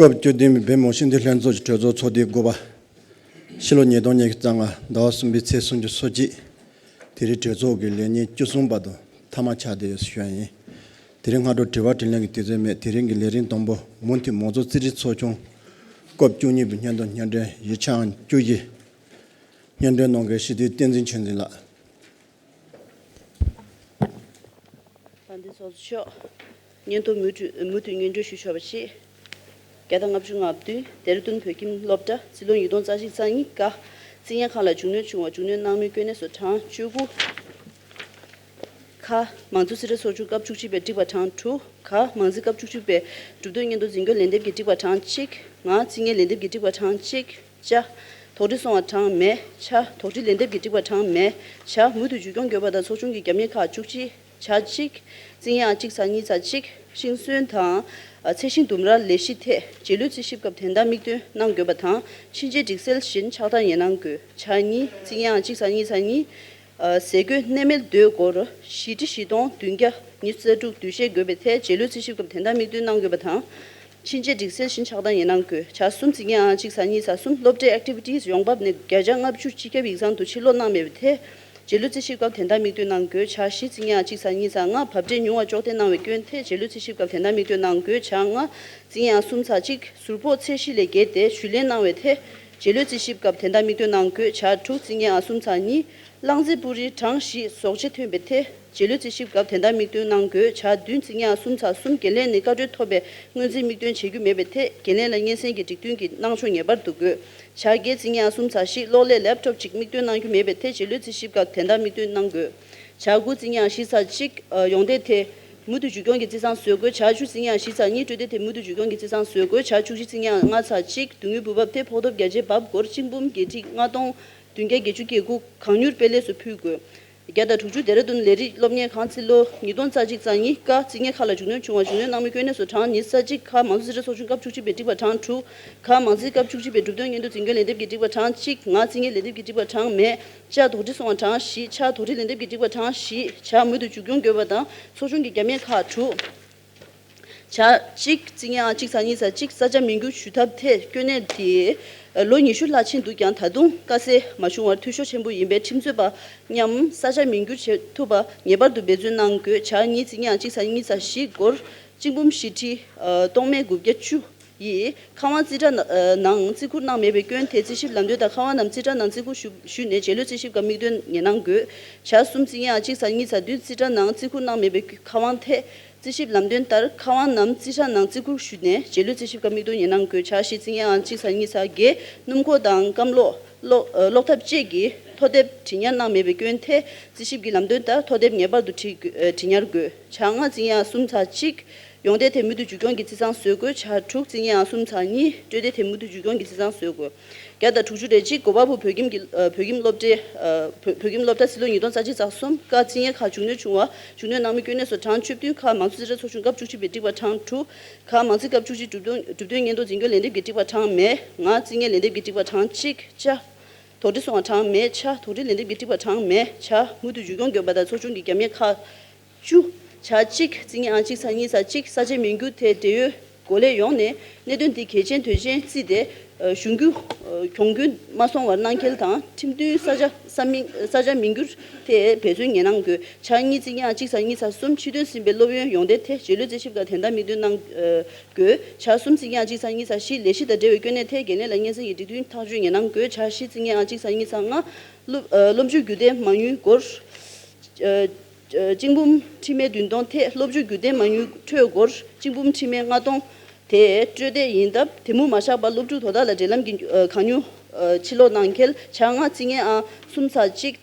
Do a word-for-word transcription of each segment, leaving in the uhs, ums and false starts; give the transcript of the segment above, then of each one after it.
སྐབས་བཅུ་བདུན་པའི་བོད་མི་མང་སྤྱི་འཐུས་ལྷན་ཚོགས་ཀྱི་གྲོས་ཚོགས་ཚོགས་དུས་དགུ་པ། ཕྱི་ལོ་ཉིས་སྟོང་ཉི་ཤུ་རྩ་ལྔ་ཟླ་བ་གསུམ་པའི་ཚེས་སུམ་ཅུ་སོ་གཅིག་དེ་རིང་གྲོས་ཚོགས་ཀྱི་ལས་ཉིན་བཅུ་གསུམ་པ་དང་མཐའ་མ་ཆགས་བསྡད་ཡོད་ཞུ་ཡ་ཡིན། དེ་རིང་སྔ་དྲོ་དྲི་བ་དྲིས་ལན་གྱི་དུས་ཚོད་མེད། དེ་རིང་གི་ལས་རིམ་དང་པོ་མུ་མཐུད་མང་གཙོ་རྩིས་ཁྲའི་ཚོགས་ཆུང་སྐབས་བཅུ་གཉིས་པའི་སྙན་ཐོ་སྙན་སྒྲོན་ཡིག་ཆ་ཨང་བཅུ་བཞི། སྙན་སྒྲོན་གནང་མཁན་སྤྱི་འཐུས་བསྟན་འཛིན་ཆོས་འཛིན་ལགས། དཔལ་ལྡན་ཚོགས་གཙོ་མཆོག་སྙན་ཐོ་མུ་མཐུད་མུ་མཐུད་སྙན་སྒྲོན་ཞུ་ཆོག་པ་ཞིག་བརྒྱ་དང་ལྔ་བཅུ་ང་བདུན། ཌེ་ར་ལྡུན་བོད་ཁྱིམ་སློབ་གྲྭ། རྩིས་ལོ་ཉིས་སྟོང་རྩ་གཅིག་རྩ་གཉིས། ཀ་རྩིས་ཉེན་ཁང་ལ་རྒྱུ་ནོར་བྱུང་བ། རྒྱུ་ནོར་གནང་མིན་སྐྱོན་གནས་སུ་གྲངས་བཅུ་དགུ། ཁ་མང་གཙོ་རྩིས་ཁྲའི་ཚོགས་ཆུང་སྐབས་བཅུ་གཅིག་པའི་སྒྲིག་པ་གྲངས་དྲུག་ག་མང་རྩིས་སྐབས་བཅུ་གཅིག་པའི་གྲུབ་དོན་སྙན་ཐོ་འཛིན་སྐྱོང་ལན་འདེབས་ཀྱི་སྒྲིག་པ་གྲངས་གཅིག་ང་རྩིས་ཉེན་ལན་འདེབས་ཀྱི་སྒྲིག་པ་གྲངས་གཅིག་ཅ། དོགས་འདྲི་སོང་བ་གྲངས་མེད། ཆ། དོགས་འདྲི་ལན་འདེབས་ཀྱི་སྒྲིག་པ་གྲངས་མེད། ཆ། མུ་མཐུད་བརྒྱུད་སྐྱོང་དགོས་པ་དང་ཚོགས་ཆུང་གི་རྒྱབ་གཉེར་ཁག་བཅུ་གཅིག་ཆ་གཅིག་རྩིས་ཉེན་ཨང་གཅིག་ཚེག་གཉིས་ཚེག་གཅིག་ཤིང་སོན་དང་། ཚད་ཤིང་ལྡུམ་ར་ལས་གཞི་ཐད་རྗེས་ལུས་རྩིས་ཞིབ་སྐབས་དོན་དག་དམིགས་འདོན་གནང་དགོས་པ་དང་ཕྱིན་ཆད་སྒྲིག་གསལ་བཞིན་ཆགས་སྡང་ཡན་གནང་དགོས། ཆ་གཉིས་རྩིས་ཉེན་ཨང་གཅིག་ཚེག་གཉིས་ཚེག་གཉིས། ཟས་གོས་གནས་མལ་དོས་སྐོར་བཞི་ཁྲི་བཞི་སྟོང་བདུན་བརྒྱ་ཉི་ཤུ་རྩ་དྲུག་འདུས་བཤེར་དགོས་པའི་ཐད་རྗེས་ལུས་རྩིས་ཞིབ་སྐབས་དོན་དག་དམིགས་འདོན་གནང་དགོས་པ་དང་། ཕྱིན་ཆད་སྒྲིག་གསལ་བཞིན་ཆགས་སྡང་ཡན་གནང་དགོས། ཆ་གསུམ་རྩིས་ཉེན་ཨང་གཅིག་ཚེག་གཉིས་ཚེག་གསུམ་སློབ་གྲྭའི་ཨེག་ཊི་བི་ཊི་ཡོངས་འབབ་ནས་བརྒྱ་ཆ་ལྔ་བཅུ་སྤྱི་ཁྱབ་ཡིག་ཚང་དུ་ཕྱིར་སློག་གནང་མེད་པའི་ཐད། རྗེས་ལུས་རྩིས་ཞིབ་སྐབས་དོན་དག་དམིགས་འདོན་གནང་དགོས། ཆ་བཞི་རྩིས་ཉེན་ཨང་གཅིག་ཚེག་གཉིས་ཚེག་ལྔ་བབ་འབྲས་ཉུང་བ་ཅོག་འཐེན་གནང་བའི་སྐྱོན་ཐད་རྗེས་ལུས་རྩིས་ཞིབ་སྐབས་དོན་དག་དམིགས་འདོན་གནང་དགོས། ཆ་ལྔ་རྩིས་ཉེན་ཨང་གསུམ་ཚེག་གཅིག་ཟུར་ཕོགས་ཚད་གཞི་ལས་བརྒལ་ཏེ་ཞུས་ལེན་གནང་བའི་ཐད། རྗེས་ལུས་རྩིས་ཞིབ་སྐབས་དོན་དག་དམིགས་འདོན་གནང་དགོས། ཆ་དྲུག་རྩིས་ཉེན་ཨང་གསུམ་ཚེག་གཉིས། རླངས་རྫས་སྤུ་རིས་གྲངས་བཞི་ཟོག་བཅད་ཐོན་པའི་ཐད་རྗེས་ལུས་རྩིས་ཞིབ་སྐབས་དོན་དག་དམིགས་འདོན་གནང་དགོས། ཆ་བདུན་རྩིས་ཉེན་ཨང་གསུམ་ཚེག་གསུམ་འགན་ལེན་ནས་བཀའ་འཁྲོལ་ཐོབ་པའི་སྔོན་རྩིས་དམིགས་འདོན་བྱེད་རྒྱུ་མེད་པའི་ཐད་འགན་ལེན་ལ་སྙན་སེང་གི་སྒྲིག་མཐུན་གྱི་གནང་ཕྱོགས་ངེས་པར་དུ་དགོས། ཆ་བརྒྱད་རྩིས་ཉེན་ཨང་གསུམ་ཚེག་བཞི་གློག་ཀླད་ལེབ་ཊོབ་ཅིག་དམིགས་འདོན་གནང་རྒྱུ་མེད་པའི་ཐད་རྗེས་ལུས་རྩིས་ཞིབ་སྐབས་དོན་དག་དམིགས་འདོན་གནང་དགོས། ཆ་དགུ་རྩིས་ཉེན་ཨང་བཞི་ཚེག་གཅིག་ཡོང་འདེད་དེ་མུ་མཐུད་བརྒྱུད་སྐྱོང་གི་རྩིས་ཚང་བཟོ་དགོས། ཆ་བཅུ་རྩིས་ཉེན་ཨང་བཞི་ཚེག་གཉིས་སྤྲོད་འདེད་དེ་མུ་མཐུད་བརྒྱུད་སྐྱོང་གི་རྩིས་ཚང་བཟོ་དགོས། ཆ་བཅུ་བཞི་རྩིས་ཉེན་ཨང་ལྔ་ཚེག་གཅིག་སྡུག་བསྔལ་འབུལ་འབབ་དེ་ཕོགས་ཐོབ་བརྒྱ་ཆའི་བབ་སྒོར་གཅིག་འབུམ་བརྒྱད་ཁྲི་ལྔ་སྟོང་བདུན་བརྒྱ་བརྒྱད་ཅུ་གྱ་དགུ་གང་མྱུར་སྤེལ་ལེགས་སུ་ཕུལ་དགོས། བརྒྱ་དང་དྲུག་ཅུ་རེ་བདུན་ལས་རིགས་སློབ་གཉེར་ཁང་རྩིས་ལོ་ཉིས་སྟོང་རྩ་གཅིག་རྩ་གཉིས། ཀ་རྩིས་ཉེན་ཁག་ལ་རྒྱུ་ནོར་བྱུང་བ། རྒྱུ་ནོར་གནང་མིན་སྐྱོན་གནས་སུ་གྲངས་ཉི་ཤུ་རྩ་གཅིག་ཁ་མང་གཙོ་རྩིས་ཁྲའི་ཚོགས་ཆུང་སྐབས་བཅུ་གཅིག་པའི་སྒྲིག་པ་གྲངས་དྲུག་ཁ་མང་རྩིས་སྐབས་བཅུ་གཅིག་པའི་གྲུབ་དོན་སྙན་ཐོ་འཛིན་སྐྱོང་ལན་འདེབས་ཀྱི་སྒྲིག་པ་གྲངས་གཅིག་ང་རྩིས་ཉེན་ལན་འདེབས་ཀྱི་སྒྲིག་པ་གྲངས་མེད། ཅ་དོགས་འདྲི་སོང་བ་གྲངས་བཞི། ཆ་དོགས་འདྲི་ལན་འདེབས་ཀྱི་སྒྲིག་པ་གྲངས་བཞི། ཆ་མུ་མཐུད་མཇུག་སྐྱོང་དགོས་པ་དང་ཚོགས་ཆུང་གི་རྒྱབ་གཉེར་ཁག་དྲུག་ཆ་གཅིག་རྩིས་ཉེན་ཨང་གཅིག་ཚེག་གཉིས་ཚེག་གཅིག་ས་ཆ་མིང་བསྒྱུར་ཞུ་ཐབས་ཐད་སྐྱོན་གནས་དེ་ལོ་ཉི་ཤུ་ལྷག་ཕྱིན་འདུག་ཀྱང་ད་དུང་དཀའ་སེལ་མ་བྱུང་བར་འཐུས་ཤོར་ཆེན་པོ་ཡིན་པས་ཁྲིམས་རྩོད་པ་མཉམ་ས་ཆ་མིང་བསྒྱུར་བྱེད་ཐུབ་པ་ངེས་པར་དུ་འབད་བརྩོན་གནང་དགོས། ཆ་གཉིས་རྩིས་ཉེན་ཨང་གཅིག་ཚེག་གཉིས་ཚེག་བཞི་སྒོར་གཅིག་འབུམ་བཞི་ཁྲི་སྟོང་མེད་དགུ་བརྒྱ་བཅུ་ཡིས་ཁ་དབང་རྩིས་ཁྲ་ནང་རྩིས་བཀུར་གནང་མེད་པའི་སྐྱོན་དེ་རྩིས་ཞིབ་ལམ་སྟོན་ལྟར་ཁ་དབང་ནམ་རྩིས་ཁྲ་ནང་རྩིས་བཀུར་ཞུ་ཞུས་ནས་རྗེས་ལུས་རྩིས་ཞིབ་སྐབས་དམིགས་འདོན་ངེས་གནང་དགོས། ཆ་གསུམ་རྩིས་ཉེན་ཨང་གཅིག་ཚེག་གཉིས་ཚེག་བདུན་རྩིས་ཁྲ་ནང་རྩིས་བཀུར་གནང་མེད་པའི་ཁ་དབང་ཐད། རྩིས་ཞིབ་ལམ་སྟོན་ལྟར་ཁ་དབང་ནམ་རྩིས་ཁྲ་ནང་རྩིས་བཀུར་ཞུས་ནས་རྗེས་ལུས་རྩིས་ཞིབ་སྐབས་དམིགས་འདོན་ངེས་གནང་དགོས། ཆ་བཞི་རྩིས་ཉེན་ཨང་གཅིག་ཚེག་གཉིས་ཚེག་བརྒྱད་སྣུམ་འཁོར་དང་སྐམ་གློག་གློག་གློག་ཐབ་བཅས་ཀྱི་ཐོ་དེབ་བྲིས་ཉར་གནང་མེད་པའི་སྐྱོན་ཐད་རྩིས་ཞིབ་ཀྱི་ལམ་སྟོན་ལྟར་ཐོ་དེབ་ངེས་པར་དུ་བྲིས་དགོས་ཨ་བྲིས་ཉར་དགོས། ཆ་ལྔ་རྩིས་ཉེན་ཨང་གསུམ་ཚེག་གཅིག་ཡོང་འདེད་ཐད་མུ་མཐུད་བརྒྱུད་སྐྱོང་གི་རྩིས་ཚང་བཟོ་དགོས། ཆ་དྲུག་རྩིས་ཉེན་ཨང་གསུམ་ཚེག་གཉིས་སྤྲོད་འདེད་ཐད་མུ་མཐུད་བརྒྱུད་སྐྱོང་གི་རྩིས་ཚང་བཟོ་དགོས། བརྒྱ་དང་དྲུག་ཅུ་རེ་གཅིག་གོ་པལ་པུར་བོད་ཁྱིམ་གྱི་ཨ་བོད་ཁྱིམ་སློབ་གྲྭའི་ཨ་བོད་བོད་ཁྱིམ་སློབ་གྲྭ་རྩིས་ལོ་ཉིས་སྟོང་རྩ་གཅིག་ཚེག་གསུམ། ཀ་རྩིས་ཉེན་ཁག་རྒྱུ་ནོར་བྱུང་བ། རྒྱུ་ནོར་གནང་མིན་སྐྱོན་གནས་སུ་གྲངས་བཅུ་བདུན། ཁ་མང་གཙོ་རྩིས་ཁྲའི་ཚོགས་ཆུང་སྐབས་བཅུ་གཅིག་པའི་སྒྲིག་པ་གྲངས་དྲུག་ཁ་མང་རྩིས་སྐབས་བཅུ་གཅིག་གྲུབ་དོན་གྲུབ་དོན་སྙན་ཐོ་འཛིན་སྐྱོང་ལན་འདེབས་ཀྱི་སྒྲིག་པ་གྲངས་མེད། ང་རྩིས་ཉེན་ལན་འདེབས་ཀྱི་སྒྲིག་པ་གྲངས་གཅིག་ཅ། དོགས་འདྲི་སོང་བ་གྲངས་མེད། ཆ། དོགས་འདྲི་ལན་འདེབས་ཀྱི་སྒྲིག་པ་གྲངས་མེད། ཆ། མུ་མཐུད་བརྒྱུད་སྐྱོང་དགོས་པ་དང་ཚོགས་ཆུང་གི་རྒྱབ་གཉེར་ཁག་བཅུ། ཆ་གཅིག་རྩིས་ཉེན་ཨང་གཅིག་ཚེག་གཉིས་ཚེག་གཅིག་ས་ཆའི་མིང་བསྒྱུར་ཐད་འབྲེལ་ཡོད་གོ་ལས་ཡོངས་ནས་གནད་དོན་འདི་གལ་ཆེན་དོན་ཆེན་བརྩིས་ཏེ་གཞུང་རྒྱུ་གྱོང་གུན་མ་སོང་བར་གནང་གལ་དང་ཁྲིམས་མཐུན་ས་ཆ་ས་མིང་ས་ཆ་མིང་བསྒྱུར་ཐད་འབད་བརྩོན་ངེས་གནང་དགོས། ཆ་གཉིས་རྩིས་ཉེན་ཨང་གཅིག་ཚེག་གཉིས་ཚེག་གསུམ་ཕྱི་དོན་ཟིན་པའི་སློབ་ཡོན་ཡོང་འདེད་ཐད་རྗེས་ལུས་རྩིས་ཞིབ་ཁག་དོན་དག་དམིགས་འདོན་གནང་དགོས། ཆ་གསུམ་རྩིས་ཉེན་ཨང་གཅིག་ཚེག་གཉིས་ཚེག་བཞི་ལས་གཞི་དང་འབྲེལ་བའི་སྐྱོན་གནད་ཐད་འགན་ལེན་ལ་སྙན་སེང་གི་སྒྲིག་མཐུན་ཐག་གཅོད་ངེས་གནང་དགོས། ཆ་བཞི་རྩིས་ཉེན་ཨང་གཅིག་ཚེག་གཉིས་ཚེག་ལྔ་སློབ་ཨ་སློབ་ཆུའི་རྒྱུན་ལྡན་མ་དངུལ་སྒོར་ཨ་ཨ་གཅིག་འབུམ་ཁྲི་མེད་བདུན་སྟོང་ཐད་སློབ་ཆུའི་རྒྱུན་ལྡན་མ་དངུལ་འཕྲོད་སྒོར་གཅིག་འབུམ་ཁྲི་མེད་ལྔ་སྟོང་དེ་སྤྲོད་བདེ་ཡིན་སྟབས་དེ་མུར་མ་བཞག་པར་སློབ་ཕྲུག་དོ་བདག་ལ་འབྲེལ་ལམ་གྱི་ཨ་གང་མྱུར་ཨ་ཕྱིར་སློག་གནང་གལ། ཆ་ལྔ་རྩིས་ཉེན་ཨང་གསུམ་ཚེག་གཅིག་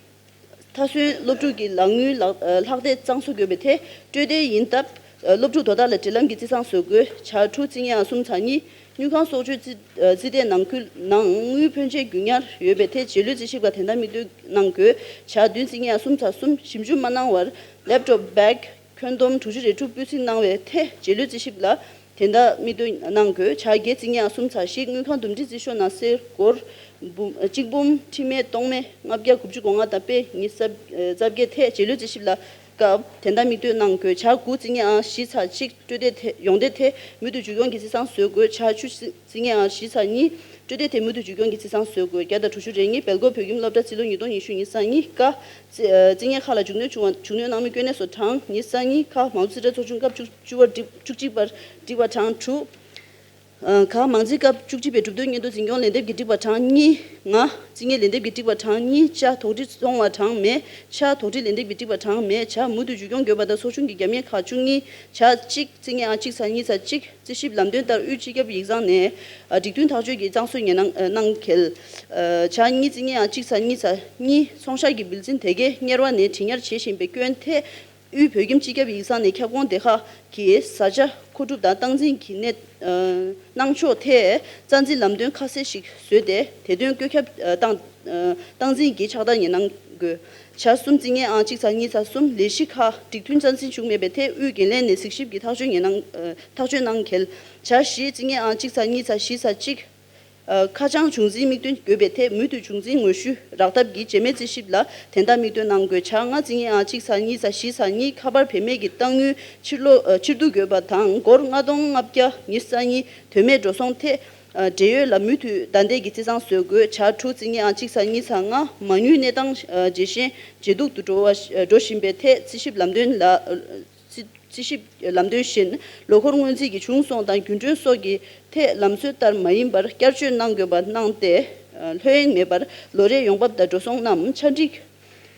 མཐའ་སོན་སློབ་ཕྲུག་གི་ལག་དངུལ་ལག་ལྷག་བསྡད་གཙང་བཟོ་དགོས་པའི་ཐད་སྤྲོད་བདེ་ཡིན་སྟབས་སློབ་ཕྲུག་དོ་བདག་ལ་འབྲེལ་ལམ་གྱི་རྩིས་ཚང་བཟོ་དགོས། ཆ་དྲུག་རྩིས་ཉེན་ཨང་གསུམ་ཚེག་གཉིས་དངུལ་ཁང་གསོག་འཇོག་རྩིས་རྩིས་ཐད་ནང་ཁུལ་ནང་དངུལ་ཕོན་ཆེ་རྒྱུན་ཉར་ཡོད་པའི་ཐད་རྗེས་ལུས་རྩིས་ཞིབ་ཁག་དོན་དག་དམིགས་འདོན་གནང་དགོས། ཆ་བདུན་རྩིས་ཉེན་ཨང་གསུམ་ཚེག་གསུམ་ཞིབ་འཇུག་མ་གནང་བར་ལེབ་ཊོབ་བེག་ཁྱོན་བསྡོམས་དྲུག་ཅུ་རེ་དྲུག་སྤུས་གཟིགས་གནང་བའི་ཐད་རྗེས་ལུས་རྩིས་ཞིབ་ལ་དོན་དག་དམིགས་འདོན་གནང་དགོས། ཆ་བརྒྱད་རྩིས་ཉེན་ཨང་གསུམ་ཚེག་བཞི་དངུལ་ཁང་འདུམ་འགྲིག་རྩིས་ཤོག་ནང་གསེར་སྒོར་འབུམ་གཅིག་འབུམ་ཁྲི་མེད་སྟོང་མེད་ལྔ་བརྒྱ་དགུ་བཅུ་གོ་ལྔ་དང་པེ་ཉི་ཤུ་རྩ་བརྒྱད་ཐད་རྗེས་ལུས་རྩིས་ཞིབ་ལ་ སྐབས་དེ་འདྲ་དམིགས་འདོན་གནང་དགོས། བྱ་དགུ་རྩིས་ངན་ཨང་བཞི་ཚེག་གཅིག་སྤྲོད་བདེ་ཐེ་ཡོང་བདེ་ཐེ་མུ་མཐུད་འཇུག་ཡོང་གི་རྩིས་གསང་བཟོ་དགོས། བྱ་བཅུ་རྩིས་ངན་ཨང་བཞི་ཚེག་གཉིས་སྤྲོད་བདེ་ཐེ་མུ་མཐུད་འཇུག་ཡོང་གི་རྩིས་གསང་བཟོ་དགོས། བརྒྱ་དང་དྲུག་ཅུ་རེ་གཉིས། སྦེལ་ཀོབ་བོད་ཁྱིམ་སློབ་གྲྭ་རྩིས་ལོ་ཉིས་སྟོང་ཉི་ཤུ་ཉི་ཤུ་རྩ་གཉིས། ཀ་རྩིས་ངན་ཁག་ལ་འཇུག་གནོན་བྱུང་བ་འཇུག་གནོན་གནང་མི་དཀོན་གནས་སུ་གྲངས་ཉི་ཤུ་རྩ་གཉིས། ཁ་མང་གཙོ་རྩིས་ཁྲ་ཚོགས་ཆུང་སྐབས་བཅུ་བཅུ་པ་བཅུ་གཅིག་པར་བསྒྲིགས་པ་གྲངས་དྲུག་ཁ་མང་རྩིས་སྐབས་བཅུ་གཅིག་པའི་གྲུབ་དོན་སྙན་ཐོ་འཛིན་སྐྱོང་ལན་འདེབས་ཀྱིས་བསྒྲིགས་པ་གྲངས་གཉིས། ང་རྩིས་ངན་ལན་འདེབས་ཀྱིས་བསྒྲིགས་པ་གྲངས་གཉིས། ཅ་དོགས་འདྲི་སོང་བ་གྲངས་མེད། ཆ་དོགས་འདྲི་ལན་འདེབས་ཀྱིས་བསྒྲིགས་པ་གྲངས་མེད། ཆ་མུ་མཐུད་འཇུག་སྐྱོང་དགོས་པ་དང་ཚོགས་ཆུང་གི་རྒྱབ་གཉེར་ཁག་བཅུ་གཉིས། ཆ་གཅིག་རྩིས་ངན་ཨང་གཅིག་ཚེག་གཉིས་ཚེག་གཅིག་རྩིས་ཞིབ་ལམ་སྟོན་ལྟར་དབུས་སྤྱི་ཁྱབ་ཡིག་ཚང་ནས་སྒྲིག་མཐུན་ཐག་གཅོད་ཀྱི་གཙང་བཟོ་ཉེར་གནང་གནང་གལ། ཆ་གཉིས་རྩིས་ངན་ཨང་གཅིག་ཚེག་གཉིས་ཚེག་གཉིས་ཚོང་ཤག་གི་བིལ་ཚན་དེ་གའི་གཉེར་བ་ནས་དྲི་ཉར་བྱེད་བཞིན་པའི་སྐྱོན་ཐད། དབུས་བོད་ཁྱིམ་སྤྱི་ཁྱབ་ཡིག་ཚང་ནས་ཁྱབ་ཁོངས་སྡེ་ཁག་གི་བཟའ་བཅའ་མཁོ་སྒྲུབ་དང་སྟངས་འཛིན་གྱི་གནས་གནང་ཕྱོགས་ཐད་རྩ་འཛིན་ལམ་སྟོན་ཁ་གསལ་ཞིག་བཟོས་ཏེ་དེ་དོན་བཀོད་ཁྱབ་བཏང་སྟངས་འཛིན་གྱི་ཕྱག་བསྟར་ཉེར་གནང་དགོས། ཆ་གསུམ་རྩིས་ངན་ཨང་གཅིག་ཚེག་གཉིས་ཚེག་གསུམ་ལས་གཞི་ཁག་སྒྲིག་མཐུན་རྩ་འཛིན་བྱུང་མེད་པའི་ཐད་དབུས་འགན་ལས་ནས་གཟིགས་ཞིབ་ཀྱི་ཐག་གཅོད་ཉེར་གནང་ཐག་གཅོད་གནང་གལ། ཆ་བཞི་རྩིས་ངན་ཨང་གཅིག་ཚེག་གཉིས་ཚེག་བཞི་ཚེག་གཅིག་ཁ་བྱང་བྱུང་འཛིན་དམིགས་འདོན་དགོས་པའི་ཐད་མུ་མཐུད་བྱུང་འཛིན་དངོས་ཞུ་རག་ཐབས་ཀྱི་བྱེད་མེད་རྩིས་ཞིབ་ལ་དེ་ལྟར་དམིགས་འདོན་གནང་དགོས། ཆ་ལྔ་རྩིས་ངན་ཨང་གཅིག་ཚེག་གཉིས་ཚེག་བཞི་ཚེག་གཉིས་ཁ་པར་བེད་མེད་ཀྱི་གཏང་དངུལ་ཕྱིར་སློག་ཕྱིར་བསྡུ་དགོས་པ་དང་སྒོར་ལྔ་སྟོང་ལྔ་བརྒྱ་ཉེར་གཉིས་དོན་མེད་འགྲོ་སོང་ཐད་འབྲེལ་ཡོད་ལ་མུ་མཐུད་བདའ་འདེད་ཀྱི་རྩིས་གཙང་བཟོ་དགོས། ཆ་དྲུག་རྩིས་ངན་ཨང་གཅིག་ཚེག་གཉིས་ཚེག་ལྔ་མ་དངུལ་གནས་སྟངས་ཇེ་ཞན་ཇེ་སྡུག་ཏུ་འགྲོ་བ་འགྲོ་བཞིན་པའི་ཐད་རྩིས་ཞིབ་ལམ་སྟོན་ལ། རྩིས་རྩིས་ཞིབ་ལམ་སྟོན་བཞིན་ལོ་འཁོར་སྔོན་རྩིས་ཀྱི་བྱུང་སོང་དང་རྒྱུན་གྲོན་སོགས་ཀྱི་ཐད་ལམ་སྲོལ་ལྟར་མ་ཡིན་པར་བསྐྱར་བཅོས་གནང་དགོས་པ་གནང་སྟེ། ལྷོད་གཡེང་མེད་པར་ལོ་རེའི་ཡོང་འབབ་དང་འགྲོ་སོང་རྣམས་ཆ་འགྲིག་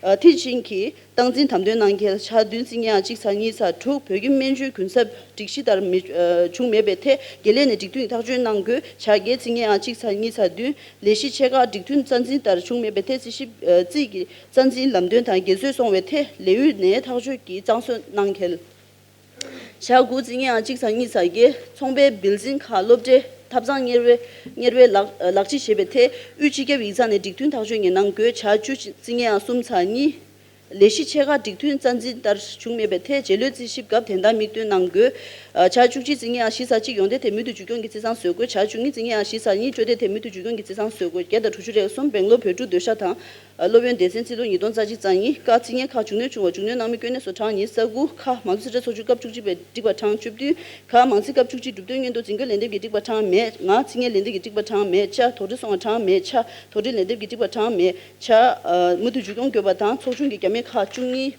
མཐིལ་ཕྱིན་གྱིས་སྟངས་འཛིན་དམ་དོན་གནང་གལ། ཆ་བདུན་རྩིས་ངན་ཨང་གཅིག་ཚེག་གཉིས་ཚེག་དྲུག་བོད་ཁྱིམ་སྨན་བཅོས་གུན་གསབ་སྒྲིག་གཞི་ལྟར་མི་བྱུང་མེད་པའི་ཐད་འགན་ལས་ནས་སྒྲིག་མཐུན་ཐག་གཅོད་གནང་དགོས། ཆ་བརྒྱད་རྩིས་ངན་ཨང་གཅིག་ཚེག་གཉིས་ཚེག་བདུན་ལས་གཞི་ཆེ་ཁག་སྒྲིག་མཐུན་རྩ་འཛིན་ལྟར་བྱུང་མེད་པའི་ཐད་རྩིས་ཞིབ་རྩིས་ཀྱི་རྩ་འཛིན་ལམ་སྟོན་དང་འགལ་བཟོས་སོང་བའི་ཐད་ལས་ཡུན་ནས་ཐག་གཅོད་ཀྱིས་གཙང་བཟོ་གནང་གལ། ཞག་དགུ་རྩིས་ངན་ཨང་གཅིག་ཚེག་གཉིས་ཚེག་བརྒྱད་ཚོང་པའི་བིལ་འཛིན་ཁག་སློབ་གྲྭའི་ཐབ་ཚང་གཉེར་བའི་གཉེར་བའི་ལག་ལག་ཁྲིད་བྱེད་པའི་ཐད་དབུས་སྤྱི་ཁྱབ་ཡིག་ཚང་ནས་སྒྲིག་མཐུན་ཐག་གཅོད་ཉེར་གནང་དགོས། ཞག་བཅུ་རྩིས་ངན་ཨང་གསུམ་ཚེག་གཉིས་ལས་གཞི་ཆེ་ཁག་སྒྲིག་མཐུན་རྩ་འཛིན་ལྟར་བྱུང་མེད་པའི་ཐད་རྗེས་ལུས་རྩིས་ཞིབ་སྐབས་དེ་ལྟར་དམིགས་འདོན་གནང་དགོས། ཞག་བཅུ་གཅིག་རྩིས་ངན་ཨང་བཞི་ཚེག་གཅིག་ཡོང་བདེ་ཐེབས་མུ་མཐུད་འཇུག་སྐྱོང་གི་རྩིས་གཙང་བཟོ་དགོས། ཞག་བཅུ་གཉིས་རྩིས་ངན་ཨང་བཞི་ཚེག་གཉིས་སྤྲོད་བདེ་ཐེབས་མུ་མཐུད་འཇུག་སྐྱོང་གི་རྩིས་གཙང་བཟོ་དགོས། བརྒྱ་དང་དྲུག་ཅུ་རེ་གསུམ་སྦེང་ལོར་བོད་ཕྲུག་སྡོད་ཤག་དང་། སློབ་ཡོན་སྡེ་ཚན་རྩིས་ལོ་ཉིས་སྟོང་རྩ་གཅིག་རྩ་གཉིས། ཀ་རྩིས་ངན་ཁག་འཇུག་གནོན་བྱུང་བ་འཇུག་གནོན་གནང་མི་དཀོན་གནས་སུ་གྲངས་ཉེར་དགུ། ཁ་མང་གཙོ་རྩིས་ཁྲ་ཚོགས་ཆུང་སྐབས་བཅུ་གཅིག་པའི་བསྒྲིགས་པ་གྲངས་བཅུ་བདུན། ག་མང་རྩིས་སྐབས་བཅུ་གཅིག་གྲུབ་དོན་སྙན་ཐོ་འཛིན་སྐྱོང་ལན་འདེབས་ཀྱིས་བསྒྲིགས་པ་གྲངས་མེད། ང་རྩིས་ངན་ལན་འདེབས་ཀྱིས་བསྒྲིགས་པ་གྲངས་མེད། ཅ་དོགས་འདྲི་སོང་བ་གྲངས་མེད། ཆ་དོགས་འདྲི་ལན་འདེབས་ཀྱིས་བསྒྲིགས་པ་གྲངས་མེད། ཆ་མུ་མཐུད་འཇུག་སྐྱོང་དགོས་པ་དང་ཚོགས་ཆུང་གི་རྒྱབ་གཉེར་ཁག་བཅུ་གཉིས།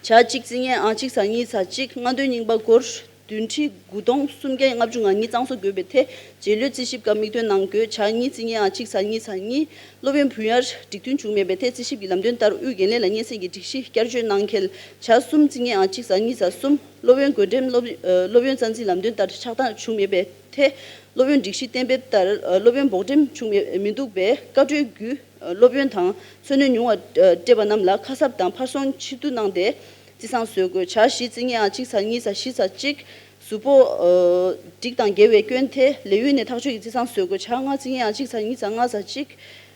ཆ་གཅིག་རྩིས་ངན་ཨང་གཅིག་ཚེག་གཉིས་ཚེག་གཅིག་སྔ་འདོན་རྙིང་པ་སྒོར་བདུན་ཁྲི་དགུ་སྟོང་སུམ་བརྒྱ་ལྔ་བཅུ་ང་གཉིས་གཙང་བཟོ་དགོས་པའི་ཐད་རྗེས་ལུས་རྩིས་ཞིབ་སྐབས་དམིགས་འདོན་གནང་དགོས། ཆ་གཉིས་རྩིས་ངན་ཨང་གཅིག་ཚེག་གཉིས་ཚེག་གཉིས་སློབ་ཡོན་བུན་གཡར་སྒྲིག་མཐུན་བྱུང་མེད་པའི་ཐད་རྩིས་ཞིབ་ཀྱི་ལམ་སྟོན་ལྟར་དབུས་འགན་ལས་ལ་སྙན་སེང་གི་སྒྲིག་གཞི་བསྐྱར་བཅོས་གནང་གལ། ཆ་གསུམ་རྩིས་ངན་ཨང་གཅིག་ཚེག་གཉིས་ཚེག་གསུམ་སློབ་ཡོན་བགོ་འགྲེམས་སློབ་སློབ་ཡོན་རྩ་འཛིན་ལམ་སྟོན་ལྟར་ཆགས་སྡང་བྱུང་མེད་པའི་ཐད་སློབ་ཡོན་སྒྲིག་གཞི་གཏན་འབེབས་ལྟར་སློབ་ཡོན་བགོ་འགྲེམས་བྱུང་མེད་མི་འདུག་པས་བཀའ་འཁྲོལ་བརྒྱུད། སློབ་ཡོན་དང་འཚོ་སྣོན་ཉུང་བ་སྤྲད་པ་རྣམས་ལ་ཁ་གསབ་དང་ཕར་སྲུང་ཕྱིར་བསྡུ་གནང་སྟེ་རྩིས་གཙང་བཟོ་དགོས། ཆ་བཞི་རྩིས་ངན་ཨང་གཅིག་ཚེག་གཉིས་ཚེག་བཞི་ཚེག་གཅིག་གཟུགས་པོ་སྒྲིག་དང་འགལ་བའི་སྐྱོན་ཐད་ལས་ཡུན་ནས་ཐག་གཅོད་ཀྱི་རྩིས་གཙང་བཟོ་དགོས། ཆ་ལྔ་རྩིས་ངན་ཨང་གཅིག་ཚེག་གཉིས་ཚེག་ལྔ་ཚེག་གཅིག་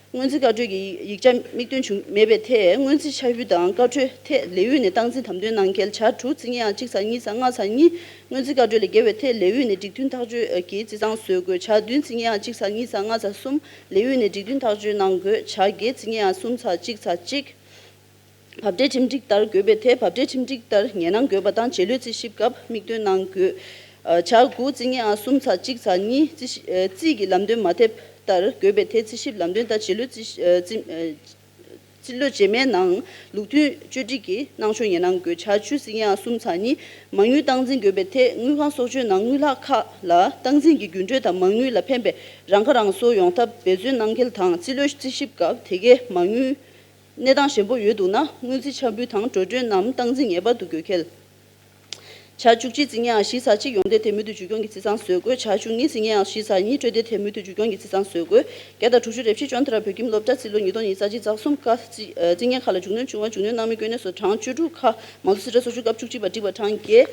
སྔོན་རྩིས་བཀའ་འཁྲོལ་གྱི་ཡིག་ཆ་དམིགས་འདོན་བྱུང་མེད་པའི་ཐད་སྔོན་རྩིས་ཆ་ཕུད་དང་བཀའ་འཁྲོལ་ཐད་ལས་ཡུན་ནས་སྟངས་འཛིན་དམ་དོན་གནང་གལ། ཆ་དྲུག་རྩིས་ངན་ཨང་གཅིག་ཚེག་གཉིས་ཚེག་ལྔ་ཚེག་གཉིས་སྔོན་རྩིས་བཀའ་འཁྲོལ་ལས་འགལ་བའི་ཐད་ལས་ཡུན་ནས་སྒྲིག་མཐུན་ཐག་གཅོད་ཀྱི་རྩིས་གཙང་བཟོ་དགོས། ཆ་བདུན་རྩིས་ངན་ཨང་གཅིག་ཚེག་གཉིས་ཚེག་ལྔ་ཚེག་གསུམ་ལས་ཡུན་ནས་སྒྲིག་མཐུན་ཐག་གཅོད་གནང་དགོས། ཆ་བརྒྱད་རྩིས་ངན་ཨང་གསུམ་ཚེག་གཅིག་ཚེག་གཅིག་བབ་འབྲས་ཁྲིམས་སྒྲིག་ལྟར་དགོས་པའི་ཐད་བབ་འབྲས་ཁྲིམས་སྒྲིག་ལྟར་ངེས་གནང་དགོས་པ་དང་རྗེས་ལུས་རྩིས་ཞིབ་སྐབས་དམིགས་འདོན་གནང་དགོས། ཆ་དགུ་རྩིས་ངན་ཨང་གསུམ་ཚེག་གཅིག་ཚེག་གཉིས་རྩིས་ཞིབ་རྩིས་ཀྱི་ལམ་སྟོན་མ་ཐེབས་ལྟར་དགོས་པའི་ཐད་རྩིས་ཞིབ་ལམ་སྟོན་ལྟར་རྗེས་ལུས་རྩིས་རྩིས་རྩིས་ལོ་རྗེས་མའི་ནང་ལུགས་མཐུན་བཅོས་སྒྲིག་གི་གནང་ཕྱོགས་ངེས་གནང་དགོས། ཆ་བཅུ་རྩིས་ངན་ཨང་གསུམ་ཚེག་གཉིས་མ་དངུལ་སྟངས་འཛིན་དགོས་པའི་ཐད་དངུལ་ཁང་གསོག་འཇོག་ནང་དངུལ་ལྷག་ཁག་ལ་སྟངས་འཛིན་གྱི་རྒྱུན་གྲོས་དང་མ་དངུལ་ལ་ཕན་པའི་རང་ཁ་རང་གསོ་ཡོང་ཐབས་འབད་བརྩོན་གནང་གལ་དང་རྩིས་ལོ་རྩིས་ཞིབ་སྐབས་དེ་གའི་མ་དངུལ་གནས་སྟངས་ཞན་པོ་ཡོད་འདུག་ན་སྔོན་རྩིས་ཆ་ཕུད་དང་འགྲོ་གྲོན་རྣམས་སྟངས་འཛིན་ངེས་པར་དུ་དགོས་གལ། ཆ་བཅུ་གཅིག་རྩིས་ངན་ཨང་བཞི་ཚེག་གཅིག་ཡོང་བདེ་ཐེབས་མུ་མཐུད་འཇུག་སྐྱོང་གི་རྩིས་གཙང་བཟོ་དགོས། ཆ་བཅུ་གཉིས་རྩིས་ངན་ཨང་བཞི་ཚེག་གཉིས་སྤྲོད་བདེ་ཐེབས་མུ་མཐུད་འཇུག་སྐྱོང་གི་རྩིས་གཙང་བཟོ་དགོས། བརྒྱ་དང་དྲུག་ཅུ་རེ་བཞི་ཅོན་ཏ་ར་བོད་ཁྱིམ་སློབ་གྲྭ་རྩིས་ལོ་ཉིས་སྟོང་ཉི་ཤུ་རྩ་གཅིག་ཚེག་གསུམ་ཀ་རྩིས་རྩིས་ངན་ཁག་ལ་འཇུག་གནོན་བྱུང་བ་འཇུག་གནོན་གནང་མི་དཀོན་གནས་སུ་གྲངས་བཅུ་དྲུག། ཁ་མང་གཙོ་རྩིས་ཁྲ་ཚོགས་ཆུང་སྐབས་བཅུ་གཅིག་པ་བསྒྲིགས་པ་གྲངས་བརྒྱད།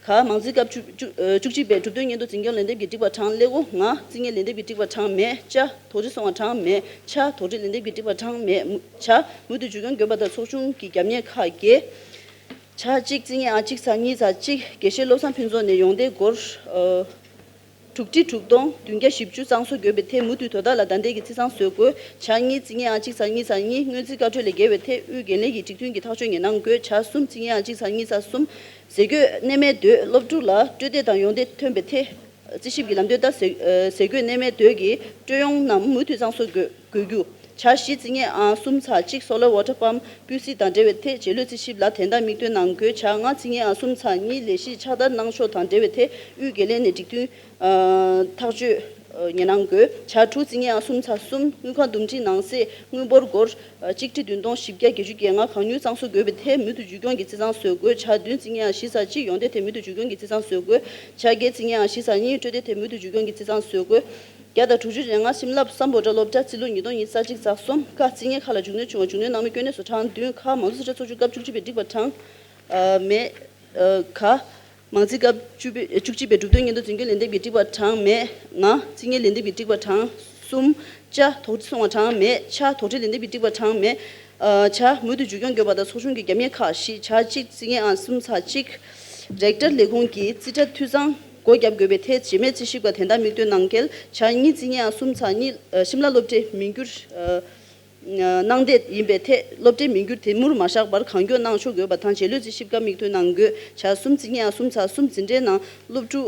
ག་མང་རྩིས་སྐབས་བཅུ་བཅུ་ཨ་བཅུ་གཅིག་པའི་གྲུབ་དོན་སྙན་ཐོ་འཛིན་སྐྱོང་ལན་འདེབས་ཀྱིས་བསྒྲིགས་པ་གྲངས་ཀླད་ཀོར། ང་རྩིས་ངན་ལན་འདེབས་ཀྱིས་བསྒྲིགས་པ་གྲངས་མེད། ཅ་དོགས་འདྲི་སོང་བ་གྲངས་མེད། ཆ་དོགས་འདྲི་ལན་འདེབས་ཀྱིས་བསྒྲིགས་པ་གྲངས་མེད། མུ་ཆ་མུ་མཐུད་འཇུག་སྐྱོང་དགོས་པ་དང་ཚོགས་ཆུང་གི་རྒྱབ་གཉེར་ཁག་བརྒྱད། ཆ་གཅིག་རྩིས་ངན་ཨང་གཅིག་ཚེག་གཉིས་ཚེག་གཅིག་དགེ་བཤེས་བློ་བཟང་ཕུན་ཚོགས་ནས་ཡོང་བདེ་སྒོར་ཨ་ དྲུག་ཁྲི་དྲུག་སྟོང་བདུན་བརྒྱ་བཞི་བཅུ་གཙང་བཟོ་དགོས་པའི་ཐད་མུ་མཐུད་དོ་བདག་ལ་ད་ལྟའི་གི་རྩིས་ཚང་བཟོ་དགོས། བྱ་གཉིས་རྩིས་ངན་ཨང་གཅིག་ཚ་གཉིས་ཚ་གཉིས་སྔོན་རྩིས་བཀའ་འཁྲོལ་ལས་འགལ་བའི་ཐད་དབུས་འགན་ལེན་གྱི་སྒྲིག་མཐུན་གྱི་ཐག་གཅོད་ངེས་གནང་དགོས། བྱ་གསུམ་རྩིས་ངན་ཨང་གཅིག་ཚ་གཉིས་ཚ་གསུམ་ཟས་གོས་གནས་མལ་དོད་སློབ་ཕྲུག་ལ་སྤྲོད་བདེ་དང་ཡོང་བདེ་ཐོན་པའི་ཐད། རྩིས་ཞིབ་ཀྱི་ལམ་སྟོན་ལྟར་ཟས་ཟས་གོས་གནས་མལ་དོད་ཀྱི་སྤྲོད་ཡོང་རྣམས་མུ་མཐུད་གཙང་བཟོ་དགོས་དགོས་རྒྱུ། བྱ་བཞི་རྩིས་ངན་ཨང་གསུམ་ཚ་གཅིག་སོ་ལར་ཝ་ཊར་པམ་སྤུས་གཟིགས་དང་འབྲེལ་བའི་ཐད་རྗེས་ལུས་རྩིས་ཞིབ་ལ་དན་རྟགས་མིག་སྟོན་གནང་དགོས། བྱ་ལྔ་རྩིས་ངན་ཨང་གསུམ་ཚ་གཉིས་ལས་གཞི་ཕྱག་བསྟར་གནང་ཕྱོགས་དང་འབྲེལ་བའི་ཐད་དབུས་འགན་ལེན་ནས་སྒྲིག་མཐུན་ཐག་གཅོད་ངེས་གནང་དགོས། བྱ་དྲུག་རྩིས་ངན་ཨང་གསུམ་ཚ་གསུམ་དངུལ་ཁང་འདུམ་འགྲིག་ནང་གསེས་དངུལ་འབོར་སྒོར་གཅིག་ཁྲི་བདུན་སྟོང་བཞི་བརྒྱ་བརྒྱད་ཅུ་གྱ་ལྔ་གང་ཡོད་གཙང་བཟོ་དགོས་པའི་ཐད་མུ་མཐུད་བཅོས་སྐྱོང་གི་རྩིས་ཚང་བཟོ་དགོས། བྱ་བདུན་རྩིས་ངན་ཨང་བཞི་ཚ་གཅིག་ཡོང་བདེ་ཐད་མུ་མཐུད་བཅོས་སྐྱོང་གི་རྩིས་ཚང་བཟོ་དགོས། བྱ་བརྒྱད་རྩིས་ངན་ཨང་བཞི་ཚ་གཉིས་སྤྲོད་བདེ་ཐད་མུ་མཐུད་བཅོས་སྐྱོང་གི་རྩིས་ཚང་བཟོ་དགོས། བརྒྱ་དང་དྲུག་ཅུ་རེ་ལྔ་ཤིམ་ལ་བསམ་བྷོ་ཊ་སློབ་གྲྭ་རྩིས་ལོ་ཉིས་སྟོང་ཉི་ཤུ་རྩ་གཅིག་རྩ་གསུམ། ཀ་རྩིས་ངན་ཁག་ལ་མཇུག་གནོན་བྱུང་བ་མཇུག་གནོན་གནང་མི་དཀོན་གནས་སུ་གྲངས་བདུན། ཁ་མང་གཙོ་རྩིས་ཁྲ་ཚོགས་ཆུང་སྐབས་བཅུ་གཅིག་པའི་སྒྲིག་པ་གྲངས་མེད། ག་མང་རྩིས་སྐབས་བཅུ་པའི་བཅུ་གཅིག་པའི་གྲུབ་དོན་སྙན་ཐོ་འཛིན་སྐྱོང་ལན་འདེབས་ཀྱི་སྒྲིག་པ་གྲངས་མེད། ང་རྩིས་ངན་ལན་འདེབས་ཀྱི་སྒྲིག་པ་གྲངས་གསུམ། ཅ་དོགས་འདྲི་སོང་བ་གྲངས་མེད། ཆ་དོགས་འདྲི་ལན་འདེབས་ཀྱི་སྒྲིག་པ་གྲངས་མེད། ཨ་ཆ་མུ་མཐུད་བཅོས་སྐྱོང་དགོས་པ་དང་ཚོགས་ཆུང་གི་རྒྱབ་གཉེར་ཁག་བཞི། ཆ་གཅིག་རྩིས་ངན་ཨང་གསུམ་ཚ་གཅིག་རེག་ཊར་ལས་ཁུངས་ཀྱི་རྩིས་ཁྲ་འཐུས་ཚང་སྒོ་བརྒྱབ་དགོས་པའི་ཐད་བྱེད་མེད་རྩིས་ཞིབ་ཁག་དན་རྟགས་མིག་སྟོན་གནང་གལ། ཆ་གཉིས་རྩིས་ངན་ཨང་གསུམ་ཚ་གཉིས་ཨ་ཤིམ་ལ་སློབ་གྲྭའི་མིང་བསྒྱུར་ཨ། གནང་འདོད་ཡིན་པའི་ཐད་སློབ་གྲྭའི་མིང་བསྒྱུར་དེ་མུར་མ་བཞག་པར་གང་མགྱོགས་གནང་ཆོག་དགོས་པ་དང་རྗེས་ལུས་རྩིས་ཞིབ་སྐབས་མིག་སྟོན་གནང་དགོས། བྱ་གསུམ་རྩིས་ངན་ཨང་གསུམ་ཚ་གསུམ་འཛིན་གྲྭའི་ནང་སློབ་ཕྲུག་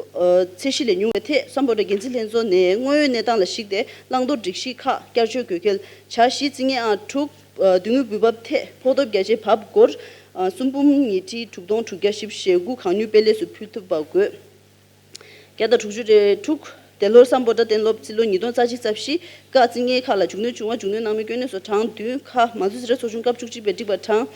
ཚད་གཞི་ལས་ཉུང་བའི་ཐད་བསམ་བྷོ་ཊ་འགན་འཛིན་ལྷན་ཚོགས་ནས་དངོས་ཡོད་གནས་སྟངས་ལ་གཞིགས་ཏེ་བླང་དོར་སྒྲིག་གཞི་ཁག་བསྐྱར་བཅོས་དགོས་གལ། བྱ་བཞི་རྩིས་ངན་ཨང་དྲུག་མདུན་ངོས་འབུལ་འབབ་ཐད་ཕོགས་ཐོབ་བརྒྱ་ཆའི་བབ་སྒོར་གསུམ་འབུམ་ཉིས་ཁྲི་དྲུག་སྟོང་དྲུག་བརྒྱ་བཞི་བཅུ་ཞེ་དགུ་གང་མྱུར་དཔེ་ལེགས་སུ་ཕུལ་ཐུབ་པ་དགོས། བརྒྱ་དང་དྲུག་ཅུ་རེ་དྲུག་དེ་ལོར་སམ་བྷོ་ཊ་གཏན་སློབ་རྩིས་ལོ་ཉིས་སྟོང་རྩ་གཅིག་རྩ་བཞི། ཀ་རྩིས་ངན་ཁག་ལ་མཇུག་གནོན་བྱུང་བ་མཇུག་གནོན་གནང་མི་དཀོན་གནས་སུ་གྲངས་བདུན། ཁ་མང་གཙོ་རྩིས་ཁྲ་ཚོགས་ཆུང་སྐབས་བཅུ་གཅིག་པའི་སྒྲིག་པ་གྲངས།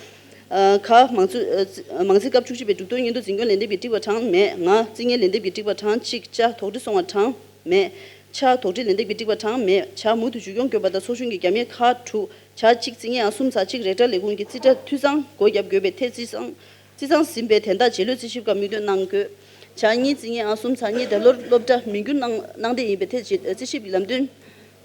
ཨ་ཁ་མང་གཙོ་ཨ་རྩི་མང་རྩིས་སྐབས་བཅུ་གཅིག་པའི་གྲུབ་དོན་སྙན་ཐོ་འཛིན་སྐྱོང་ལན་འདེབས་ཀྱི་སྒྲིག་པ་གྲངས་མེད། ང་རྩིས་ངན་ལན་འདེབས་ཀྱི་སྒྲིག་པ་གྲངས་གཅིག་ཅ་དོགས་འདྲི་སོང་བ་གྲངས་མེད། ཆ་དོགས་འདྲི་ལན་འདེབས་ཀྱི་སྒྲིག་པ་གྲངས་མེད། ཆ་མུ་མཐུད་བཅོས་སྐྱོང་དགོས་པ་དང་ཚོགས་ཆུང་གི་རྒྱབ་གཉེར་ཁག་དྲུག་བྱ་གཅིག་རྩིས་ངན་ཨང་གསུམ་ཚ་གཅིག་རེག་ཊར་ལས་ཁུངས་ཀྱི་རྩིས་ཁྲ་འཐུས་ཚང་སྒོ་བརྒྱབ་དགོས་པའི་ཐད་རྩིས་ཚང་རྩིས་ཚང་ཟིན་པའི་དན་རྟགས་རྗེས་ལུས་རྩིས་ཞིབ་སྐབས་མིག་སྟོན་གནང་དགོས། བྱ་གཉིས་རྩིས་ངན་ཨང་གསུམ་ཚ་གཉིས་དེ་ལོར་སློབ་གྲྭ་མིང་བསྒྱུར་གནང་གནང་འདོད་ཡིན་པའི་ཐད་རྗེས་རྩིས་ཞིབ་ཀྱི་ལམ་སྟོན་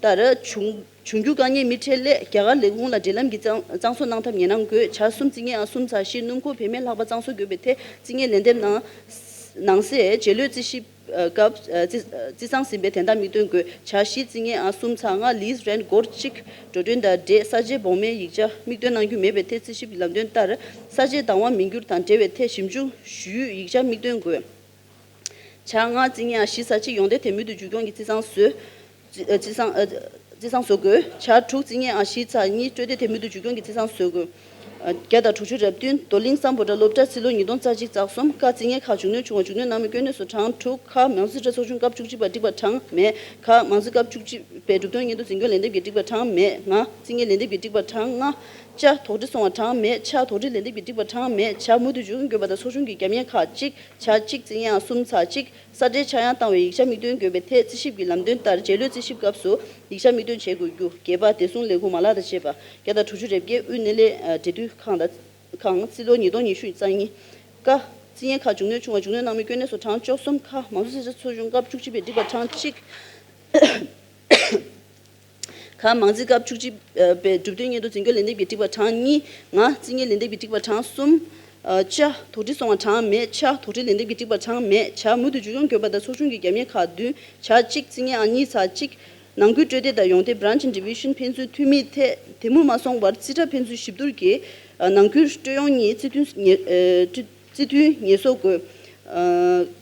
ལྟར་འབྱུང་འབྱུང་འགྱུར་དཀའ་ངལ་མི་འཕྲད་སླད་རྒྱ་གར་ལས་ཁུངས་ལ་འབྲེལ་ལམ་གྱིས་གཙང་གཙང་བཟོ་གནང་ཐབས་ངེས་གནང་དགོས། བྱ་གསུམ་རྩིས་ངན་ཨང་གསུམ་ཚ་བཞི་སྣུམ་འཁོར་བེད་མེད་ལྷག་པ་གཙང་བཟོ་དགོས་པའི་ཐད་རྩིས་ངན་ལན་འདེབས་གནང་གནང་སའི་རྗེས་ལུས་རྩིས་ཞིབ་སྐབས་རྩི་རྩི་སྟངས་ཟིན་པའི་དན་རྟགས་མིག་སྟོན་དགོས། བྱ་བཞི་རྩིས་ངན་ཨང་གསུམ་ཚ་ལྔ་ལིས་རེན་སྒོར་གཅིག་འགྲོ་གྲོན་དང་འབྲེལ་ས་ཆའི་བོགས་མའི་ཡིག་ཆ་མིག་སྟོན་གནང་རྒྱུ་མེད་པའི་ཐད་རྩིས་ཞིབ་ཀྱི་ལམ་སྟོན་ལྟར་ས་ཆའི་བདག་དབང་མིང་བསྒྱུར་དང་འབྲེལ་བའི་ཐད་ཞིབ་འཇུག་ཞུ་ཡིག་ཆ་མིག་སྟོན་དགོས། བྱ་ལྔ་རྩིས་ངན་ཨང་བཞི་ཚ་གཅིག་ཡོང་བདེ་ཐད་མུ་མཐུད་བཅོས་སྐྱོང་གི་རྩི་སྟངས་བཟོས། རྩི་རྩི་སྟངས་ཨ་རྩི་སྟངས་བཟོ་དགོས། བྱ་དྲུག་རྩིས་ངན་ཨང་བཞི་ཚ་གཉིས་སྤྲོད་བདེ་ཐད་མུ་མཐུད་བཅོས་སྐྱོང་གི་རྩི་སྟངས་བཟོ་དགོས། བརྒྱ་དང་དྲུག་ཅུ་རེ་བདུན་རྡོར་གླིང་སམ་བྷོ་ཊ་སློབ་གྲྭ་རྩིས་ལོ་ཉིས་སྟོང་རྩ་གཅིག་རྩ་གསུམ། ཀ་རྩིས་ངན་ཁག་མཇུག་གནོན་བྱུང་བ་མཇུག་གནོན་གནང་མི་དཀོན་གནས་སུ་གྲངས་དྲུག་ཁ་མང་གཙོ་རྩིས་ཁྲ་ཚོགས་ཆུང་སྐབས་བཅུ་གཅིག་པ་སྒྲིག་པ་གྲངས་མེད། ཁ་མང་གཙོ་སྐབས་བཅུ་གཅིག་པའི་གྲུབ་དོན་སྙན་ཐོ་འཛིན་སྐྱོང་ལན་འདེབས་ཀྱི་སྒྲིག་པ་གྲངས་མེད། ང་རྩིས་ངན་ལན་འདེབས་ཀྱི་སྒྲིག་པ་གྲངས་ལྔ། ཅ་དོགས་འདྲི་སོང་བ་གྲངས་མེད། ཆ་དོགས་འདྲི་ལན་འདེབས་ཀྱི་སྒྲིག་པ་གྲངས་མེད། བྱ་མུ་མཐུད་བཅོས་སྐྱོང་དགོས་པ་དང་ཚོགས་ཆུང་གི་རྒྱབ་གཉེར་ཁག་གཅིག་ཆ་གཅིག་རྩིས་ངན་ཨང་གསུམ་ཚ་གཅིག་ས་ཁྲའི་ཆག་ཡང་བཏང་བའི་ཡིག་ཆ་མིག་སྟོན་དགོས་པའི་ཐད་རྩིས་ཞིབ་ཀྱི་ལམ་སྟོན་ལྟར་རྗེས་ལུས་རྩིས་ཞིབ་སྐབས་སུ་ཡིག་ཆ་མིག་སྟོན་བྱེད་དགོས་རྒྱུ། བརྒྱད་པ་བདེ་སྲུང་ལས་ཁུངས་མ་ལག་དང་བཅས་པ། བརྒྱ་དང་དྲུག་ཅུ་རེ་བརྒྱད་དབུས་སྣེ་ལེན་འབྲེལ་མཐུད་ཁང་དང་ཁང་རྩིས་ལོ་ཉིས་སྟོང་ཉི་ཤུ་རྩ་གཉིས། ཀ་རྩིས་ངན་ཁག་མཇུག་སྣོན་བྱུང་བ་མཇུག་སྣོན་གནང་མི་དཀོན་གནས་སུ་གྲངས་བཅུ་གསུམ། ཁ་མང་གཙོ་རྩིས་ཁྲ་ཚོགས་ཆུང་སྐབས་བཅུ་གཅིག་པའི་སྒྲིག་པ་གྲངས་གཅིག་ཁ་མང་རྩིས་སྐབས་བཅུ་གཅིག་པའི་གྲུབ་དོན་སྙན་ཐོ་འཛིན་སྐྱོང་ལན་འདེབས་ཀྱི་སྒྲིག་པ་གྲངས་གཉིས། ང་རྩིས་ངན་ལན་འདེབས་ཀྱི་སྒྲིག་པ་གྲངས་གསུམ། ཅ་དོགས་འདྲི་སོང་བ་གྲངས་མེད། ཆ་དོགས་འདྲི་ལན་འདེབས་ཀྱི་སྒྲིག་པ་གྲངས་མེད། བྱ་མུ་མཐུད་བཅོས་སྐྱོང་དགོས་པ་དང་ཚོགས་ཆུང་གི་རྒྱབ་གཉེར་ཁག་བདུན། བྱ་གཅིག་རྩིས་ངན་ཨང་གཉིས་ཚ་གཅིག་ནང་ཁུལ་སྤྲོད་བདེ་དང་ཡོང་བདེ་Branch and Division ཕན་ཚུན་འཐུས་མིའི་ཐད་དེ་མུར་མ་སོང་བར་རྩིས་ཁྲ་ཕན་ཚུན་ཞིབ་བསྡུར་གྱིས་ནང་ཁུལ་སྤྲོད་ཡོང་གཉིས་རྩིས་མཐུན་ཉེ་ཨ་རྩིས་མཐུན་ཉེས་གསོག་དགོས། ཨ་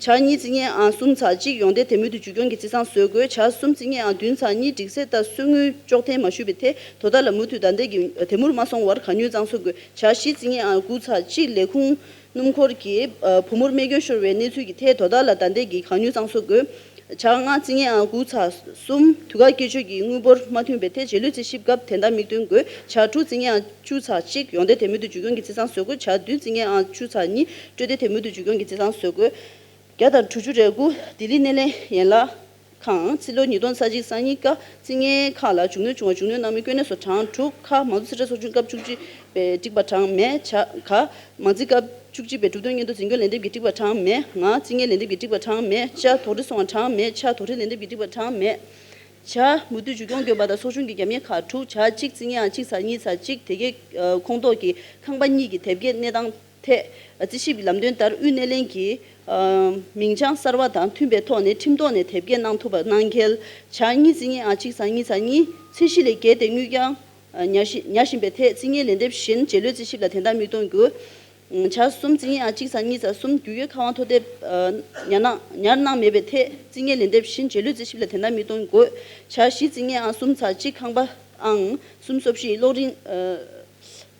བྱ་གཉིས་རྩིས་ངན་ཨང་གསུམ་ཚ་གཅིག་ཡོང་བདེ་དེ་མུ་མཐུད་བཅོས་སྐྱོང་གི་རྩིས་ཚང་བཟོ་དགོས། བྱ་གསུམ་རྩིས་ངན་ཨང་བདུན་ཚ་གཉིས་སྒྲིག་གསལ་ལྟར་གསོལ་དངུལ་གཅོག་འཐེན་མ་ཞུས་པའི་ཐད་དོ་བདག་ལ་མུ་མཐུད་ད་ལྟའི་གི་དེ་མུར་མ་སོང་བར་གང་མྱུར་གཙང་བཟོ་དགོས། བྱ་བཞི་རྩིས་ངན་ཨང་དགུ་ཚ་གཅིག་ལས་ཁུངས་སྣུམ་འཁོར་གྱིས་ཨ་བུ་མོར་རྨས་སྐྱོན་ཤོར་བའི་གནས་ཚུལ་གྱི་ཐད་དོ་བདག་ལ་ད་ལྟའི་གི་གང་མྱུར་གཙང་བཟོ་དགོས། བྱ་ལྔ་རྩིས་ངན་ཨང་དགུ་ཚ་གསུམ་དུས་བཀག་བསྐྱེད་བཅོས་ཀྱི་དངུལ་འབོར་མ་མཐུན་པའི་ཐད་རྗེས་ལུས་རྩིས་ཞིབ་སྐབས་དན་རྟགས་མིག་སྟོན་དགོས། བྱ་དྲུག་རྩིས་ངན་ཨང་བཅུ་ཚ་གཅིག་ཡོང་བདེ་དེ་མུ་མཐུད་བཅོས་སྐྱོང་གི་རྩིས་ཚང་བཟོ་དགོས། བྱ་བདུན་རྩིས་ངན་ཨང་བཅུ་ཚ་གཉིས་སྤྲོད་བདེ་དེ་མུ་མཐུད་བཅོས་སྐྱོང་གི་རྩིས་ཚང་བཟོ་དགོས། བརྒྱ་དང་དྲུག་ཅུ་རེ་དགུ་ལྡི་ལི་སྣེ་ལེན་ཡན་ལག་ཁང་རྩིས་ལོ་ཉིས་སྟོང་རྩ་གཅིག་རྩ་གཉིས་ཀ་རྩིས་ངན་ཁག་ལ་མཇུག་སྣོན་བྱུང་བ་མཇུག་སྣོན་གནང་མི་དཀོན་གནས་སུ་གྲངས་དྲུག་ཁ་མང་གཙོ་རྩིས་ཁྲ་ཚོགས་ཆུང་སྐབས་བཅུ་གཅིག་པའི་སྒྲིག་པ་གྲངས་མེད། བྱ་ག་མང་རྩིས་སྐབས་བཅུ་གཅིག་པའི་གྲུབ་དོན་སྙན་ཐོ་འཛིན་སྐྱོང་ལན་འདེབས་ཀྱི་སྒྲིག་པ་གྲངས་མེད། ང་རྩིས་ངན་ལན་འདེབས་ཀྱི་སྒྲིག་པ་གྲངས་མེད། ཅ་དོགས་འདྲི་སོང་བ་གྲངས་མེད། ཆ་དོགས་འདྲི་ལན་འདེབས་ཀྱི་སྒྲིག་པ་གྲངས་མེད། བྱ་མུ་མཐུད་བཅོས་སྐྱོང་དགོས་པ་དང་ཚོགས་ཆུང་གི་རྒྱབ་གཉེར་ཁག་དྲུག་བྱ་གཅིག་རྩིས་ངན་ཨང་གཅིག་ཚ་གཉིས་ཚ་གཅིག་དེ་གའི་ཁོངས་གཏོགས་ཀྱི་ཁང་པ་གཉིས་ཀྱི་དེབ་སྐྱེལ་གནས་སྟངས་ ཐད། རྩིས་ཞིབ་ཀྱི་ལམ་སྟོན་ལྟར་དབུས་སྣེ་ལེན་གྱིས་མིང་བྱང་གསར་བ་དང་མཐུན་པའི་ཐོག་ནས་ཁྲིམས་ཐོག་ནས་དེབ་སྐྱེལ་གནང་ཐུབ་པ་གནང་གལ། ཆ་གཉིས་བརྩི་ངེས་ཨང་གཅིག་ཚ་གཉིས་ཚ་གཉིས་ཚད་གཞི་ལས་བརྒལ་ཏེ་དངུལ་རྐྱང་ཉར་བཞིན་ཉར་བཞིན་པའི་ཐད་རྩིས་ངེས་ལན་འདེབས་གཞན་རྗེས་ལུས་རྩིས་ཞིབ་ལ་དོན་དག་མིག་སྟོན་དགོས། ཆ་གསུམ་བརྩི་ངེས་ཨང་གཅིག་ཚ་གཉིས་ཚ་གསུམ་རྒྱུ་སྐྱེལ་ཁ་དབང་ཐོ་དེབ་ཉར་གནང་ཉར་གནང་མེད་པའི་ཐད་རྩིས་ངེས་ལན་འདེབས་གཞན་རྗེས་ལུས་རྩིས་ཞིབ་ལ་དོན་དག་མིག་སྟོན་དགོས། ཆ་བཞི་བརྩི་ངེས་ཨང་གསུམ་ཚ་གཅིག་ཁང་པ་ཨང་གསུམ་སོ་བཞི་གློག་རིན།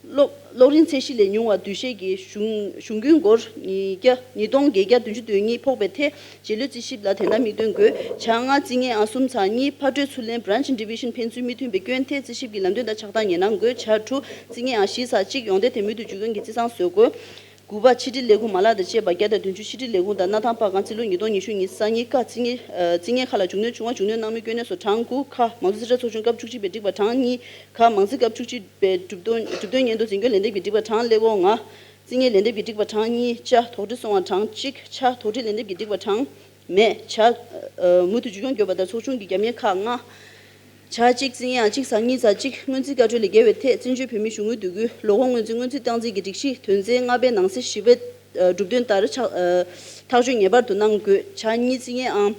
གློག་གློག་རིན་ཚད་གཞི་ལས་ཉུང་བ་འདུས་བྱས་ཀྱི་གཞུང་གཞུང་གྱོན་སྒོར་ཉིས་བརྒྱ་ཉིས་སྟོང་བརྒྱད་བརྒྱ་བདུན་ཅུ་དོན་གཉིས་ཕོག་པའི་ཐད་རྗེས་ལུས་རྩིས་ཞིབ་ལ་དོན་དག་མིག་སྟོན་དགོས། ཆ་ལྔ་བརྩི་ངེས་ཨང་གསུམ་ཚ་གཉིས་ཕར་སྤྲོད་ཚུར་ལེན་Branch Division ཕན་ཚུན་མི་མཐུན་པའི་སྐྱོན་ཐད་རྩིས་ཞིབ་ཀྱི་ལམ་སྟོན་དང་ཕྱག་བསྟར་ངེས་གནང་དགོས། ཆ་དྲུག་བརྩི་ངེས་ཨང་བཞི་ཚ་གཅིག་ཡོངས་བསྡད་དེ་མུ་མཐུད་བརྒྱུད་སྐྱོང་གི་རྩིས་ཚང་བཟོ་དགོས། དགུ་པ་ཕྱི་དྲིལ་ལས་ཁུངས་མ་ལག་དང་བཅས་པ་བརྒྱ་དང་བདུན་ཅུ་ཕྱི་དྲིལ་ལས་ཁུངས་དང་སྣར་ཐང་པར་ཁང་རྩིས་ལོ་ཉིས་སྟོང་ཉི་ཤུ་ཉི་ཤུ་རྩ་གཉིས་ཀ་རྩིས་ངེས་རྩིས་ངེས་ཁག་ལ་རྒྱུ་ནོར་བྱུང་བ་རྒྱུ་ནོར་གནང་མིའི་སྐྱོན་གནས་སོ་གྲངས་དགུ་ཁ་མང་གཙོ་རྩིས་ཁྲ་ཚོགས་ཆུང་སྐབས་བཅུ་གཅིག་པའི་སྒྲིག་པ་གྲངས་གཉིས་ཁ་མང་རྩིས་སྐབས་བཅུ་གཅིག་པའི་གྲུབ་དོན་གྲུབ་དོན་སྙན་ཐོ་འཛིན་སྐྱོང་ལན་འདེབས་ཀྱི་སྒྲིག་པ་གྲངས་ཀླད་ཀོར་ལྔ། རྩིས་ངེས་ལན་འདེབས་ཀྱི་སྒྲིག་པ་གྲངས་གཉིས་ཅ་དོགས་འདྲི་སོང་བ་གྲངས་གཅིག་ཆ་དོགས་འདྲི་ལན་འདེབས་ཀྱི་སྒྲིག་པ་གྲངས་མེད་ཆ། མུ་མཐུད་རྒྱུ་སྐྱོང་དགོས་པ་དང་ཚོགས་ཆུང་གི་རྒྱབ་གཉེར་ཁག་ལྔ། ཆ་གཅིག་རྩིས་ངེས་ཨང་གཅིག་ཚ་གཉིས་ཚ་གཅིག་སྔོན་རྩིས་བཀའ་འཁྲོལ་ལས་འགལ་བའི་ཐད་བཙན་བྱོལ་བོད་མིའི་གཞུང་དངུལ་བསྡུ་རྒྱུའི་ལོ་འཁོར་སྔོན་རྩིས་སྔོན་རྩིས་སྟངས་འཛིན་གྱི་སྒྲིག་གཞི་དོན་ཚན་ལྔ་པའི་ནང་གསེས་བཞི་པའི་གྲུབ་དོན་ལྟར་ཆ་ཐག་གཅོད་ངེས་པར་དུ་གནང་དགོས། ཆ་གཉིས་རྩིས་ངེས་ཨང་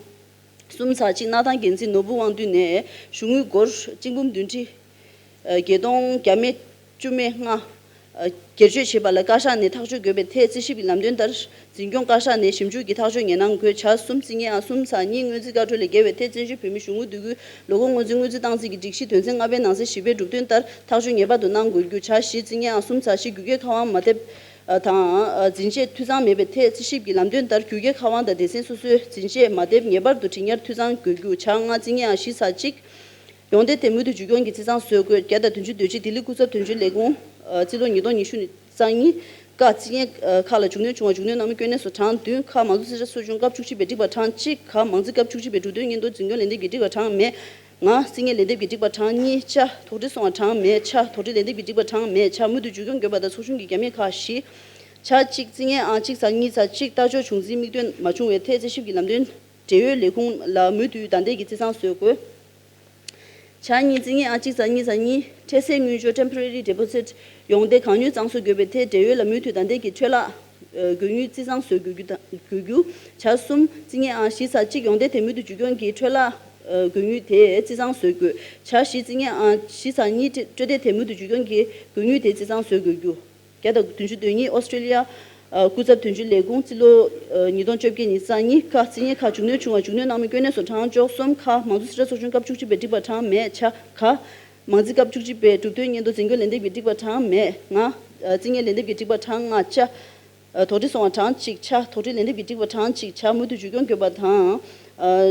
གསུམ་ཚ་གཅིག་སྣར་ཐང་འགན་འཛིན་ནོར་བུ་དབང་འདུས་ནས་གཞུང་དངུལ་སྒོར་གཅིག་འབུམ་བདུན་ཁྲི་བརྒྱད་སྟོང་བརྒྱ་མེད་བཅུ་མེད་ལྔ། སྒེར་གཅོད་བྱས་པ་ལ་བཀའ་ཤག་ནས་ཐག་གཅོད་དགོས་པའི་ཐད་རྩིས་ཞིབ་ཀྱི་ལམ་སྟོན་ལྟར་འཛིན་སྐྱོང་བཀའ་ཤག་ནས་ཞིབ་འཇུག་གི་ཐག་གཅོད་ངེས་གནང་དགོས། ཆ་གསུམ་རྩིས་ངེས་ཨང་གསུམ་ཚ་གཉིས་སྔོན་རྩིས་བཀའ་འཁྲོལ་ལས་འགལ་བའི་ཐད་བཙན་བྱོལ་བོད་མིའི་གཞུང་དངུལ་བསྡུ་རྒྱུའི་ལོ་འཁོར་སྔོན་རྩིས་སྔོན་རྩིས་སྟངས་འཛིན་གྱི་སྒྲིག་གཞི་དོན་ཚན་ལྔ་པའི་ནང་གསེས་བཞི་པའི་གྲུབ་དོན་ལྟར་ཐག་གཅོད་ངེས་པར་དུ་གནང་དགོས་རྒྱུ། ཆ་བཞི་རྩིས་ངེས་ཨང་གསུམ་ཚ་བཞི་རྒྱུ་སྐྱེལ་ཁ་དབང་མ་དེབ་དང་འཛིན་ཆས་འཐུས་ཚང་མེད་པའི་ཐད་རྩིས་ཞིབ་ཀྱི་ལམ་སྟོན་ལྟར་རྒྱུ་སྐྱེལ་ཁ་དབང་དང་སྡེ་ཚན་སོ་སོའི་འཛིན་ཆས་མ་དེབ་ངེས་པར་དུ་སྒྲིག་ཉར་འཐུས་ཚང་དགོས་རྒྱུ། ཆ་ལྔ་རྩིས་ངེས་ཨང་བཞི་ཚ་གཅིག་ཡོངས་འདེད་དེ་མུ་མཐུད་རྒྱུ་སྐྱོང་གི་རྩིས་ཚང་བཟོ་དགོས། བརྒྱ་དང་བདུན་ཅུ་དོན་གཅིག་ལྡི་ལི་སྐུ་ཚབ་དོན་གཅོད་ལས་ཁུངས། རྩིས་ལོ་ཉིས་སྟོང་ཉི་ཤུ་རྩ་གཉིས་ཀ་རྩིས་ངེས་ཁག་ལ་རྒྱུ་ནོར་བྱུང་བ་རྒྱུ་ནོར་གནང་མིའི་སྐྱོན་གནས་སོ་གྲངས་བདུན་ཁ་མང་གཙོ་རྩིས་ཁྲ་ཚོགས་ཆུང་སྐབས་བཅུ་གཅིག་པའི་སྒྲིག་པ་གྲངས་གཅིག་ཁ་མང་རྩིས་སྐབས་བཅུ་གཅིག་པའི་གྲུབ་དོན་སྙན་ཐོ་འཛིན་སྐྱོང་ལན་འདེབས་ཀྱི་སྒྲིག་པ་གྲངས་མེད། ལྔ་རྩིས་ངེས་ལན་འདེབས་ཀྱི་སྒྲིག་པ་གྲངས་གཉིས་ཆ་དོགས་འདྲི་སོང་བ་གྲངས་མེད་ཆ་དོགས་འདྲི་ལན་འདེབས་ཀྱི་སྒྲིག་པ་གྲངས་མེད་ཆ་མུ་མཐུད་རྒྱུ་སྐྱོང་དགོས་པ་དང་ཚོགས་ཆུང་གི་རྒྱབ་གཉེར་ཁག་བཞི། ཆ་གཅིག་རྩིས་ངེས་ཨང་གཅིག་ཚ་གཉིས་ཚ་གཅིག་རྟགས་འཇོག་བྱུང་རྩིས་དམིགས་འདུན་མ་བྱུང་བའི་ཐད་རྩིས་ཞིབ་ཀྱི་ལམ་སྟོན། འབྲེལ་ཡོད་ལས་ཁུངས་ལ་མུ་མཐུད་བདའ་འདེད་ཀྱི་རྩིས་ཚང་བཟོ་དགོས། ཆ་གཉིས་རྩིས་ངེས་ཨང་གཅིག་ཚ་གཉིས་ཚ་གཉིས་འཕྲལ་སེལ་དངུལ་འབྱོར་Temporary Deposit ཡོངས་འདེད་གང་མྱུར་གཙང་བཟོ་དགོས་པའི་ཐད་འབྲེལ་ཡོད་ལ་མུ་མཐུད་བདའ་འདེད་ཀྱི་འཕྲོད་བརླག་དགོས་དངུལ་རྩིས་གཙང་བཟོ་དགོས་རྒྱུ་དང་དགོས་རྒྱུ། ཆ་གསུམ་རྩིས་ངེས་ཨང་བཞི་ཚ་གཅིག་ཡོངས་འདེད་དེ་མུ་མཐུད་རྒྱུ་སྐྱོང་གི་འཕྲོད་བརླག་དགོས་དངུལ་དེ་རྩིས་གཙང་བཟོ་དགོས། ཆ་བཞི་རྩིས་ངེས་ཨང་བཞི་ཚ་གཉིས་སྤྲོད་བདེ་དེ་མུ་མཐུད་རྒྱུ་སྐྱོང་གི་དགོས་དངུལ་དེ་རྩིས་གཙང་བཟོ་དགོས་རྒྱུ། བརྒྱ་དང་བདུན་ཅུ་དོན་གཉིས་ཨོ་སི་ཀྲི་ལི་ཡ་སྐུ་ཚབ་དོན་གཅོད་ལས་ཁུངས་རྩིས་ལོ་ཉིས་སྟོང་བཅོ་བརྒྱད་ཉི་ཤུ་རྩ་གཉིས་ཀ་རྩིས་ངེས་ཁག་རྒྱུ་ནོར་བྱུང་བ་རྒྱུ་ནོར་གནང་མིའི་སྐྱོན་གནས་སོ་གྲངས་བཅུ་གསུམ་ཁ་མང་གཙོ་རྩིས་ཁྲ་ཚོགས་ཆུང་སྐབས་བཅུ་གཅིག་པའི་སྒྲིག་པ་གྲངས་མེད་ཆ་ག་མང་རྩིས་སྐབས་བཅུ་གཅིག་པའི་གྲུབ་དོན་སྙན་ཐོ་འཛིན་སྐྱོང་ལན་འདེབས་ཀྱི་སྒྲིག་པ་གྲངས་མེད་ལྔ། རྩིས་ངེས་ལན་འདེབས་ཀྱི་སྒྲིག་པ་གྲངས་ལྔ་ཆ། དོགས་འདྲི་སོང་བ་གྲངས་གཅིག་ཆ་དོགས་འདྲི་ལན་འདེབས་ཀྱི་སྒྲིག་པ་གྲངས་གཅིག་ཆ་མུ་མཐུད་རྒྱུ་སྐྱོང་དགོས་པ་དང་།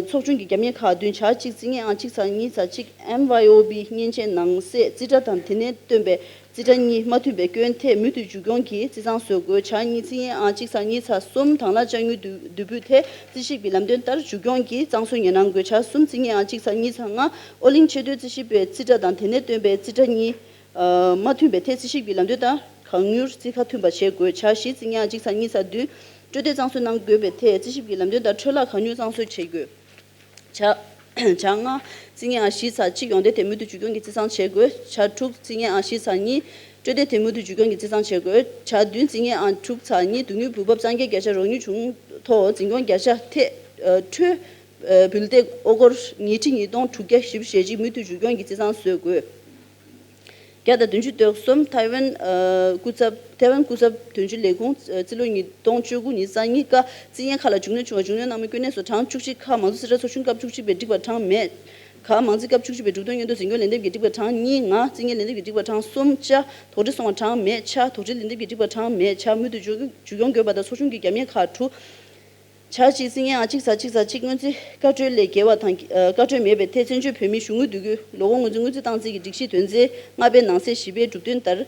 ཚོགས་ཆུང་གི་རྒྱབ་གཉེར་ཁག་བདུན་ཆ་གཅིག་རྩིས་ངེས་ཨང་གཅིག་ཚ་གཉིས་ཚ་གཅིག M Y O B མཉེན་ཆས་ནང་གསེས་རྩིས་ཁྲ་དང་དེ་ནས་བཏོན་པའི་རྩིས་ཁྲ་གཉིས་མ་མཐུན་པའི་སྐྱོན་ཐད་མུ་མཐུད་རྒྱུ་སྐྱོང་གིས་རྩིས་གཙང་བཟོ་དགོས། ཆ་གཉིས་རྩིས་ངེས་ཨང་གཅིག་ཚ་གཉིས་ཚ་གསུམ་དང་བླངས་དཔྱ་དངུལ་བསྡུ་བསྡུ་འབུལ་ཐད་རྩིས་ཞིབ་ཀྱི་ལམ་སྟོན་ལྟར་རྒྱུ་སྐྱོང་གིས་གཙང་བཟོ་ངེས་གནང་དགོས། ཆ་གསུམ་རྩིས་ངེས་ཨང་གཅིག་ཚ་གཉིས་ཚ་ལྔ་ཨོ་གླིང་ཆེས་མཐོའི་རྩིས་ཞིབ་པའི་རྩིས་ཁྲ་དང་དེ་ནས་བཏོན་པའི་རྩིས་ཁྲ་གཉིས། མ་མཐུན་པའི་ཐད་རྩིས་ཞིབ་ཀྱི་ལམ་སྟོན་དང་གང་མྱུར་རྩིས་ཁ་མཐུན་པ་བྱེད་དགོས། ཆ་བཞི་རྩིས་ངེས་ཨང་གཅིག་ཚ་གཉིས་ཚ་བདུན་སྤྲོད་བདེ་གཙང་བཟོ་གནང་དགོས་པའི་ཐད་རྩིས་ཞིབ་ཀྱི་ལམ་སྟོན་དང་འཕྲོད་བརླག་གང་མྱུར་གཙང་བཟོ་བྱེད་དགོས། ཆ་ཆ་ལྔ་རྩིས་ངེས་ཨང་བཞི་ཚ་གཅིག་ཡོངས་འདེད་དེ་མུ་མཐུད་རྒྱུ་སྐྱོང་གི་རྩིས་གཙང་བྱེད་དགོས། ཆ་དྲུག་རྩིས་ངེས་ཨང་བཞི་ཚ་གཉིས་སྤྲོད་བདེ་དེ་མུ་མཐུད་རྒྱུ་སྐྱོང་གི་རྩིས་གཙང་བྱེད་དགོས། ཆ་བདུན་རྩིས་ངེས་ཨང་དྲུག་ཚ་གཉིས་སྡུག་བསྔལ་འབུལ་འབབ་གཙང་སྐྱེད་བརྒྱ་ཆ་རོགས་དངུལ་བྱུང་ཐོག་འཛིན་སྐྱོང་བརྒྱ་ཆ་ཐད་འཕྲོད་འབུལ་ཏེ་ཨོ་སྒོར་ཉིས་ཁྲི་ཉིས་སྟོང་དྲུག་བརྒྱ་བཞི་བཅུ་ཞེ་གཅིག་མུ་མཐུད་རྒྱུ་སྐྱོང་གི་རྩིས་གཙང་བཟོ་དགོས། བརྒྱ་དང་བདུན་ཅུ་དོན་གསུམ་ཐའེ་ཝན་སྐུ་ཚབ་ཐའེ་ཝན་སྐུ་ཚབ་དོན་གཅོད་ལས་ཁུངས་རྩིས་ལོ་ཉིས་སྟོང་བཅུ་དགུ་ཉི་ཤུ་རྩ་གཉིས་ཀ་རྩིས་ངན་ཁག་ལ་རྒྱུ་ནོར་བྱུང་བ་རྒྱུ་ནོར་གནང་མིའི་སྐྱོན་གནས་སོ་གྲངས་བཅུ་གཅིག་ཁ་མང་གཙོ་རྩིས་ཁྲ་ཚོགས་ཆུང་སྐབས་བཅུ་གཅིག་པའི་སྒྲིག་པ་གྲངས་མེད་ཁ་མང་རྩིས་སྐབས་བཅུ་གཅིག་པའི་གྲུབ་དོན་སྙན་ཐོ་འཛིན་སྐྱོང་ལན་འདེབས་ཀྱི་སྒྲིག་པ་གྲངས་གཉིས་ང་རྩིས་ངན་ལན་འདེབས་ཀྱི་སྒྲིག་པ་གྲངས་གསུམ་ཅ་དོགས་འདྲི་སོང་བ་གྲངས་མེད་ཆ་དོགས་འདྲི་ལན་འདེབས་ཀྱི་སྒྲིག་པ་གྲངས་མེད་ཆ་མུ་མཐུད་རྒྱུ་སྐྱོང་དགོས་པ་དང་ཚོགས་ཆུང་གི་རྒྱབ་གཉེར་ཁག་དྲུག་ཆ་གཅིག་རྩིས་ངན་ཨང་གཅིག་ཚ་གཅིག་ཚ་གཅིག་སྔོན་རྩིས་བཀའ་འཁྲོལ་ལས་འགལ་བ་དང་བཀའ་འཁྲོལ་མེད་པའི་ཐད་བཙན་བྱོལ་བོད་མིའི་གཞུང་དངུལ་བསྡུ་རྒྱུའི་ལོ་འཁོར་སྔོན་རྩིས་དངུལ་རྩིས་སྟངས་འཛིན་གྱི་སྒྲིག་གཞི་དོན་ཚན་ལྔ་པའི་ནང་གསེས་བཞི་པའི་གྲུབ་དོན་ལྟར་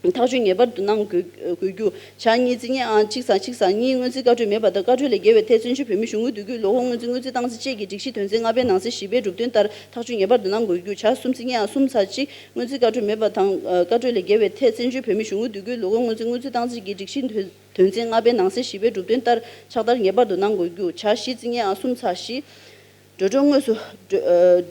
ཐག་གཅོད་ངེས་པར་དུ་གནང་དགོས་དགོས་རྒྱུ། ཆ་གཉིས་རྩིས་ངན་ཨང་གཅིག་ཚ་གཅིག་ཚ་གཉིས་སྔོན་རྩིས་བཀའ་འཁྲོལ་མེད་པ་དང་བཀའ་འཁྲོལ་ལས་འགལ་བའི་ཐད་བཙན་བྱོལ་བོད་མིའི་གཞུང་དངུལ་བསྡུ་རྒྱུའི་ལོ་འཁོར་སྔོན་རྩིས་དངུལ་རྩིས་སྟངས་འཛིན་བཅས་ཀྱི་སྒྲིག་གཞི་དོན་ཚན་ལྔ་པའི་ནང་གསེས་བཞི་པའི་གྲུབ་དོན་ལྟར་ཐག་གཅོད་ངེས་པར་དུ་གནང་དགོས་རྒྱུ། ཆ་གསུམ་རྩིས་ངན་ཨང་གསུམ་ཚ་གཅིག་སྔོན་རྩིས་བཀའ་འཁྲོལ་མེད་པ་དང་བཀའ་འཁྲོལ་ལས་འགལ་བའི་ཐད་བཙན་བྱོལ་བོད་མིའི་གཞུང་དངུལ་བསྡུ་རྒྱུའི་ལོ་འཁོར་སྔོན་རྩིས་དངུལ་རྩིས་སྟངས་འཛིན་གྱི་སྒྲིག་གཞི་དོན་དོན་ཚན་ལྔ་པའི་ནང་གསེས་བཞི་པའི་གྲུབ་དོན་ལྟར་ཕྱག་བསྟར་ངེས་པར་དུ་གནང་དགོས་རྒྱུ། ཆ་བཞི་རྩིས་ངན་ཨང་གསུམ་ཚ་བཞི། འགྲོ་གྲོན་དངོས་སུ་འགྲོ་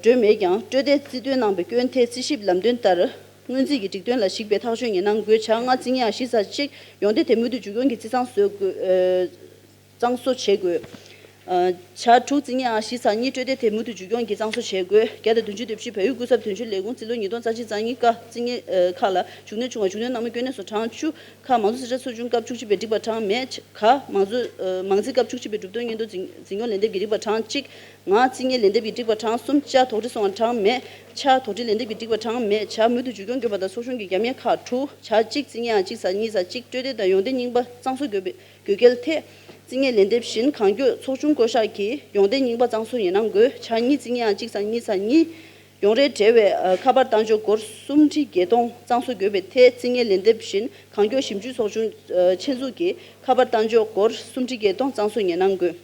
འགྲོ་མེད་ཀྱང་སྤྲོད་བདེ་རྩིས་སྟོན་གནང་པའི་སྐྱོན་ཐད་རྩིས་ཞིབ་ལམ་སྟོན་ལྟར། སྔོན་རྩིས་ཀྱི་སྒྲིག་དོན་ལ་གཞིགས་པའི་ཐག་གཅོད་ངེས་གནང་དགོས། བྱ་ལྔ། རྩིས་ངེས་ཨང་བཞི་ཚེག་གཅིག་ཡོང་འདེད་དེ་མུ་མཐུད་འཇུག་ཡོང་གི་རྩིས་ཚང་བཟོ་དགོས། ཨ། གཙང་བཟོ་བྱེད་དགོས། ཨ། བྱ་དྲུག། རྩིས་ངེས་ཨང་བཞི་ཚེག་གཉིས་སྤྲོད་འདེད་དེ་མུ་མཐུད་འཇུག་ཡོང་གི་གཙང་བཟོ་བྱེད་དགོས། བརྒྱ་དང་བདུན་ཅུ་དོན་བཞི། བལ་ཡུལ་སྐུ་ཚབ་དོན་གཅོད་ལས་ཁུངས། རྩིས་ལོ་ཉིས་སྟོང་རྩ་གཅིག་རྩ་གཉིས། ཀ། རྩིས་ངེས་ཨ་ཁག་ལ་བྱུང་གནས་བྱུང་བ། བྱུང་གནས་གནང་མི་སྐྱོན་གནས་སུ་གྲངས་བཅུ། ཁ། མང་གཙོ་རྩིས་ཁྲ་ཚོགས་ཆུང་སྐབས་བཅུ་གཅིག་པའི་སྒྲིག་པ་གྲངས་མེད། ག། མང་གཙོ། ཨ། མང་རྩིས་སྐབས་བཅུ་གཅིག་པའི་གྲུབ་དོན་སྙན་ཐོ་འཛིན་འཛིན་སྐྱོང་ལན་འདེབས་ཀྱི་སྒྲིག་པ་གྲངས་གཅིག་ང་། རྩིས་ངེས་ལན་འདེབས་ཀྱི་སྒྲིག་པ་གྲངས་གསུམ། ཅ། དོགས་འདྲི་སོང་བ་གྲངས་མེད། ཆ། དོགས་འདྲི་ལན་འདེབས་ཀྱི་སྒྲིག་པ་གྲངས་མེད། ཇ། མུ་མཐུད་འཇུག་སྐྱོང་དགོས་པ་དང་ཚོགས་ཆུང་གི་རྒྱབ་གཉེར་ཁག་དྲུག་བྱ་གཅིག། རྩིས་ངེས་ཨང་གཅིག་ཚེག་གཉིས་ཚེག་གཅིག་སྤྲོད་འདེད་དང་ཡོང་འདེད་རྙིང་པ་གཙང་བཟོ་དགོས་པའི་དགོས་གལ་ཐད། རྩིས་ངེས་ལན་འདེབས་བཞིན་གང་མགྱོགས་ཚོགས་ཆུང་བསྐོ་གཞག་གིས་ཡོང་འདེད་རྙིང་པ་གཙང་བཟོ་ངེས་གནང་དགོས། བྱ་གཉིས། རྩིས་ངེས་ཨང་གཅིག་ཚེག་གཉིས་ཚེག་གཉིས། ཡོང་རེ་འབྲེལ་བའི་ཨ་ཁ་པར་གཏང་ཕྱོགས་སྒོར་སུམ་ཁྲི་བརྒྱད་སྟོང་གཙང་བཟོ་དགོས་པའི་ཐད། རྩིས་ངེས་ལན་འདེབས་བཞིན་གང་མགྱོགས་ཞིབ་འཇུག་ཚོགས་ཆུང་ཨ་ཆེད་འཛུགས་ཀྱིས་ཁ་པར་གཏང་ཕྱོགས་སྒོར་སུམ་ཁྲི་བརྒྱད་སྟོང་གཙང་བཟོ་ངེས་གནང་དགོས།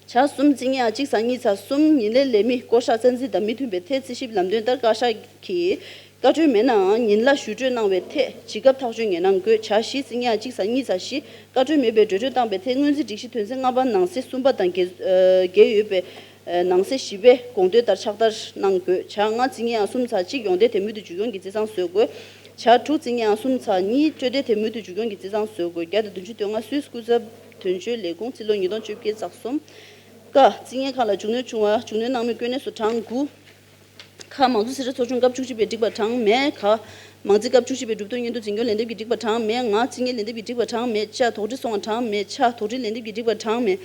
བྱ་གསུམ། རྩིས་ངེས་ཨང་གཅིག་ཚེག་གཉིས་ཚེག་གསུམ། ཉིན་ལས་ལས་མི་བསྐོ་གཞག་བཙན་འཛུལ་དང་མི་མཐུན་པའི་ཐད། རྩིས་ཞིབ་ལམ་སྟོན་ལྟར་བསྐོ་གཞག་གིས་བཀའ་འཁྲོལ་མེད་ནའང་ཉིན་གླ་ཞུ་སྤྲོད་གནང་བའི་ཐད་ཇི་སྐབས་ཐག་གཅོད་ངེས་གནང་དགོས། བྱ་བཞི། རྩིས་ངེས་ཨང་གཅིག་ཚེག་གཉིས་ཚེག་བཞི། བཀའ་འཁྲོལ་མེད་པའི་འགྲོ་སྐྲོད་བཏང་བའི་ཐད། སྔོན་རྩིས་སྒྲིག་གཞི་དོན་ཚན་ལྔ་པ་ནང་གསེས་གསུམ་པ་དང་འགལ་ཨ་འགལ་ཡོད་པའི་ཨ་ནང་གསེས་བཞི་པའི་དགོངས་དོན་ལྟར་ཕྱག་བསྟར་གནང་དགོས། བྱ་ལྔ། རྩིས་ངེས་ཨང་གསུམ་ཚེག་གཅིག་ཡོང་འདེད་དེ་མུ་མཐུད་འཇུག་ཡོང་གི་རྩིས་ཚང་བཟོ་དགོས། བྱ་དྲུག། རྩིས་ངེས་ཨང་གསུམ་ཚེག་གཉིས་སྤྲོད་འདེད་དེ་མུ་མཐུད་འཇུག་ཡོང་གི་རྩིས་ཚང་བཟོ་དགོས། བརྒྱ་དང་བདུན་ཅུ་དོན་ལྔ། སུད་སི་སྐུ་ཚབ་དོན་གཅོད་ལས་ཁུངས། རྩིས་ལོ་ཉིས་སྟོང་བཅོ་བརྒྱད་ཚེག་གསུམ། ཀ། རྩིས་ངེས་ཁག་ལ་བྱུང་གནས་བྱུང་བ། བྱུང་གནས་གནང་མི་སྐྱོན་གནས་སུ་གྲངས་དགུ། ཁ། མང་གཙོ་རྩིས་ཁྲ་ཚོགས་ཆུང་སྐབས་བཅུ་གཅིག་པའི་སྒྲིག་པ་གྲངས་མེད། ག། མང་རྩིས་སྐབས་བཅུ་གཅིག་པའི་གྲུབ་དོན་སྙན་ཐོ་འཛིན་སྐྱོང་ལན་འདེབས་ཀྱི་སྒྲིག་པ་གྲངས་མེད། ང་། རྩིས་ངེས་ལན་འདེབས་ཀྱི་སྒྲིག་པ་གྲངས་མེད། ཅ། དོགས་འདྲི་སོང་བ་གྲངས་མེད། ཆ། དོགས་འདྲི་ལན་འདེབས་ཀྱི་སྒྲིག་པ་གྲངས་མེད།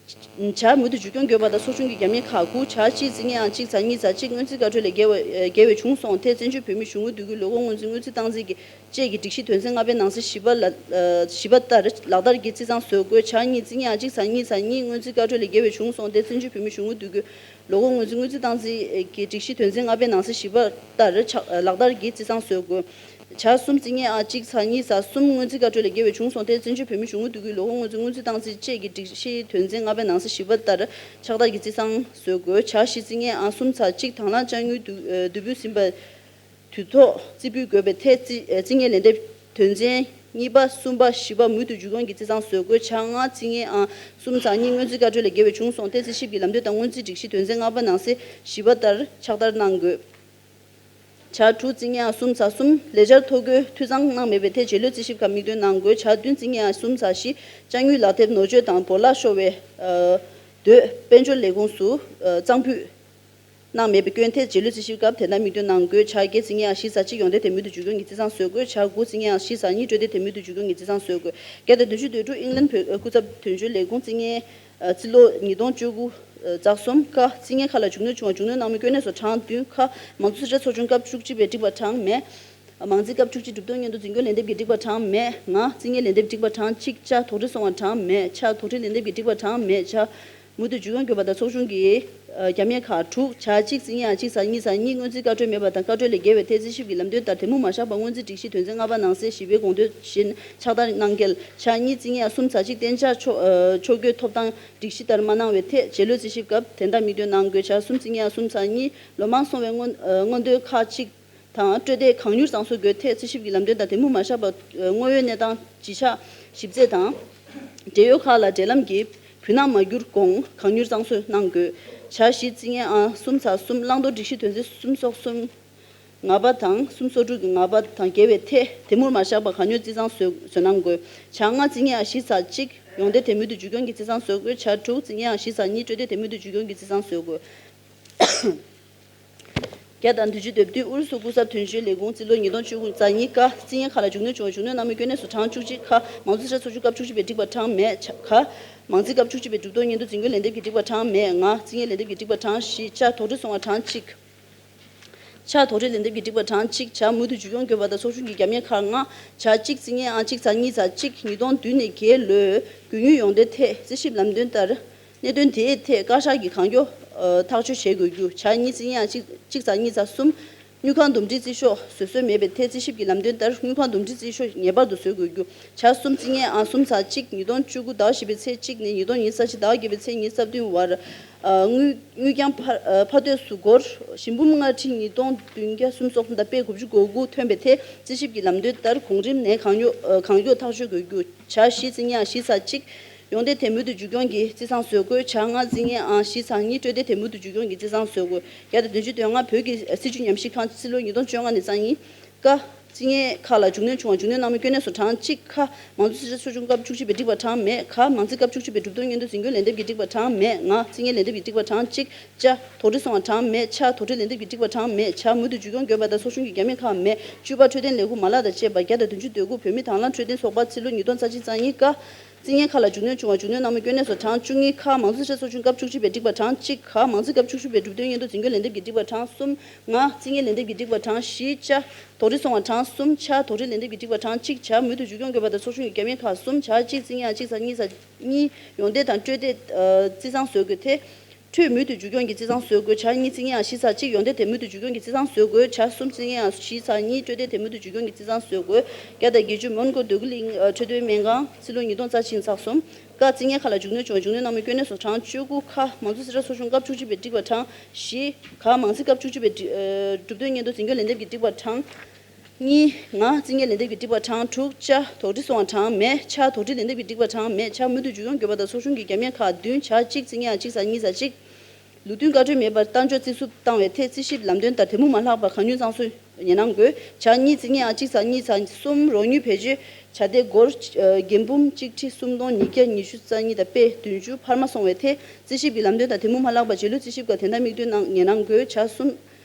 བྱ། མུ་མཐུད་འཇུག་སྐྱོང་དགོས་པ་དང་ཚོགས་ཆུང་གི་རྒྱབ་གཉེར་ཁག་དགུ། བྱ་གཅིག། རྩིས་ངེས་ཨང་གཅིག་ཚེག་གཉིས་ཚེག་གཅིག་སྔོན་རྩིས་བཀའ་འཁྲོལ་ལས་འགལ་བ་འགལ་བའི་བྱུང་སོང་ཐད། བཙན་བྱོལ་བོད་མིའི་གཞུང་དངུལ་བསྡུ་རྒྱུའི་ལས་ཁུངས་སྔོན་རྩིས། སྔོན་རྩིས་བཏང་རྩིས་ཀྱི་བཅས་ཀྱི་སྒྲིག་གཞི་དོན་ཚན་ལྔ་པའི་ནང་གསེས་བཞི་པ་ལ་ཨ་བཞི་པ་ལྟར་ལག་བསྟར་གྱིས་རྩིས་ཚང་བཟོ་དགོས། བྱ་གཉིས། རྩིས་ངེས་ཨང་གཅིག་ཚེག་གཉིས་ཚེག་གཉིས་སྔོན་རྩིས་བཀའ་འཁྲོལ་ལས་འགལ་བའི་བྱུང་སོང་སྟེ། བཙན་བྱོལ་བོད་མིའི་གཞུང་དངུལ་བསྡུ་རྒྱུའི་ལས་ཁུངས་སྔོན་རྩིས། སྔོན་རྩིས་བཏང་རྩིས་ཀྱི་སྒྲིག་གཞི་དོན་ཚན་ལྔ་པའི་ནང་གསེས་བཞི་པ་ལྟར་ཕྱག་ལག་བསྟར་གྱིས་རྩིས་ཚང་བཟོ་དགོས། བྱ་གསུམ། རྩིས་ངེས་ཨང་གཅིག་ཚེག་གཉིས་ཚེག་གསུམ་སྔོན་རྩིས་བཀའ་འཁྲོལ་ལས་འགལ་བའི་བྱུང་སོང་སྟེ། བཙན་བྱོལ་བོད་མིའི་གཞུང་དངུལ་བསྡུ་རྒྱུའི་ལས་ཁུངས་སྔོན་རྩིས། སྔོན་རྩིས་བཏང་རྩིས་བཅས་ཀྱི་སྒྲིག་གཞི་དོན་ཚན་ལྔ་པའི་ནང་གསེས་བཞི་པ་ལྟར་ཕྱག་བསྟར་གྱིས་རྩིས་ཚང་བཟོ་དགོས། བྱ་བཞི། རྩིས་ངེས་ཨང་གསུམ་ཚེག་གཅིག་དང་བླངས་དཔྱ་དངུལ་བསྡུ་ཨ་བསྡུ་འབུལ་ཟིན་པ། དུས་ཐོག་རྩིས་འབུལ་དགོས་པའི་ཐད། རྩིས་ཨ་རྩིས་ངེས་ལན་འདེབས་དོན་ཚན་གཉིས་པ། གསུམ་པ། བཞི་པ་མུ་མཐུད་འཇུག་ཡོང་གི་རྩིས་ཚང་བཟོ་དགོས། བྱ་ལྔ། རྩིས་ངེས་ཨང་གསུམ་ཚེག་གཉིས་སྔོན་རྩིས་བཀའ་འཁྲོལ་ལས་འགལ་བའི་བྱུང་སོང་སྟེ། རྩིས་ཞིབ་ཀྱི་ལམ་སྟོན་དང་སྔོན་རྩིས་སྒྲིག་གཞི་དོན་ཚན་ལྔ་པ་ནང་གསེས་བཞི་པ་ལྟར་ཕྱག་བསྟར་གནང་དགོས། བྱ་དྲུག། རྩིས་ངེས་ཨང་གསུམ་ཚེག་གསུམ་ལས་འཆར་ཐོ་འགོད་འཐུས་གཙང་གནང་མེད་པའི་ཐད། རྗེས་ལུས་རྩིས་ཞིབ་སྐབས་དམིགས་འདོན་གནང་དགོས། བྱ་བདུན། རྩིས་ངེས་ཨང་གསུམ་ཚེག་བཞི་དཔྱ་དངུལ་ལག་དེབ་ནོར་བཅོས་དང་བོར་བརླག་ཤོར་བའི་ཨ་དུས་དཔལ་འབྱོར་ལས་ཁུངས་སུ་ཨ་གཙང་ཕུད་གནང་མེད་པའི་སྐྱོན་ཐད། རྗེས་ལུས་རྩིས་ཞིབ་སྐབས་དེ་ལྟར་དམིགས་འདོན་གནང་དགོས། བྱ་བརྒྱད། རྩིས་ངེས་ཨང་བཞི་ཚེག་གཅིག་ཡོང་འདེད་དེ་མུ་མཐུད་འཇུག་ཡོང་གི་རྩིས་ཚང་བཟོ་དགོས། བྱ་དགུ། རྩིས་ངེས་ཨང་བཞི་ཚེག་གཉིས་སྤྲོད་འདེད་དེ་མུ་མཐུད་འཇུག་ཡོང་གི་རྩིས་ཚང་བཟོ་དགོས། བརྒྱ་དང་བདུན་ཅུ་དོན་དྲུག་ཨིང་ལན་བོད་སྐུ་ཚབ་དོན་གཅོད་ལས་ཁུངས། རྩིས་ངེས་ཨ་རྩིས་ལོ་ཉིས་སྟོང་བཅུ་དགུ་ཚེག་གསུམ། ཀ། རྩིས་ངེས་ཁག་ལ་བྱུང་གནས་བྱུང་བ། བྱུང་གནས་གནང་མི་སྐྱོན་གནས་སུ་གྲངས་བདུན། ཁ། མང་གཙོ་རྩིས་ཁྲ་ཚོགས་ཆུང་སྐབས་བཅུ་གཅིག་པའི་སྒྲིག་པ་གྲངས་མེད། མང་རྩིས་སྐབས་བཅུ་གཅིག་གྲུབ་དོན་སྙན་ཐོ་འཛིན་སྐྱོང་ལན་འདེབས་ཀྱི་སྒྲིག་པ་གྲངས་མེད། ང་། རྩིས་ངེས་ལན་འདེབས་སྒྲིག་པ་གྲངས་གཅིག་ཅ། དོགས་འདྲི་སོང་བ་གྲངས་མེད། ཆ། དོགས་འདྲི་ལན་འདེབས་ཀྱི་སྒྲིག་པ་གྲངས་མེད། ཇ། མུ་མཐུད་འཇུག་ཡོང་དགོས་པ་དང་ཚོགས་ཆུང་གི་ཨ་རྒྱབ་གཉེར་ཁག་དྲུག་བྱ་གཅིག། རྩིས་ངེས་ཨང་གཅིག་ཚེག་གཉིས་ཚེག་གཉིས་སྔོན་རྩིས་བཀའ་འཁྲོལ་མེད་པ་དང་བཀའ་འཁྲོལ་ལས་འགལ་བའི་ཐད། རྩིས་ཞིབ་ཀྱི་ལམ་སྟོན་ལྟར་དེ་མུར་མ་བཞག་པར་སྔོན་རྩིས་སྒྲིག་གཞི་དོན་ཚན་ལྔ་པ་ནང་གསེས་བཞི་པའི་དགོངས་དོན་བཞིན་ཕྱག་བསྟར་གནང་གལ། བྱ་གཉིས། རྩིས་ངེས་ཨང་གསུམ་ཚེག་གཅིག་གཏན་འཇགས་ཕྱོགས་ཨ་ཕྱོགས་བསྐྱོད་ཐོབ་ཐང་སྒྲིག་གཞི་ལྟར་མ་གནང་བའི་ཐད། རྗེས་ལུས་རྩིས་ཞིབ་སྐབས་དེ་ལྟར་དམིགས་འདོན་གནང་དགོས། བྱ་གསུམ། རྩིས་ངེས་ཨང་གསུམ་ཚེག་གཉིས་ལོ་མང་སོང་བའི་སྔོན་ཨ་སྔོན་ཐོན་ཁག་གཅིག་དང་སྤྲོད་འདེད་གང་མྱུར་གཙང་བཟོ་དགོས་ཐད། རྩིས་ཞིབ་ཀྱི་ལམ་སྟོན་དང་དེ་མུར་མ་བཞག་པར་དངོས་ཡོད་གནས་སྟངས་ཇི་ཆགས་ཞིབ་རྩད་དང་། འབྲེལ་ཡོད་ཁག་ལ་འབྲེལ་ལམ་གྱིས་འབུལ་གནང་མ་གྱུར་གོང་གང་མྱུར་གཙང་བཟོ་གནང་དགོས། བྱ་བཞི། རྩིས་ངེས་ཨང་གསུམ་ཚེག་གསུམ་བླང་དོར་སྒྲིག་གཞི་དོན་ཚན་གསུམ་སོགས་གསུམ་ལྔ་པ་དང་གསུམ་སོ་དྲུག་གི་ལྔ་པ་དང་འགལ་བའི་ཐད། དེ་མུར་མ་བཞག་པར་གང་མྱུར་རྩིས་གཙང་བཟོ་བཟོ་གནང་དགོས། བྱ་ལྔ། རྩིས་ངེས་ཨང་བཞི་ཚེག་གཅིག་ཡོང་འདེད་དེ་མུ་མཐུད་འཇུག་སྐྱོང་གི་རྩིས་གཙང་བཟོ་དགོས། བྱ་དྲུག། རྩིས་ངེས་ཨང་བཞི་ཚེག་གཉིས་སྤྲོད་འདེད་དེ་མུ་མཐུད་འཇུག་སྐྱོང་གི་རྩིས་གཙང་བཟོ་དགོས། བརྒྱ་དང་བདུན་ཅུ་དོན་བདུན། ཨུ་རུ་སུ་སྐུ་ཚབ་དོན་གཅོད་ལས་ཁུངས། རྩིས་ལོ་ཉིས་སྟོང་བཅུ་དགུ་ཚེག་གཉིས། ཀ། རྩིས་ངན་ཁག་ལ་འཇུག་གནོད་བྱུང་བ། འཇུག་གནོད་གནང་མི་སྐྱོན་གནས་སུ་གྲངས་བཅུ་གཅིག་ཁ། མང་གཙོ་རྩིས་ཁྲ་ཚོགས་ཆུང་སྐབས་བཅུ་གཅིག་པའི་སྒྲིག་པ་གྲངས་མེད། ཆ། ག། མང་རྩིས་སྐབས་བཅུ་གཅིག་པའི་གྲུབ་དོན་སྙན་ཐོ་འཛིན་སྐྱོང་ལན་འདེབས་ཀྱི་སྒྲིག་པ་གྲངས་མེད། ང་། རྩིས་ངན་ལན་འདེབས་ཀྱི་སྒྲིག་པ་གྲངས་བཞི། ཆ། དོགས་འདྲི་སོང་བ་གྲངས་གཅིག་ཆ། དོགས་འདྲི་ལན་འདེབས་ཀྱི་སྒྲིག་པ་གྲངས་གཅིག་ཆ། མུ་མཐུད་འཇུག་སྐྱོང་དགོས་པ་དང་ཚོགས་ཆུང་གི་རྒྱབ་གཉེར་ཁག་ལྔ། ཆ་གཅིག་རྩིས་ངན་ཨང་གཅིག་ཚེག་གཉིས་ཚེག་གཅིག་ཉིས་སྟོང་བདུན་ནས་བརྒྱད་ལོའི་གྱོང་ཉུང་ཡོང་འདོད་ཐད་རྩིས་ཞིབ་ལམ་སྟོན་ལྟར། གནད་དོན་དེའི་ཐད་བསྐོ་བཞག་གིས་གང་མགྱོགས་ཐག་གཅོད་བྱེད་དགོས་རྒྱུ། ཆ་གཉིས་རྩིས་ངན་ཨང་གཅིག་གཅིག་ཚེག་གཉིས་ཚེག་གསུམ། དངུལ་ཁང་འདུམ་འགྲིག་རྩིས་ཤོག་བཟོ་སྲོལ་མེད་པའི་ཐད་རྩིས་ཞིབ་ཀྱི་ལམ་སྟོན་ལྟར་དངུལ་ཁང་འདུམ་འགྲིག་རྩིས་ཤོག་ངེས་པར་དུ་བཟོ་དགོས་རྒྱུ། ཆ་གསུམ་རྩིས་ངན་ཨང་གསུམ་ཚེག་གཅིག་ཉིས་སྟོང་བཅུ་དགུ་ཟླ་བ་བཞི་པའི་ཚེས་གཅིག་ནས་ཉིས་སྟོང་ཉི་ཤུ་རྩ་གཅིག་ཟླ་བ་བརྒྱད་པའི་ཚེས་ཉི་ཤུ་རྩ་བདུན་བར། ཨ། དངུལ་དངུལ་རྐྱང་འཕར་ཨ་འཕར་སྟོན་གཟུགས་སྐོར་ཞིང་འབུམ་ལྔ་ཁྲི་ཉིས་སྟོང་བདུན་བརྒྱ་སུམ་ཅུ་སོ་གསུམ་དང་པད་དགུ་བཅུ་གོ་དགུ་ཐོན་པའི་ཐད་རྩིས་ཞིབ་ཀྱི་ལམ་སྟོན་ལྟར་གོང་རིམ་ནས་གང་མགྱོགས་ཨ་གང་མགྱོགས་ཐག་གཅོད་དགོས་རྒྱུ། ཆ་བཞི་རྩིས་ངན་ཨང་བཞི་ཚེག་གཅིག་ཡོང་སྡེ་དེ་མུ་མཐུད་རྒྱུན་སྐྱོང་གི་རྩིས་ཚང་བཟོ་དགོས། བྱ་ལྔ་རྩིས་ལྔའི་ཨང་བཞི་ཚང་གཉིས་སྤྲོད་སྡེ་དེ་མུ་མཐུད་རྒྱུན་སྐྱོང་གི་རྩིས་ཚང་བཟོ་དགོས། བརྒྱ་དང་བདུན་ཅུ་དོན་ལྔ་བོད་ཀྱི་སྲིད་བྱུས་ཉམས་ཞིབ་ཁང་། ཕྱི་ལོ་ཉིས་སྟོང་བཅོ་ལྔ་ནས་རྩ་གཉིས། ཀ་རྩིས་ལྔའི་ཁག་ལ་རྒྱུ་ནོར་བྱུང་བ་རྒྱུ་ནོར་གནང་མི་སྐྱོན་གནས་སུ་གྲངས་གཅིག་ཁ་མང་གཙོ་རྩིས་ཁྲ་ཚོགས་ཆུང་སྐབས་བཅུ་གཅིག་པའི་སྒྲིག་པ་གྲངས་མེད། ག་མང་རྩིས་སྐབས་བཅུ་གཅིག་པའི་གྲུབ་དོན་སྙོན་དོ་འཛིན་སྐྱོང་ལན་འདེབས་ཀྱི་སྒྲིག་པ་གྲངས་མེད། ང་རྩིས་ལྔའི་ལན་འདེབས་ཀྱི་སྒྲིག་པ་གྲངས་གཅིག་ཅ། དོགས་འདྲི་སོང་བ་གྲངས་མེད། ཆ། དོགས་འདྲི་ལན་འདེབས་ཀྱི་སྒྲིག་པ་གྲངས་མེད། ཇ། མུ་མཐུད་རྒྱུན་སྐྱོང་དགོས་པ་དང་ཚོགས་ཆུང་གི་རྒྱབ་མི་ཁག་མེད། བཅུ་པ། འཕྲོད་བསྟེན་ལས་ཁུངས་མ་ལག་དང་བཅས་པ། བརྒྱ་དང་བདུན་ཅུ་དོན་དགུ་བོད་མི་དང་བླངས་འཕྲོད་བསྟེན་ཚོགས་པ། ཕྱི་ལོ་ཉིས་སྟོང་རྩ་གཅིག་རྩ་གཉིས། ཀ་རྩིས་ལྔའི་ཁག་ལ་རྒྱུ་ནོར་བྱུང་བ་རྒྱུ་ནོར་གནང་མི་སྐྱོན་གནས་སུ་གྲངས་བཅུ་གཉིས། ཁ་མང་གཙོ་རྩིས་ཁྲ་ཚོགས་ཆུང་སྐབས་བཅུ་གཅིག་པའི་སྒྲིག་པ་གྲངས་གཅིག་ག་མང་རྩིས་སྐབས་བཅུ་གཅིག་པའི་གྲུབ་དོན་སྙོན་དོ་འཛིན་སྐྱོང་ལན་འདེབས་ཀྱི་སྒྲིག་པ་གྲངས་གསུམ། ང་རྩིས་ལྔའི་ལན་འདེབས་ཀྱི་སྒྲིག་པ་གྲངས་བཞི། ཅ། དོགས་འདྲི་སོང་བ་གྲངས་གསུམ། ཆ། དོགས་འདྲི་ལན་འདེབས་ཀྱི་སྒྲིག་པ་གྲངས་གཅིག་ཇ། མུ་མཐུད་རྒྱུན་སྐྱོང་དགོས་པ་དང་ཚོགས་ཆུང་གི་རྒྱབ་མི་ཁག་གསུམ། ཇ་གཅིག་རྩིས་ལྔའི་ཨང་གཅིག་ཚང་གཉིས་ཚང་གཉིས། ཡོང་སྡེ་དང་སྤྲོད་སྡེ་རྩིས་ཚང་བཟོ་དགོས་ཏེ། འཕྲོད་མུ་མཐུད་རྒྱུན་སྐྱོང་གི་རྩིས་ཚང་བཟོ་དགོས། ཇ་གཉིས་རྩིས་ལྔའི་ཨང་བཞི་ཚང་གཅིག་ཡོང་སྡེ་དེ་མུ་མཐུད་རྒྱུན་སྐྱོང་གི་རྩིས་ཚང་བཟོ་དགོས། ཇ་གསུམ་རྩིས་ལྔའི་ཨང་བཞི་ཚང་གཉིས་སྤྲོད་སྡེ་དེ་མུ་མཐུད་རྒྱུན་སྐྱོང་གི་རྩིས་ཚང་བཟོ་དགོས། བརྒྱ་དང་བརྒྱད་ཅུ་མོན་གྷོ་སྡོད་དགེ་གླིང་འཕྲོད་བསྟེན་སྨན་ཁང་། ཕྱི་ལོ་ཉིས་སྟོང་རྩ་གཅིག་ཚགས་གསུམ། ཀ་རྩིས་ལྔའི་ཁག་ལ་རྒྱུ་ནོར་བྱུང་བ་རྒྱུ་ནོར་གནང་མི་སྐྱོན་གནས་སུ་གྲངས་བཅུ་དགུ། ཁ་མང་གཙོ་རྩིས་ཁྲ་ཚོགས་ཆུང་སྐབས་བཅུ་གཅིག་པའི་སྒྲིག་པ་གྲངས་བཞི། ག་མང་རྩིས་སྐབས་བཅུ་གཅིག་པའི་སྒྲིག་ཨ་གྲུབ་དོན་སྙོན་དོ་འཛིན་སྐྱོང་ལན་འདེབས་ཀྱི་སྒྲིག་པ་གྲངས་གཉིས། ང་རྩིས་ལྔའི་ལན་འདེབས་ཀྱི་སྒྲིག་པ་གྲངས་དྲུག་ཅ། དོགས་འདྲི་སོང་བ་གྲངས་མེད། ཆ། དོགས་འདྲི་ལན་འདེབས་ཀྱི་སྒྲིག་པ་གྲངས་མེད། ཆ། མུ་མཐུད་རྒྱུན་སྐྱོང་དགོས་པ་དང་ཚོགས་ཆུང་གི་རྒྱབ་མི་ཁག་བདུན། ཇ་གཅིག་རྩིས་ལྔའི་ཨང་གཅིག་ཚང་གཉིས་ཚང་གཅིག་ལུགས་མཐུན་བཀའ་འཁྲོལ་མེད་པར་གཏའ་འཇོག་རྩིས་སུ་བཏང་བའི་ཐད་རྩིས་ཞིབ་ལམ་སྟོན་ལྟར་དེ་མུ་མ་ལྷག་པར་གང་མྱུར་གཙང་བཟོ་ཉེར་གནང་དགོས། ཇ་གཉིས་རྩིས་ལྔའི་ཨང་གཅིག་ཚང་གཉིས་ཚང་གསུམ། རོགས་དངུལ་བེད་སྤྱོད་བྱ་དེ་སྒོར་ཨ་འགན་འབུམ་གཅིག་ཁྲི་སུམ་སྟོང་ཉིས་བརྒྱ་ཉི་ཤུ་རྩ་གཉིས་དང་པས་བདུན་ཅུ་འཕར་མ་སོང་བའི་ཐད་རྩིས་ཞིབ་ཀྱི་ལམ་སྟོན་དང་དེ་མུ་མ་ལྷག་པར་རྗེས་ལུས་རྩིས་ཞིབ་སྐབས་དོན་དག་དམིགས་འདོན་གནང་ཉེར་གནང་དགོས། ཇ་གསུམ་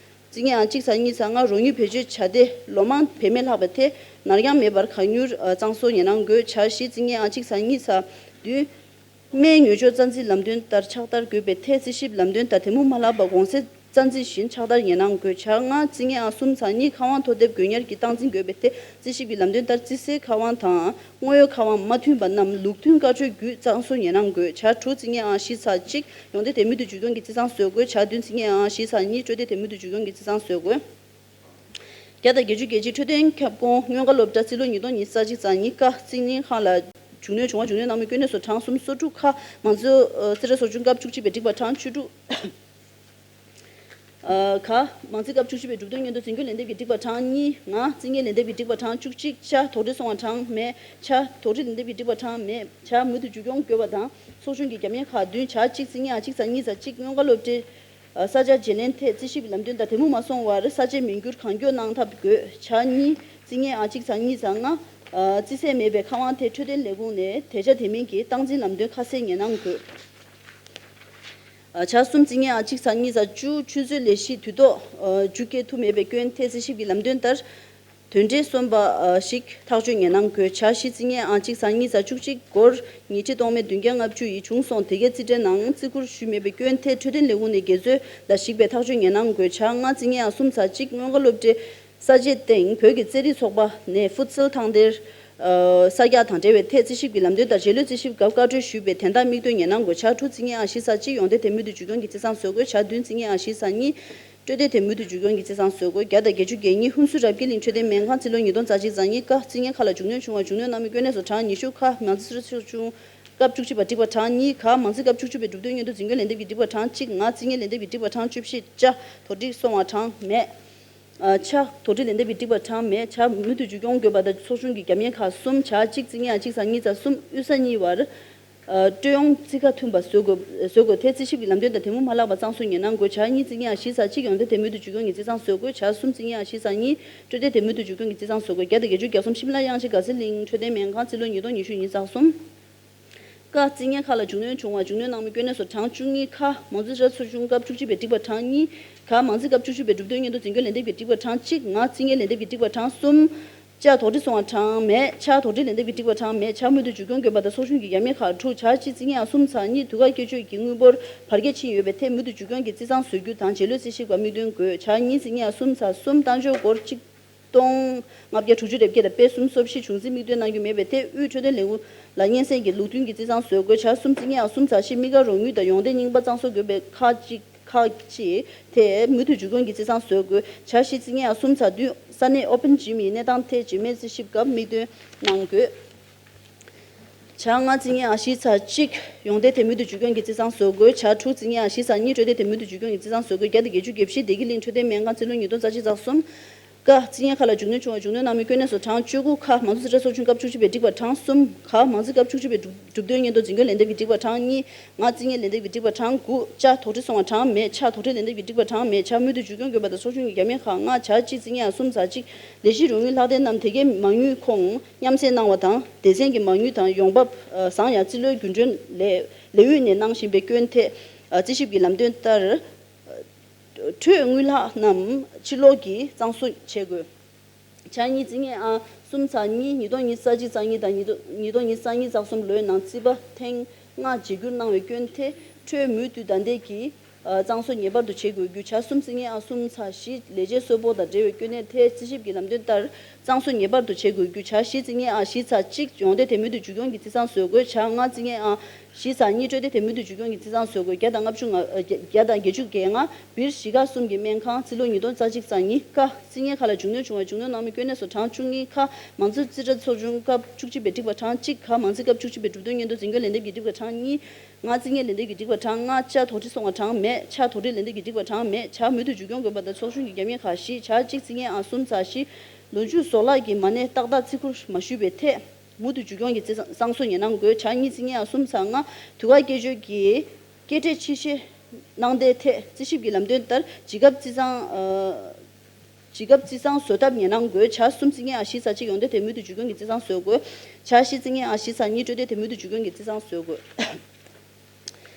རྩིས་ལྔའི་ཨང་གཅིག་ཚང་གཉིས་ཚང་ལྔ། རོགས་དངུལ་བེད་སྤྱོད་བྱ་དེ་ལོ་མང་བེད་མེད་ལྷག་པའི་ཐད་ནར་འགྱངས་མེད་པར་གང་མྱུར་ཨ་གཙང་བཟོ་ཉེར་གནང་དགོས། ཇ་བཞི་རྩིས་ལྔའི་ཨང་གཅིག་ཚང་གཉིས་ཚང་བདུན། སྨན་ཉོ་སྤྱོད་རྩ་འཛིན་ལམ་སྟོན་ལྟར་ཕྱག་བསྟར་དགོས་པའི་ཐད་རྩིས་ཞིབ་ལམ་སྟོན་དང་དེ་མུ་མ་ལྷག་པར་གོང་གསལ་རྩ་འཛིན་བཞིན་ཕྱག་བསྟར་ཉེར་གནང་དགོས། ཇ་ལྔ་རྩིས་ལྔའི་ཨང་གསུམ་ཚང་གཉིས། ཁ་དབང་ཐོ་དེབ་དགོས་ཉར་གྱི་སྟངས་འཛིན་དགོས་པའི་ཐད་རྩིས་ཞིབ་ཀྱི་ལམ་སྟོན་ལྟར་རྩིས་སའི་ཁ་དབང་དང་དངོས་ཡོད་ཁ་དབང་མ་མཐུན་པ་རྣམས་ལུགས་མཐུན་བཀའ་འཁྲོལ་བརྒྱུད་གཙང་བཟོ་ཉེར་གནང་དགོས། ཇ་དྲུག་རྩིས་ལྔའི་ཨང་བཞི་ཚང་གཅིག་ཡོང་སྡེ་དེ་མུ་མཐུད་རྒྱུན་སྐྱོང་གི་རྩིས་ཚང་བཟོ་དགོས། ཇ་བདུན་རྩིས་ལྔའི་ཨང་བཞི་ཚང་གཉིས་སྤྲོད་སྡེ་དེ་མུ་མཐུད་རྒྱུན་སྐྱོང་གི་རྩིས་ཚང་བཟོ་དགོས། བརྒྱ་དང་བརྒྱད་ཅུ་གྱ་གཅིག་འཕྲོད་བསྟེན་ཁྱབ་ཁོངས་སྔོན་ཁ་སློབ་གྲྭ། རྩིས་ལོ་ཉིས་སྟོང་ཉི་ཤུ་རྩ་གཅིག་རྩ་གཉིས། ཀ་རྩིས་ལེན་ཁང་ལ་རྒྱུ་ནོར་བྱུང་བ་རྒྱུ་ནོར་གནང་མི་སྐྱོན་གནས་སུ་གྲངས་སུམ་ཅུ་སོ་དྲུག་ཁ་མང་གཙོ་ཨ་རྩིས་ཁྲ་ཚོགས་ཆུང་སྐབས་བཅུ་གཅིག་པའི་སྒྲིག་པ་གྲངས་བཅུ་དྲུག་ཨ་ག་མང་རྩིས་སྐབས་བཅུ་གཅིག་པའི་གྲུབ་དོན་སྙོན་དོ་འཛིན་སྐྱོང་ལན་འདེབས་ཀྱི་སྒྲིག་པ་གྲངས་གཉིས། ང་རྩིས་ལྔའི་ལན་འདེབས་ཀྱི་སྒྲིག་པ་གྲངས་བཅུ་གཅིག་ཅ། དོགས་འདྲི་སོང་བ་གྲངས་མེད། ཇ། དོགས་འདྲི་ལན་འདེབས་ཀྱི་སྒྲིག་པ་གྲངས་མེད། ཇ། མུ་མཐུད་རྒྱུན་སྐྱོང་དགོས་པ་དང་ཚོགས་ཆུང་གི་རྒྱབ་མི་ཁག་བདུན། ཇ་གཅིག་རྩིས་ལྔའི་ཨང་གཅིག་ཚང་གཉིས་ཚང་གཅིག་སྔོན་ཁ་སློབ་གྲྭའི་ས་ཆ་བརྗེ་ལེན་ཐད་རྩིས་ཞིབ་ལམ་སྟོན་དང་དེ་མུ་མ་སོང་བར་ས་ཆའི་མིང་བསྒྱུར་གང་མགྱོགས་གནང་ཐབས་དགོས། ཇ་གཉིས་རྩིས་ལྔའི་ཨང་གཅིག་ཚང་གཉིས་ཚང་ལྔ། རྩིས་ཚད་མེད་པའི་ཁ་དབང་ཐད་འཕྲོད་བསྟེན་ལས་ཁུངས་ནས་དེ་ཆ་དེ་མིན་གྱི་སྟངས་འཛིན་ལམ་སྟོན་ཁ་གསལ་ཉན་གནང་དགོས། ཇ་གསུམ་རྩིས་ལྔའི་ཨང་གཅིག་ཚང་གཉིས་ཚང་བཅུ། ཆུད་ཟོས་ལས་གཞི་དུས་ཐོག་རྒྱུ་སྐྱེལ་ཐུབ་མེད་པའི་སྐྱོན་ཐད་རྩིས་ཞིབ་ཀྱི་ལམ་སྟོན་ལྟར། དོན་འབྲས་སོན་པ་ཞིག་ཐག་གཅོད་ཉན་གནང་དགོས། ཇ་བཞི་རྩིས་ལྔའི་ཨང་གཅིག་ཚང་གཉིས་ཚང་བཅུ་གཅིག་སྒོར་ཉིས་ཁྲི་སྟོང་མེད་བདུན་བརྒྱ་ལྔ་བཅུ་ཡིས་བྱུང་སོང་། དེ་གའི་རྩིས་ཁྲའི་ནང་བརྩི་བཀུར་ཞུས་མེད་པའི་སྐྱོན་ཐད་འཕྲོད་བསྟེན་ལས་ཁུངས་ནས་འགལ་འཛོལ་ལ་གཞིགས་པའི་ཐག་གཅོད་ཉན་གནང་དགོས། ཇ་ལྔ་རྩིས་ལྔའི་ཨང་གསུམ་ཚང་གཅིག་སྔོན་ཁ་སློབ་གྲྭའི་ས་ཆའི་སྟེང་བོད་ཀྱི་རྩེད་རིགས་ཚོགས་པ་ནས་ཧྥུད་སལ་ཐང་སྟེར་གསར་རྒྱག་དང་འབྲེལ་བའི་ཐད་རྩིས་ཞིབ་ཀྱི་ལམ་སྟོན་དང་རྗེས་ལུས་རྩིས་ཞིབ་སྐབས་བཀའ་འཁྲོལ་ཞུས་པའི་དན་རྟགས་དམིགས་འདོན་ཉན་གནང་དགོས། ཇ་དྲུག་རྩིས་ལྔའི་ཨང་བཞི་ཚང་གཅིག་ཡོང་སྡེ་དེ་མུ་མཐུད་རྒྱུན་སྐྱོང་གི་རྩིས་ཚང་བཟོ་དགོས། ཇ་བདུན་རྩིས་ལྔའི་ཨང་བཞི་ཚང་གཉིས་སྤྲོད་སྡེ་དེ་མུ་མཐུད་རྒྱུན་སྐྱོང་གི་རྩིས་ཚང་བཟོ་དགོས། བརྒྱ་དང་བརྒྱད་ཅུ་གྱ་གཉིས་ཧུན་སུར་རབ་དགེ་གླིང་འཕྲོད་བསྟེན་སྨན་ཁང་། རྩིས་ལོ་ཉིས་སྟོང་རྩ་གཅིག་རྩ་གཉིས། ཀ་རྩིས་ལྔའི་ཁག་ལ་རྒྱུ་ནོར་བྱུང་བ་རྒྱུ་ནོར་གནང་མི་སྐྱོན་གནས་སུ་གྲངས་ཉི་ཤུ། ཁ་མང་གཙོ་རྩིས་ཁྲ་ཚོགས་ཆུང་སྐབས་བཅུ་གཅིག་པ་སྒྲིག་པ་གྲངས་གཉིས། ག་མང་རྩིས་སྐབས་བཅུ་གཅིག་པའི་གྲུབ་དོན་སྙོན་དོ་འཛིན་སྐྱོང་ལན་འདེབས་ཀྱི་སྒྲིག་པ་གྲངས་གཅིག་ང་རྩིས་ལྔའི་ལན་འདེབས་ཀྱི་སྒྲིག་པ་གྲངས་བཅུ་བཞི། ཅ། དོགས་འདྲི་སོང་བ་གྲངས་མེད། ཨ་ཆ། དོགས་འདྲི་ལན་འདེབས་ཀྱི་སྒྲིག་པ་གྲངས་མེད། ཇ། མུ་མཐུད་རྒྱུན་སྐྱོང་དགོས་པ་དང་ཚོགས་ཆུང་གི་རྒྱབ་གཉེར་ཁག་གསུམ། ཇ་གཅིག་རྩིས་ལྔའི་ཨང་གཅིག་ཚང་གཉིས་ཚང་གསུམ། དབུས་ས་གཉིས་བར་ཨ་སྤྲོད་ཡོང་རྩིས་ཁ་མཐུན་པ་བཟོ་དགོས་བཟོ་དགོས་ཐད་རྩིས་ཞིབ་ཀྱི་ལམ་སྟོན་དང་དེ་མུ་མ་ལྷག་པར་གཙང་བཟོ་ཉན་གནང་དགོས། ཇ་གཉིས་རྩིས་ལྔའི་ཨང་བཞི་ཚང་གཅིག་ཡོང་སྡེ་དེ་མུ་མཐུད་རྒྱུན་སྐྱོང་གི་རྩིས་ཚང་བཟོ་དགོས། ཇ་གསུམ་རྩིས་ལྔའི་ཨང་བཞི་ཚང་གཉིས་སྤྲོད་སྡེ་དེ་མུ་མཐུད་རྒྱུན་སྐྱོང་གི་རྩིས་ཚང་བཟོ་དགོས། བརྒྱ་དང་བརྒྱད་ཅུ་གྱ་གསུམ་ཤིམ་ལ་དབྱངས་ཅན་དགའ་ཚལ་གླིང་འཕྲོད་བསྟེན་སྨན་ཁང་། རྩིས་ལོ་ཉིས་སྟོང་ཉི་ཤུ་ཉིས་ཚང་གསུམ། ཀ་རྩིས་ལྔའི་ཁག་ལ་རྒྱུ་ནོར་བྱུང་བ་རྒྱུ་ནོར་གནང་མི་སྐྱོན་གནས་སུ་གྲངས་བཅུ་གཉིས། ཁ་མང་གཙོ་རྩིས་ཁྲ་ཚོགས་ཆུང་སྐབས་བཅུ་གཅིག་པའི་སྒྲིག་པ་གྲངས་གཉིས། ག་མང་རྩིས་སྐབས་བཅུ་གཅིག་པའི་གྲུབ་དོན་སྙོན་དོ་འཛིན་སྐྱོང་ལན་འདེབས་ཀྱི་སྒྲིག་པ་གྲངས་གཅིག་ང་རྩིས་ལྔའི་ལན་འདེབས་ཀྱི་སྒྲིག་པ་གྲངས་གསུམ། ཅ། དོགས་འདྲི་སོང་བ་གྲངས་མེད། ཆ། དོགས་འདྲི་ལན་འདེབས་ཀྱི་སྒྲིག་པ་གྲངས་མེད། ཇ། མུ་མཐུད་རྒྱུན་སྐྱོང་དགོས་པ་དང་ཚོགས་ཆུང་གི་རྒྱབ་གཉེར་ཁག་དྲུག་ཇ་གཅིག་རྩིས་ལྔའི་ཨང་གསུམ་ཚང་གཉིས་དུས་བཀག་བསྐྱར་བཅོས་ཀྱི་དངུལ་འབོར་བར་བརྒལ་ཕྱིན་ཡོད་པའི་ཐད་མུ་མཐུད་རྒྱུན་སྐྱོང་གི་རྩིས་ཚང་བཟོ་རྒྱུ་དང་རྗེས་ལུས་རྩིས་ཞིབ་སྐབས་དམིགས་འདོན་དགོས། ཇ་གཉིས་རྩིས་ལྔའི་ཨང་གསུམ་ཚང་གསུམ། གཏའ་འཇོག་སྒོར་གཅིག་སྟོང་ལྔ་བརྒྱ་དྲུག་ཅུ་རེ་བརྒྱད་དང་པས་གསུམ་སོ་བཞི་བྱུང་རྩིས་དམིགས་འདོན་གནང་རྒྱུ་མེད་པའི་ཐད་དབུས་འཕྲོད་བསྟེན་ལས་ཁུངས་ལ་སྙན་སེང་གི་ལུགས་མཐུན་གྱི་རྩིས་ཚང་བཟོ་དགོས། ཇ་གསུམ་རྩིས་ལྔའི་ཨང་གསུམ་ཚང་བཞི། དམིགས་བཀར་རོགས་དངུལ་དང་ཡོང་སྡེ་རྙིང་པ་གཙང་བཟོ་དགོས་པའི་ཁག་ཅིག་ཁག་ཅིག་ཐད་མུ་མཐུད་རྒྱུན་སྐྱོང་གི་རྩིས་ཚང་བཟོ་དགོས། ཇ་བཞི་རྩིས་ལྔའི་ཨང་གསུམ་ཚང་བདུན། ས་གནས་ཨོ་པན་ཇིམ་ཡི་གནས་སྟངས་ཐད་རྗེས་མའི་རྩིས་ཞིབ་སྐབས་དམིགས་འདོན་གནང་དགོས། ཇ་ལྔ་རྩིས་ལྔའི་ཨང་བཞི་ཚང་གཅིག་ཡོང་སྡེ་དེ་མུ་མཐུད་རྒྱུན་སྐྱོང་གི་རྩིས་ཚང་བཟོ་དགོས། ཇ་དྲུག་རྩིས་ལྔའི་ཨང་བཞི་ཚང་གཉིས་སྤྲོད་སྡེ་དེ་མུ་མཐུད་རྒྱུན་སྐྱོང་གི་རྩིས་ཚང་བཟོ་དགོས། བརྒྱ་དང་བརྒྱད་ཅུ་གྱ་བཞི་བདེ་སྐྱིད་གླིང་འཕྲོད་བསྟེན་སྨན་ཁང་། རྩིས་ལོ་ཉིས་སྟོང་རྩ་གཅིག་ཚང་གསུམ། ཀ། རྩིས་རྙིང་ཁག་ལ་རྒྱུ་ནོར་བྱུང་བ་རྒྱུ་ནོར་གནང་མིའི་གྱོད་གནས་སོགས་གྲངས་བཅུ་དགུ། ཁ། མང་གཙོ་རྩིས་ཁྲ་ཚོགས་ཆུང་སྐབས་བཅུ་གཅིག་པའི་སྒྲིག་པ་གྲངས་གསུམ། ག། མང་རྩིས་སྐབས་བཅུ་གཅིག་པའི་གྲུབ་གྲུབ་དོན་སྙན་ཐོ་འཛིན་སྐྱོང་ལན་འདེབས་ཀྱི་སྒྲིག་པ་གྲངས་གཉིས། ང་། རྩིས་རྙིང་ལན་འདེབས་ཀྱི་སྒྲིག་པ་གྲངས་དགུ། ཅ། དོགས་འདྲི་སོང་བ་གྲངས་མེད། ཆ། དོགས་འདྲི་ལན་འདེབས་ཀྱི་སྒྲིག་པ་གྲངས་མེད། ཇ། མུ་མཐུད་བརྒྱུད་སྐྱོང་དགོས་པ་དང་ཚོགས་ཆུང་གི་རྒྱབ་མི་ཁག་ལྔ། ཇ་གཅིག། རྩིས་རྙིང་ཨང་གསུམ་ཚ་གཅིག་ལས་གཞི་རོགས་དངུལ་ལྷག་ལྡན་རྣམས་དེ་གའི་མ་དངུལ་ཁོངས་མཉམ་བསྲེས་གནང་བ་དང་། སྡེ་ཚན་གྱི་མ་དངུལ་དང་ཡོང་འབབ་བཟང་ཡང་རྩིས་ལོའི་རྒྱུན་གྲོན་ལས་ལས་ཡུན་ནས་གནང་བཞིན་པའི་སྐྱོན་ཐད་རྩིས་ཞིབ་ཀྱི་ལམ་སྟོན་ལྟར། འཕྲོས་དངུལ་ལྷག་རྣམས་ཕྱི་ལོགས་ཀྱིས་གཙང་བཟོ་བྱེད་དགོས། ཇ་གཉིས། རྩིས་རྙིང་ཨང་གསུམ་ཚ་གཉིས། ཉིས་སྟོང་ཉི་ཤུ་རྩ་གཅིག་རྩ་གཉིས་དང་ཉིས་སྟོང་ཉི་ཤུ་རྩ་གཉིས་རྩ་གསུམ་ལོའི་ནང་རྩིས་པ་ཐེངས་ལྔ་བརྗེ་བསྒྱུར་གནང་བའི་སྐྱོན་ཐད་འཕྲོས་མུ་མཐུད་བདའ་འདེད་ཀྱིས་གཙང་བཟོ་ངེས་པར་དུ་བྱེད་དགོས་རྒྱུ། ཇ་གསུམ། རྩིས་རྙིང་ཨང་གསུམ་ཚ་བཞི། ལས་བྱེད་གསོལ་ཕོགས་དང་འབྲེལ་བའི་སྐྱོན་གནས་ཐད་རྩིས་ཞིབ་ཀྱི་ལམ་སྟོན་ལྟར་གཙང་བཟོ་ངེས་པར་དུ་བྱེད་དགོས་རྒྱུ། ཇ་བཞི། རྩིས་རྙིང་ཨང་བཞི་ཚ་གཅིག་ཡོངས་འདེད་དེ་མུ་མཐུད་བརྒྱུད་སྐྱོང་གི་རྩིས་གཙང་བཟོ་དགོས། ཇ་ལྔ། རྩིས་རྙིང་ཨང་བཞི་ཚ་གཉིས། སྤྲོད་དེ་དེ་མུ་མཐུད་བརྒྱུད་སྐྱོང་གི་རྩིས་གཙང་བཟོ་དགོས། བརྒྱ་དང་ལྔ་བཅུ་ང་། བརྒྱ་དང་བརྒྱད་ཅུ་གྱ་ལྔ། སྦིར་གཞིས་ཀ་གསུམ་གྱི་སྨན་ཁང་། རྩིས་ལོ་ཉིས་སྟོང་རྩ་གཅིག་རྩ་གཉིས། ཀ། རྩིས་རྙིང་ཁག་ལ་རྒྱུ་ནོར་བྱུང་བ་རྒྱུ་ནོར་གནང་མིའི་སྐྱོན་གནས་སོགས་གྲངས་བཅུ་གཉིས། ཁ། མང་གཙོ་རྩིས་ཁྲ་ཚོགས་ཆུང་སྐབས་བཅུ་གཅིག་པའི་སྒྲིག་པ་གྲངས་གཅིག་ག། མང་རྩིས་སྐབས་བཅུ་གཅིག་པའི་གྲུབ་དོན་སྙན་ཐོ་འཛིན་སྐྱོང་ལན་འདེབས་ཀྱི་སྒྲིག་པ་གྲངས་གཉིས། ང་། རྩིས་རྙིང་ལན་འདེབས་ཀྱི་སྒྲིག་པ་གྲངས་ལྔ། ཅ། དོགས་འདྲི་སོང་བ་གྲངས་མེད། ཆ། དོགས་འདྲི་ལན་འདེབས་ཀྱི་སྒྲིག་པ་གྲངས་མེད། ཇ། མུ་མཐུད་བརྒྱུད་སྐྱོང་དགོས་པ་དང་ཚོགས་ཆུང་གི་རྒྱབ་མི་ཁག་བཞི། ཇ་གཅིག། རྩིས་རྙིང་ཨང་གསུམ་ཚ་བཞི། ལོ་མཇུག་བཟོ་གླགས་ཀྱི་མ་གནས་ཏག་ཏག་རྩིས་ཁུར་མ་ཞུས་པའི་ཐད། མུ་མཐུད་བརྒྱུད་སྐྱོང་གི་རྩིས་གཙང་བཟོ་ཉེར་གནང་དགོས། ཇ་གཉིས། རྩིས་རྙིང་ཨང་གསུམ་ཚ་ལྔ། དུས་བཀག་བསྐྱལ་བཅོལ་གྱི་སྐྱེལ་འདྲེན་ཕྱིར་བཤེར་གནང་འདའི་ཐད་རྩིས་ཞིབ་ཀྱི་ལམ་སྟོན་ལྟར་ཇི་སྐབས་རྩིས་གཙང་། ཨ། ཇི་སྐབས་རྩིས་གཙང་བཟོ་ཐབས་ཉེར་གནང་དགོས། ཇ་གསུམ། རྩིས་རྙིང་ཨང་བཞི་ཚ་གཅིག་ཡོངས་འདེད་དེ་མུ་མཐུད་བརྒྱུད་སྐྱོང་གི་རྩིས་གཙང་བཟོ་དགོས། ཇ་བཞི། རྩིས་རྙིང་ཨང་བཞི་ཚ་གཉིས། སྤྲོད་དེ་དེ་མུ་མཐུད་བརྒྱུད་སྐྱོང་གི་རྩིས་གཙང་བཟོ་དགོས།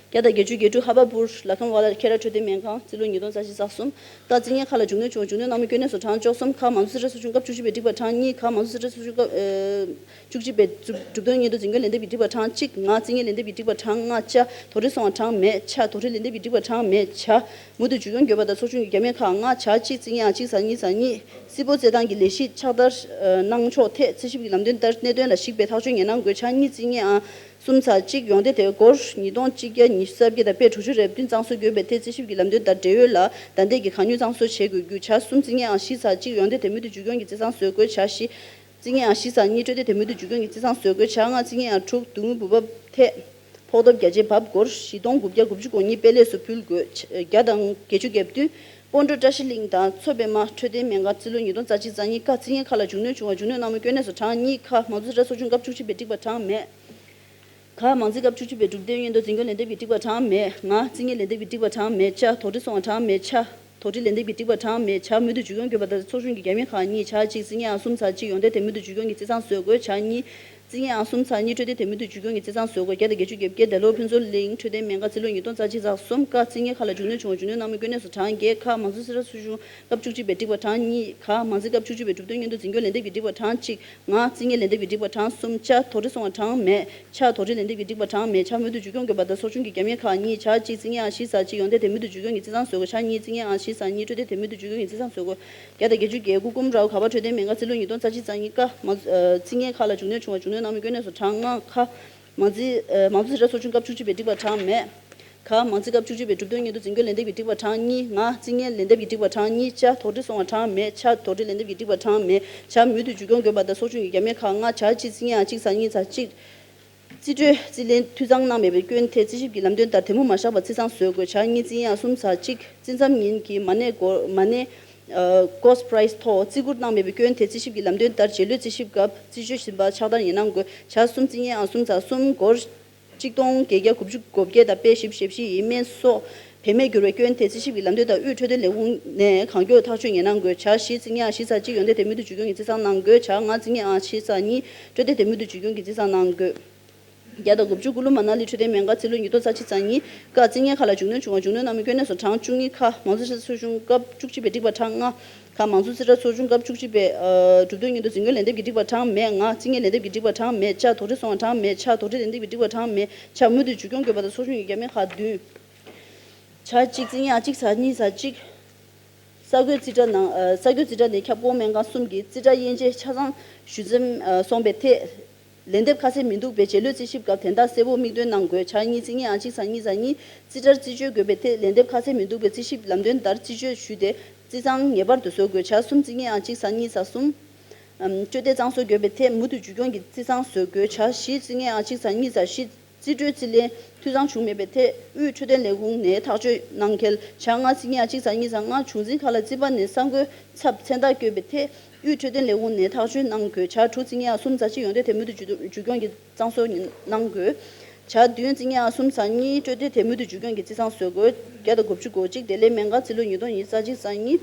བརྒྱ་དང་བརྒྱད་ཅུ་གྱ་དྲུག་ཧ་བ་པུར་ལ་ཁམ་ཝ་ལ་ཁེ་ར་འཕྲོད་བསྟེན་སྨན་ཁང་། རྩིས་ལོ་ཉིས་སྟོང་རྩ་བཞི་རྩ་གསུམ། ད། རྩིས་རྙིང་ཁག་ལ་རྒྱུ་ནོར་བྱུང་བ་རྒྱུ་ནོར་གནང་མིའི་སྐྱོན་གནས་སོགས་གྲངས་བཅུ་གསུམ། ཁ། མང་གཙོ་རྩིས་ཁྲ་ཚོགས་ཆུང་སྐབས་བཅུ་གཅིག་པའི་སྒྲིག་པ་གྲངས་གཉིས། ག། མང་གཙོ་རྩིས་ཁྲ་ཚོགས་ཆུང་སྐབས་ཨ། བཅུ་གཅིག་པའི་གྲུབ་གྲུབ་དོན་སྙན་ཐོ་འཛིན་སྐྱོང་ལན་འདེབས་ཀྱི་སྒྲིག་པ་གྲངས་གཅིག་ང་། རྩིས་རྙིང་ལན་འདེབས་ཀྱི་སྒྲིག་པ་གྲངས་ལྔ། ཅ། དོགས་འདྲི་སོང་བ་གྲངས་མེད། ཆ། དོགས་འདྲི་ལན་འདེབས་ཀྱི་སྒྲིག་པ་གྲངས་མེད། ཇ། མུ་མཐུད་བརྒྱུད་སྐྱོང་དགོས་པ་དང་ཚོགས་ཆུང་གི་རྒྱབ་མི་ཁག་ལྔ། ཇ་གཅིག། རྩིས་རྙིང་ཨང་གཅིག་ཚ་གཉིས་ཚ་གཉིས། རྩིས་འབོར་སྩལ་སྟངས་ཀྱི་ལས་གཞི་ཕྱག་བསྟར་ཨ། གནང་ཕྱོགས་ཐད་རྩིས་ཞིབ་ཀྱི་ལམ་སྟོན་ལྟར་གནད་དོན་ལ་གཞིགས་པའི་ཐག་གཅོད་ཉེར་གནང་དགོས། ཇ་གཉིས། རྩིས་རྙིང་ཨང་གསུམ་ཚ་གཅིག་ཡོངས་འདེད་དེ་སྒོར་ཉིས་སྟོང་གཅིག་བརྒྱ་ཉི་ཤུ་རྩ་བརྒྱད་དང་པས་དྲུག་ཅུ་རེ་བདུན་གཙང་བཟོ་དགོས་པའི་ཐད་རྩིས་ཞིབ་ཀྱི་ལམ་སྟོན་ལྟར་འབྲེལ་ཡོད་ལ་བདའ་འདེད་ཀྱིས་གང་ནུས་གཙང་བཟོ་བྱེད་དགོས་རྒྱུ། ཇ་གསུམ། རྩིས་རྙིང་ཨང་བཞི་ཚ་གཅིག་ཡོངས་འདེད་དེ་མུ་མཐུད་བརྒྱུད་སྐྱོང་གི་རྩིས་གཙང་བཟོ་དགོས། ཇ་བཞི། རྩིས་རྙིང་ཨང་བཞི་ཚ་གཉིས། སྤྲོད་དེ་དེ་མུ་མཐུད་བརྒྱུད་སྐྱོང་གི་རྩིས་གཙང་བཟོ་དགོས། ཇ་ལྔ། རྩིས་རྙིང་ཨང་དྲུག་འདུག་དངུལ་འབུལ་འབབ་ཐད་ཕོགས་ཐོབ་བརྒྱ་ཆའི་བབ་སྒོར་བཞི་སྟོང་དགུ་བརྒྱ་དགུ་བཅུ་གོ་གཉིས་པས་ལས་སུ་ཕུལ་དགོས། བརྒྱ་དང་བརྒྱད་ཅུ་གྱ་བདུན། སྤོན་ཊོ་བཀྲ་ཤིས་གླིང་དང་མཚོ་པདྨ་འཕྲོད་བསྟེན་སྨན་ཁང་། རྩིས་ལོ་ཉིས་སྟོང་རྩ་གཅིག་རྩ་གཉིས། ཀ། རྩིས་རྙིང་ཁག་ལ་རྒྱུ་ནོར་བྱུང་བ་རྒྱུ་ནོར་གནང་མིའི་སྐྱོན་གནས་སོགས་གྲངས་གཉིས། ཁ། མང་གཙོ་རྩིས་ཁྲ་ཚོགས་ཆུང་སྐབས་བཅུ་གཅིག་པའི་སྒྲིག་པ་གྲངས་མེད། ག། མང་རྩིས་སྐབས་བཅུ་གཅིག་པའི་གྲུབ་དོན་སྙན་ཐོ་འཛིན་སྐྱོང་ལན་འདེབས་ཀྱི་སྒྲིག་པ་གྲངས་མེད། ང་། རྩིས་རྙིང་ལན་འདེབས་ཀྱི་སྒྲིག་པ་གྲངས་མེད། ཅ། དོགས་འདྲི་སོང་བ་གྲངས་མེད། ཆ། དོགས་འདྲི་ལན་འདེབས་ཀྱི་སྒྲིག་པ་གྲངས་མེད། ཇ། མུ་མཐུད་བརྒྱུད་སྐྱོང་དགོས་པ་དང་ཚོགས་ཆུང་གི་རྒྱབ་མི་ཁག་གཉིས། ཇ་གཅིག། རྩིས་རྙིང་ཨང་གསུམ་ཚ་གཅིག་ཡོངས་འདེད་དེ་མུ་མཐུད་བརྒྱུད་སྐྱོང་གི་རྩིས་གཙང་བཟོ་དགོས། ཇ་གཉིས། རྩིས་རྙིང་ཨང་གསུམ་ཚ་གཉིས། སྤྲོད་དེ་དེ་མུ་མཐུད་བརྒྱུད་སྐྱོང་གི་རྩིས་གཙང་བཟོ་དགོས། བརྒྱ་དང་བརྒྱད་ཅུ་གྱ་བརྒྱད། འདས་ལོ་ཕུན་ཚོགས་གླིང་འཕྲོད་བསྟེན་སྨན་ཁང་། རྩིས་ལོ་ཉིས་སྟོང་རྩ་གཅིག་རྩ་གསུམ། ཀ། རྩིས་རྙིང་ཁག་ལ་རྒྱུ་ནོར་བྱུང་བ་རྒྱུ་ནོར་གནང་མིའི་སྐྱོན་གནས་སོགས་གྲངས་བརྒྱད། ཁ། མང་གཙོ་རྩིས་ཁྲ་ཚོགས་ཆུང་སྐབས་བཅུ་གཅིག་པའི་སྒྲིག་པ་གྲངས་གཉིས། ག། མང་རྩིས་སྐབས་བཅུ་གཅིག་པའི་གྲུབ་དོན་སྙན་ཐོ་འཛིན་སྐྱོང་ལན་འདེབས་ཀྱི་སྒྲིག་པ་གྲངས་གཅིག་ང་། རྩིས་རྙིང་ལན་འདེབས་ཀྱི་སྒྲིག་པ་གྲངས་གསུམ། ཅ། དོགས་འདྲི་སོང་བ་གྲངས་མེད། ཆ། དོགས་འདྲི་ལན་འདེབས་ཀྱི་སྒྲིག་པ་གྲངས་མེད། ཇ། མུ་མཐུད་བརྒྱུད་སྐྱོང་དགོས་པ་དང་ཚོགས་ཆུང་གི་རྒྱབ་མི་ཁག་གཉིས། ཇ་གཅིག། རྩིས་རྙིང་ཨང་བཞི་ཚ་གཅིག་ཡོངས་འདེད་དེ་མུ་མཐུད་བརྒྱུད་སྐྱོང་གི་རྩིས་གཙང་བཟོ་དགོས། ཇ་གཉིས། རྩིས་རྙིང་ཨང་བཞི་ཚ་གཉིས། སྤྲོད་དེ་དེ་མུ་མཐུད་བརྒྱུད་སྐྱོང་གི་རྩིས་གཙང་བཟོ་དགོས། བརྒྱ་དང་བརྒྱད་ཅུ་གྱ་དགུ། ཀུ་ཀུམ་རའོ་ག་བ་འཕྲོད་བསྟེན་སྨན་ཁང་། རྩིས་ལོ་ཉིས་སྟོང་རྩ་གཅིག་རྩ་གཉིས། ཀ། མ། ཨ། རྩིས་རྙིང་ཁག་ལ་རྒྱུ་ནོར་བྱུང་བ་རྒྱུ་ནོར་གནང་མིའི་སྐྱོན་གནས་སོགས་གྲངས་ལྔ། ཁ། མང་རྩིས། ཨ། མང་གཙོ་རྩིས་ཁྲ་ཚོགས་ཆུང་སྐབས་བཅུ་གཅིག་པའི་སྒྲིག་པ་གྲངས་མེད། ག། མང་རྩིས་སྐབས་བཅུ་གཅིག་པའི་གྲུབ་དོན་སྙན་ཐོ་འཛིན་སྐྱོང་ལན་འདེབས་ཀྱི་སྒྲིག་པ་གྲངས་གཉིས། ང་། རྩིས་རྙིང་ལན་འདེབས་ཀྱི་སྒྲིག་པ་གྲངས་གཉིས། ཅ། དོགས་འདྲི་སོང་བ་གྲངས་མེད། ཆ། དོགས་འདྲི་ལན་འདེབས་ཀྱི་སྒྲིག་པ་གྲངས་མེད། ཇ། མུ་མཐུད་བརྒྱུད་སྐྱོང་དགོས་པ་དང་ཚོགས་ཆུང་གི་རྒྱབ་མི་ཁག་ལྔ། ཇ་གཅིག། རྩིས་རྙིང་ཨང་གཅིག་ཚ་གཉིས་ཚ་གཅིག་རྩིས་སྤྲོད་རྩིས་ལེན་འཐུས་གཙང་གནང་མེད་པའི་སྐྱོན་ཐད་རྩིས་ཞིབ་ཀྱི་ལམ་སྟོན་ལྟར་དེ་མུ་མ་བཞག་པར་རྩིས་གཙང་བཟོ་དགོས། ཇ་གཉིས། རྩིས་རྙིང་ཨང་གསུམ་ཚ་གཅིག་རྩིས་མཚམས་ཉིན་གྱི་མ་གནས་སྒོར། མ་གནས། ཨ། cost price ཐོག་རྩིས་བཀུར་གནང་མེད་པའི་སྐྱོན་ཐད་རྩིས་ཞིབ་ཀྱི་ལམ་སྟོན་ལྟར་རྗེས་ལུས་རྩིས་ཞིབ་སྐབས་རྩིས་སྤྱོད་ཟིན་པ་ཕྱག་བསྟར་ཉེར་གནང་དགོས། ཇ་གསུམ། རྩིས་རྙིང་ཨང་གསུམ་ཚ་གསུམ་སྒོར་གཅིག་སྟོང་བརྒྱད་བརྒྱ་དགུ་བཅུ་གོ་བརྒྱད་དང་པས་བཞི་བཅུ་ཞེ་བཞི་ཡི་སྨན་གསོ་བེད་མེད་གྱུར་བའི་སྐྱོན་ཐད་རྩིས་ཞིབ་ཀྱི་ལམ་སྟོན་དང་དབུས་འཕྲོད་བསྟེན་ལས་ཁུངས་ནས་གང་མགྱོགས་ཐག་གཅོད་ཉེར་གནང་དགོས། ཇ་བཞི། རྩིས་རྙིང་ཨང་བཞི་ཚ་གཅིག་ཡོངས་འདེད་དེ་མུ་མཐུད་བརྒྱུད་སྐྱོང་གི་རྩིས་གཙང་གནང་དགོས། ཇ་ལྔ། རྩིས་རྙིང་ཨང་བཞི་ཚ་གཉིས་སྤྲོད་དེ་དེ་མུ་མཐུད་བརྒྱུད་སྐྱོང་གི་རྩིས་གཙང་གནང་དགོས། བརྒྱ་དང་དགུ་བཅུ། ཀུ་ལུ་མ་ན་ལི་འཕྲོད་བསྟེན་སྨན་ཁང་། རྩིས་ལོ་ཉིས་སྟོང་རྩ་གཅིག་རྩ་གཉིས། ཀ། རྩིས་རྙིང་ཁག་ལ་རྒྱུ་ནོར་བྱུང་བ་རྒྱུ་ནོར་གནང་མིའི་སྐྱོན་གནས་སོགས་གྲངས་བཅུ་གཉིས། ཁ། མང་གཙོ་རྩིས་ཁྲ་ཚོགས་ཆུང་སྐབས་བཅུ་གཅིག་པའི་སྒྲིག་པ་གྲངས་ལྔ། ག། མང་གཙོ་རྩིས་ཁྲ་ཚོགས་ཆུང་སྐབས་བཅུ་གཅིག་པའི་ཨ། གྲུབ་དོན་སྙན་ཐོ་འཛིན་སྐྱོང་ལན་འདེབས་ཀྱི་སྒྲིག་པ་གྲངས་མེད། ང་། རྩིས་རྙིང་ལན་འདེབས་ཀྱི་སྒྲིག་པ་གྲངས་མེད། ཅ། དོགས་འདྲི་སོང་བ་གྲངས་མེད། ཆ། དོགས་འདྲི་ལན་འདེབས་ཀྱི་སྒྲིག་པ་གྲངས་མེད། ཇ། མུ་མཐུད་བརྒྱུད་སྐྱོང་དགོས་པ་དང་ཚོགས་ཆུང་གི་རྒྱབ་མི་ཁག་བདུན། ཇ་གཅིག། རྩིས་རྙིང་ཨང་གཅིག་ཚ་གཉིས་ཚ་གཅིག་གསར་འགོད་རྩིས་ཁྲ་ནང་། ཨ། གསར་འགོད་རྩིས་ཁྲ་ནས་ཁྱབ་ཁོངས་སྨན་ཁང་གསུམ་གྱི་རྩིས་ཁྲ་དབྱེ་འབྱེད་ཆ་ཚང་ཞུ་འཛེམ། ཨ། སོང་བའི་ཐད། ལན་འདེབས་ཁ་གསལ་མི་འདུག་པས་རྗེས་ལུས་རྩིས་ཞིབ་སྐབས་དོན་དག་གསལ་པོ་མིག་སྟོན་གནང་དགོས། ཇ་གཉིས། རྩིས་རྙིང་ཨང་གཅིག་ཚ་གཉིས་ཚ་གཉིས། རྩིས་ཁྲར་རྩིས་སྤྱོད་དགོས་པའི་ཐད་ལན་འདེབས་ཁ་གསལ་མི་འདུག་པས་རྩིས་ཞིབ་ལམ་སྟོན་ལྟར་རྩིས་སྤྱོད་ཞུས་ཏེ་རྩིས་གཙང་ངེས་པར་དུ་བཟོ་དགོས། ཇ་གསུམ། རྩིས་རྙིང་ཨང་གཅིག་ཚ་གཉིས་ཚ་གསུམ། ཨམ། སྤྲོད་དེ་གཙང་བཟོ་དགོས་པའི་ཐད་མུ་མཐུད་བརྒྱུད་སྐྱོང་གིས་རྩིས་གཙང་བཟོ་དགོས། ཇ་བཞི། རྩིས་རྙིང་ཨང་གཅིག་ཚ་གཉིས་ཚ་བཞི། རྩིས་སྤྲོད་རྩིས་ལེན་འཐུས་ཚང་བྱུང་མེད་པའི་ཐད་དབུས་འཕྲོད་བསྟེན་ལས་ཁུངས་ནས་ཐག་གཅོད་གནང་གལ། བྱ་ལྔ་རྩིས་ལྔ་གཅིག་ཚ་གཉིས་ཚ་ལྔ། བྱུང་འཛིན་ཁག་ལ་རྩིས་པ་ནས་ས་འགོའི་ཚབ་མཚན་རྟགས་བཀོད་པའི་ཐད་དབུས་འཕྲོད་བསྟེན་ལས་ཁུངས་ནས་ཐག་གཅོད་གནང་དགོས། བྱ་དྲུག་རྩིས་ལྔ་གསུམ་ཚ་གཅིག་ཡོང་དེ་དེ་མུ་མཐུད་བརྒྱུད་སྐྱོང་གི་གཙང་བཟོ་གནང་དགོས། བྱ་བདུན་རྩིས་ལྔ་གསུམ་ཚ་གཉིས་སྤྲོད་དེ་དེ་མུ་མཐུད་བརྒྱུད་སྐྱོང་གི་རྩིས་གཙང་བཟོ་དགོས། བརྒྱ་དང་དགུ་བཅུ་གོ་གཅིག་བདེ་ལེགས་སྨན་ཁང་རྩིས་ལོ་ཉིས་སྟོང་ཉི་ཤུ་རྩ་གཅིག་རྩ་གཉིས།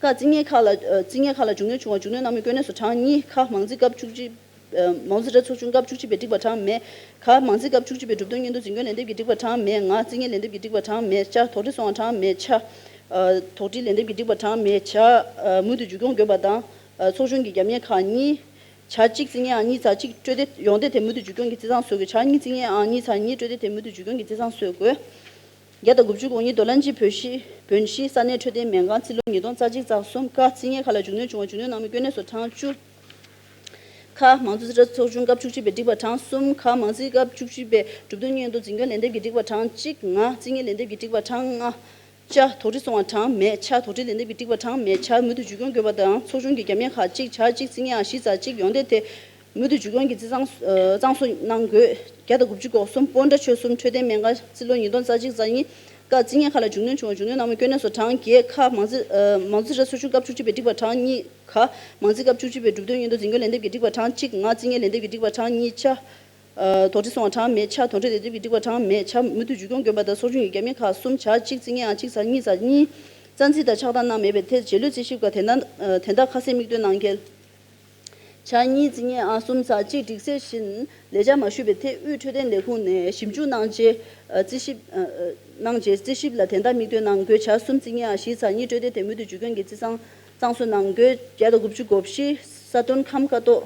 ཀ་རྩིས་ལྔའི་ཁག་ལ་ཨ། རྩིས་ལྔའི་ཁག་ལ་མཇུག་གནོན་བྱུང་བ་མཇུག་གནོན་གནང་མི་གྱོད་གནས་སུ་གྲངས་གཉིས། ཁ་མང་རྩིས་སྐབས་བཅུ་གཅིག་ཨ། མང་རྩིས་ར་ཚོགས་ཆུང་སྐབས་བཅུ་གཅིག་པའི་སྒྲིག་པ་གྲངས་མེད། ག་མང་རྩིས་སྐབས་བཅུ་གཅིག་པའི་གྲུབ་དོན་སྙན་ཐོ་འཛིན་སྐྱོང་ལན་འདེབས་ཀྱི་སྒྲིག་པ་གྲངས་མེད། ང་རྩིས་ལྔའི་ལན་འདེབས་ཀྱི་སྒྲིག་པ་གྲངས་མེད། ཅ་དོགས་འདྲི་སོང་བ་གྲངས་མེད། ཆ་ཨ། དོགས་འདྲི་ལན་འདེབས་ཀྱི་སྒྲིག་པ་གྲངས་མེད། ཇ་ཨ། མུ་མཐུད་མཇུག་སྐྱོང་དགོས་པ་དང་ཨ། ཚོགས་ཆུང་གི་རྒྱབ་གཉེར་ཁག་གཉིས། ཇ་གཅིག་རྩིས་ལྔའི་ཨང་གཉིས་ཚ་གཅིག་སྤྲོད་དེ་ཡོང་དེ་དེ་མུ་མཐུད་མཇུག་སྐྱོང་གི་རྩིས་གཙང་བཟོ་དགོས། ཇ་གཉིས་རྩིས་ལྔའི་ཨང་གཉིས་ཚ་གཉིས་སྤྲོད་དེ་དེ་མུ་མཐུད་མཇུག་སྐྱོང་གི་རྩིས་གཙང་བཟོ་དགོས། བརྒྱ་དང་དགུ་བཅུ་གོ་གཉིས་རྡོ་ལན་གྱི་བོད་གཞིས་བོད་གཞིས་ས་གནས་འཕྲོད་བསྟེན་སྨན་ཁང་རྩིས་ལོ་ཉིས་སྟོང་རྩ་གཅིག་རྩ་གསུམ། ཀ་རྩིས་ལྔའི་ཁག་ལ་མཇུག་གནོན་བྱུང་བ་མཇུག་གནོན་གནང་མི་གྱོད་གནས་སུ་གྲངས་བཅུ། ཁ་མང་གཙོ་རྩིས་ཁྲ་ཚོགས་ཆུང་སྐབས་བཅུ་གཅིག་པའི་སྒྲིག་པ་གྲངས་གསུམ། ཁ་མང་རྩིས་སྐབས་བཅུ་གཅིག་པའི་གྲུབ་དོན་སྙན་ཐོ་འཛིན་སྐྱོང་ལན་འདེབས་ཀྱི་སྒྲིག་པ་གྲངས་གཅིག་ང་རྩིས་ལྔའི་ལན་འདེབས་ཀྱི་སྒྲིག་པ་གྲངས་ལྔ། ཅ་དོགས་འདྲི་སོང་བ་གྲངས་མེད། ཆ་དོགས་འདྲི་ལན་འདེབས་ཀྱི་སྒྲིག་པ་གྲངས་མེད། ཇ་མུ་མཐུད་མཇུག་སྐྱོང་དགོས་པ་དང་ཚོགས་ཆུང་གི་རྒྱབ་གཉེར་ཁག་གཅིག་ཇ་གཅིག་རྩིས་ལྔའི་ཨང་བཞི་ཚ་གཅིག་ཡོང་དེ་དེ་མུ་མཐུད་མཇུག་སྐྱོང་གི་རྩིས་གཙང་གཙང་བཟོ་གནང་དགོས། བརྒྱ་དང་དགུ་བཅུ་གོ་གསུམ་སྤོན་ཊ་ཆོས་གསུམ་འཕྲོད་བསྟེན་སྨན་ཁང་རྩིས་ལོ་ཉིས་སྟོང་རྩ་གཅིག་རྩ་གཉིས། ཀ་རྩིས་ལྔའི་ཁག་ལ་མཇུག་གནོན་བྱུང་བ་མཇུག་གནོན་གནང་མི་གྱོད་གནས་སུ་གྲངས་བརྒྱད། ཁ་མང་རྩིས་མང་རྩིས་ཁྲ་ཚོགས་ཆུང་སྐབས་བཅུ་གཅིག་པའི་སྒྲིག་པ་གྲངས་གཉིས། ག་མང་རྩིས་སྐབས་བཅུ་གཅིག་པའི་གྲུབ་དོན་སྙན་ཐོ་འཛིན་སྐྱོང་ལན་འདེབས་ཀྱི་སྒྲིག་པ་གྲངས་གཅིག་ང་རྩིས་ལྔའི་ལན་འདེབས་ཀྱི་སྒྲིག་པ་གྲངས་གཉིས། ཅ། ཨ། དོགས་འདྲི་སོང་བ་གྲངས་མེད། ཆ་དོགས་འདྲི་ལན་འདེབས་ཀྱི་སྒྲིག་པ་གྲངས་མེད། ཇ་མུ་མཐུད་མཇུག་སྐྱོང་དགོས་པ་དང་ཚོགས་ཆུང་གི་རྒྱབ་གཉེར་ཁག་གསུམ། ཇ་གཅིག་རྩིས་ལྔའི་ཨང་གཅིག་ཚ་གཉིས་ཚ་གཉིས། རྩ་འཛིན་དང་ཕྱག་བརྡ་གནང་མེད་པའི་ཐད་རྗེས་ལུས་རྩིས་ཞིབ་སྐབས་དན་རྟགས་དན་རྟགས་ཁ་གསལ་མིག་སྟོན་གནང་གལ། ཇ་གཉིས་རྩིས་ལྔའི་ཨང་གསུམ་ཚ་གཅིག་སྒྲིག་གསལ་བཞིན་ལས་བྱ་མ་ཞུས་པའི་ཐད་དབུས་འཕྲོད་བསྟེན་ལས་ཁུངས་ནས་ཞིབ་འཇུག་གནང་རྗེས་རྩིས་ཞིབ་གནང་རྗེས་རྩིས་ཞིབ་ལ་དན་རྟགས་མིག་སྟོན་གནང་དགོས། ཇ་གསུམ་རྩིས་ལྔའི་ཨང་བཞི་ཚ་གཉིས་སྤྲོད་དེ་དེ་མུ་མཐུད་མཇུག་སྐྱོང་གི་རྩིས་གཙང་གཙང་བཟོ་གནང་དགོས། བརྒྱ་དང་དགུ་བཅུ་གོ་བཞི་ས་སྟོན་ཁམས་ཀ་ཏོ།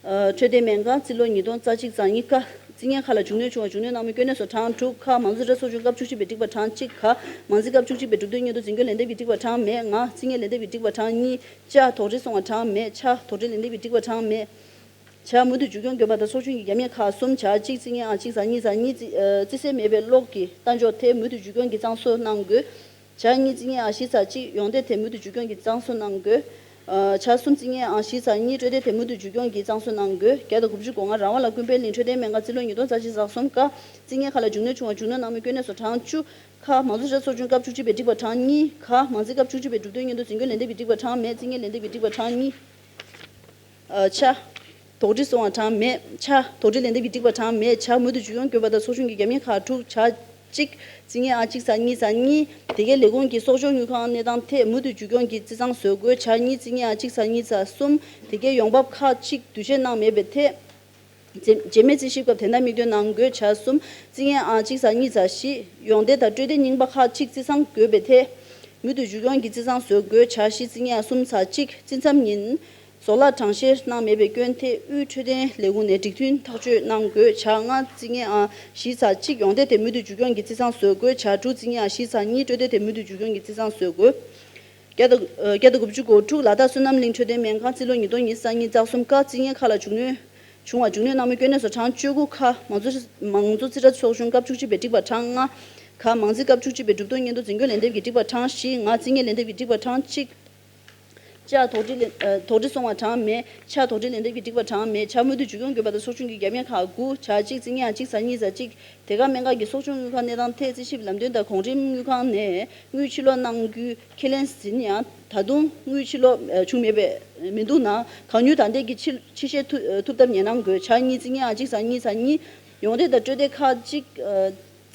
ཨ། འཕྲོད་བསྟེན་སྨན་ཁང་རྩིས་ལོ་ཉིས་སྟོང་རྩ་གཅིག་རྩ་གཉིས། ཀ་རྩིས་ལྔའི་ཁག་ལ་མཇུག་གནོན་བྱུང་བ་མཇུག་གནོན་གནང་མི་གྱོད་གནས་སུ་གྲངས་དྲུག་ཁ་མང་གཙོ་རྩིས་ཁྲ་ཚོགས་ཆུང་སྐབས་བཅུ་གཅིག་པའི་སྒྲིག་པ་གྲངས་གཅིག་ག་མང་རྩིས་སྐབས་བཅུ་གཅིག་པའི་གྲུབ་དོན་སྙན་ཐོ་འཛིན་སྐྱོང་ལན་འདེབས་ཀྱི་སྒྲིག་པ་གྲངས་མེད། ང་རྩིས་ལྔའི་ལན་འདེབས་ཀྱི་སྒྲིག་པ་གྲངས་གཉིས། ཅ་དོགས་འདྲི་སོང་བ་གྲངས་མེད། ཆ་དོགས་འདྲི་ལན་འདེབས་ཀྱི་སྒྲིག་པ་གྲངས་མེད། ཇ་མུ་མཐུད་མཇུག་སྐྱོང་དགོས་པ་དང་ཚོགས་ཆུང་གི་རྒྱབ་གཉེར་ཁག་གསུམ། ཇ་གཅིག་རྩིས་ལྔའི་ཨང་གཅིག་ཚ་གཉིས་ཚ་གཉིས། རྩི་ཨ། རྩིས་གསལ་མེད་པའི་གློག་གི་ལྟ་འཇོག་ཐད་མུ་མཐུད་མཇུག་སྐྱོང་གི་གཙང་བཟོ་གནང་དགོས། ཇ་གཉིས་རྩིས་ལྔའི་ཨང་བཞི་ཚ་གཅིག་ཡོང་དེ་དེ་མུ་མཐུད་མཇུག་སྐྱོང་གི་གཙང་བཟོ་གནང་དགོས། ཨ། ཇ་གསུམ་རྩིས་ལྔའི་ཨང་བཞི་ཚ་གཉིས་སྤྲོད་དེ་དེ་མུ་མཐུད་མཇུག་སྐྱོང་གི་གཙང་བཟོ་གནང་དགོས། བརྒྱ་དང་དགུ་བཅུ་གོ་ལྔ་རང་དབང་ལ་ཀུན་ཕན་གླིང་འཕྲོད་བསྟེན་སྨན་ཁང་རྩིས་ལོ་ཉིས་སྟོང་རྩ་གཅིག་རྩ་གསུམ། ཀ་རྩིས་ལྔའི་ཁག་ལ་མཇུག་སྣོན་བྱུང་བ་མཇུག་སྣོན་གནང་མི་གྱོད་གནས་སུ་གྲངས་བཅུ། ཁ་མང་གཙོ་རྩིས་ཁྲ་ཚོགས་ཆུང་སྐབས་བཅུ་གཅིག་པའི་སྒྲིག་པ་གྲངས་གཉིས། ག་མང་རྩིས་སྐབས་བཅུ་གཅིག་པའི་གྲུབ་དོན་སྙན་ཐོ་འཛིན་སྐྱོང་ལན་འདེབས་ཀྱི་སྒྲིག་པ་གྲངས་མེད། རྩིས་ལྔའི་ལན་འདེབས་ཀྱི་སྒྲིག་པ་གྲངས་གཉིས། ཨ། ཆ། དོགས་འདྲི་སོང་བ་གྲངས་མེད། ཆ། དོགས་འདྲི་ལན་འདེབས་ཀྱི་སྒྲིག་པ་གྲངས་མེད། ཇ་མུ་མཐུད་མཇུག་སྐྱོང་དགོས་པ་དང་ཚོགས་ཆུང་གི་རྒྱབ་གཉེར་ཁག་དྲུག་ཇ་གཅིག་རྩིས་ལྔའི་ཨང་གཅིག་ཚ་གཉིས་ཚ་གཉིས། དེ་གའི་ལས་ཁུངས་ཀྱི་གསོག་འཇོག་དངུལ་ཁང་གནས་སྟངས་ཐད་མུ་མཐུད་མཇུག་སྐྱོང་གི་རྩིས་གཙང་བཟོ་དགོས། ཇ་གཉིས་རྩིས་ལྔའི་ཨང་གཅིག་ཚ་གཉིས་ཚ་གསུམ། དེ་གའི་ཡོང་འབབ་ཁག་གཅིག་བསྡུ་བཞེས་གནང་མེད་པའི་ཐད། རྗེས་མའི་རྩིས་ཞིབ་སྐབས་དེ་འདྲ་མིག་སྟོན་གནང་དགོས། ཇ་གསུམ་རྩིས་ལྔའི་ཨང་གཅིག་ཚ་གཉིས་ཚ་བཞི། ཡོང་འདེད་དང་སྤྲོད་འདེད་རྙིང་པ་ཁག་གཅིག་རྩིས་གཙང་དགོས་པའི་ཐད། མུ་མཐུད་མཇུག་སྐྱོང་གི་རྩིས་གཙང་བཟོ་དགོས། ཇ་བཞི་རྩིས་ལྔའི་ཨང་གསུམ་ཚ་གཅིག་བཙིན་མཚམས་ཉིན། བཟོ་གླ་གྲངས་བཤེར་གནང་མེད་པའི་སྐྱོན་ཐད་དབུས་འཕྲོད་བསྟེན་ལས་ཁུངས་ནས་སྒྲིག་མཐུན་ཐག་གཅོད་གནང་དགོས། ཇ་ལྔ་རྩིས་ལྔའི་ཨང་བཞི་ཚ་གཅིག་ཡོང་འདེད་དེ་མུ་མཐུད་མཇུག་སྐྱོང་གི་རྩིས་གཙང་བཟོ་དགོས། ཇ་དྲུག་རྩིས་ལྔའི་ཨང་བཞི་ཚ་གཉིས་སྤྲོད་འདེད་དེ་མུ་མཐུད་མཇུག་སྐྱོང་གི་རྩིས་གཙང་བཟོ་དགོས། བརྒྱ་དང་། ཨ། བརྒྱ་དང་དགུ་བཅུ་གོ་དྲུག་ལ་དྭགས་བསོད་ནམས་གླིང་འཕྲོད་བསྟེན་སྨན་ཁང་རྩིས་ལོ་ཉིས་སྟོང་ཉི་ཤུ་རྩ་གཉིས་རྩ་གསུམ། ཀ་རྩིས་ལྔའི་ཁག་ལ་མཇུག་སྣོན་བྱུང་བ་མཇུག་སྣོན་གནང་མི་གྱོད་གནས་སུ་གྲངས་བཅུ་དགུ། ཁ་མང་གཙོ་མང་གཙོ་རྩིས་ཁྲ་ཚོགས་ཆུང་སྐབས་བཅུ་གཅིག་པའི་སྒྲིག་པ་གྲངས་ལྔ། ག་མང་རྩིས་སྐབས་བཅུ་གཅིག་པའི་གྲུབ་དོན་སྙན་ཐོ་འཛིན་སྐྱོང་ལན་འདེབས་ཀྱི་སྒྲིག་པ་གྲངས་བཞི། ང་རྩིས་ལྔའི་ལན་འདེབས་ཀྱི་སྒྲིག་པ་གྲངས་གཅིག་ཅ་དོགས་འདྲི་ལན། ཨ། དོགས་འདྲི་སོང་བ་གྲངས་མེད། ཆ་དོགས་འདྲི་ལན་འདེབས་ཀྱི་སྒྲིག་པ་གྲངས་མེད། ཇ་མུ་མཐུད་མཇུག་སྐྱོང་དགོས་པ་དང་ཚོགས་ཆུང་གི་རྒྱབ་གཉེར་ཁག་དགུ་ཇ་གཅིག་རྩིས་ལྔའི་ཨང་གཅིག་ཚ་གཉིས་ཚ་གཅིག་དེ་ག་སྨན་ཁང་གི་གསོག་འཇོག་དངུལ་ཁང་གནས་སྟངས་ཐད་རྩིས་ཞིབ་ལམ་སྟོན་དང་གོང་རིམ་དངུལ་ཁང་ནས་དངུལ་ཕྱིར་སློག་གནང་རྒྱུའི་ཁས་ལེན་ཟིན་ཡང་ད་དུང་དངུལ་ཕྱིར་སློག་བྱུང་མེད་པས་མི་འདུག་ན་གང་མྱུར་ད་ལྟའི་གི་ཕྱིར་ཕྱིར་བཤེར་ཐུབ་ཐུབ་ཐབས་ངེས་གནང་དགོས། ཇ་གཉིས་རྩིས་ལྔའི་ཨང་གཅིག་ཚ་གཉིས་ཚ་གཉིས་ཡོང་འདོད་དང་སྤྲོད་འདོད་ཁག་གཅིག་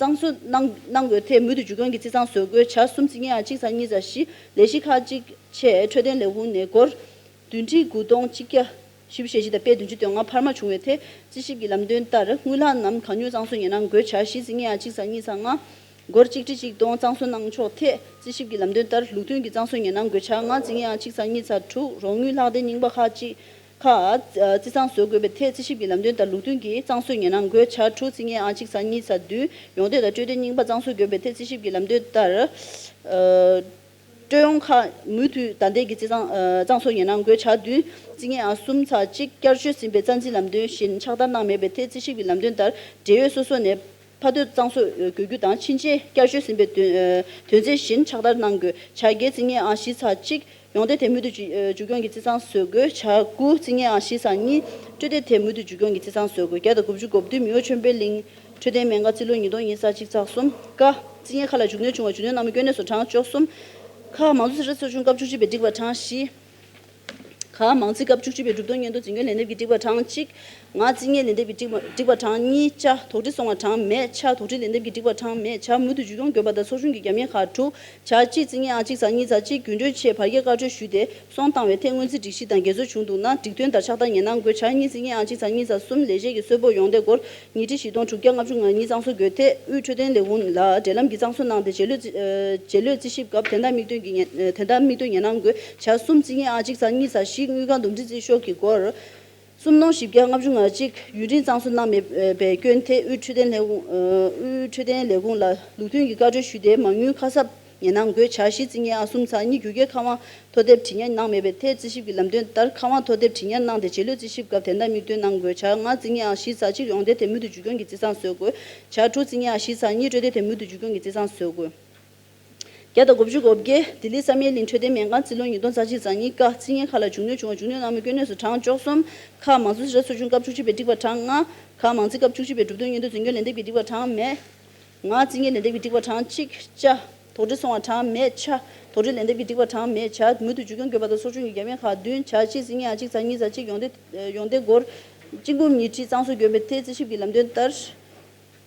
གཙང་བཟོ་གནང་གནང་དགོས་ཐད་མུ་མཐུད་མཇུག་སྐྱོང་གི་རྩིས་གཙང་བཟོ་དགོས། ཇ་གསུམ་རྩིས་ལྔའི་ཨང་གཅིག་ཚ་གཉིས་ཚ་བཞི་ལས་གཞི་ཁག་གཅིག་ཆེད་འཕྲོད་བསྟེན་ལས་ཁུངས་ནས་སྒོར་བདུན་ཁྲི་དགུ་སྟོང་གཅིག་བརྒྱ་བཞི་བཅུ་ཞེ་བཞི་དང་པད་བདུན་ཅུ་དོན་ལྔ་འཕར་མ་བྱུང་བའི་ཐད་རྩིས་ཞིབ་ཀྱི་ལམ་སྟོན་ལྟར་དངུལ་ལག་རྣམས་གང་མྱུར་གཙང་བཟོ་ངེས་གནང་དགོས། ཇ་བཞི་རྩིས་ལྔའི་ཨང་གཅིག་ཚ་གཉིས་ཚ་ལྔ་སྒོར་གཅིག་ཁྲི་གཅིག་སྟོང་གཙང་བཟོ་གནང་ཕྱོགས་ཐད་རྩིས་ཞིབ་ཀྱི་ལམ་སྟོན་ལྟར་ལུགས་མཐུན་གྱི་གཙང་བཟོ་ངེས་གནང་དགོས། ཇ་ལྔ་རྩིས་ལྔའི་ཨང་གཅིག་ཚ་གཉིས་ཚ་དྲུག་རོགས་དངུལ་ལྷག་དེ་རྙིང་པ་ཁག་གཅིག་ཁག་རྩིས་གཙང་བཟོ་དགོས་པའི་ཐད་རྩིས་ཞིབ་ཀྱི་ལམ་སྟོན་ལྟར་ལུགས་མཐུན་གྱི་གཙང་བཟོ་ངེས་གནང་དགོས། ཇ་དྲུག་རྩིས་ལྔའི་ཨང་གཅིག་ཚ་གཉིས་ཚ་བདུན་ཡོང་འདོད་དང་སྤྲོད་འདོད་རྙིང་པ་གཙང་བཟོ་དགོས་པའི་ཐད་རྩིས་ཞིབ་ཀྱི་ལམ་སྟོན་ལྟར། ཨ། སྤྲོད་ཡོང་ཁག་མུ་མཐུད་ད་ལྟའི་གི་རྩིས་གཙང་གཙང་བཟོ་ངེས་གནང་དགོས། ཇ་བདུན་རྩིས་ལྔའི་ཨང་གསུམ་ཚ་གཅིག་བསྐྱར་བཅོས་ཟིན་པའི་རྩ་འཛིན་ལམ་སྟོན་བཞིན་ཕྱག་བསྟར་གནང་མེད་པའི་ཐད་རྩིས་ཞིབ་ཀྱི་ལམ་སྟོན་ལྟར་འབྲེལ་ཡོད་སོ་སོ་ནས་ཕ་སྡོད་གཙང་བཟོ་དགོས་རྒྱུ་དང་ཕྱིན་ཆད་བསྐྱར་བཅོས་ཟིན་པའི་དོན་དོན་ཚན་བཞིན་ཕྱག་བསྟར་གནང་དགོས། ཇ་བརྒྱད་རྩིས་ལྔའི་ཨང་བཞི་ཚ་གཅིག་ཡོང་བསྡད་དེ་མུ་མཐུད་མཇུག་མཇུག་སྐྱོང་གི་རྩིས་ཚང་བཟོ་དགོས། བྱ་དགུ་རྩིས་ངན་ཨང་བཞི་ཚེག་གཉིས་སྤྲོད་བདེ་དེ་མུ་མཐུད་མཇུག་སྐྱོང་གི་རྩིས་ཚང་བཟོ་དགོས། བརྒྱ་དང་དགུ་བཅུ་གོ་བདུན་མིའོ་ཆོས་འཕེལ་གླིང་འཕྲོད་བསྟེན་སྨན་ཁང་རྩིས་ལོ་ཉིས་སྟོང་ཉི་ཤུ་རྩ་གཅིག་ཚེག་གསུམ། ཀ་རྩིས་ངན་ཁ་ལ་མཇུག་སྣོན་བྱུང་བ་མཇུག་སྣོན་གནང་མི་དཀོན་གནས་སུ་གྲངས་བཅུ་གསུམ། ཁ་མང་གཙོ་ཞིབ་ཕྲ་ཚོགས་ཆུང་སྐབས་བཅུ་གཅིག་པའི་སྒྲིག་པ་གྲངས་བཞི། ག་མང་རྩིས་སྐབས་བཅུ་གཅིག་པའི་གྲུབ་དོན་སྙན་ཐོ་འཛིན་སྐྱོང་ལས་འདེབས་ཀྱི་སྒྲིག་པ་གྲངས་གཅིག་ང་རྩིས་ངན་ལས་འདེབས་ཀྱི་སྒྲིག་པ་སྒྲིག་པ་གྲངས་གཉིས། ཅ་དོགས་འདྲི་སོང་བ་གྲངས་མེད། ཆ་དོགས་འདྲི་ལས་འདེབས་ཀྱི་སྒྲིག་པ་གྲངས་མེད། བྱ་མུ་མཐུད་མཇུག་སྐྱོང་དགོས་པ་དང་ཚོགས་ཆུང་གི་རྒྱབ་གཉེར་ཁག་དྲུག་བྱ་གཅིག་རྩིས་ངན་ཨང་གཅིག་ཚེག་གཉིས་ཚེག་གཅིག་རྒྱུན་གྲོན་ཆེད་བར་བརྒལ་བཀའ་འཁྲོལ་ཞུས་ཏེ་སོང་བཏང་བའི་ཐད་སྔོན་རྩིས་སྒྲིག་གཞི་དང་འགལ་འཛོལ་བྱུང་འདུག་ན་སྒྲིག་དོན་ལྟར་ཆགས་སྡང་ངེས་གནང་དགོས། བྱ་གཉིས་རྩིས་ངན་ཨང་གཅིག་ཚེག་གཉིས་ཚེག་གསུམ་ལས་བྱེད་ཀྱི་གསོལ་ཕོགས་ཡོང་བསྡད་སྒོར་ཉིས་ཁྲི་བཞི་སྟོང་དྲུག་བརྒྱ་ལྔ་བཅུ་ང་གཉིས་གཙང་བཟོ་དགོས། ཐད་དབུས་འཕྲོད་བསྟེན་ལས་ཁུངས་ལ་འབྲེལ་ལམ་གྱིས་གཙང་བཟོ་གནང་སྟེ་རྗེས་ལུས་རྩིས་ཨ་རྗེས་ལུས་རྩིས་ཞིབ་སྐབས་དོན་དག་དམིགས་དོན་གྱི་ཉེན་ཨ་དོན་དག་དམིགས་དོན་ངེས་གནང་དགོས། བྱ་གསུམ་རྩིས་ངན་ཨང་གཅིག་ཚེག་གཉིས་ཚེག་བཞི་དངུལ་ཁང་འདུམ་འགྲིག་རྩིས་ཤོག་གི་སྒོར་སུམ་སྟོང་བཞི་བརྒྱ་ལྔ་བཅུ་ང་གཅིག་ཡུན་རིང་གཙང་བཟོ་གནང་མེད་པའི་སྐྱོན་ཐད་དབུས་འཕྲོད་བསྟེན་ལས་ཁུངས་ཨ་དབུས་འཕྲོད་བསྟེན་ལས་ཁུངས་ལ་ལུགས་མཐུན་གྱི་བཀའ་འཁྲོལ་ཞུས་ཏེ་མ་དངུལ་ཁ་གསབ་ངེས་གནང་དགོས། བྱ་བཞི་རྩིས་ངན་ཨང་གསུམ་ཚེག་གཉིས་རྒྱུ་སྐྱེལ་ཁ་དབང་ཐོ་དེབ་དྲི་གཉེར་གནང་མེད་པའི་ཐད་རྩིས་ཞིབ་ཀྱི་ལམ་སྟོན་ལྟར་ཁ་དབང་ཐོ་དེབ་དྲི་གཉེར་གནང་སྟེ་རྗེས་ལུས་རྩིས་ཞིབ་སྐབས་དོན་དག་དམིགས་དོན་གནང་དགོས། བྱ་ལྔ་རྩིས་ངན་ཨང་བཞི་ཚེག་གཅིག་ཡོང་བསྡད་དེ་མུ་མཐུད་མཇུག་སྐྱོང་གི་རྩིས་ཚང་བཟོ་དགོས། བྱ་དྲུག་རྩིས་ངན་ཨང་བཞི་ཚེག་གཉིས་སྤྲོད་བདེ་དེ་མུ་མཐུད་མཇུག་སྐྱོང་གི་རྩིས་ཚང་བཟོ་དགོས། བརྒྱ་དང་དགུ་བཅུ་གོ་བརྒྱད་ལྡི་ལི་བསམ་ཡས་གླིང་འཕྲོད་བསྟེན་སྨན་ཁང་རྩིས་ལོ་ཉིས་སྟོང་རྩ་གཅིག་ཚེག་གཉིས། ཀ་རྩིས་ངན་ཁ་ལ་མཇུག་སྣོན་བྱུང་བ་མཇུག་སྣོན་གནང་མི་དཀོན་གནས་སུ་གྲངས་བཅུ་གསུམ། ཁ་མང་གཙོ་ཞིབ་ཕྲ་ཚོགས་ཆུང་སྐབས་བཅུ་གཅིག་པའི་སྒྲིག་པ་གྲངས་ལྔ། ག་མང་རྩིས་སྐབས་བཅུ་གཅིག་པའི་གྲུབ་དོན་སྙན་ཐོ་འཛིན་སྐྱོང་ལས་འདེབས་ཀྱི་སྒྲིག་པ་གྲངས་མེད། ང་རྩིས་ངན་ལས་འདེབས་ཀྱི་སྒྲིག་པ་གྲངས་གཅིག་ཅ་དོགས་འདྲི་སོང་བ་གྲངས་མེད། ཆ་དོགས་འདྲི་ལས་འདེབས་ཀྱི་སྒྲིག་པ་གྲངས་མེད། བྱ་མུ་མཐུད་མཇུག་སྐྱོང་དགོས་པ་དང་ཚོགས་ཆུང་གི་རྒྱབ་གཉེར་ཁག་བདུན། བྱ་གཅིག་རྩིས་ངན་ཨང་གཅིག་ཚེག་གཉིས་ཚེག་གཅིག་ཡོང་སྡེ་ཡོང་སྡེ་སྒོར་གཅིག་འབུམ་ཉིས་ཁྲི་གཙང་བཟོ་དགོས་པའི་ཐད་རྩིས་ཞིབ་ཀྱི་ལམ་སྟོན་ལྟར།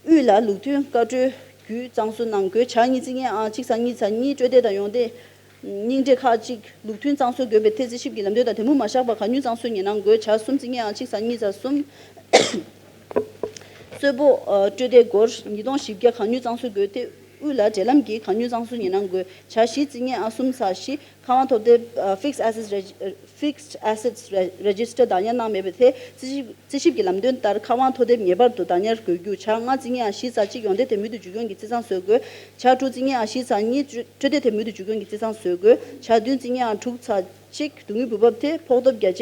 དབུས་ལ་ལུགས་མཐུན་བཀའ་འཁྲོལ་བརྒྱུད་གཙང་བཟོ་གནང་དགོས། བྱ་གཉིས་རྩིས་ངན་ཨང་གཅིག་ཚེག་གཉིས་ཚེག་གཉིས་སྤྲོད་བདེ་དང་ཡོང་སྡེ་སྙིང་འདྲེ་ཁག་གཅིག་ལུགས་མཐུན་གཙང་བཟོ་དགོས་པའི་ཐད་རྩིས་ཞིབ་ཀྱི་ལམ་སྟོན་དང་དེ་མུ་མ་བཞག་པར་གང་ནུས་གཙང་བཟོ་ངེས་གནང་དགོས། བྱ་གསུམ་རྩིས་ངན་ཨང་གཅིག་ཚེག་གཉིས་ཚེག་གསུམ། གསོལ་ཕོགས་ཨ་སྤྲོད་བདེ་སྒོར་ཉིས་སྟོང་བཞི་བརྒྱ་གང་ནུས་གཙང་བཟོ་དགོས་ཏེ་དབུས་ལ་འབྲེལ་ལམ་གྱིས་གང་ནུས་གཙང་བཟོ་ངེས་གནང་དགོས། བྱ་བཞི་རྩིས་ངན་ཨང་གསུམ་ཚེག་བཞི། ཁ་དབང་ཐོབ་སྡེ་ཨ་Fixed Assets Reg- Fixed Assets Re- Register བདག་ཉར་གནང་མེད་པའི་ཐད་རྩིས་ཞིབ་རྩིས་ཞིབ་ཀྱི་ལམ་སྟོན་ལྟར་ཁ་དབང་ཐོབ་སྡེ་ངེས་པར་དུ་བདག་ཉར་དགོས་རྒྱུ། བྱ་ལྔ་རྩིས་ངན་ཨང་བཞི་ཚེག་གཅིག་ཡོང་སྡེ་དེ་མུ་མཐུད་མཇུག་སྐྱོང་གི་རྩིས་ཚང་བཟོ་དགོས། བྱ་དྲུག་རྩིས་ངན་ཨང་བཞི་ཚེག་གཉིས་སྤྲོད་སྤྲོད་སྡེ་དེ་མུ་མཐུད་མཇུག་སྐྱོང་གི་རྩིས་ཚང་བཟོ་དགོས། བྱ་བདུན་རྩིས་ངན་ཨང་དྲུག་ཚེག་གཅིག་སྡུག་བསྔལ་འབུལ་འབབ་ཐད་ཕོགས་ཐོབ་བརྒྱ་ཆ་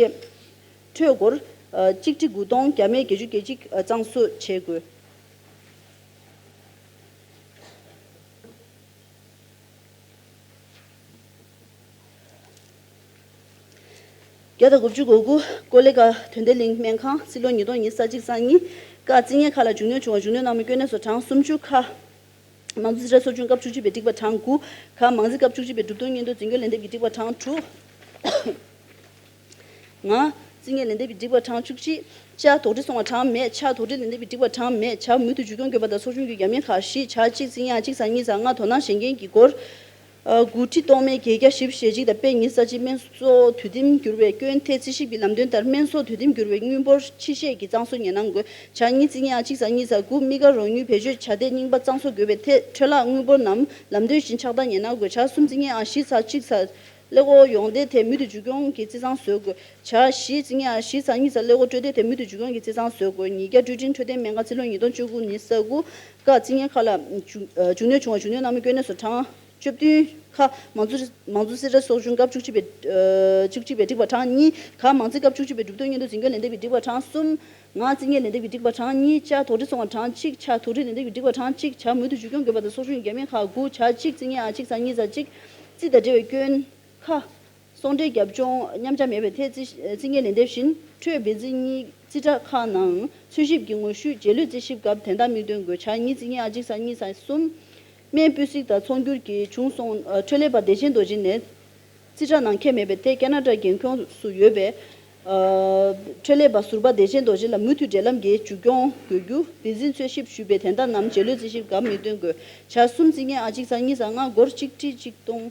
འཕྲོད་སྒོར་ཨ་གཅིག་ཁྲི་དགུ་སྟོང་བརྒྱ་མེད་བརྒྱད་ཅུ་གྱ་གཅིག་ཨ་གཙང་བཟོ་བྱེད་དགོས། བརྒྱ་དང་དགུ་བཅུ་གོ་དགུ་ཀོ་ལེ་གྷལ་དོན་ལྡན་གླིང་སྨན་ཁང་རྩིས་ལོ་ཉིས་སྟོང་ཉི་ཤུ་རྩ་གཅིག་ཚེག་གཉིས། ཀ་རྩིས་ངན་ཁ་ལ་མཇུག་སྣོན་བྱུང་བ་མཇུག་སྣོན་གནང་མི་དཀོན་གནས་སུ་གྲངས་སུམ་ཅུ། ཁ་མང་གཙོ་རྩིས་ཁྲ་ཚོགས་ཆུང་སྐབས་བཅུ་གཅིག་པའི་སྒྲིག་པ་གྲངས་དགུ། ག་མང་རྩིས་སྐབས་བཅུ་གཅིག་པའི་གྲུབ་དོན་སྙན་ཐོ་འཛིན་སྐྱོང་ལས་འདེབས་ཀྱི་སྒྲིག་པ་གྲངས་དྲུག་ང་རྩིས་ངན་ལས་འདེབས་ཀྱི་སྒྲིག་པ་གྲངས་བཅུ་གཅིག་ཅ་དོགས་འདྲི་སོང་བ་གྲངས་མེད། ཆ་དོགས་འདྲི་ལས་འདེབས་ཀྱི་སྒྲིག་པ་གྲངས་མེད། བྱ་མུ་མཐུད་མཇུག་སྐྱོང་དགོས་པ་དང་ཚོགས་ཆུང་གི་རྒྱབ་གཉེར་ཁག་བཞི། བྱ་གཅིག་རྩིས་ངན་ཨང་གཅིག་ཚེག་གཉིས་ཚེག་ལྔ་དོ་སྣང་གཞན་མཁན་གྱི་སྒོར། ཨ་དགུ་ཁྲི་སྟོང་མེད་བརྒྱད་བརྒྱ་བཞི་བཅུ་ཞེ་གཅིག་དང་དཔེ་ཉི་ཤུ་རྩ་གཅིག་སྨན་གསོག་དུས་དེམ་འགྱུར་བའི་སྐྱོན་ཐད་རྩིས་ཞིབ་ཀྱི་ལམ་སྟོན་ལྟར་སྨན་གསོག་དུས་དེམ་འགྱུར་བའི་དངུལ་འབོར་ཕྱི་བཤད་ཀྱི་གཙང་བཟོ་ངེས་གནང་དགོས། བྱ་གཉིས་རྩིས་ངན་ཨང་གཅིག་ཚེག་གཉིས་ཚེག་དགུ་དམིགས་བཀར་རོགས་དངུལ་བེད་སྤྱོད་བྱ་དེ་རྙིང་པ་གཙང་བཟོ་དགོས་པའི་ཐད་འཕྲོ་བརླག་དངུལ་འབོར་རྣམས་ལམ་སྟོན་བཞིན་ཆག་ཐག་ངེས་གནང་དགོས། བྱ་གསུམ་རྩིས་ངན་ཨང་བཞི་ཚེག་གཅིག་ཚེག་ཀླད་ཀོར་ཡོང་སྡེ་དེ་མུ་མཐུད་མཇུག་སྐྱོང་གི་རྩིས་ཚང་བཟོ་དགོས། བྱ་བཞི་རྩིས་ངན་ཨང་བཞི་ཚེག་གཉིས་ཚེག་ཀླད་ཀོར་སྤྲོད་སྡེ་དེ་མུ་མཐུད་མཇུག་སྐྱོང་གི་རྩིས་ཚང་བཟོ་དགོས། ཉིས་བརྒྱ་ཀྲུའུ་ཀྲིན་འཕྲོད་བསྟེན་སྨན་ཁང་རྩིས་ལོ་ཉིས་སྟོང་བཅུ་དགུ་ཉི་ཤུ་རྩ་དགུ། ཀ་རྩིས་ངན་ཁ་ལ་མཇུག་མཇུག་སྣོན་བྱུང་བ་མཇུག་སྣོན་གནང་མི་དཀོན་གནས་སུ་གྲངས་བཅུ་བདུན། ཁ་མང་གཙོ་མང་གཙོ་རྩིས་ཁྲ་ཚོགས་ཆུང་སྐབས་བཅུ་གཅིག་པའི་ཨ་བཅུ་གཅིག་པའི་སྒྲིག་པ་གྲངས་གཉིས། ག་མང་རྩིས་སྐབས་བཅུ་གཅིག་པའི་གྲུབ་དོན་སྙན་ཐོ་འཛིན་སྐྱོང་ལས་འདེབས་ཀྱི་སྒྲིག་པ་གྲངས་གསུམ། ང་རྩིས་ངན་ལས་འདེབས་ཀྱི་སྒྲིག་པ་གྲངས་གཉིས། ཅ་དོགས་འདྲི་སོང་བ་གྲངས་གཅིག་ཆ་དོགས་འདྲི་ལས་འདེབས་ཀྱི་སྒྲིག་པ་གྲངས་གཅིག་བྱ་མུ་མཐུད་མཇུག་སྐྱོང་དགོས་པ་དང་ཚོགས་ཆུང་གི་རྒྱབ་གཉེར་ཁག་དགུ། བྱ་གཅིག་རྩིས་ངན་ཨང་གཅིག་ཚེག་གཉིས་ཚེག་གཅིག་རྩིས་དང་འབྲེལ་བའི་སྐྱོན། ཁ་ཚོང་འབྲེལ་རྒྱབ་ལྗོངས་མཉམ་སྦྱར་མེད་པའི་ཐད་རྩིས་རྩིས་ངན་ལས་འདེབས་བཞིན་འཕྲོད་འབད་འཛིན་གཉིས་རྩིས་ཁྲ་ཁག་ནང་འཚོལ་ཞིབ་ཀྱི་དངོས་ཤུལ་རྗེས་ལུས་རྩིས་ཞིབ་སྐབས་དོན་དག་དམིགས་དོན་དགོས། བྱ་གཉིས་རྩིས་ངན་ཨང་གཅིག་ཚེག་གཉིས་ཚེག་གསུམ། སྨན་སྤུས་གཟིགས་དང་ཚོང་སྒྱུར་གྱི་བྱུང་སོང་ཨ་འཕྲོད་ལས་པ་བདེ་ཆེན་རྡོ་རྗེ་ནས་རྩིས་ཁྲ་ནང་འཁྱེར་མེད་པའི་ཐད་ཀེ་ན་ཌ་རྒྱལ་ཁྱོངས་སུ་ཡོད་པའི་ཨ་འཕྲོད་ལས་པ་ཟུར་པ་བདེ་ཆེན་རྡོ་རྗེ་ལ་མུ་མཐུད་འབྲེལ་ལམ་གྱིས་མཇུག་སྐྱོང་དགོས་རྒྱུ། བདེ་འཛིན་འཚོལ་ཞིབ་ཞུས་པའི་དོན་དག་རྣམས་རྗེས་ལུས་རྩིས་ཞིབ་སྐབས་དམིགས་དོན་དགོས། བྱ་གསུམ་རྩིས་ངན་ཨང་གཅིག་ཚེག་གཉིས་ཚེག་ལྔ་སྒོར་གཅིག་ཁྲི་གཅིག་སྟོང་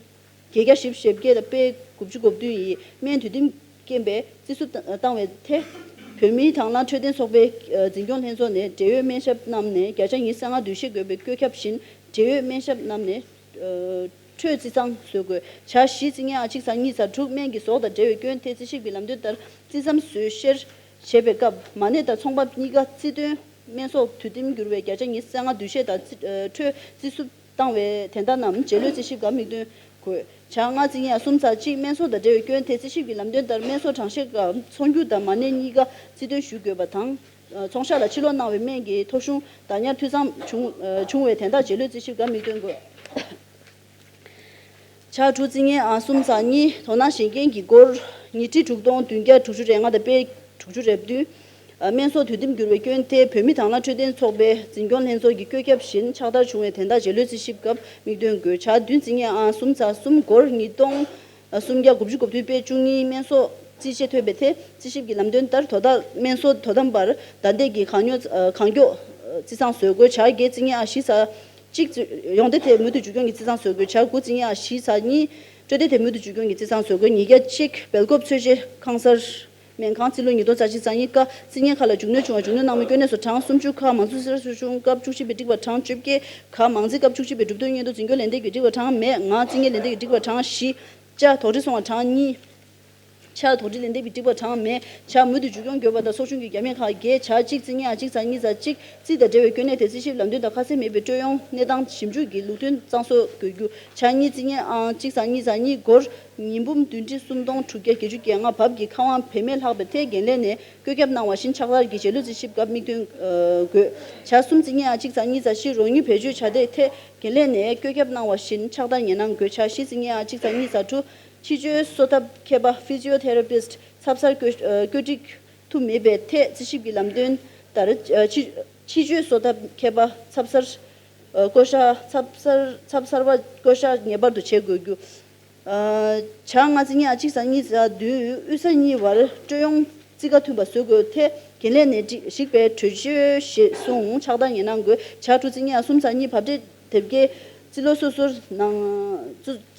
བརྒྱད་བརྒྱ་བཞི་བཅུ་ཞེ་བརྒྱད་དང་དཔེ་དགུ་བཅུ་གོ་བདུན་ཡིས་སྨན་དུས་དེམ་རྐྱེན་པས་རྩིས་སུ་བཏང་བའི་ཐད། བོད་མིའི་དང་བླངས་འཕྲོད་བསྟེན་ཚོགས་པའི་འཛིན་སྐྱོང་ལྷན་ཚོགས་ནས་འབྲེལ་ཡོད་སྨན་ཞབས་རྣམས་ནས་བརྒྱ་ཆ་ཉི་ཤུ་རྩ་ལྔ་འདུ་ཤེས་དགོས་པའི་བཀོད་ཁྱབ་བཞིན་འབྲེལ་ཡོད་སྨན་ཞབས་རྣམས་ནས་འཕྲོད་རྩིས་གཙང་བཟོ་དགོས། བྱ་བཞི་རྩིས་ངན་ཨང་གཅིག་ཚེག་གཉིས་ཚེག་དྲུག་སྨན་གྱི་ཟོག་དང་འབྲེལ་བའི་སྐྱོན་ཐད་རྩིས་ཞིབ་ཀྱི་ལམ་སྟོན་ལྟར་རྩིས་མཚམས་བཟོ་བཤེར་བྱེད་པའི་སྐབས་མ་ཎི་དང་ཚོང་པ་གཉིས་ཀ་རྩིས་དོན་སྨན་ཟོག་དུས་དེམ་འགྱུར་བའི་བརྒྱ་ཆ་ཉི་ཤུ་རྩ་ལྔ་འདུ་ཤེས་དང་རྩིས་འཕྲོད་རྩིས་སུ་བཏང་བའི་དོན་དག་རྣམས་རྗེས་ལུས་རྩིས་ཞིབ་སྐབས་དམིགས་དོན་དགོས། བྱ་ལྔ་རྩིས་ངན་གསུམ་ཚེག་གཅིག་སྨན་ཟོག་དང་འབྲེལ་བའི་སྐྱོན་ཐད་རྩིས་ཞིབ་ཀྱི་ལམ་སྟོན་ལྟར་སྨན་ཟོག་གྲངས་བཤེར་སྐབས་ཚོང་སྒྱུར་དང་མ་ཎི་གཉིས་ཀ་རྩིས་དོན་ཞུ་དགོས་པ་དང་། ཚོང་ཤག་ལ་ཕྱིར་སློག་གནང་བའི་སྨན་གྱི་ཐོ་གཞུང་བདག་ཉར་འཐུས་ཚང་བྱུང་བྱུང་བའི་དོན་དག་རྗེས་ལུས་རྩིས་ཞིབ་སྐབས་དམིགས་དོན་དགོས། ཕྱག་དྲུག་རྩིས་ངན་ཨང་གསུམ་ཚེག་གཉིས། དོ་སྣང་གཞན་རྐྱེན་གྱི་སྒོར་ཉིས་ཁྲི་དྲུག་སྟོང་བདུན་བརྒྱ་དྲུག་ཅུ་རེ་ལྔ་དང་པས་དྲུག་ཅུ་རེ་བདུན། ཨ། སྨན་གསོ་དུས་དེབ་འགྱུར་བའི་སྐྱོན་དེ་བོད་མི་དྭང་བླངས་འཕྲོད་བསྟེན་ཚོགས་པའི་འཛིན་སྐྱོང་ལྷན་ཚོགས་ཀྱི་བཀོད་ཁྱབ་བཞིན་ཕྱག་བསྟར་བྱུང་བའི་དན་རྟགས་རྗེས་ལུས་རྩིས་ཞིབ་སྐབས་མིག་སྟོན་དགོས། ཕྱག་བདུན་རྩིས་ངན་ཨང་གསུམ་ཚེག་གསུམ། སྒོར་ཉིས་སྟོང་སུམ་བརྒྱ་དགུ་བཅུ་གོ་བདུན་པས་བཅུ་གཉིས། སྨན་གསོ་རྩིས་ཆད་ཐོན་པའི་ཐད་རྩིས་ཞིབ་ཀྱི་ལམ་སྟོན་ལྟར་དོ་བདག་སྨན་གསོ་དོ་དམ་པར་བདའ་འདེད་ཀྱི་གང་མྱུར་ཨ། གང་མགྱོགས་ཨ། རྩིས་གཙང་བཟོ་དགོས། ཕྱག་བརྒྱད་རྩིས་ངན་ཨང་བཞི་ཚེག་གཅིག། ཡོང་བསྡད་དེབ་མུ་མཐུད་བསྒྱུར་སྐྱོང་གི་རྩིས་གཙང་བཟོ་དགོས། ཕྱག་དགུ་རྩིས་ངན་ཨང་བཞི་ཚེག་གཉིས། སྤྲོད་དེབ་མུ་མཐུད་བསྒྱུར་སྐྱོང་གི་རྩིས་གཙང་བཟོ་དགོས། ཉིས་བརྒྱ་གཅིག་སྦེལ་ཀོབ་འཚོ་བྱེད་ཁང་གསར་སྨན་ཁང་རྩིས་ལོ་ཉིས་སྟོང་རྩ་གཅིག་རྩ་གཉིས། ཀ་རྩིས་ངན་ཁག་ལ་མཇུག་གནོན་བྱུང་བ་མཇུག་གནོན་གནང་མུས་དཀོན་གནས་སུ་གྲངས་སུམ་ཅུ། ཁ་མང་གཙོ་རྩིས་ཁྲ་ཚོགས་ཆུང་སྐབས་བཅུ་གཅིག་པས་འགྲིག་པ་གྲངས་བཅོ་བརྒྱད། ག་མང་རྩིས་སྐབས་བཅུ་གཅིག་པས་གྲུབ་དོན་སྔོན་དུ་འཛིན་སྐྱོང་ལན་འདེབས་ཀྱིས་འགྲིག་པ་གྲངས་མེད། ང་རྩིས་ངན་ལན་འདེབས་ཀྱིས་འགྲིག་པ་གྲངས་བཞི། ཅ་དོགས་འདྲི་སོང་བ་གྲངས་གཉིས། ཆ་དོགས་འདྲི་ལན་འདེབས་ཀྱིས་འགྲིག་པ་གྲངས་མེད། ཆ་མུ་མཐུད་མཇུག་སྐྱོང་དགོས་པ་དང་ཚོགས་ཆུང་གི་རྒྱབ་མི་ཁག་བརྒྱད། ཆ་གཅིག་རྩིས་ངན་ཨང་གཅིག་ཚེག་གཉིས་ཚེག་གཅིག། རྩིས་དང་འབྲེལ་བའི་སྐྱོན་གནད་དེ་རྩིས་ཞིབ་ལམ་སྟོན་དང་ཁ་གསལ་མེད་པའི་སྤྲོད་ཡོང་གནས་སྟངས་ཞིབ་འཇུག་གིས་ལུགས་མཐུན་གཙང་བཟོ་དགོས་རྒྱུ། ཆ་གཉིས་རྩིས་ངན་ཨང་གཅིག་ཚེག་གཉིས་ཚེག་གཉིས། སྒོར་ཉིས་འབུམ་བདུན་ཁྲི་སུམ་སྟོང་དྲུག་བརྒྱ་བརྒྱད་ཅུ་གྱ་ལྔ་བབ་ཀྱི་ཁ་དབང་བེད་མེད་ལྷག་པའི་ཐད་འགན་ལེན་ནས་བཀོད་ཁྱབ་གནང་བ་བཞིན་ཕྱག་བསྟར་གྱི་རྗེས་ལུས་རྩིས་ཞིབ་སྐབས་མིག་སྟོན་ཨ། དགོས། ཆ་གསུམ་རྩིས་ངན་ཨང་གཅིག་ཚེག་གཉིས་ཚེག་བཞི། རོགས་དངུལ་བེད་སྤྱོད་བྱ་དེབ་ཐད་འགན་ལེན་ནས་བཀོད་ཁྱབ་གནང་བ་བཞིན་ཕྱག་བསྟར་ཉེ་གནང་དགོས། ཆ་བཞི་རྩིས་ངན་ཨང་གཅིག་ཚེག་གཉིས་ཚེག་དྲུག། ཕྱི་བཅོས་གསོ་ཐབས་མཁས་པ་ཕི་ཛི་ཡོ་ཐེ་ར་པིསྟ། ཚབ་གསར་བཀོད་ཨ། བཀོད་སྒྲིག་ཐུབ་མེད་པའི་ཐད་རྩིས་ཞིབ་ཀྱི་ལམ་སྟོན་ལྟར་ཨ། ཕྱི་ཕྱི་བཅོས་གསོ་ཐབས་མཁས་པ་ཚབ་གསར་ཨ། བསྐོ་བཞག་ཚབ་གསར་ཚབ་གསར་པ་བསྐོ་བཞག་ངེས་པར་དུ་བྱེད་དགོས་རྒྱུ། ཨ། ཆ་ལྔ་རྩིས་ངན་ཨང་གཅིག་ཚེག་གཉིས་ཚེག་བདུན། དབུས་ས་གཉིས་བར་སྤྲོད་ཡོང་རྩིས་ཁ་མཐུན་པ་བཟོ་དགོས། ཐད་འགན་ལེན་ནས་སྒྲིག་ཞིག་པའི་གྲོས་ཆོད་གཞིར་བཟུང་ཕྱག་བསྟར་ཉེ་གནང་དགོས། ཆ་དྲུག་རྩིས་ངན་ཨང་གསུམ་ཚེག་གཉིས། བབ་འབྲས་དེབ་སྐྱེལ་རྩིས་ལོ་སོ་སོར་གནང་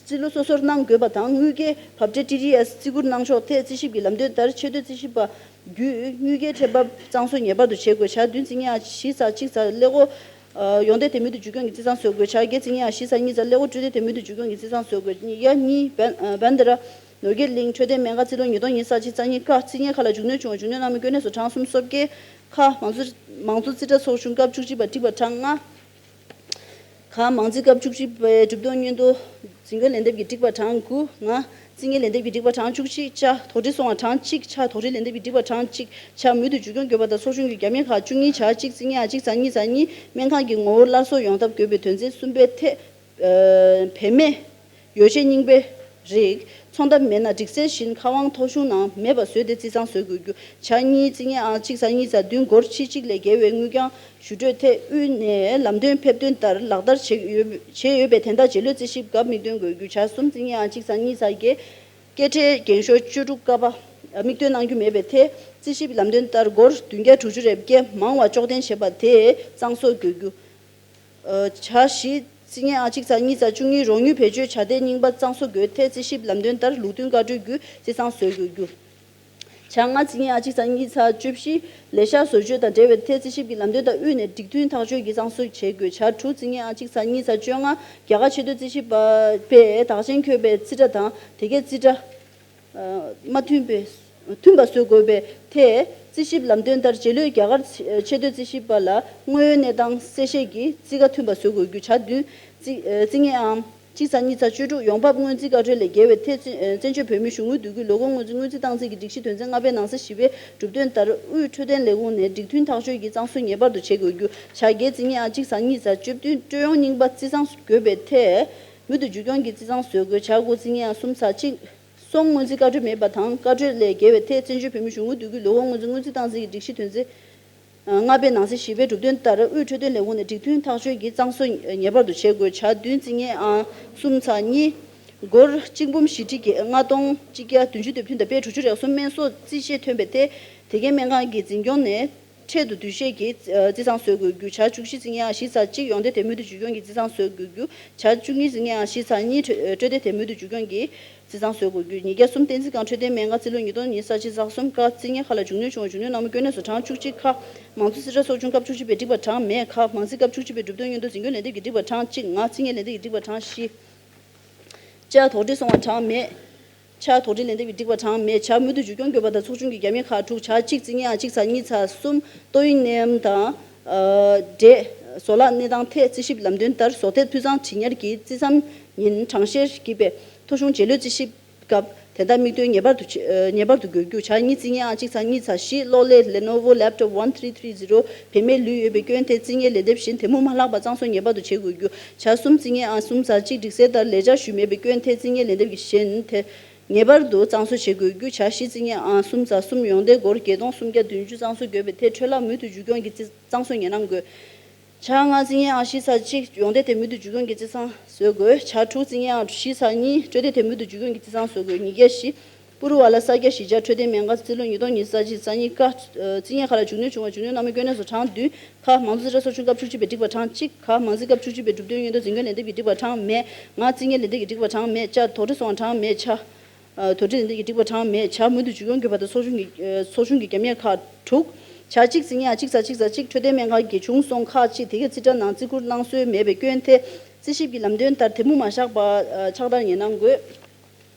རྩིས་ལོ་སོ་སོར་གནང་དགོས་པ་དང་། དངུལ་སྐྱེལ་བབ་འབྲས་ཊི་ཌི་ཨེསི་རྩིས་བཀུར་གནང་ཕྱོགས་ཐད་རྩིས་ཞིབ་ཀྱི་ལམ་སྟོན་ལྟར་ཆེས་མཐོའི་རྩིས་ཞིབ་པ་བརྒྱུད་དངུལ་སྐྱེལ་ཁྲལ་འབབ་གཙང་བཟོ་ངེས་པར་དུ་བྱེད་དགོས། ཆ་བདུན་རྩིས་ངན་ཨང་བཞི་ཚེག་གཅིག་ཚེག། ཀླད་ཀོར་ཨ། ཡོང་བསྡད་དེབ་མུ་མཐུད་བསྒྱུར་སྐྱོང་གི་རྩིས་གཙང་བཟོ་དགོས། ཆ་བརྒྱད་རྩིས་ངན་ཨང་བཞི་ཚེག་གཉིས་ཚེག། ཀླད་ཀོར་སྤྲོད་དེབ་མུ་མཐུད་བསྒྱུར་སྐྱོང་གི་རྩིས་གཙང་བཟོ་དགོས། ཉིས་བརྒྱ་གཉིས། བན་ཨ། བན་དེ་ར་ནོར་རྒྱས་གླིང་འཕྲོད་བསྟེན་སྨན་ཁང་རྩིས་ལོ་ཉིས་སྟོང་ཉི་ཤུ་རྩ་གཅིག་རྩ་གཉིས། ཀ་རྩིས་ངན་ཁག་ལ་མཇུག་གནོན་བྱུང་བ་མཇུག་གནོན་གནང་མུས་དཀོན་གནས་སུ་གྲངས་སུམ་ཅུ་སོ་བརྒྱད། ཁ་མང་གཙོ་མང་གཙོ་རྩིས་ཁྲ་ཚོགས་ཆུང་སྐབས་བཅུ་གཅིག་པ་འགྲིག་པ་གྲངས་ལྔ། ག་མང་རྩིས་སྐབས་བཅུ་གཅིག་པའི་གྲུབ་དོན་སྔོན་དུ་འཛིན་སྐྱོང་ལན་འདེབས་ཀྱིས་འགྲིག་པ་གྲངས་དགུ། ང་རྩིས་ངན་ལན་འདེབས་ཀྱིས་འགྲིག་པ་གྲངས་བཅུ་གཅིག། ཅ་དོགས་འདྲི་སོང་བ་གྲངས་གཅིག། ཆ་དོགས་འདྲི་ལན་འདེབས་ཀྱིས་འགྲིག་པ་གྲངས་གཅིག། ཆ་མུ་མཐུད་མཇུག་སྐྱོང་དགོས་པ་དང་ཚོགས་ཆུང་གི་རྒྱབ་མི་ཁག་བཅུ་གཉིས། ཆ་གཅིག་རྩིས་ངན་ཨང་གཅིག་ཚེག་གཉིས་ཚེག་གཉིས། སྨན་ཁང་གི་ངོ་བོར་སླར་གསོ་ཡོང་ཐབས་དགོས་པའི་དོན་ཚན་གསུམ་པའི་ཐད་ཨ། བེད་མེད་ཡོ་བྱད་རྙིང་པའི་རིགས་ཚོང་ཐབས་མེད་ན་སྒྲིག་གསལ་བཞིན་ཁ་དབང་ཐོ་གཞུང་ནང་མེད་པ་བཟོས་ཏེ་རྩིས་གཙང་བཟོ་དགོས་རྒྱུ། ཆ་གཉིས་རྩིས་ངན་ཨང་གཅིག་ཚེག་གཉིས་ཚེག་བདུན། སྒོར་ཁྲི་གཅིག་ལས་བརྒལ་བའི་དངུལ་རྐྱང་ཞུ་སྤྲོད་ཐད་དབུས་ནས་ལམ་སྟོན་ཕེབས་དོན་ལྟར་ལག་བསྟར་བྱས་ཡོད་བྱས་ཡོད་པའི་དན་རྟགས་རྗེས་ལུས་རྩིས་ཞིབ་སྐབས་མིག་སྟོན་དགོས་རྒྱུ། ཆ་གསུམ་རྩིས་ངན་ཨང་གཅིག་ཚེག་གཉིས་ཚེག་བརྒྱད། སྐད་ཁྲལ་འགེངས་ཤོག་བཅུ་དྲུག་ཀ་པ་མིག་སྟོན་གནང་རྒྱུ་མེད་པའི་ཐད་རྩིས་ཞིབ་ལམ་སྟོན་ལྟར་སྒོར་བདུན་བརྒྱ་དྲུག་ཅུ་རེ་བརྒྱད་མང་བ་གཅོག་འཐེན་བྱས་པ་དེ་གཙང་བཟོ་དགོས་རྒྱུ། ཨ། ཆ་བཞི་རྩིས་ངན་ཨང་གཅིག་ཚེག་གཉིས་ཚེག་བཅུ་གཉིས། རོགས་དངུལ་བེད་སྤྱོད་བྱ་དེ་རྙིང་པ་གཙང་བཟོ་དགོས། ཐད་རྩིས་ཞིབ་ལམ་སྟོན་ལྟར་ལུགས་མཐུན་བཀའ་འཁྲོལ་བརྒྱུད་རྩིས་གཙང་བཟོ་དགོས་རྒྱུ། ཆ་ལྔ་རྩིས་ངན་ཨང་གཅིག་ཚེག་གཉིས་ཚེག་བཅུ་བཞི། ལས་ཤག་བཟོ་བཅོས་དང་འབྲེལ་བའི་ཐད་རྩིས་ཞིབ་ཀྱི་ལམ་སྟོན་དང་དབུས་ནས་སྒྲིག་མཐུན་ཐག་གཅོད་ཀྱིས་གཙང་བཟོ་བྱེད་དགོས། ཆ་དྲུག་རྩིས་ངན་ཨང་གཅིག་ཚེག་གཉིས་ཚེག་བཅོ་ལྔ། རྒྱ་གར་ཆེས་མཐོའི་རྩིས་ཞིབ་པ་པས་དག་ཆེན་འཁོད་པའི་རྩིས་ཁྲ་དང་དེ་གའི་རྩིས་ཁྲ། ཨ། མ་མཐུན་པའི་མཐུན་པ་བཟོ་དགོས་པའི་ཐད་རྩིས་ཞིབ་ལམ་སྟོན་ལྟར་རྗེས་ལུས་རྒྱ་གར་ཆེས་མཐོའི་རྩིས་ཞིབ་པ་ལ་དངོས་ཡོད་གནས་སྟངས་གསལ་བཤད་ཀྱིས་རྩིས་ཁ་མཐུན་པ་བཟོ་དགོས་རྒྱུ། ཆ་བདུན་རྩིས་ཨ། རྩིས་ངན་ཨང་གཅིག་ཚེག་གཉིས་ཚེག་བཅུ་དྲུག། ཡོང་འབབ་སྔོན་རྩིས་བཀའ་འཁྲོལ་ལས་བརྒལ་བའི་ཐད་བཙན་བྱོལ་བོད་མིའི་གཞུང་དངུལ་བསྡུ་རྒྱུའི་ལས་ཁུངས་སྔོན་རྩིས་སྔོན་རྩིས་བཏང་རྩིས་ཀྱི་སྒྲིག་གཞི་དོན་ཚན་ལྔ་པའི་ནང་གསེས་བཞི་པའི་གྲུབ་དོན་ལྟར་དབུས་འཕྲོད་བསྟེན་ལས་ཁུངས་ནས་སྒྲིག་མཐུན་ཐག་གཅོད་ཀྱིས་གཙང་བཟོ་ངེས་པར་དུ་བྱེད་དགོས་རྒྱུ། ཆ་བརྒྱད་རྩིས་ངན་ཨང་གཅིག་ཚེག་གཉིས་ཚེག་བཅུ་བདུན། སྤྲོད་ཡོང་རྙིང་པ་རྩིས་གཙང་དགོས་པའི་ཐད་མུ་མཐུད་མཇུག་སྐྱོང་གི་རྩིས་གཙང་བཟོ་དགོས། ཆ་དགུ་རྩིས་ངན་ཨང་གསུམ་ཚེག་གཅིག། སོང་སྔོན་རྩིས་བཀའ་འཁྲོལ་མེད་པ་དང་བཀའ་འཁྲོལ་ལས་བརྒལ་བའི་ཐད་བཙན་བྱོལ་བོད་མིའི་གཞུང་དངུལ་བསྡུ་རྒྱུའི་ལས་ཁུངས་སྔོན་རྩིས་སྔོན་རྩིས་བཏང་རྩིས་ཀྱི་སྒྲིག་གཞི་དོན་ཚན་ལྔ་པའི་ནང་གསེས་བཞི་པའི་གྲུབ་དོན་ལྟར་དབུས་འཕྲོད་བསྟེན་ལས་ཁུངས་ནས་སྒྲིག་མཐུན་ཐག་གཅོད་ཀྱིས་གཙང་བཟོ་ངེས་པར་དུ་བྱེད་དགོས། ཆ་བདུན་རྩིས་ངན་ཨང་གསུམ་ཚེག་གཉིས། སྒོར་གཅིག་འབུམ་བཞི་ཁྲི་ལྔ་སྟོང་གཅིག་བརྒྱ་བདུན་ཅུ་དོན་བདུན་དང་པའི་དྲུག་ཅུ་རེ་གསུམ། སྨན་གསོ་རྩིས་ཆད་ཐོན་པའི་ཐད་དེ་གའི་སྨན་ཁང་གི་འཛིན་སྐྱོང་ནས་འཕྲལ་དུ་བསྡུ་བཞེས་ཀྱིས་རྩིས་གཙང་བཟོ་དགོས་རྒྱུ། ཆ་བཅུ་བཞི་རྩིས་ངན་ཨང་བཞི་ཚེག་གཅིག། ཡོང་བསྡད་དེབ་མུ་མཐུད་མཇུག་སྐྱོང་གི་རྩིས་གཙང་བཟོ་དགོས་རྒྱུ། ཆ་བཅུ་གཉིས་རྩིས་ངན་ཨང་བཞི་ཚེག་གཉིས། སྤྲོད་སྤྲོད་དེབ་དེབ་མུ་མཐུད་མཇུག་སྐྱོང་གི་རྩིས་གཙང་བཟོ་དགོས་རྒྱུ། ཉིས་བརྒྱ་གསུམ་བསྟན་འཛིན་ཁང་འཕྲོད་བསྟེན་སྨན་ཁང་རྩིས་ལོ་ཉིས་སྟོང་ཉི་ཤུ་རྩ་གཅིག་ཚེག་གསུམ། ཀ་རྩིས་ངན་ཁག་ལ་མཇུག་གནོན་བྱུང་བ་མཇུག་གནོན་གནང་མུས་དཀོན་གནས་སུ་གྲངས་བཅུ་གཅིག། ཁ་མང་གཙོ་རྩིས་ཁྲ་ཚོགས་ཆུང་སྐབས་བཅུ་གཅིག་པས་འགྲིག་པ་གྲངས་མེད། ག་མང་རྩིས་སྐབས་བཅུ་གཅིག་པས་གྲུབ་དོན་སྔོན་དུ་འཛིན་སྐྱོང་ལན་འདེབས་ཀྱིས་འགྲིག་པ་གྲངས་གཅིག། ང་རྩིས་ངན་ལན་འདེབས་ཀྱིས་འགྲིག་པ་གྲངས་བཞི། ཅ་དོགས་འདྲི་སོང་བ་གྲངས་མེད། ཆ་དོགས་འདྲི་ལན་འདེབས་ཀྱིས་འགྲིག་པ་གྲངས་མེད། ཆ་མུ་མཐུད་མཇུག་སྐྱོང་དགོས་པ་དང་ཚོགས་ཆུང་གི་རྒྱབ་མི་ཁག་དྲུག། ཆ་གཅིག་རྩིས་ངན་ཨང་གཅིག་ཚེག་གཉིས་ཚེག་གསུམ། ཏོག་དབྱིབས་ནད་ཡམས་དང་། ཨ། འབྲས་བཟོ་ལག་གནས་སྟངས་ཐད་རྩིས་ཞིབ་ལམ་སྟོན་ལྟར་བཟོ་ཐད་འཕུལ་གཙང་དྲི་ཉར་གྱི་རྩིས་མཚམས་ཉིན་གྲངས་བཤེར་བགྱིས་པའི་ཐོ་གཞུང་རྗེས་ལུས་རྩིས་ཞིབ་སྐབས་ དེ་དག་དམིགས་འདོན་ངེས་པར་དུ་བྱེད། ངེས་པར་དུ་དགོས་རྒྱུ། བྱ་གཉིས། རྩིས་རྙིང་ཨང་གཅིག་ཚེག་གཉིས་ཚེག་བཞི། གློག་ཀླད་Lenovo Laptop one three three zero བེད་མེད་ལུས་ཡོད་པའི་སྐྱོན་ཐད་རྩིས་རྙིང་ལན་འདེབས་བཞིན་དེ་མུར་མ་ལྷག་པར་གཙང་བཟོ་ངེས་པར་དུ་བྱེད་དགོས་རྒྱུ། བྱ་གསུམ། རྩིས་རྙིང་ཨང་གསུམ་ཚེག་གཅིག་སྒྲིག་གསལ་ལྟར་ལས་འཆར་ཞུས་མེད་པའི་སྐྱོན་ཐད་རྩིས་རྙིང་ལན་འདེབས་ཀྱི་བཞིན་དེ་ངེས་པར་དུ་གཙང་བཟོ་བྱེད་དགོས་རྒྱུ། བྱ་བཞི། རྩིས་རྙིང་ཨང་གསུམ་ཚེག་གསུམ་ཡོང་འདེད་སྒོར་བརྒྱད་སྟོང་སུམ་བརྒྱ་བདུན་ཅུ་གཙང་བཟོ་དགོས་པའི་ཐད་འཕྲོད་བརླག་མུ་མཐུད་འཇུག་སྐྱོང་གི་རྩིས་གཙང་བཟོ་ངེས་གནང་དགོས། བྱ་ལྔ། རྩིས་རྙིང་ཨང་བཞི་ཚེག་གཅིག་ཡོང་འདེད་དེ་མུ་མཐུད་འཇུག་སྐྱོང་གི་རྩིས་གཙང་བཟོ་དགོས། བྱ་དྲུག། རྩིས་རྙིང་ཨང་བཞི་ཚེག་གཉིས་སྤྲོད་འདེད་དེ་མུ་མཐུད་འཇུག་སྐྱོང་གི་རྩིས་གཙང་བཟོ་དགོས། ཉིས་བརྒྱ་བཞི། པུ་རུ་ཝ་ལ་ས་རྒྱ་བཞི་ཆ་འཕྲོད་བསྟེན་སྨན་ཁང་རྩིས་ལོ་ཉིས་སྟོང་ཉི་ཤུ་རྩ་གཅིག་རྩ་གཉིས། ཀ་རྩིས་རྙིང་ཁག་ལ་འཇུག་ནུས་བྱུང་བ་འཇུག་ནུས་གནང་མུས་སྐྱོན་གནས་སུ་གྲངས་བདུན། ཁ་མང་གཙོ་རྩིས་ཁྲ་ཚོགས་ཆུང་སྐབས་བཅུ་གཅིག་པའི་སྒྲིག་པ་གྲངས་གཅིག་ཁ་མང་རྩིས་སྐབས་བཅུ་གཅིག་པའི་གྲུབ་དོན་ཡོན་ཏན་འཛིན་སྐྱོང་ལས་འདེབས་ཀྱི་སྒྲིག་པ་གྲངས་མེད། ང་རྩིས་རྙིང་ལས་འདེབས་ཀྱི་སྒྲིག་པ་གྲངས་མེད། ཅ་དོགས་འདྲི་སོང་བ་གྲངས་མེད། ཆ། དོགས་འདྲི་ལས་འདེབས་ཀྱི་སྒྲིག་པ་གྲངས་མེད། བྱ་མུ་མཐུད་འཇུག་སྐྱོང་དགོས་པ་དང་ཚོགས་ཆུང་གི་ཚོགས་ཆུང་གི་རྒྱབ་གཉེར་ཁག་དྲུག་བྱ་གཅིག། རྩིས་རྙིང་ཨང་གཅིག་ཚེག་གཅིག་ཚེག་གཅིག་འཕྲོད་བསྟེན་སྨན་ཁང་གི་བྱུང་སོང་ཁག་ཅིག་དེ་གའི་རྩིས་ཁྲ་ནང་བརྩི་བཀུར་གནང་སྲོལ་མེད་པའི་སྐྱོན་ཐད་རྩིས་ཞིབ་ཀྱི་ལམ་སྟོན་ལྟར་དེ་མུར་མ་བཞག་པ་ཕྱག་བསྟར་ངེས་གནང་དགོས།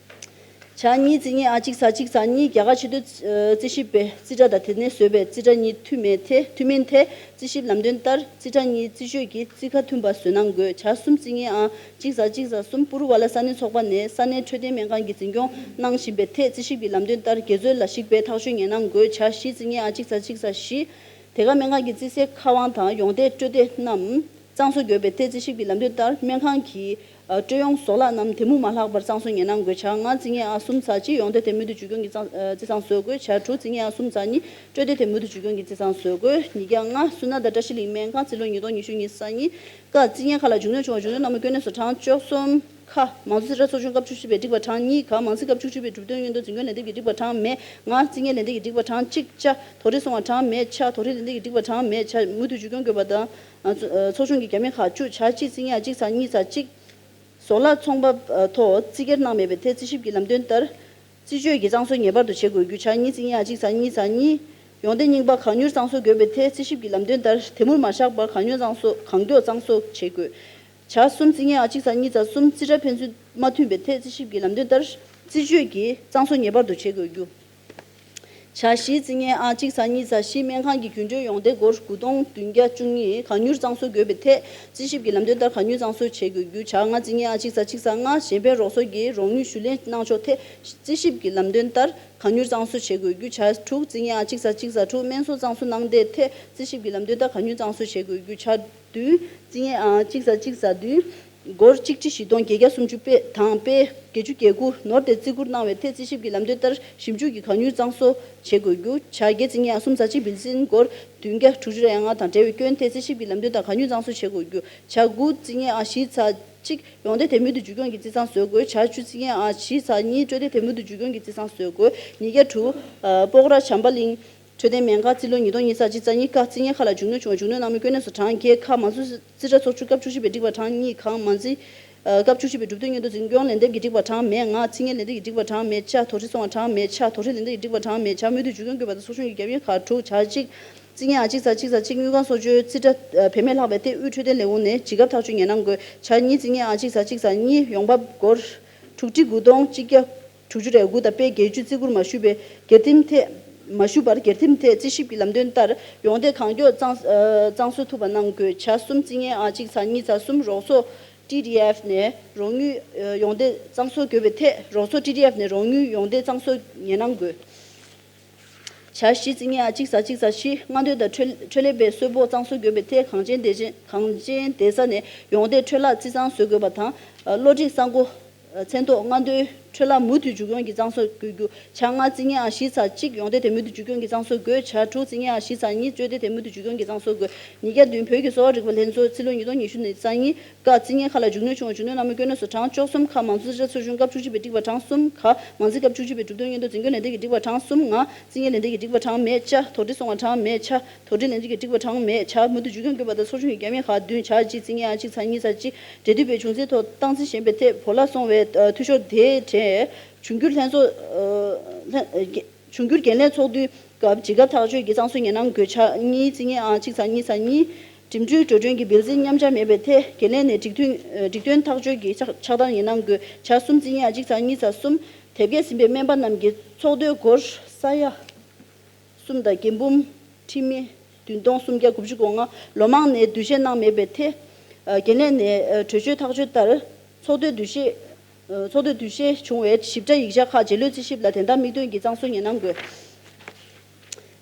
བྱ་གཉིས། རྩིས་རྙིང་ཨང་གཅིག་ཚེག་གཅིག་ཚེག་གཉིས་རྒྱ་གར་ཆེས་མཐོའི་རྩིས་ཞིབ་པས་རྩིས་ཁྲ་དང་དེ་ནས་བཟོས་པའི་རྩིས་ཁྲ་གཉིས་མཐུན་མིན་ཐད་མཐུན་མིན་ཐད་རྩིས་ཞིབ་ལམ་སྟོན་ལྟར་རྩིས་ཁྲ་གཉིས་རྩིས་སྤྱོད་ཀྱི་རྩིས་ཁ་མཐུན་པ་བཟོས་གནང་དགོས། བྱ་གསུམ། རྩིས་རྙིང་ཨང་གཅིག་ཚེག་གཅིག་ཚེག་གསུམ་པུ་རུ་ཝ་ལ་ས་གནས་ཚོགས་པ་ནས་ས་གནས་འཕྲོད་བསྟེན་སྨན་ཁང་གི་འཛིན་སྐྱོང་གནང་བཞིན་པའི་ཐད་རྩིས་ཞིབ་ཀྱི་ལམ་སྟོན་ལྟར་དགེ་མཚོན་ལ་གཞིགས་པའི་ཐག་གཅོད་ངེས་གནང་དགོས། བྱ་བཞི། རྩིས་རྙིང་ཨང་གཅིག་ཚེག་གཅིག་ཚེག་བཞི། དེ་ག་སྨན་ཁང་གི་རྩིས་སའི་ཁ་དབང་དང་ཡོང་འདེད་སྤྲོད་བདེ་རྣམས་གཙང་བཟོ་དགོས་པའི་ཐད་རྩིས་ཞིབ་ཀྱི་ལམ་སྟོན་ལྟར་སྨན་ཁང་གི་སྤྲོད་ཡོང་བཟོ་གླགས་རྣམས་དེ་མུར་མ་ལྷག་པར་གཙང་བཟོ་ངེས་གནང་དགོས། བྱ་ལྔ། རྩིས་རྙིང་ཨང་གསུམ་ཚེག་གཅིག་ཡོང་འདེད་དེ་མུ་མཐུད་འཇུག་སྐྱོང་གི་གཙང་རྩིས་གཙང་བཟོ་དགོས། བྱ་དྲུག། རྩིས་རྙིང་ཨང་གསུམ་ཚེག་གཉིས་སྤྲོད་བདེ་དེ་མུ་མཐུད་འཇུག་སྐྱོང་གི་རྩིས་གཙང་བཟོ་དགོས། ཉིས་བརྒྱ་ལྔ། སུ་ན་ད་བཀྲ་ཤིས་གླིང་སྨན་ཁང་རྩིས་ལོ་ཉིས་སྟོང་ཉི་ཤུ་ཉི་ཤུ་རྩ་གཉིས། ཀ་རྩིས་རྙིང་ཁག་ལ་འཇུག་ནུས་བྱུང་བ་འཇུག་ནུས་གནང་མུས་སྐྱོན་གནས་སུ་གྲངས་བཅུ་གསུམ། ཁ་མང་གཙོ་རྩིས་ཁྲ་ཚོགས་ཆུང་སྐབས་བཅུ་གཅིག་པའི་སྒྲིག་པ་གྲངས་གཉིས། ག་མང་རྩིས་སྐབས་བཅུ་གཅིག་པའི་གྲུབ་དོན་ཡོན་ཏན་འཛིན་སྐྱོང་ལས་འདེབས་ཀྱི་སྒྲིག་པ་གྲངས་མེད། ང་རྩིས་རྙིང་ལས་འདེབས་ཀྱི་སྒྲིག་པ་གྲངས་གཅིག་ཅ་དོགས་འདྲི་སོང་བ་གྲངས་མེད། ཆ་དོགས་འདྲི་ལས་འདེབས་ཀྱི་སྒྲིག་པ་གྲངས་མེད། ཆ་མུ་མཐུད་འཇུག་སྐྱོང་དགོས་པ་དང་། ཨ་ཚོ་ཨ་ཚོགས་ཆུང་གི་རྒྱབ་གཉེར་ཁག་བཅུ། ཆ་གཅིག། རྩིས་རྙིང་གཅིག་ཚེག་གཉིས་ཚེག་གཅིག་བཟོ་གླགས་ཚོང་པ་ཐོག་རྩིས་བསྐྱར་གནང་མེད་པའི་ཐད་རྩིས་ཞིབ་ཀྱི་ལམ་སྟོན་ལྟར། རྩིས་སྤྱོད་ཀྱི་གཙང་བཟོ་ངེས་པར་དུ་བྱེད་དགོས་རྒྱུ། ཆ་གཉིས། རྩིས་རྙིང་གཅིག་ཚེག་གཉིས་ཚེག་གཉིས། ཡོང་འདེད་རྙིང་པ་གང་མྱུར་གཙང་བཟོ་དགོས་པའི་ཐད་རྩིས་ཞིབ་ཀྱི་ལམ་སྟོན་ལྟར་དེ་མུར་མ་བཞག་པར་གང་མྱུར་གཙང་བཟོ་གང་མགྱོགས་གཙང་བཟོ་བྱེད་དགོས། ཆ་གསུམ། རྩིས་རྙིང་ཨང་གཅིག་ཚེག་གཉིས་ཚེག་གསུམ་རྩིས་ཁྲ་ཕན་ཚུན་མ་མཐུན་པའི་ཐད་རྩིས་ཞིབ་ཀྱི་ལམ་སྟོན་ལྟར་རྩིས་སྤྱོད་ཀྱི་གཙང་བཟོ་ངེས་པར་དུ་བྱེད་དགོས་རྒྱུ། ཆ་བཞི། རྩིས་རྙིང་ཨང་གཅིག་ཚེག་གཉིས་ཚེག་བཞི་སྨན་ཁང་གི་རྒྱུན་སྤྲོད་ཡོང་འདེད་སྒོར་དགུ་སྟོང་བདུན་བརྒྱ་བཅུ་གཉིས་གང་མྱུར་གཙང་བཟོ་དགོས་པའི་ཐད་རྩིས་ཞིབ་ཀྱི་ལམ་སྟོན་ལྟར་གང་མྱུར་གཙང་བཟོ་བྱེད་དགོས་རྒྱུ། ཆ་ལྔ། རྩིས་རྙིང་ཨང་གཅིག་ཚེག་གཅིག་ཚེག་ལྔ་གཞན་ཕན་རོགས་ཚོགས་ཀྱི་རོགས་དངུལ་ཞུ་ལེན་གནང་ཕྱོགས་ཐད་རྩིས་ཞིབ་ཀྱི་ལམ་སྟོན་ལྟར་གང་མྱུར་གཙང་བཟོ་བྱེད་དགོས་རྒྱུ། ཆ་དྲུག། རྩིས་རྙིང་ཨང་གཅིག་ཚེག་གཅིག་ཚེག་དྲུག་སྨན་གསོ་གཙང་བཟོ་གནང་འདེད་ཐད་རྩིས་ཞིབ་ཀྱི་ལམ་སྟོན་ལྟར་གང་མྱུར་གཙང་བཟོ་བྱེད་དགོས་རྒྱུ། ཆ་བདུན། རྩིས་རྙིང་ཨང་གཅིག་ཚེག་གཅིག་ཚེག་བདུན། སྒོར་གཅིག་ཁྲི་བཞི་སྟོང་བརྒྱད་བརྒྱ་སུམ་ཅུ་དང་དཔེ་བརྒྱད་ཅུ་གྱ་དགུ་ནོར་དེ་བརྩི་བཀུར་གནང་བའི་ཐད་རྩིས་ཞིབ་ཀྱི་ལམ་སྟོན་ལྟར་ཞིབ་འཇུག་གིས་གང་མྱུར་གཙང་བཟོ་བྱེད་དགོས་རྒྱུ། ཆ་བརྒྱད། རྩིས་རྙིང་ཨང་གསུམ་ཚེག་གཅིག་བིལ་སིན་སྒོར་བདུན་བརྒྱ་དྲུག་ཅུ་རེ་ལྔ་དང་འབྲེལ་བའི་སྐྱོན་ཐད་རྩིས་ཞིབ་ཀྱི་ལམ་སྟོན་དང་གང་མྱུར་གཙང་བཟོ་བྱེད་དགོས་རྒྱུ། ཆ་དགུ། རྩིས་རྙིང་ཨང་བཞི་ཚེག་གཅིག་ཡོང་འདེད་དེ་མུ་མཐུད་འཇུག་སྐྱོང་གི་རྩིས་གཙང་བཟོ་དགོས། ཆ་བཅུ། རྩིས་རྙིང་ཨང་བཞི་ཚེག་གཉིས་སྤྲོད་འདེད་དེ་མུ་མཐུད་འཇུག་སྐྱོང་གི་རྩིས་གཙང་བཟོ་དགོས། ཉིས་བརྒྱ་དྲུག་སྤོག་ར་བྱམས་པ་གླིང་འཕྲོད་བསྟེན་སྨན་ཁང་རྩིས་ལོ་ཉིས་སྟོང་ཉི་ཤུ་རྩ་གཅིག་རྩ་གཉིས། ཀ་རྩིས་རྙིང་ཁག་ལ་འཇུག་ནུས་བྱུང་བ་འཇུག་ནུས་གནང་མུས་སྐྱོན་གནས་སུ་གྲངས་བརྒྱད། ཁ་མང་གཙོ་རྩིས་ཁྲ་ཚོགས་ཆུང་སྐབས་བཅུ་བཞི་པའི་སྒྲིག་པ་གྲངས་གཉིས། གང་མང་རྩིས་སྐབས་བཅུ་བཞི་པའི་གྲུབ་དོན་ཡོན་ཏན་འཛིན་སྐྱོང་ལས་འདེབས་ཀྱི་སྒྲིག་པ་གྲངས་མེད། ང་རྩིས་རྙིང་ལས་འདེབས་ཀྱི་སྒྲིག་པ་གྲངས་མེད། ཆ་དོགས་འདྲི་སོང་བ་གྲངས་མེད། ཆ་དོགས་འདྲི་ལས་འདེབས་ཀྱི་སྒྲིག་པ་གྲངས་མེད། ཆ་མུ་མཐུད་འཇུག་སྐྱོང་དགོས་པ་དང་ཚོགས་ཆུང་གི་རྒྱབ་གཉེར་ཁག་དྲུག་ཆ་གཅིག། རྩིས་རྙིང་ཨང་གཅིག་ཚེག་གཅིག་ཚེག་གཅིག་དངུལ་ཁང་གསོག་འཇོག་རྩིས་ཁྲ་བེད་མེད་ལྷག་པའི་ཐད་དབུས་འཕྲོད་བསྟེན་ལས་ཁུངས་ནས་ཇི་སྐབས་ཐག་གཅོད་ངེས་གནང་དགོས། ཆ་གཉིས། རྩིས་རྙིང་ཨང་གཅིག་ཚེག་གཅིག་ཚེག་གཉིས་ཡོང་འབབ་སྒོར་དྲུག་ཁྲི་དགུ་སྟོང་གཅིག་བརྒྱ་དྲུག་ཅུ་རེ་དགུ་དང་དཔེ་བརྒྱད་ཅུ་བརྩི་བཀུར་མ་ཞུས་པའི་སྒེར་ཁྲིམས་ཐད། མ་ཞུས་པར་སྒེར་ཁྲིམས་ཐད་རྩིས་ཞིབ་ཀྱི་ལམ་སྟོན་ལྟར་ཡོང་འདེད་གང་མགྱོགས་གཙང་གཙང་བཟོ་ཐུབ་པ་གནང་དགོས། ཆ་གསུམ། རྩིས་རྙིང་ཨང་གཅིག་ཚེག་གཉིས་ཚེག་གསུམ་རོགས་ཚོགས་ཊི་ཌི་ཨེཕ་ནས་རོགས་དངུལ་ཡོང་འདེད་གཙང་བཟོ་དགོས་པའི་ཐད་རོགས་ཚོགས་ཊི་ཌི་ཨེཕ་ནས་རོགས་དངུལ་ཡོང་འདེད་གཙང་བཟོ་ངེས་གནང་དགོས། ཆ་བཞི། རྩིས་རྙིང་ཨང་གཅིག་ཚེག་གཅིག་ཚེག་བཞི་སྔ་འདོན་དང་འཕྲོད་འཕྲོད་ལས་པའི་གསོལ་ཕོགས་གཙང་བཟོ་དགོས་པའི་ཐད་གངས་ཅན་བདེ་ཆེན་གངས་ཅན་བདེ་ས་ནས་ཡོང་འདེད་འཕྲོད་བརླག་རྩིས་གཙང་བཟོ་དགོས་པ་དང་། གློ་སྒྲིག་ས་མགོ་མཚན་ཐོག་སྔ་འདོན་འཕྲོད་བརླག་མུ་མཐུད་འཇུག་སྐྱོང་གི་གཙང་བཟོ་དགོས་རྒྱུ། ཆ་ལྔ། རྩིས་རྙིང་ཨང་བཞི་ཚེག་གཅིག་ཡོང་འདེད་དེ་མུ་མཐུད་འཇུག་སྐྱོང་གི་གཙང་བཟོ་དགོས། ཆ་དྲུག། རྩིས་རྙིང་ཨང་བཞི་ཚེག་གཉིས་སྤྲོད་འདེད་དེ་མུ་མཐུད་འཇུག་སྐྱོང་གི་གཙང་བཟོ་དགོས། ཉིས་བརྒྱ་བདུན་བོད་ཀྱི་གསོ་བ་རིག་པ་ལྷན་ཚོགས་རྩིས་ལོ་ཉིས་སྟོང་ཉི་ཤུ་ནས་རྩ་གཉིས། ཀ་རྩིས་རྙིང་ཁག་ལ་འཇུག་ནུས་བྱུང་བ་འཇུག་ནུས་གནང་མུས་སྐྱོན་གནས་སུ་གྲངས་བཅུ་གསུམ། ཁ་མང་གཙོ་རྩིས་ཁྲ་ཚོགས་ཆུང་སྐབས་བཅུ་གཅིག་པའི་སྒྲིག་པ་གྲངས་གསུམ། ག་མང་རྩིས་སྐབས་བཅུ་གཅིག་པའི་གྲུབ་དོན་ཡོན་ཏན་འཛིན་སྐྱོང་ལས་འདེབས་ཀྱི་སྒྲིག་པ་གྲངས་གསུམ། ང་རྩིས་རྙིང་ལས་འདེབས་ཀྱི་སྒྲིག་པ་གྲངས་མེད། ཅ་དོགས་འདྲི་སོང་བ་གྲངས་མེད། ཆ་དོགས་འདྲི་ལས་འདེབས་ཀྱི་སྒྲིག་པ་གྲངས་མེད། ཆ་མུ་མཐུད་འཇུག་སྐྱོང་དགོས་པ་དང་ཚོགས་ཆུང་གི་རྒྱབ་གཉེར་ཁག་བདུན། ཆ་གཅིག། རྩིས་རྙིང་ཨང་གཅིག་ཚེག་གཉིས་ཚེག་གཅིག་འབྲེལ་མཐུད་པའི་བྱུང་འཛིན་ཐོག་སྟངས་འཛིན་ཞན་པའི་ཐད་བོར་བརླག་སོང་བའི་འཐུས་ཤོར་དེའི་གྲས་འབྱུང་འགྱུར་ལྷན་ཚོགས་ལྷན་འབྱུང་འགྱུར་འགན་ལེན་ཚོགས་འདུའི་སྐབས་ཇི་སྐབས་ཐག་གཅོད་ཀྱི་གཙང་བཟོ་ངེས་གནང་དགོས། ཆ་གཉིས། རྩིས་རྙིང་ཨང་གཅིག་ཚེག་གཉིས་ཚེག་གཉིས་འགྲིམ་འགྲུལ་འགྲོ་གྲོན་གྱི་བིལ་འཛིན་མཉམ་སྦྱར་མེད་པའི་ཐད་འགན་ལེན་ནས་སྒྲིག་མཐུན་སྒྲིག་མཐུན་ཐག་གཅོད་ཀྱི་ཕྱག་ཕྱག་བསྟར་ངེས་གནང་དགོས། ཆ་གསུམ། རྩིས་རྙིང་ཨང་གཅིག་ཚེག་གཉིས་ཚེག་གསུམ་དེབ་སྐྱེལ་ཟིན་པའི་སྨན་པ་རྣམས་ཀྱི་ཚོགས་འདུའི་སྒོར་ས་ཡ་གསུམ་དང་རྒྱན་འབུམ་ཁྲི་མེ་བདུན་སྟོང་སུམ་བརྒྱ་དགུ་བཅུ་གོ་ལྔ། ལོ་མང་ནས་འདུ་ཤེས་གནང་མེད་པའི་ཐད། འགན་ལེན་ནས་གྲོས་ཆོད་ཐག་གཅོད་ལྟར་ཚོགས་འདུའི་འདུ་ཤེས་ ཚོགས་འདུའི་དུས་ཆེན་བྱུང་བའི་ཞིབ་ཕྲ་ཡིག་ཆ་ཁག་རྗེས་ལུས་རྩིས་ཞིབ་ལ་དོན་དག་དམིགས་འདོན་གྱིས་གཙང་བཟོ་ངེས་གནང་དགོས།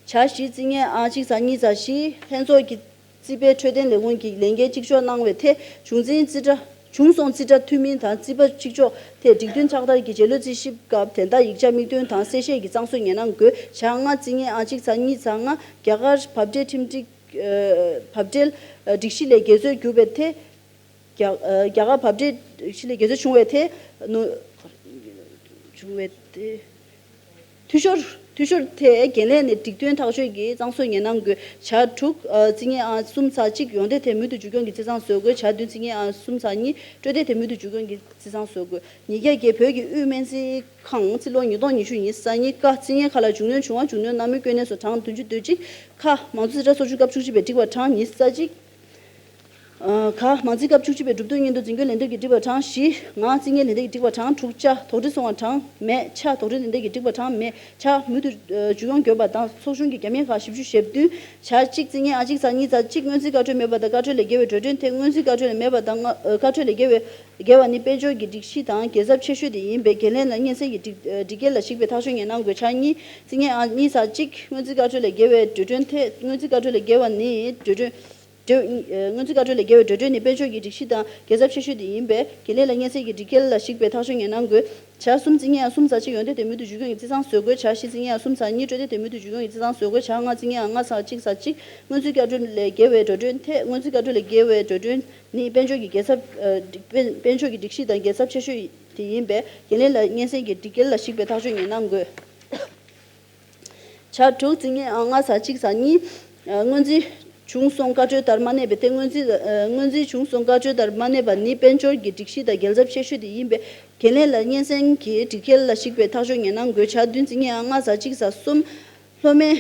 བྱ་བཞི་རྩིས་ལྔའི་ཨང་གཅིག་ཚེག་གཉིས་ཚེག་བཞི། ལྷན་ཚོགས་ཀྱི་རྩིས་པའི་འཕྲོད་བསྟེན་ལས་ཁུངས་ཀྱིས་ལས་འགན་གཅིག་ལྕོགས་གནང་བའི་ཐད་བྱུང་འཛིན་རྩིས་ཁྲ། བྱུང་སོང་རྩིས་ཁྲ་འཐུས་མི་དང་རྩིས་པ་གཅིག་ལྕོགས་ཐད་སྒྲིག་མཐུན་ཕྱག་བསྟར་གྱི་རྗེས་ལུས་རྩིས་ཞིབ་སྐབས་དོན་དག་ཡིག་ཆ་དམིགས་འདོན་དང་གསལ་བཤད་ཀྱིས་གཙང་བཟོ་ངེས་གནང་དགོས། བྱ་ལྔ་རྩིས་ལྔའི་ཨང་གཅིག་ཚེག་གཉིས་ཚེག་ལྔ། རྒྱ་གར་འབབ་འབྲས་ཁྲིམས་སྒྲིག་ཨ་འབབ་འབྲས་ཨ་སྒྲིག་གཞི་ལས་འགལ་འཛོལ་གྱུར་པའི་ཐད། རྒྱ་ཨ་རྒྱ་གར་འབབ་འབྲས་སྒྲིག་གཞི་ལས་འགལ་འཛོལ་བྱུང་བའི་ཐད་ནུ་བྱུང་བའི་ཐད། འཐུས་ཤོར། འཐུས་ཤོར་ཐད་འགན་ལེན་ནས་སྒྲིག་མཐུན་ཐག་གཅོད་ཀྱིས་གཙང་བཟོ་ངེས་གནང་དགོས། བྱ་དྲུག་ཨ་རྩིས་ལྔའི་ཨང་གསུམ་ཚེག་གཅིག། ཡོང་འདོད་དེ་མུ་མཐུད་འཇུག་སྐྱོང་གི་རྩིས་གཙང་བཟོ་དགོས། བྱ་བདུན་རྩིས་ལྔའི་ཨང་གསུམ་ཚེག་གཉིས། སྤྲོད་འདོད་དེ་མུ་མཐུད་འཇུག་སྐྱོང་གི་རྩིས་གཙང་བཟོ་དགོས། ཉིས་བརྒྱ་བརྒྱད། བོད་ཀྱི་དབུས་སྨན་རྩིས་ཁང་རྩིས་ལོ་ཉིས་སྟོང་ཉི་ཤུ་ཉི་ཤུ་རྩ་གཉིས། ཀ་རྩིས་ལྔའི་ཁ་ལ་མཇུག་སྣོན་བྱུང་བ་མཇུག་སྣོན་གནང་མུས་གྱོན་གནས་སོགས་གྲངས་བདུན་ཅུ་དོན་གཅིག། ཁ་མང་གཙོ་རྩིས་ཁྲ་སོ་བཅུ་སྐབས་བཅུ་གཅིག་པའི་སྒྲིག་པ་གྲངས་ཉི་ཤུ་རྩ་གཅིག། ཨ་ག་མང་རྩིས་སྐབས་བཅུ་གཅིག་པའི་གྲུབ་དོན་སྙིང་བསྡུས་འཛིན་སྐྱོང་ལས་འདེབས་ཀྱི་སྒྲིག་པ་གྲངས་བཞི། ང་རྩིས་ལྔའི་ལས་འདེབས་ཀྱི་སྒྲིག་པ་གྲངས་དྲུག། ཅ་དོགས་འདྲི་སོང་བ་གྲངས་མེད། ཆ་དོགས་འདྲི་ལས་འདེབས་ཀྱི་སྒྲིག་པ་གྲངས་མེད། ཆ་མུ་མཐུད་ཨ་འཇུག་སྐྱོང་དགོས་པ་དང་ཚོགས་ཆུང་གི་རྒྱབ་གཉེར་ཁག་བཞི་བཅུ་ཞེ་བདུན། ཆ་གཅིག་རྩིས་ལྔའི་ཨང་གཅིག་ཚེག་གཉིས་ཚེག་གཅིག། སྔོན་རྩིས་བཀའ་འཁྲོལ་མེད་པ་དང་བཀའ་འཁྲོལ་ལས་འགལ་བའི་འགྲོ་གྲོན་ཐད། སྔོན་རྩིས་བཀའ་འཁྲོལ་མེད་པ་དང་ཨ་བཀའ་འཁྲོལ་ལས་འགལ་བའི་འགལ་བ་ནི་དཔལ་འབྱོར་གྱི་སྒྲིག་གཞི་དང་འགལ་ཚབས་ཆེ་ཤོས་དེ་ཡིན་པས་འགན་ལེན་ལ་སྙན་སེང་གི་སྒྲིག་སྒྲིག་འགལ་ལ་གཞིགས་པའི་ཐག་གཅོད་ངེས་གནང་དགོས། ཆ་གཉིས་རྩིས་ལྔའི་ཨང་གཉིས་ཚེག་གཅིག། སྔོན་རྩིས་བཀའ་འཁྲོལ་ལས་འགལ་བའི་འགྲོ་གྲོན་ཐད། སྔོན་རྩིས་བཀའ་འཁྲོལ་ལས་འགལ་བ་ནི་འགྲོ་གྲོན། སྔོན་རྩིས་བཀའ་འཁྲོལ་ལས་འགལ་བའི་འགྲོ་གྲོན་ནི་དཔལ་འབྱོར་གྱི་སྒྲིག་གཞི་དང་འགལ་ཚབས་ཆེ་ཤོས་དེ་ཡིན་པས་འགན་ལེན་ལ་སྙན་སེང་གི་སྒྲིག་འགལ་ལ་གཞིགས་པའི་ཐག་གཅོད་ངེས་གནང་དགོས། ཆ་གསུམ་རྩིས་ལྔའི་ཨང་གསུམ་ཚེག་གཅིག། ཡོང་འདོད་དེ་མུ་མཐུད་འཇུག་སྐྱོང་གི་རྩིས་གཙང་བཟོ་དགོས། ཆ་བཞི་རྩིས་ལྔའི་ཨང་གསུམ་ཚེག་གཉིས། སྤྲོད་འདོད་དེ་མུ་མཐུད་འཇུག་སྐྱོང་གི་རྩིས་གཙང་བཟོ་དགོས། ཆ་ལྔ་རྩིས་ལྔའི་ཨང་ལྔ་ཚེག་གཅིག་ཚེག་གཅིག། སྔོན་རྩིས་བཀའ་འཁྲོལ་ལས་འགལ་བའི་འགྲོ་གྲོན་ཐད། སྔོན་རྩིས་བཀའ་འཁྲོལ་ལས་འགལ་བའི་འགྲོ་གྲོན་ནི་དཔལ་འབྱོར་གྱི་འགལ་ཚབས། ཨ་དཔལ་དཔལ་འབྱོར་གྱི་སྒྲིག་གཞི་དང་འགལ་ཚབས་ཆེ་ཤོས་དེ་ཡིན་པས་འགན་ལེན་ལ་སྙན་སེང་གི་སྒྲིག་འགལ་ལ་གཞིགས་པའི་ཐག་གཅོད་ངེས་གནང་དགོས། ཆ་དྲུག་རྩིས་ལྔའི་ཨང་ལྔ་ཚེག་གཅིག་ཚེག་གཉིས། ཨ་སྔོན་རྩིས་བྱུང་སོང་བཀའ་འཁྲོལ་ལྟར་མ་གནས་པའི་ཐད། སྔོན་རྩིས་ཨ་སྔོན་རྩིས་བྱུང་སོང་བཀའ་འཁྲོལ་ལྟར་མ་གནས་པ་ནི་དཔལ་འབྱོར་གྱི་སྒྲིག་གཞི་དང་འགལ་ཚབས་ཆེ་ཤོས་དེ་ཡིན་པས་འགན་ལེན་ལ་སྙན་སེང་གི་སྒྲིག་འགལ་ལ་གཞིགས་པའི་ཐག་གཅོད་ངེས་གནང་དགོས། ཆ་བདུན་རྩིས་ལྔའི་ཨང་ལྔ་ཚེག་གཅིག་ཚེག་གསུམ། ལྷོ་སྨན།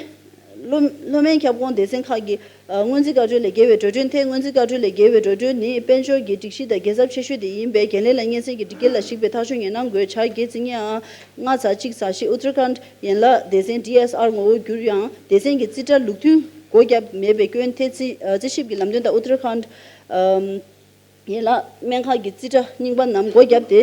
ལྷོ་ལྷོ་སྨན་ཁྱབ་ཁོངས་སྡེ་ཚན་ཁག་གི་ཨ་སྔོན་རྩིས་བཀའ་འཁྲོལ་ལས་འགལ་བའི་འགྲོ་གྲོན་ཐད། སྔོན་རྩིས་བཀའ་འཁྲོལ་ལས་འགལ་བའི་འགྲོ་གྲོན་ནི་དཔལ་འབྱོར་གྱི་སྒྲིག་གཞི་དང་འགལ་ཚབས་ཆེ་ཤོས་དེ་ཡིན་པས་འགན་ལེན་ལ་སྙན་སེང་གི་སྒྲིག་འགལ་ལ་གཞིགས་པའི་ཐག་གཅོད་ངེས་གནང་དགོས། ཆ་བརྒྱད་རྩིས་ལྔའི་ཨང་ལྔ་ཚེག་གཅིག་ཚེག་བཞི། ཨུ་ཏར་ཁཱན་ཡན་ལག་སྡེ་ཚན་ཌི་ཨེས་ཨར་ངོ་བོར་གྱུར་ཡང་སྡེ་ཚན་གྱི་རྩིས་ཁྲ་ལུགས་མཐུན་སྒོ་བརྒྱབ་མེད་པའི་སྐྱོན་ཐད་རྩིས་ཨ་རྩིས་ཞིབ་ཀྱི་ལམ་སྟོན་དང་ཨུ་ཏར་ཁཱན་ཨམ་ཡན་ལག་སྨན་ཁང་གི་རྩིས་ཁྲ་རྙིང་པ་རྣམས་སྒོ་བརྒྱབ་སྟེ།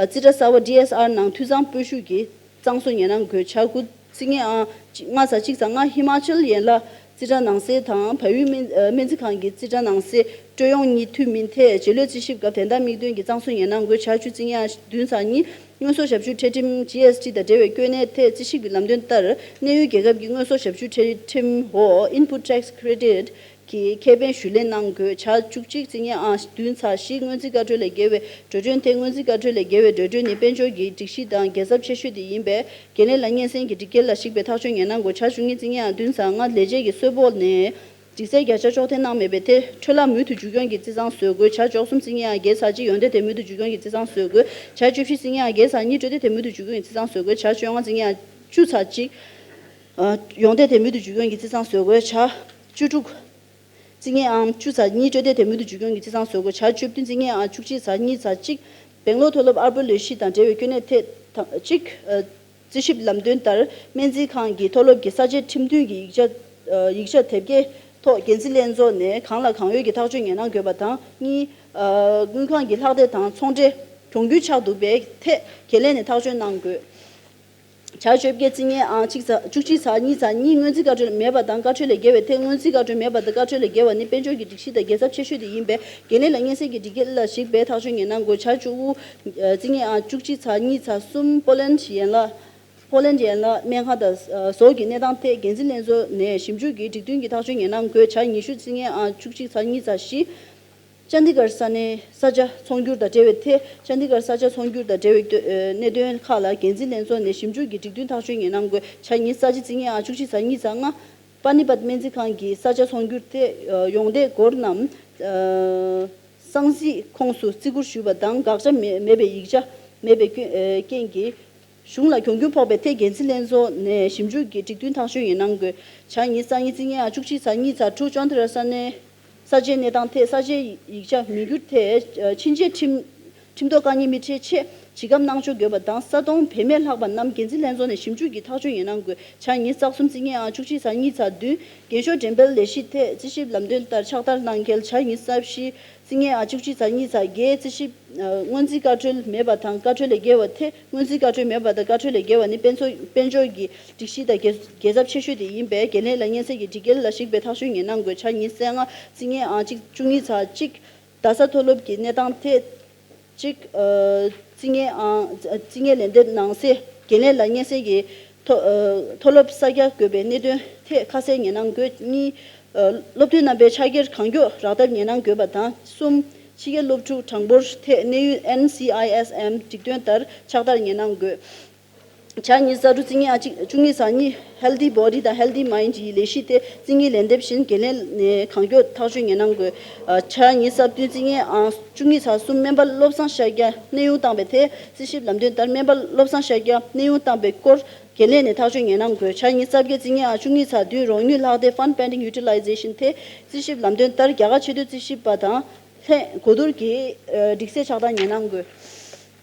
རྩིས་ཁྲ་གསར་པ་ཌི་ཨེས་ཨར་ནང་འཐུས་ཚང་སྤོ་བཤུད་ཀྱིས་གཙང་བཟོ་ངེས་གནང་དགོས། ཆ་དགུ་རྩིས་ལྔའི་ཨང་ལྔ་ཚེག་གཅིག་ཚེག་ལྔ། ཧི་མ་ཅལ་ཡན་ལག་རྩིས་ཁྲ་ནང་གསེས་དང་བལ་ཡུལ་སྨན་ཨ་སྨན་རྩིས་ཁང་གི་རྩིས་ཁྲ་ནང་གསེས་སྤྲོད་ཡོང་གཉིས་འཐུས་མིན་ཐད་རྗེས་ལུས་རྩིས་ཞིབ་སྐབས་དོན་དག་དམིགས་འདོན་གྱིས་གཙང་བཟོ་ངེས་གནང་དགོས། ཆ་བཅུ་རྩིས་ལྔའི་ཨང་བདུན་ཚེག་གཉིས། དངོས་ཟོག་ཞབས་ཞུ་ཁྲལ་ཁྲིམས་ཇི་ཨེས་ཊི་དང་འབྲེལ་བའི་གྱོད་གནས་ཐད་རྩིས་ཞིབ་ཀྱི་ལམ་སྟོན་ལྟར། གནས་ཡུལ་རྒྱལ་ཁབ་ཀྱི་དངོས་ཟོག་ཞབས་ཞུ་ཁྲལ་ཁྲིམས་འོག་Input Tax Credit གི་ཁེ་ཕན་ཞུ་ལེན་གནང་དགོས། ཆ་བཅུ་གཅིག་རྩིས་ལྔའི་ཨང་བདུན་ཚེག་བཞི། སྔོན་རྩིས་བཀའ་འཁྲོལ་ལས་འགལ་བའི་འགྲོ་གྲོན་ཐད། སྔོན་རྩིས་བཀའ་འཁྲོལ་ལས་འགལ་བའི་འགྲོ་གྲོན་ནི་དཔལ་འབྱོར་གྱི་སྒྲིག་གཞི་དང་འགལ་ཚབས་ཆེ་ཤོས་དེ་ཡིན་པས་འགན་ལེན་ལ་སྙན་སེང་གི་སྒྲིག་འགལ་ལ་གཞིགས་པའི་ཐག་གཅོད་ངེས་གནང་དགོས། ཆ་བཅུ་གཉིས་རྩིས་ལྔའི་ཨང་བདུན་ཚེག་ལྔ། ལས་བྱེད་ཀྱི་གསོལ་ཕོགས་ནས་སྒྲིག་སའི་བརྒྱ་ཆ་གཅོག་འཐེན་གནང་མེད་པའི་ཐད་འཕྲོ་བརླག་མུ་མཐུད་འཇུག་སྐྱོང་གི་རྩིས་གཙང་བཟོ་དགོས། ཆ་བཅུ་གསུམ་རྩིས་ལྔའི་ཨང་བརྒྱད་ཚེག་གཅིག། ཡོང་འདོད་དེ་མུ་མཐུད་འཇུག་སྐྱོང་གི་རྩིས་གཙང་བཟོ་དགོས། ཆ་བཅུ་བཞི་རྩིས་ལྔའི་ཨང་བརྒྱད་ཚེག་གཉིས། སྤྲོད་འདོད་དེ་མུ་མཐུད་འཇུག་སྐྱོང་གི་རྩིས་གཙང་བཟོ་དགོས། ཆ་བཅོ་ལྔ་རྩིས་ལྔའི་ཨང་བཅུ་ཚེག་གཅིག། ཨ་ཡོང་འདོད་དེ་མུ་མཐུད་འཇུག་སྐྱོང་གི་རྩིས་གཙང་བཟོ་དགོས། ཆ་བཅུ་དྲུག་རྩིས་ལྔའི་ཨང་བཅུ་ཚེག་གཉིས། སྤྲོད་འདོད་དེ་མུ་མཐུད་འཇུག་སྐྱོང་གི་རྩིས་གཙང་བཟོ་དགོས། ཆ་བཅུ་བདུན་རྩིས་ལྔའི་ཨང་བཅུ་གཅིག་ཚེག་གཉིས་ཚེག་གཅིག། སྦེང་ལོར་མཐོ་སློབ་ཨར་པོ་ལས་གཞི་དང་འབྲེལ་བའི་གྱོད་གནས་ཐད་དང་གཅིག། ཨ་རྩིས་ཞིབ་ལམ་སྟོན་ལྟར་སྨན་རྩིས་ཁང་གི་མཐོ་སློབ་ཀྱི་ས་དཔྱད་ཁྲིམས་མཐུན་གྱི་ཡིག་ཆ་ཨ་ཡིག་ཆ་དེབ་སྐྱེལ་ཐོག་འགན་འཛིན་ལྷན་ཚོགས་ནས་གང་ལ་གང་ཡོད་ཀྱི་ཐག་གཅོད་ངེས་གནང་དགོས་པ་དང་། གཉིས། ཨ་དངུལ་ཁང་གི་ལྷག་བསྡད་དང་ཚོང་འབྲེལ་གྱོང་གུན་ཆགས་འདུག་པའི་ཐད་འགན་ལེན་ནས་ཐག་གཅོད་གནང་དགོས། ཆ་བཅོ་བརྒྱད་རྩིས་ལྔའི་ཨང་གཅིག་ཚེག་བཅུ་གཅིག་ཚེག་གཉིས་ཚེག་གཉིས། སྔོན་རྩིས་བཀའ་འཁྲོལ་མེད་པ་དང་བཀའ་འཁྲོལ་ལས་འགལ་བའི་ཐད། སྔོན་རྩིས་བཀའ་འཁྲོལ་མེད་པ་དང་བཀའ་འཁྲོལ་ལས་འགལ་བ་ནི་དཔལ་འབྱོར་གྱི་སྒྲིག་གཞི་དང་འགལ་ཚབས་ཆེ་ཤོས་དེ་ཡིན་པས་འགན་ལེན་ལ་སྙན་སེང་གི་སྒྲིག་འགལ་ལ་གཞིགས་པའི་ཐག་གཅོད་ངེས་གནང་དགོས། ཆ་བཅུ་དགུ་རྩིས་ལྔའི་ཨང་བཅུ་གཅིག་ཚེག་གཉིས་ཚེག་གསུམ། པོ་ལན་ཡན་ལག་པོ་ལན་ཡན་ལག་སྨན་ཁང་དང་ཟོག་གི་གནས་སྟངས་ཐད་འགན་འཛིན་ལྷན་ཚོགས་ནས་ཞིབ་འཇུག་གིས་སྒྲིག་མཐུན་གྱི་ཐག་གཅོད་ངེས་གནང་དགོས། ཆ་ཉི་ཤུ་རྩིས་ལྔའི་ཨང་བཅུ་གཅིག་ཚེག་གཉིས་ཚེག་བཞི། ཅན་དི་གར་ས་གནས་ས་ཆ་ཚོང་སྒྱུར་དང་འབྲེལ་བའི་ཐད། ཅན་དི་གར་ས་ཆ་ཚོང་སྒྱུར་དང་འབྲེལ་བའི་གནད་དོན་ཁག་ལ་འགན་འཛིན་ལྷན་ཚོགས་ནས་ཞིབ་འཇུག་གིས་སྒྲིག་མཐུན་ཐག་གཅོད་ངེས་གནང་དགོས། ཆ་ཉི་ཤུ་རྩ་གཅིག་རྩིས་ལྔའི་ཨང་བཅུ་བཞི་ཚེག་གཉིས་ཚེག་ལྔ། པ་ནི་པད་སྨན་རྩིས་ཁང་གི་ས་ཆ་ཚོང་སྒྱུར་ཐད་ཡོང་འདེད་སྒོར་རྣམས་གསང་གཟིགས་ཁོངས་སུ་བརྩི་བཀུར་ཞུས་པ་དང་དགག་བྱ་མེད་མེད་པའི་ཡིག་ཆ་མེད་པའི་རྐྱེན་གྱིས། གཞུང་ལ་གྱོང་གུན་ཕོག་པའི་ཐད་འགན་འཛིན་ལྷན་ཚོགས་ནས་ཞིབ་འཇུག་གིས་སྒྲིག་མཐུན་ཐག་གཅོད་ངེས་གནང་དགོས། ཆ་ཉི་ཤུ་རྩ་གཉིས་རྩིས་ལྔའི་ཨང་བཅུ་གཅིག་ཚེག་གཉིས་ཚེག་དྲུག། ཅོན་ཏི་ར་ས་གནས་ས་ཆའི་གནས་སྟངས་ཐད་ས་ཆའི་ཡིག་ཆ་མི་འགྱུར་ཐད་ཕྱིན་ཆད་ཁྲིམས་ ཁྲིམས་ཐོག་དཀའ་ངལ་མི་འཕྲད་ཆེད་ཇི་སྐབས་གནང་ཕྱོགས་དགོས་པ་དང་། ས་སྟོང་བེད་མེད་ལྷག་པ་རྣམས་འགན་འཛིན་ལྷན་ཚོགས་ནས་ཞིབ་འཇུག་གིས་ཐག་གཅོད་ངེས་གནང་དགོས། འཆར་ཉི་ཤུ་རྩ་གསུམ་རྩིས་བརྙན་ཨང་བཅུ་གཅིག་ཚེག་གཉིས་ཚེག་བདུན། རྒན་ཤོས་འགྲེམས་སྤེལ་ལས་གཞི་ཐད་རྩིས་ཞིབ་ལམ་སྟོན་ལྟར་ཕྱག་བསྟར་གནང་གལ། འཆར་ཉི་ཤུ་རྩ་བཞི་རྩིས་བརྙན་ཨང་བཅུ་གཅིག་ཚེག་གཉིས་ཚེག་བརྒྱད། རྩིས་ཞིབ་ཨ་སྔོན་རྩིས་བཀའ་འཁྲོལ་མེད་པ་དང་བཀའ་འཁྲོལ་ལས་འགལ་བ་ཐད། སྔོན་རྩིས་བཀའ་འཁྲོལ་མེད་པ་དང་བཀའ་འཁྲོལ་ལས་འགལ་བ་ནི་དཔལ་འབྱོར་དཔལ་འབྱོར་གྱི་སྒྲིག་གཞི་དང་འགལ་འགལ་ཚབས་ཆེ་ཤོས་དེ་ཡིན་པས། འགན་ལེན་ལ་སྙན་སེང་གི་སྒྲིག་འགལ་ལ་གཞིགས་པའི་ཐག་གཅོད་ངེས་གནང་དགོས། འཆར་ཉི་ཤུ་རྩ་ལྔ་རྩིས་བརྙན་ཨང་གཅིག་བཅུ་གཉིས་ཚེག་གཅིག་རྡ་ས་མཐོ་སློབ་ཀྱི་གནས་སྟངས་ཐད་གཅིག་ཨ་རྩིས་བརྙན་ཨང་རྩིས་བརྙན་ལན་འདེབས་གནང་སའི་འགན་ལེན་ལ་སྙན་སེང་གིས་མཐོ་ཨ་མཐོ་སློབ་གསར་རྒྱག་དགོས་པའི་གནད་དོན་ཐད་ཁ་གསལ་ངེས་གནང་དགོས། གཉིས། ཨ་སློབ་ཐོན་རྣམ་པའི་ཕྱག་འཁྱེར་གང་མགྱོགས་རག་ཐབས་ངེས་གནང་དགོས་པ་དང་། གསུམ། ཕྱི་རྒྱལ་སློབ་ཕྲུག་གྲངས་འབོར་ཐད་གནས་ཡུལ་ཨེན་སི་ཨའི་ཨེས་ཨེམ་སྒྲིག་དོན་ལྟར་ཕྱག་བསྟར་ངེས་གནང་དགོས། འཆར་ཉི་ཤུ་རྩ་དྲུག་རྩིས་བརྙན་ཨང་གཅིག་བཅུ་གཉིས་ཚེག་གཉིས་Healthy Body དང་Healthy Mind ཡི་ལས་གཞི་དེ་རྩིས་བརྙན་ལན་འདེབས་བཞིན་འགན་ལེན་ནས་གང་མགྱོགས་ཐག་གཅོད་ངེས་གནང་དགོས། ཨ་འཆར་ཉི་ཤུ་རྩ་བདུན་རྩིས་བརྙན་ཨང་བཅུ་གཉིས་ཚེག་གསུམ་སྨན་པ་བློ་བཟང་ཤཱཀྱ་གནས་དབྱུང་བཏང་བའི་ཐད་རྩིས་ཞིབ་ལམ་སྟོན་ལྟར་སྨན་པ་བློ་བཟང་ཤཱཀྱ་གནས་དབྱུང་བཏང་བའི་སྐོར་འགན་ལེན་ནས་ཐག་གཅོད་ངེས་གནང་དགོས། འཆར་ཉི་ཤུ་རྩ་བརྒྱད་རྩིས་བརྙན་ཨང་བཅུ་གཉིས་ཚེག་བདུན་རོགས་དངུལ་ལྷག་བསྡད་Fund Pending Utilization དེ་རྩིས་ཞིབ་ལམ་སྟོན་ལྟར་རྒྱ་གར་ཆེས་མཐོའི་རྩིས་ཞིབ་པ་དང་ལྷན་གོ་བསྡུར་གྱིས་ཨ་སྒྲིག་སྲོལ་ཆགས་སྟངས་ངེས་གནང་དགོས།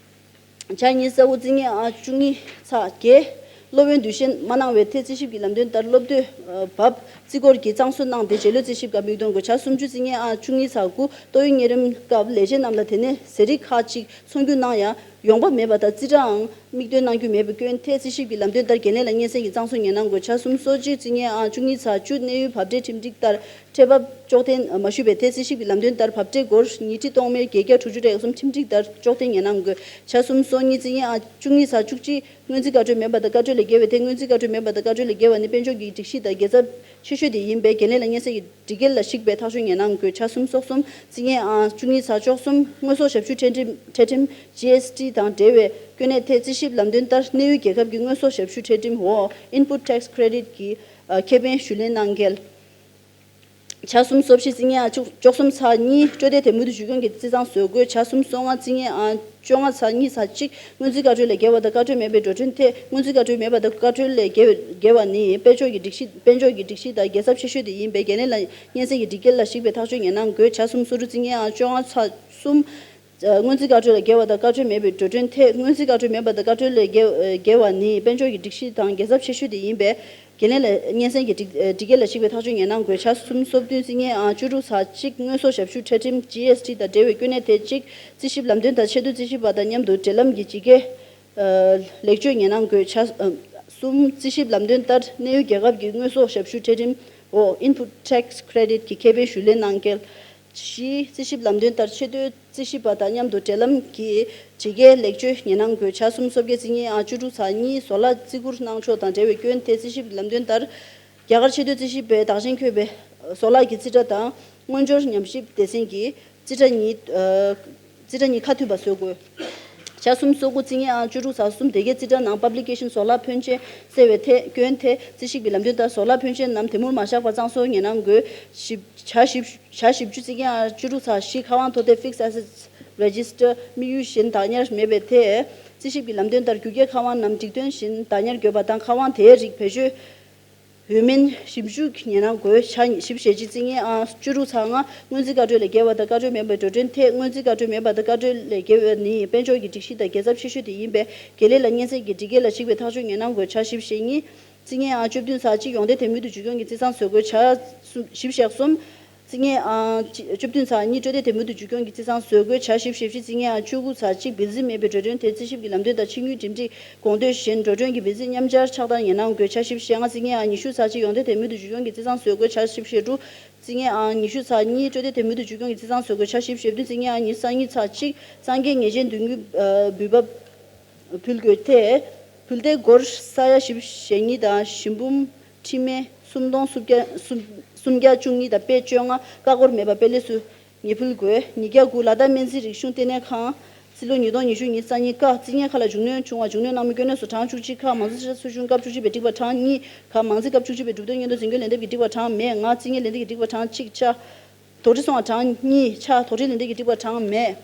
འཆར་ཉི་ཤུ་རྩ་དགུ་རྩིས་བརྙན་ཨང་བཅུ་གཉིས་ཚེག་བརྒྱད། སློབ་ཡོན་བསྡུ་ཞན་མ་གནང་བའི་ཐད་རྩིས་ཞིབ་ཀྱི་ལམ་སྟོན་ལྟར་སློབ་དུས་ཨ་བབ་རྩིས་སྐོར་གྱི་གཙང་བཟོ་གནང་སྟེ་རྗེས་ལུས་རྩིས་ཞིབ་སྐབས་མིག་སྟོན་དགོས། འཆར་སུམ་ཅུ་རྩིས་བརྙན་ཨང་བཅུ་གཉིས་ཚེག་དགུ། ཏོག་དབྱིབས་གཉན་རིམས་སྐབས་ལས་བྱེད་རྣམས་ལ་དེ་ནས་ཟས་རིགས་ཁག་ཅིག་ཚོང་བསྒྱུར་གནང་ཡང་ཡོང་འབབ་མེད་པ་དང་རྩིས་ཁྲའང་དམིགས་འདོན་གནང་རྒྱུ་མེད་པའི་སྐྱོན་ཐད་རྩིས་ཞིབ་ཀྱི་ལམ་སྟོན་ལྟར་འགན་ལེན་ལ་སྙན་སེང་གི་གཙང་བཟོ་ངེས་གནང་དགོས། འཆར་སུམ་ཅུ་སོ་གཅིག་རྩིས་བརྙན་ཨང་བཅུ་གཉིས་ཚེག་བཅུ། གནས་ཡུལ་བབ་འབྲས་ཁྲིམས་སྒྲིག་ལྟར་ཁྲལ་འབབ་གཅོག་འཐེན་མ་ཞུས་པའི་ཐད་རྩིས་ཞིབ་ཀྱི་ལམ་སྟོན་ལྟར་བབ་འབྲས་སྒོར་ཉིས་ཁྲི་སྟོང་མེད་བརྒྱད་བརྒྱ་དྲུག་ཅུ་རེ་གསུམ་ཁྲིམས་སྒྲིག་ལྟར་གཅོག་འཐེན་ངེས་གནང་དགོས། འཆར་སུམ་ཅུ་སོ་གཉིས་རྩིས་བརྙན་ཨང་བཅུ་གཉིས་ཚེག་བཅུ་གཅིག། སྔོན་རྩིས་བཀའ་འཁྲོལ་མེད་པ་དང་བཀའ་འཁྲོལ་ལས་འགལ་བའི་ཐད། སྔོན་རྩིས་བཀའ་འཁྲོལ་མེད་པ་དང་བཀའ་འཁྲོལ་ལས་འགལ་བ་ནི་དཔལ་འབྱོར་གྱི་སྒྲིག་གཞི་དང་འགལ་ཚབས་ཆེ་ཤོས་དེ་ཡིན་པས། འགན་ལེན་ལ་སྙན་སེང་གི་སྒྲིག་འགལ་ལ་གཞིགས་པའི་ཐག་གཅོད་ངེས་གནང་དགོས། འཆར་སུམ་ཅུ་སོ་གསུམ་རྩིས་བརྙན་ཨང་བཅུ་གཉིས་ཚེག་བཅུ་གསུམ། དངོས་ཟོག་ཞབས་ཞུ་ཁྲལ་ཁྲིམས་ཁྲལ་ཁྲིམས་ཇི་ཨེས་ཊི་དང་འབྲེལ་བའི་སྐྱོན་གནད་ཐད་རྩིས་ཞིབ་ལམ་སྟོན་ལྟར་གནས་ཡུལ་རྒྱལ་ཁབ་ཀྱི་དངོས་ཟོག་ཞབས་ཞུ་ཁྲལ་ཁྲིམས་འོག་Input Tax Credit གྱི་ཨ་ཁེ་ཕན་ཞུ་ལེན་གནང་གལ། འཆར་སུམ་ཅུ་སོ་བཞི་རྩིས་བརྙན་ཨང་བཅུ་བཅུ་གསུམ་ཚེག་གཉིས། སྤྲོད་བདེ་དད་མོས་དང་བརྒྱུད་སྐྱོང་གི་རྩིས་གཙང་བཟོ་དགོས། འཆར་སུམ་ཅུ་སོ་ལྔ་རྩིས་བརྙན་ཨང་བཅོ་ལྔ་ཚེག་གཉིས་ཚེག་གཅིག། སྔོན་རྩིས་བཀའ་འཁྲོལ་ལས་འགལ་བ་དང་བཀའ་འཁྲོལ་མེད་པའི་འགྲོ་གྲོན་ཐད། སྔོན་རྩིས་བཀའ་འཁྲོལ་མེད་པ་དང་བཀའ་འཁྲོལ་ལས་འགལ་འགལ་བ་ནི་དཔལ་འབྱོར་གྱི་སྒྲིག་གཞི་དཔལ་འབྱོར་གྱི་སྒྲིག་གཞི་དང་འགལ་ཚབས་ཆེ་ཤོས་དེ་ཡིན་པས། འགན་ལེན་ལ་སྙན་སེང་གི་སྒྲིག་འགལ་ལ་གཞིགས་པའི་ཐག་གཅོད་ངེས་གནང་དགོས། འཆར་སུམ་ཅུ་སོ་དྲུག་རྩིས་བརྙན་ཨང་བཅོ་ལྔ་ཚེག་གསུམ། སྔོན་རྩིས་བཀའ་འཁྲོལ་ལས་འགལ་བ་དང་བཀའ་འཁྲོལ་མེད་པའི་འགྲོ་གྲོན་ཐད། སྔོན་རྩིས་བཀའ་འཁྲོལ་མེད་པ་དང་བཀའ་འཁྲོལ་ལས་འགལ་འགལ་བ་ནི་དཔལ་འབྱོར་གྱི་སྒྲིག་གཞི་དང་འགལ་ཚབས་ཆེ་ཤོས་དེ་ཡིན་པས། འགན་ལེན་ལ་སྙན་སེང་གི་སྒྲིག་སྒྲིག་འགལ་ལ་གཞིགས་པའི་ཐག་གཅོད་ངེས་གནང་དགོས། འཆར་སུམ་ཅུ་སོ་བདུན་རྩིས་བརྙན་ཨང་བཅུ་དྲུག་ཚེག་གཅིག། དངོས་ཟོག་ཞབས་ཞུ་ཁྲལ་ཁྲིམས་ཇི་ཨེས་ཊི་དང་འབྲེལ་བའི་སྐྱོན་གནད་ཐད་གཅིག། རྩིས་ཞིབ་ལམ་སྟོན་དང་ཆེས་མཐོའི་རྩིས་ཞིབ་པ་དང་མཉམ་དུ་འབྲེལ་ལམ་གྱི་ཇི་སྐད་ལེགས་བཅོས་ངེས་གནང་དགོས། འཆར་གསུམ། རྩིས་ཞིབ་ལམ་སྟོན་ལྟར་གནས་ཡུལ་རྒྱལ་ཁབ་ཀྱི་དངོས་ཟོག་ཞབས་ཞུ་ཁྲལ་ཁྲིམས་འོག་Input Tax Credit གྱི་ཁེ་ཕན་ཞུ་ལེན་གནང་གལ། བཞི། རྩིས་ཞིབ་ལམ་སྟོན་ལྟར་ཆེས་མཐོའི་རྩིས་ཞིབ་པ་དང་མཉམ་དུ་འབྲེལ་ལམ་གྱི་ཇི་སྐད་ལེགས་བཅོས་ངེས་གནང་དགོས། འཆར་གསུམ་སོ་བརྒྱད་རྩིས་བརྙན་ཨང་བཅུ་དྲུག་ཚེག་གཉིས། བཟོ་ལག་བརྩི་བཀུར་གནང་ཕྱོགས་དང་འབྲེལ་བའི་སྐྱོན་ཐད་རྩིས་ཞིབ་ལམ་སྟོན་ལྟར། རྒྱ་གར་ཆེས་མཐོའི་རྩིས་ཞིབ་པས་བདག་གཞན་འཁོད་པའི་བཟོ་ལག་གི་རྩིས་ཁྲ་དང་སྔོན་འབྱོར་ཉམས་ཞིབ་སྡེ་ཚན་གྱི་རྩིས་ཁྲ་གཉིས། ཨ། རྩིས་ཁྲ་གཉིས་ཁ་མཐུན་པ་བཟོ་དགོས། འཆར་གསུམ་སོ་དགུ་རྩིས་བརྙན་ཨང་བཅུ་དྲུག་ཚེག་གསུམ། སྡེ་དགེ་རྩིས་ཁྲ་ནང་Publication བཟོ་ལག་ཕོན་ཆེན་བསལ་བའི་ཐད་སྐྱོན་ཐད་རྩིས་ཞིབ་ཀྱི་ལམ་སྟོན་ལྟར་བཟོ་ལག་ཕོན་ཆེན་རྣམས་དེ་མུར་མ་བཞག་པར་གཙང་བཟོ་ངེས་གནང་དགོས། ཞིབ་འཆར་ཞིབ་འཆར་བཞི་བཅུ་རྩིས་བརྙན་ཨང་བཅུ་དྲུག་ཚེག་བཞི། ཁ་དབང་ཐོབ་ཐང་Fixed Assets Register དམིགས་ཡུལ་བཞིན་བདག་ཉར་མེད་པའི་ཐད་རྩིས་ཞིབ་ཀྱི་ལམ་སྟོན་ལྟར་རྒྱུ་སྐྱེལ་ཁ་དབང་རྣམས་སྒྲིག་དོན་བཞིན་བདག་ཉར་དགོས་པ་དང་། ཁ་དབང་དེའི་རིགས་བེད་སྤྱོད་འོས་མིན་ཞིབ་འཇུག་ངེས་གནང་དགོས། འཆར་བཞི་བཅུ་ཞེ་གཅིག་རྩིས་བརྙན་ཨང་བཅུ་དྲུག་ཚེག་ལྔ། སྔོན་རྩིས་བཀའ་འཁྲོལ་ལས་འགལ་བ་དང་བཀའ་འཁྲོལ་མེད་པའི་འགྲོ་གྲོན་ཐད། སྔོན་རྩིས་བཀའ་འཁྲོལ་མེད་པ་དང་བཀའ་འཁྲོལ་ལས་འགལ་བ་ནི་དཔལ་འབྱོར་གྱི་སྒྲིག་གཞི་དང་འགལ་ཚབས་ཆེ་ཤོས་དེ་ཡིན་པས། འགན་ལེན་ལ་སྙན་སེང་གི་སྒྲིག་འགལ་ལ་གཞིགས་པའི་ཐག་གཅོད་ངེས་གནང་དགོས། འཆར་བཞི་བཅུ་ཞེ་གཉིས་རྩིས་བརྙན་ཨང་བཅུ་བདུན་ཚེག་གཅིག། ཡོང་འདོད་དད་མོས་དང་བརྒྱུད་སྐྱོང་གི་རྩིས་གཙང་བཟོ་དགོས། འཆར་བཞི་བཅུ་ཞེ་གསུམ། རྩིས་བརྙན་ཨང་བཅུ་བདུན་ཚེག་གཉིས། སྤྲོད་འདོད་དད་མོས་དང་བརྒྱུད་སྐྱོང་གི་རྩིས་གཙང་བཟོ་དགོས། འཆར་བཞི་བཅུ་ཞེ་བཞི་རྩིས་བརྙན་ཨང་བཅུ་དགུ་ཚེག་གཅིག། བེད་འཛིན་མེད་པའི་འགྲོ་གྲོན་དེ་རྩིས་ཞིབ་ཀྱི་ལམ་སྟོན་དང་ཕྱི་དངུལ་འགྲིམ་འགྲུལ་དགོངས་དོན་བཞིན་འགྲོ་གྲོན་གྱི་བེད་འཛིན་མཉམ་སྦྱར་ཕྱག་བསྟར་ངེས་གནང་དགོས། འཆར་བཞི་བཅུ་ཞེ་ལྔ་རྩིས་བརྙན་ཨང་ཉི་ཤུ་ཚེག་གཅིག། ཡོང་འདོད་དད་མོས་དང་བརྒྱུད་སྐྱོང་གི་རྩིས་གཙང་བཟོ་དགོས། འཆར་བཞི་བཅུ་ཞེ་དྲུག་རྩིས་བརྙན་ཨང་ཉི་ཤུ་ཚེག་གཉིས། སྤྲོད་འདོད་དད་མོས་དང་བརྒྱུད་སྐྱོང་གི་རྩིས་གཙང་བཟོ་དགོས། འཆར་བཞི་བཅུ་ཞེ་བདུན་རྩིས་བརྙན་ཨང་ཉི་ཤུ་རྩ་གཉིས་ཚེག་གཅིག། གཙང་སྐྱེད་ཉེས་ཅན་དོན་དངུལ་འབུལ་འབབ་ཕུལ་དགོས་ཐད། ཕུལ་དེ་སྒོར་ས་ཡ་བཞི་བཅུ་ཞེ་གཉིས་དང་ཞིང་འབུམ་ཁྲི་མེ་སུམ་སྟོང་སུམ་བརྒྱ་སུམ་སུམ་བརྒྱ་བཅུ་གཉིས་དང་པད་བཅོ་ལྔ་ཀ་ཀོར་མེད་པ་དཔེ་ལེགས་སུ་ཉེས་ཕུལ་དགོས། ཉིས་བརྒྱ་དགུ། ལ་དྭགས་སྨན་རྩིས་རིག་གཞུང་ལྟེ་གནས་ཁང་། རྩིས་ལོ་ཉིས་སྟོང་ཉི་ཤུ་ཉི་ཤུ་རྩ་གཉིས། ཀ། རྩིས་བརྙན་ཁག་ལ་རྒྱུས་ལོན་བྱུང་བ། རྒྱུས་ལོན་གནང་མི་སྐྱོན་གནས་སུ་གྲངས་བཅུ་གཅིག། ཁ། མང་གཙོ་རྩིས་ཁྲ་ཚོགས་ཆུང་སྐབས་བཅུ་གཅིག་པའི་སྒྲིག་པ་གྲངས་གཉིས། ག། མང་རྩིས་སྐབས་བཅུ་གཅིག་པའི་གྲུབ་དོན་སྙན་ཐོ་འཛིན་སྐྱོང་ལན་འདེབས་ཀྱི་སྒྲིག་པ་གྲངས་མེད། ང་། རྩིས་བརྙན་ལན་འདེབས་ཀྱི་སྒྲིག་པ་གྲངས་གཅིག། ཆ། དོགས་འདྲི་སོང་བ་གྲངས་གཉིས། ཆ། དོགས་འདྲི་ལན་འདེབས་ཀྱི་སྒྲིག་པ་གྲངས་མེད།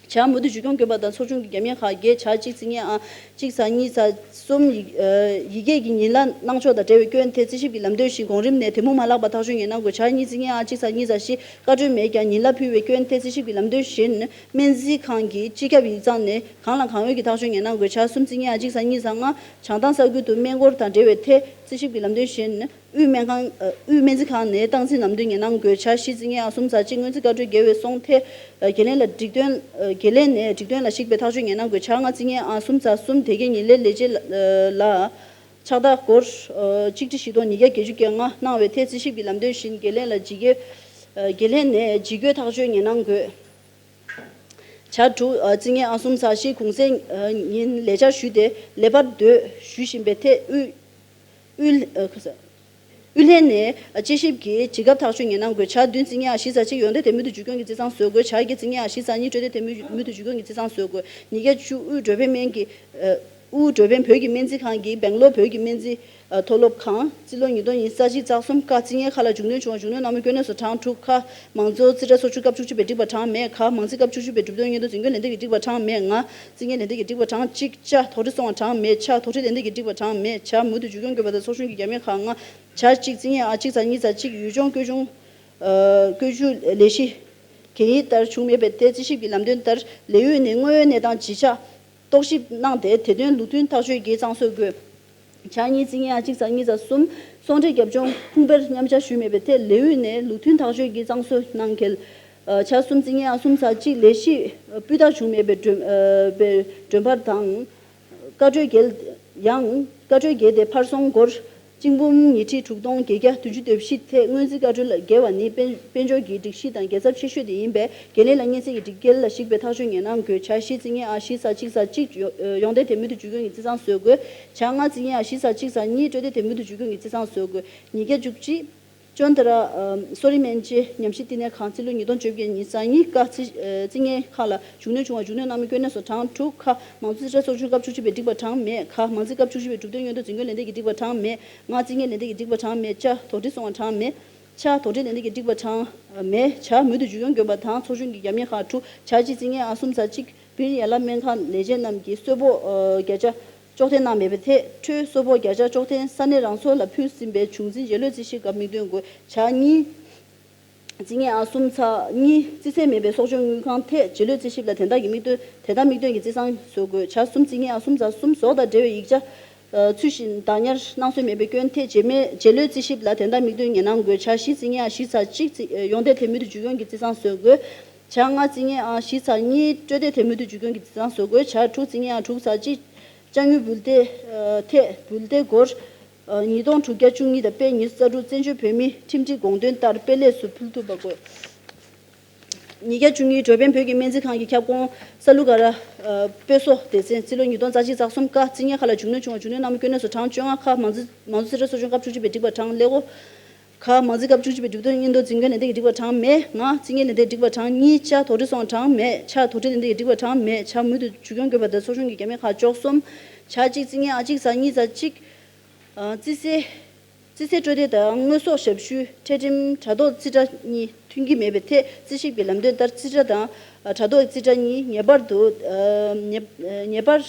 བྱ་མུ་མཐུད་བཅོས་སྐྱོང་བཀོད་པ་དང་ཚོགས་ཆུང་གི་རྒྱབ་གཉེར་ཁག་བརྒྱད། བྱ་གཅིག་རྩིས་ངན་ཨང་གཅིག་ཚེག་གཉིས་ཚེག་གསུམ་ཡི་ཨ་ཡི་གེ་གི་ཉིན་གླའི་གནང་ཕྱོགས་དང་འབྲེལ་བའི་སྐྱོན་ཐད་རྩིས་ཞིབ་ཀྱི་ལམ་སྟོན་བཞིན་གོང་རིམ་ནས་དེ་མུར་མ་ལྷག་པར་ཐག་གཅོད་ངེས་གནང་དགོས། བྱ་གཉིས་རྩིས་ངན་ཨང་གཅིག་ཚེག་གཉིས་ཚེག་བཞི་བཀའ་འཁྲོལ་མེད་ཀྱང་ཉིན་གླ་ཕུལ་བའི་སྐྱོན་ཐད་རྩིས་ཞིབ་ཀྱི་ལམ་སྟོན་བཞིན་སྨན་རྩིས་ཁང་གི་སྤྱི་ཁྱབ་ཡིག་ཚང་ནས་གང་ལ་གང་འོས་ཀྱི་ཐག་གཅོད་ངེས་གནང་དགོས། བྱ་གསུམ་རྩིས་ངན་ཨང་གཅིག་ཚེག་གཉིས་ཚེག་ལྔ་བྱང་ཐང་ས་ཁུལ་དུ་སྨན་སྐོར་དང་འབྲེལ་བའི་ཐད་རྩིས་ཞིབ་ཀྱི་ལམ་སྟོན་བཞིན། དབུས་སྨན་ཁང་། ཨ། དབུས་སྨན་རྩིས་ཁང་ནས་སྟངས་འཛིན་ལམ་སྟོན་ངེས་གནང་དགོས། བྱ་བཞི་རྩིས་ངན་ཨང་གསུམ་ཚེག་གཅིག་སྔོན་རྩིས་བཀའ་འཁྲོལ་འགལ་བའི་སོང་ཐད། ཨ། འགན་ལེན་ལ་སྒྲིག་དོན། ཨ། འགན་ལེན་ནས་སྒྲིག་དོན་ལ་གཞིགས་པའི་ཐག་གཅོད་ངེས་གནང་དགོས། བྱ་ལྔ་རྩིས་ངན་ཨང་གསུམ་ཚེག་གསུམ་དེ་གའི་ཉིན་ལས་ལས་བྱེད་ལ་ཕྱག་རྟགས་སྒོར། ཨ། ཆིག་ཁྲི་བཞི་སྟོང་ཉིས་བརྒྱ་བརྒྱད་ཅུ་གྱ་ལྔ་གནང་བའི་ཐད་རྩིས་ཞིབ་ཀྱི་ལམ་སྟོན་བཞིན་འགན་ལེན་ལ་ཇི་དགོས། ཨ། འགན་ལེན་ནས་ཇི་དགོས་ཐག་གཅོད་ངེས་གནང་དགོས། བྱ་དྲུག་ཨ། རྩིས་ངན་ཨང་གསུམ་ཚེག་བཞི་གུང་སེང་ཨ། ཉིན་ལས་བཅར་ཞུས་ཏེ་ལེགས་པར་སྡོད་ཞུ་བཞིན་པའི་ཐད་དབུས། དབུས། ཨ། ཁ་ས། དབུས་ལྷན་ནས་ཨ། དཔྱད་ཞིབ་ཀྱི་བྱེད་སྐབས་ཐག་གཅོད་ངེས་གནང་དགོས། བྱ་བདུན་རྩིས་ངན་ཨང་བཞི་ཚེག་གཅིག་ཡོངས་འདེད་དེ་མུ་མཐུད་བཅོས་སྐྱོང་གི་རྩིས་ཚང་བཟོ་དགོས། བྱ་བརྒྱད་རྩིས་ངན་ཨང་བཞི་ཚེག་གཉིས་སྤྲོད་འདེད་དེ་མུ་མུ་མཐུད་བཅོས་སྐྱོང་གི་རྩིས་ཚང་བཟོ་དགོས། ཉིས་བརྒྱ་བཅུ་དབུས་འགྲོ་ཕན་སྨན་གྱི། ཨ། དབུས་འགྲོ་ཕན་བོད་ཀྱི་སྨན་རྩིས་ཁང་གིས་སྦེང་ལོར་བོད་ཀྱི་སྨན་རྩིས། ཨ། མཐོ་སློབ་ཁང་རྩིས་ལོ་ཉིས་སྟོང་ཉི་ཤུ་རྩ་གཅིག་རྩ་གསུམ་ཀ་རྩིས་ངན་ཁག་ལ་རྒྱུགས་འདོན་བྱུང་བ་རྒྱུགས་སྣོན་གནང་མི་སྐྱོན་གནས་སུ་གྲངས་དྲུག་ཁ། མང་གཙོ་རྩིས་ཁྲ་ཚོགས་ཆུང་སྐབས་བཅུ་གཅིག་པའི་སྒྲིག་པ་གྲངས་མེད། ག་མང་རྩིས་སྐབས་བཅུ་གཅིག་པའི་གྲུབ་དོན་སྙིང་དོན་འཛིན་སྐྱོང་ལས་དོན་གྱི་སྒྲིག་པ་གྲངས་མེད། ང་རྩིས་ངན་ལས་དོན་གྱི་སྒྲིག་པ་གྲངས་གཅིག་ཅ་དོགས་འདྲི་སོང་བ་གྲངས་མེད། ཆ་དོགས་འདྲི་ལས་དོན་གྱི་སྒྲིག་པ་གྲངས་མེད། བྱ་མུ་མཐུད་བཅོས་སྐྱོང་དགོས་པ་དང་ཚོགས་ཆུང་གི་རྒྱབ་གཉེར་ཁག་ལྔ། བྱ་གཅིག་རྩིས་ངན་ཨང་གཅིག་ཚེག་གཉིས་ཚེག་གཅིག་ཡུལ་ལྗོངས་བཀོད་གཞུང་། ཨ། བཀོད་ཇུས་ལས་གཞི་གན་ཡིག་ལྟར་བྱུང་མེད་པའི་ཐད་རྩིས་ཞིབ་ཀྱི་ལམ་སྟོན་ལྟར་ལས་ཡུལ་ནས་དངོས་ཡོད་གནས་སྟངས་ཇི་ཆགས་རྟོག་ཞིབ་གནང་སྟེ་དེ་དོན་ལུགས་མཐུན་ཐག་གཅོད་ཀྱི་གཙང་བཟོ་དགོས། བྱ་གཉིས་རྩིས་ངན་ཨང་གཅིག་ཚེག་གཉིས་ཚེག་གསུམ་ཚོང་འབྲེལ་རྒྱབ་ལྗོངས་ཁུངས་སྤེལ་མཉམ་བཅར་ཞུས་མེད་པའི་ཐད་ལས་ཡུལ་ནས་ལུགས་མཐུན་ཐག་གཅོད་ཀྱི་གཙང་བཟོ་གནང་གལ། ཨ། བྱ་གསུམ་རྩིས་ངན་ཨང་གསུམ་ཚེག་གཅིག་ལས་གཞི་སྤུས་དག་བྱུང་མེད་པའི་སྒྲོན། ཨ། པའི་སྒྲོན་འཕར་དང་། བཀའ་འཁྲོལ་འགལ། ཡང་བཀའ་འཁྲོལ་འགལ་ཏེ་ཕར་སོང་སྒོར་གཅིག་འབུམ་ཉི་ཁྲི་དྲུག་སྟོང་བརྒྱད་བརྒྱ་བདུན་ཅུ་དོན་བཞི་ཐད་སྔོན་རྩིས་བཀའ་འཁྲོལ་འགལ་བ་ནི་དཔལ་དཔལ་འབྱོར་གྱི་སྒྲིག་གཞི་དང་འགལ་ཚབས་ཆེ་ཤོས་དེ་ཡིན་པས་འགན་ལེན་ལ་སྔོན་རྩིས་ཀྱི་སྒྲིག་འགལ་ལ་གཞིགས་པའི་ཐག་གཅོད་ངེས་གནང་དགོས། བྱ་བཞི་རྩིས་ངན་ཨང་བཞི་ཚེག་གཅིག་ཚེག་གཅིག་ཡོ་ཡོངས་འདེད་དེ་མུ་མཐུད་བཅོས་སྐྱོང་གི་རྩིས་ཚང་བཟོ་དགོས། བྱ་ལྔ་རྩིས་ངན་ཨང་བཞི་ཚེག་གཅིག་ཚེག་གཉིས་སྤྲོད་འདེད་དེ་མུ་མཐུད་བཅོས་སྐྱོང་གི་རྩིས་ཚང་བཟོ་དགོས། ཉིས་བརྒྱ་བཅུ་གཅིག་ཅོན་ཏ་ར། ཨ། གསོ་རིག་སྨན་དཔྱད་ཉམས་ཞིབ་བསྟི་གནས་ཁང་རྩིས་ལོ་ཉིས་སྟོང་བཅོ་བརྒྱད་ཉིས་རྩ་གཉིས་ཀ་རྩིས་ཨ། རྩིས་ངན་ཁག་ལ་རྒྱུགས་སྣོན་བྱུང་བ་རྒྱུགས་སྣོན་གནང་མི་སྐྱོན་གནས་སུ་གྲངས་དྲུག་ཁ། མང་གཙོ་རྩིས་ཁྲ་ཚོགས་ཆུང་སྐབས་བཅུ་གཅིག་པའི་སྒྲིག་པ་གྲངས་མེད་ཁ། མང་རྩིས་སྐབས་བཅུ་གཅིག་པའི་གྲུབ་དོན་ཡོན་ཏན་འཛིན་སྐྱོང་ལས་སྡེ་གི་སྒྲིག་པ་གྲངས་མེད། ང་རྩིས་ངན་ལས་སྡེ་གི་སྒྲིག་པ་གྲངས་མེད། ཅ་དོགས་འདྲི་སོང་བ་གྲངས་མེད། ཆ་དོགས་འདྲི་ལས་སྡེ་གི་སྒྲིག་པ་གྲངས་མེད། བྱ་མུ་མཐུད་བཅོས་སྐྱོང་དགོས་པ་དང་ཚོགས་ཆུང་གི་རྒྱབ་གཉེར་ཁག་དྲུག་བྱ་གཅིག་རྩིས་ངན་ཨང་གསུམ་ཚེག་གཅིག་བིར་ཡན་ལག་སྨན་ཁང་ལས་བྱེད་རྣམས་ཀྱིས་གསོལ་ཕོགས་ཨ། བརྒྱ་ཆ་གཅོག་འཐེན་གནང་མེད་པའི་ཐད་འཕྲོས་གསོལ་ཕོགས་བརྒྱ་ཆ་གཅོག་འཐེན་ས་གནས་རང་སོ་ལ་ཕུལ་ཟིན་པའི་བྱུང་འཛིན་རྗེས་ལུས་རྩིས་ཞིབ་སྐབས་དམིགས་འདོན་དགོས། བྱ་གཉིས་རྩིས་ངན་ཨང་གསུམ་ཚེག་གཉིས་རྩིས་ཚད་མེད་པའི་གསོག་འཇོག་དངུལ་ཁང་ཐད་རྗེས་ལུས་རྩིས་ཞིབ་ལ་དོན་དག་གི་དམིགས་འདོན་དོན་དག་དམིགས་འདོན་གྱི་རྩིས་ཚང་བཟོ་དགོས། བྱ་གསུམ་རྩིས་ངན་ཨང་གསུམ་ཚེག་གསུམ་ཟོག་དང་འབྲེལ་བའི་ཡིག་ཆ་ཚུལ་བཞིན་བདག་ཉར་གནང་སྲོལ་མེད་པའི་སྐྱོན་ཐད་རྗེས་མའི་རྗེས་ལུས་རྩིས་ཞིབ་ལ་དོན་དག་དམིགས་འདོན་ངེས་གནང་དགོས། བྱ་བཞི་རྩིས་ངན་ཨང་བཞི་ཚེག་གཅིག་རྩིས་ཡོངས་འདེད་དེ་མུ་མཐུད་བཅོས་སྐྱོང་གི་རྩིས་ཚང་བཟོ་དགོས། བྱ་ལྔ་རྩིས་ངན་ཨང་བཞི་ཚེག་གཉིས་སྤྲོད་འདེད་དེ་མུ་མཐུད་བཅོས་སྐྱོང་གི་རྩིས་ཚང་བཟོ་དགོས། བྱ་དྲུག་རྩིས་ངན་ཨང་དྲུག་ཚེག་གཅིག་ཅ་དངོས་འབུལ་སྡེ་ཐད་འབུལ་སྡེ་སྒོར་ཉིས་སྟོང་དྲུག་བརྒྱ་བཅུ་གཉིས་དང་པེ་ཉི་ཤུ་རྩ་དྲུག་བཙན་བྱོལ་བོད་མིའི་ཁྲིམས་སྒྲིག་དགོངས་དོན་ལྟར་སྤེལ་ལེགས་སུ་ཕུལ་ཐུབ་པ་དགོས། ཉིས་བརྒྱ་བཅུ་གཉིས་འགྲོ་ཕན་བོད་ཀྱི་སྨན་རྩིས་ཁང་གི་ཁྱབ་ཁོངས་ས་ལུ་ག་ར་སྤོས་བཟོ་སྡེ་ཚན་རྩིས་ལོ་ཉིས་སྟོང་རྩ་གཅིག་རྩ་གསུམ་ཀ་རྩིས་ངན་ཁག་ལ་རྒྱུགས་སྣོན་བྱུང་བ་རྒྱུགས་སྣོན་གནང་མི་སྐྱོན་གནས་སུ་གྲངས་བཅོ་ལྔ་ཁ། མང་གཙོ་མང་གཙོ་རྩིས་ཁྲ་ཚོགས་ཆུང་སྐབས་བཅུ་གཅིག་པའི་སྒྲིག་པ་གྲངས་ཀླད་ཀོར་ཁ། མང་རྩིས་སྐབས་བཅུ་གཅིག་པའི་གྲུབ་དོན་སྙིང་དོན་འཛིན་སྐྱོང་ལས་སྡེ་གི་སྒྲིག་པ་གྲངས་མེད། ང་རྩིས་ངན་ལས་སྡེའི་སྒྲིག་པ་གྲངས་གཉིས། ཆ་དོགས་འདྲི་ལས་སྡེ་གི་སྒྲིག་པ་གྲངས་མེད། ཆ་དོགས་འདྲི་ལས་སྡེ་གི་སྒྲིག་པ་གྲངས་མེད། ཆ་མུ་མཐུད་བཅོས་སྐྱོང་དགོས་པ་དང་ཚོགས་ཆུང་གི་རྒྱབ་མི་ཁག་བཅུ་གསུམ། ཆ་གཅིག་རྩིས་ངན་ཨང་གཅིག་ཚེག་གཉིས་ཚེག་གཅིག་ཨ། རྩིས་སྤྲོད་དེ་དང་དངོས་ཟོག་ཞབས་ཞུའི་ཁྲལ་ཁྲིམས་དྲ་ཐོག་རྩིས་ཁྲ་གཉིས་མཐུན་གྱི་མེད་པའི་ཐད་རྩིས་ཞིབ་ཀྱི་ལམ་སྟོན་ལྟར་རྩིས་ཁྲ་དང་དྲ་ཐོག་རྩིས་ཁྲ་གཉིས་ངེས་པར་དུ་ཨ། ངེས་ངེས་པར་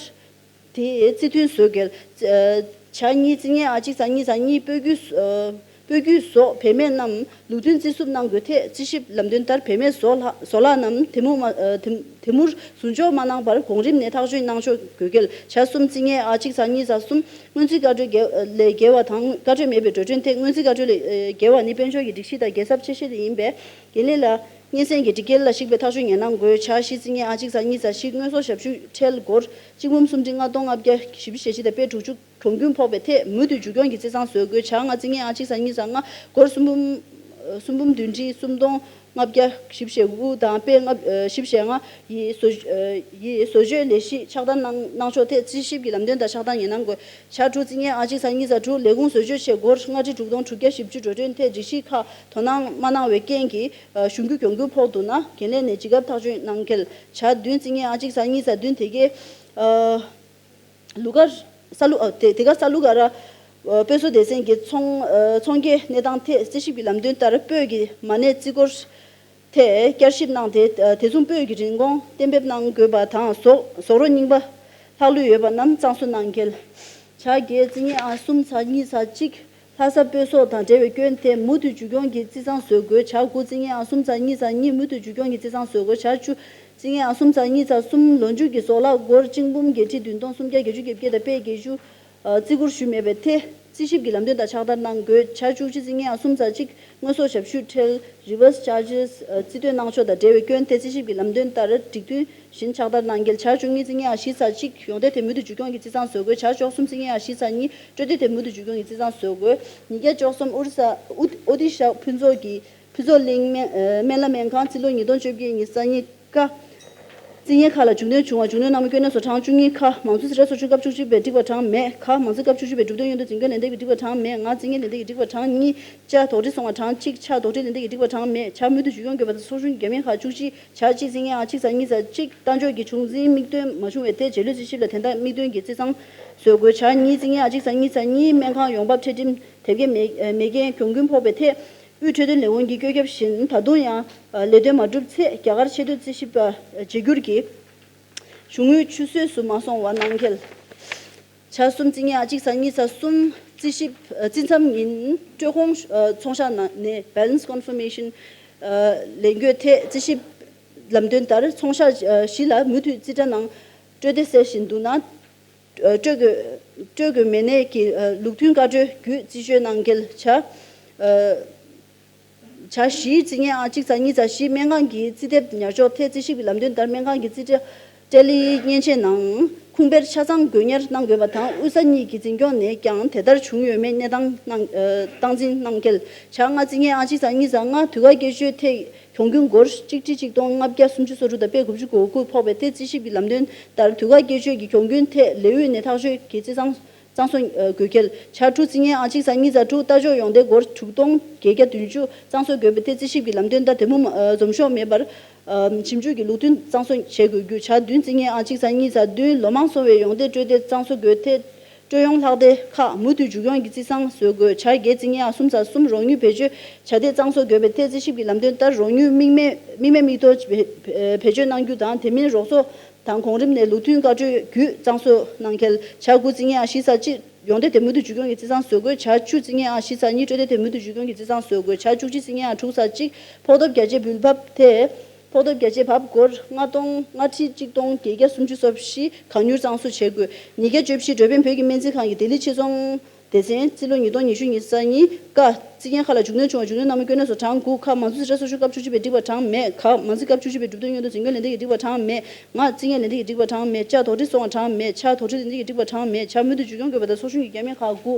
དེ་རྩིས་མཐུན་བཟོ་གལ། ཨ། ཆ་གཉིས་རྩིས་ངན་ཨང་གཅིག་ཚེག་གཉིས་ཚེག་གཉིས་སྤོ་སྒྱུར་ཨ། སྤོ་སྒྱུར་ཟོག་བེད་མེད་རྣམས་ལུགས་མཐུན་རྩིས་སུབ་གནང་དགོས། ཐད་རྩིས་ཞིབ་ལམ་སྟོན་ལྟར་བེད་མེད་ཟོག་ལྷག་ཟོག་ལྷག་རྣམས་དེ་མུར་མ་ཨ། དེ་དེ་མུར་ཟུར་འཇོག་མ་གནང་བར་གོང་རིམ་ནས་ཐག་གཅོད་གནང་ཕྱོགས་དགོས་གལ། ཆ་གསུམ་རྩིས་ངན་ཨང་གཅིག་ཚེག་གཉིས་ཚེག་གསུམ། སྔོན་རྩིས་བཀའ་འཁྲོལ་འགལ་ལས་འགལ་བ་དང་བཀའ་འཁྲོལ་མེད་པའི་འགྲོ་གྲོན་ཐད་སྔོན་རྩིས་བཀའ་འཁྲོལ་ལས་འགལ་བ་ནི་དཔལ་འབྱོར་གྱི་སྒྲིག་གཞི་དང་འགལ་ཚབས་ཆེ་ཤོས་དེ་ཡིན་པས་འགན་ལེན་ལ་སྙན་སེང་གི་སྒྲིག་འགལ་ལ་གཞིགས་པའི་ཐག་གཅོད་ངེས་གནང་དགོས། ཆ་བཞི་རྩིས་ངན་ཨང་གཅིག་ཚེག་གཉིས་ཚེག་བཞི། དངོས་ཟོག་ཞབས་ཞུའི་ཁྲལ་སྒོར་གཅིག་འབུམ་སུམ་ཁྲི་ལྔ་སྟོང་ལྔ་བརྒྱ་བཞི་བཅུ་ཞེ་གཅིག་དང་པེ་དྲུག་ཅུ་གྲོན་སྐྱོན་ཕོག་པའི་ཐད་མུ་མཐུད་བཅོས་སྐྱོང་གི་རྩིས་ཚང་བཟོ་དགོས། ཆ་ལྔ་རྩིས་ངན་ཨང་གཅིག་ཚེག་གཉིས་ཚེག་ལྔ། སྒོར་གསུམ་འབུམ་གསུམ་འབུམ་བདུན་ཁྲི་སུམ་སྟོང་ལྔ་བརྒྱ་བཞི་བཅུ་ཞེ་དགུ་དང་པེ་ལྔ་བཞི་བཅུ་ཞེ་ལྔ་ཡི་བཟོ་ཡི་བཟོ་བཅོས་ལས་གཞི་ཕྱག་བསྟར་གནང་གནང་ཕྱོགས་ཐད་རྩིས་ཞིབ་ཀྱི་ལམ་སྟོན་དང་ཕྱག་བསྟར་ངེས་གནང་དགོས། ཆ་དྲུག་རྩིས་ངན་ཨང་གཅིག་ཚེག་གཉིས་ཚེག་དྲུག། ལས་ཁུངས་བཟོ་བཅོས་ཆེད་སྒོར་ལྔ་ཁྲི་དྲུག་སྟོང་དྲུག་བརྒྱ་བཞི་བཅུ་འགྲོ་གྲོན་ཐད་སྒྲིག་གཞི་ཁག་དོ་སྣང་མ་གནང་བའི་རྐྱེན་གྱིས་གཞུང་རྒྱུ་གྱོང་གུན་ཕོག་འདུག་ན་འགན་ལེན་ནས་ཇི་སྐབས་ཐག་གཅོད་གནང་གལ། ཆ་བདུན་རྩིས་ངན་ཨང་གཅིག་ཚེག་གཉིས་ཚེག་བདུན། དེ་གའི་ལུ་གར་ས་ལུ་ཨ། དེ་དེ་ག་ས་ལུ་ག་ར་སྤོས་བཟོ་སྡེ་ཚན་གྱི་ཚོང་ཚོང་སྐྱེལ་གནས་སྟངས་ཐད་རྩིས་ཞིབ་ཀྱི་ལམ་སྟོན་ལྟར་སྤོས་ཀྱི་མ་གནས་རྩིས་སྐོར་ ཐད་བསྐྱར་ཞིབ་གནང་སྟེ། དེ་མཚུངས་སྤོས་ཀྱི་རིན་གོང་གཏན་འབེབས་གནང་དགོས་པ་དང་། ཟོག་ཟོག་རོ་རྙིང་པ་ལྷག་ལུས་ཡོད་པ་རྣམས་གཙང་བཟོ་གནང་གལ། བྱ་རྒྱལ། རྩིས་ངན་ཨང་གསུམ་ཚ་གཉིས་ཚ་གཅིག་ལྷ་ས་སྤོས་ཟོག་དང་འབྲེལ་བའི་སྐྱོན་དེ་མུ་མཐུད་མཇུག་སྐྱོང་གིས་རྩིས་གཙང་བཟོ་དགོས། བྱ་དགུ། རྩིས་ངན་ཨང་གསུམ་ཚ་གཉིས་ཚ་གཉིས་མུ་མཐུད་མཇུག་སྐྱོང་གིས་རྩིས་གཙང་བཟོ་དགོས། བྱ་བཅུ། རྩིས་ངན་ཨང་གསུམ་ཚ་གཉིས་ཚ་གསུམ་ལོ་མཇུག་གི་ཟོག་ལྷག་སྒོར་གཅིག་འབུམ་བརྒྱད་ཁྲི་བདུན་སྟོང་སུམ་བརྒྱ་བརྒྱད་ཅུ་གྱ་བརྒྱད་དང་པད་བརྒྱད་ཅུ། ཨ། རྩིས་བཀུར་ཞུས་མེད་པའི་ཐད་རྩིས་ཞིབ་ཀྱི་ལམ་སྟོན་དང་ཕྱག་བསྟར་གནང་དགོས། བྱ་བཅུ་གཅིག། རྩིས་ངན་ཨང་གསུམ་ཚ་གཅིག་དངོས་ཟོག་ཞབས་ཞུ་ཁྲལ། Reverse Charges། ཨ། རྩིས་སྟོན་གནང་ཕྱོགས་དང་འབྲེལ་བའི་སྐྱོན་དེ་རྩིས་ཞིབ་ཀྱི་ལམ་སྟོན་ལྟར་སྒྲིག་མཐུན་བཞིན་ཕྱག་བསྟར་གནང་གལ། བྱ་བཅུ་གཉིས། རྩིས་ངན་ཨང་བཞི་ཚ་གཅིག་ཡོང་འབབ་དེ་མུ་མཐུད་མཇུག་སྐྱོང་གིས་རྩིས་གཙང་བཟོ་དགོས། བྱ་བཅུ་གསུམ། རྩིས་ངན་ཨང་བཞི་ཚ་གཉིས་སྤྲོད་དེ་དེ་མུ་མཐུད་མཇུག་སྐྱོང་གིས་རྩིས་གཙང་བཟོ་དགོས། ཉིས་བརྒྱ་བཅུ་གསུམ། ཨོ་རི་ས། ཨོ་ཨོ་ཏི་ཤ་ཕུན་ཚོགས་ཀྱི་ཕུན་ཚོགས་གླིང་སྨན་སྨན་བླ་སྨན་ཁང་རྩིས་ལོ་ཉིས་སྟོང་བཅོ་བརྒྱད་ཉི་ཤུ་རྩ་གཉིས། ཀ་རྩིས་ངན་ཁག་ལ་མཇུག་སྣོན་བྱུང་བ། མཇུག་སྣོན་གནང་མི་སྐྱོན་གནས་སོགས་གྲངས་བཅུ་གཉིས། ཁ་མང་གཙོ་རྩིས་ཁྲ་ཚོགས་ཆུང་སྐབས་བཅུ་གཅིག་པའི་སྒྲིག་པ་གྲངས་མེད། ག་མང་གཙོ་སྐབས་བཅུ་གཅིག་པའི་གྲུབ་དོན་ཡོན་ཏན་འཛིན་སྐྱོང་ལས་སྡེ་གི་སྒྲིག་པ་གྲངས་མེད། ང་རྩིས་ངན་ལས་སྡེ་གི་སྒྲིག་པ་གྲངས་གཉིས། ཅ་དོགས་འདྲི་སོང་བ་གྲངས་གཅིག་ཆ་དོགས་འདྲི་ལས་སྡེ་གི་སྒྲིག་པ་གྲངས་མེད། བྱ་མུ་མཐུད་མཇུག་སྐྱོང་དགོས་པ་དང་། ཚོགས་ཆུང་གི་རྒྱ་མིའི་ཁག་བཅུ་གཅིག་བྱ་གཅིག། རྩིས་ངན་ཨང་གཅིག་ཚ་གཉིས་ཚ་གཅིག་ལྟ་འཇོག་གི་བྱུང་འཛིན་དམིགས་འདོན་མ་བྱུང་བའི་ཐད་རྗེས་ལུས་རྩིས་ཞིབ་ལ་དོན་དག་དམིགས་འདོན་གྱིས་རྩིས་གཙང་བཟོ་དགོས། བྱ་གཉིས། རྩིས་ངན་ཨང་གཅིག་ཚ་གཉིས་ཚ་གཉིས་སྨན་ཁང་ཡོང་འབབ་འཕྲལ་སྒྲིམ་དེབ་སྐྱེལ་མེད་མེད་རྐྱེན་གྱོང་གུན་ཕོག་པའི་ཐད། དབུས་འཕྲོད་བསྟེན་ལས་ཁུངས་ཀྱིས་བཀོད་ཁྱབ་བཞིན་ད་དུང་ཡང་ལས་དོན་མ་བསྒྲུབས་ཚེ་རྒྱ་གར་ཆེས་མཐོའི་རྩིས་ཞིབ་པ་བརྗེ་སྒྱུར་གྱི་གཞུང་དངུལ་ཆུད་ཟོས་སུ་མ་སོང་བ་གནང་གལ། བྱ་གསུམ། རྩིས་ངན་ཨང་གཅིག་ཚ་གཉིས་ཚ་གསུམ་རྩིས་ཞིབ་རྩིས་མཚམས་ཉིན་སྤྲོད་ཁོངས་ཚོང་ཤག་ནང་ནས་Balance Confirmation ལེན་དགོས་ཐད་རྩིས་ཞིབ་ལམ་སྟོན་ལྟར་ཚོང་ཤག་བཞི་ལ་མུ་མཐུད་རྩིས་ཁྲ་ནང་སྤྲོད་བདེ་གསལ་བཞིན་འདུག་ན། སྤྲོད་དགོས་སྤྲོད་དགོས་མེད་ནའི་གི་ལུགས་མཐུན་བཀའ་འཁྲོལ་བརྒྱུད་རྩིས་སྤྲོད་གནང་གལ། བྱ་བྱ་བཞིའི་རྩིས་ངན་ཨང་གཅིག་ཚ་གཉིས་ཚ་བཞི་སྨན་ཁང་གི་རྩིས་དེབ་ཉར་འཇོག་ཐད་རྩིས་ཞིབ་ཀྱི་ལམ་སྟོན་ལྟར་སྨན་ཁང་གི་རྩིས་ཁྲ་སྤྲད་ལེན་མཉེན་ཆས་ནང་ཁུངས་སྤེལ་ཆ་ཚང་དགོས་ཉར་གནང་དགོས་པ་དང་། དབུས་ས་གཉིས་ཀྱི་འཛིན་སྐྱོང་ནས་ཀྱང་དེ་ལྟར་བྱུང་ཡོད་མེད་གནས་སྟངས་གནང་སྟངས་འཛིན་གནང་གལ། བྱ་ལྔ། རྩིས་ངན་ཨང་གཅིག་ཚ་གཉིས་ཚ་ལྔ་དུས་བཀག་བསྐྱལ་ཆོད་ཐད་གྱོང་གུན་སྒོར་གཅིག་ཁྲི་གཅིག་སྟོང་ལྔ་བརྒྱ་སུམ་ཅུ་སོ་དྲུག་དང་པད་དགུ་བཅུ་གོ་དགུ་ཕོག་པའི་ཐད་རྩིས་ཞིབ་ཀྱི་ལམ་སྟོན་ལྟར་དུས་བཀག་བསྐྱལ་ཆོད་ཀྱི་གྱོང་གུན་ཐད་ལས་དབུས་ནས་ཐག་གཅོད་ཀྱིས་རྩིས་གཙང་གཙང་བཟོ་དགོས་གལ། བྱ་དྲུག། རྩིས་ངན་ཨང་གཅིག་ཚ་གཉིས་ཚ་དྲུག་ལྟ་ཞོག་ཡོང་འབབ་སྒོར་དྲུག་སྟོང་བརྒྱད་བརྒྱ་བདུན་ཅུ་གཙང་བཟོ་དགོས་པའི་ཐད་རྩིས་ཞིབ་ཀྱི་ལམ་སྟོན་ལྟར་དེ་མུ་མ་འཛོམས་ཤོག་མེད་པར་ཞིབ་འཇུག་གིས་ལུགས་མཐུན་གཙང་བཟོ་བྱེད་དགོས་རྒྱུ། བྱ་བདུན། རྩིས་ངན་ཨང་གཅིག་ཚ་གཉིས་ཚ་བདུན་ལོ་མང་སོང་བའི་ཡོང་འབབ་སྤྲོད་དེ་གཙང་བཟོ་དགོས་ཐད། སྤྲོད་ཡོང་ལྷག་བསྡད་ཁག་མུ་མཐུད་མཇུག་སྐྱོང་གིས་རྩིས་གཙང་བཟོ་དགོས། བྱ་བརྒྱད། རྩིས་ངན་ཨང་གསུམ་ཚ་གསུམ་རོགས་དངུལ་བེད་སྤྱོད་བྱ་དེ་གཙང་བཟོ་དགོས་པའི་ཐད་རྩིས་ཞིབ་ཀྱི་ལམ་སྟོན་ལྟར་རོགས་དངུལ་དམིགས་མེད་དམིགས་མེད་དམིགས་གཏོང་བེད་སྤྱོད་གནང་རྒྱུ་དང་། དེ་མིན་རོགས་ཚོགས་དང་གོང་རིམ་ནས་ལུགས་མཐུན་བཀའ་འཁྲོལ་བརྒྱུད་གཙང་བཟོ་གནང་གལ། བྱ་དགུ། རྩིས་ངན་ཨང་བཞི་ཚ་གཅིག་ཡོང་འབབ་དེ་མུ་མཐུད་མཇུག་སྐྱོང་གིས་རྩིས་གཙང་བཟོ་དགོས། བྱ་བཅུ། རྩིས་ངན་ཨང་བཞི་ཚ་གཉིས་སྤྲོད་དེ་དེ་མུ་མཐུད་མཇུག་སྐྱོང་གིས་རྩིས་གཙང་བཟོ་དགོས། བྱ་བཅུ་གཅིག། རྩིས་ངན་ཨང་དྲུག་ཚ་གཅིག་ཕོགས་ཐོབ་བརྒྱ་ཆའི་འབུལ་འབབ་དེ། ཕོགས་ཐོབ་བརྒྱ་ཆའི་འབབ་སྒོར་ལྔ་སྟོང་ལྔ་ཁྲི་གཅིག་སྟོང་བརྒྱད་བརྒྱ་སུམ་ཅུ་སོ་བཞི། གང་མྱུར་གཙང་བཟོ་བྱེད་དགོས། ཉིས་བརྒྱ་བཅུ་བཞི། འགྲོ་ཕན་བོད་ཀྱི་སྨན་རྩིས་ཁང་གི་ལྡི་ལི་ཕྱིར་ཚོང་སྡེ་ཚན་རྩིས་ལོ་ཉིས་སྟོང་ཉི་ཤུ་ཉི་ཤུ་རྩ་གཉིས། ཀ་རྩིས་ངན་ཁག་ལ་མཇུག་སྣོན་བྱུང་བ། མཇུག་སྣོན་གནང་མི་སྐྱོན་གནས་སོགས་གྲངས་དགུ། ཁ་མང་གཙོ་རྩིས་ཁྲ་ཚོགས་ཆུང་སྐབས་བཅུ་གཅིག་པའི་སྒྲིག་པ་གྲངས་མེད། ག་མང་རྩིས་སྐབས་བཅུ་བཞི་པའི་གྲུབ་དོན་ཡོན་ཏན་འཛིན་སྐྱོང་ལས་སྡེ་གི་སྒྲིག་པ་གྲངས་མེད། ང་རྩིས་ངན་ལས་སྡེ་གི་སྒྲིག་པ་གྲངས་མེད། ཅ་དོགས་འདྲི་སོང་བ་གྲངས་མེད། ཆ་དོགས་འདྲི་ལས་སྡེ་གི་སྒྲིག་པ་གྲངས་མེད། བྱ་མུ་མཐུད་མཇུག་སྐྱོང་དགོས་པ་དང་། ཚོགས་ཆུང་གི་རྒྱ་མིའི་ཁག་དགུ།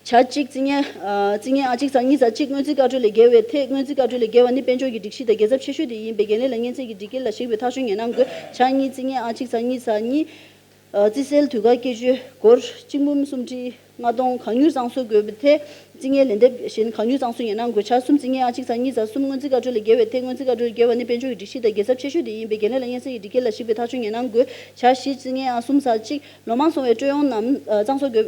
བྱ་གཅིག། རྩིས་ངན། ཨ། རྩིས་ངན་ཨང་གཅིག་ཚ་གཉིས་ཚ་གཅིག་སྔོན་རྩིས་བཀའ་འཁྲོལ་ལས་འགལ་བའི་ཐད། སྔོན་རྩིས་བཀའ་འཁྲོལ་ལས་འགལ་བ་ནི་དཔལ་འབྱོར་གྱི་སྒྲིག་གཞི་དང་རྒྱལ་ཚབ་ཆེ་ཤོས་དེ་ཡིན་པས། འགན་ལེན་ལ་མཉེན་ཚད་ཀྱི་སྒྲིག་འགལ་ལ་གཞིགས་པའི་ཐག་གཅོད་ངེས་གནང་དགོས། བྱ་གཉིས། རྩིས་ངན་ཨང་གཅིག་ཚ་གཉིས་ཚ་གཉིས། ཨ། རྩིས་སེལ་དུས་བཀག་བསྐྱལ་ཆོད་སྒོར་གཅིག་འབུམ་སུམ་ཁྲི་ལྔ་སྟོང་གང་མྱུར་གཙང་བཟོ་དགོས་པའི་ཐད། རྩིས་ངན་ལན་འདེབས་གཞན་གང་མྱུར་གཙང་བཟོ་ངེས་གནང་དགོས། བྱ་གསུམ། རྩིས་ངན་ཨང་གཅིག་ཚ་གཉིས་ཚ་གསུམ་སྔོན་རྩིས་བཀའ་འཁྲོལ་ལས་འགལ་བའི་ཐད། སྔོན་རྩིས་བཀའ་འཁྲོལ་ལས་འགལ་བ་ནི་དཔལ་འབྱོར་གྱི་སྒྲིག་གཞི་དང་རྒྱལ་ཚབ་ཆེ་ཤོས་དེ་ཡིན་པས། འགན་ལེན་ལ་མཉེན་ཚད་ཀྱི་སྒྲིག་འགལ་ལ་གཞིགས་པའི་ཐག་གཅོད་ངེས་གནང་དགོས། བྱ་བཞི། རྩིས་ངན་ཨང་གསུམ་ཚ་གཅིག་ལོ་མང་སོང་བའི་སྤྲོད་ཡོང་རྣམས་གཙང་བཟོ་དགོས་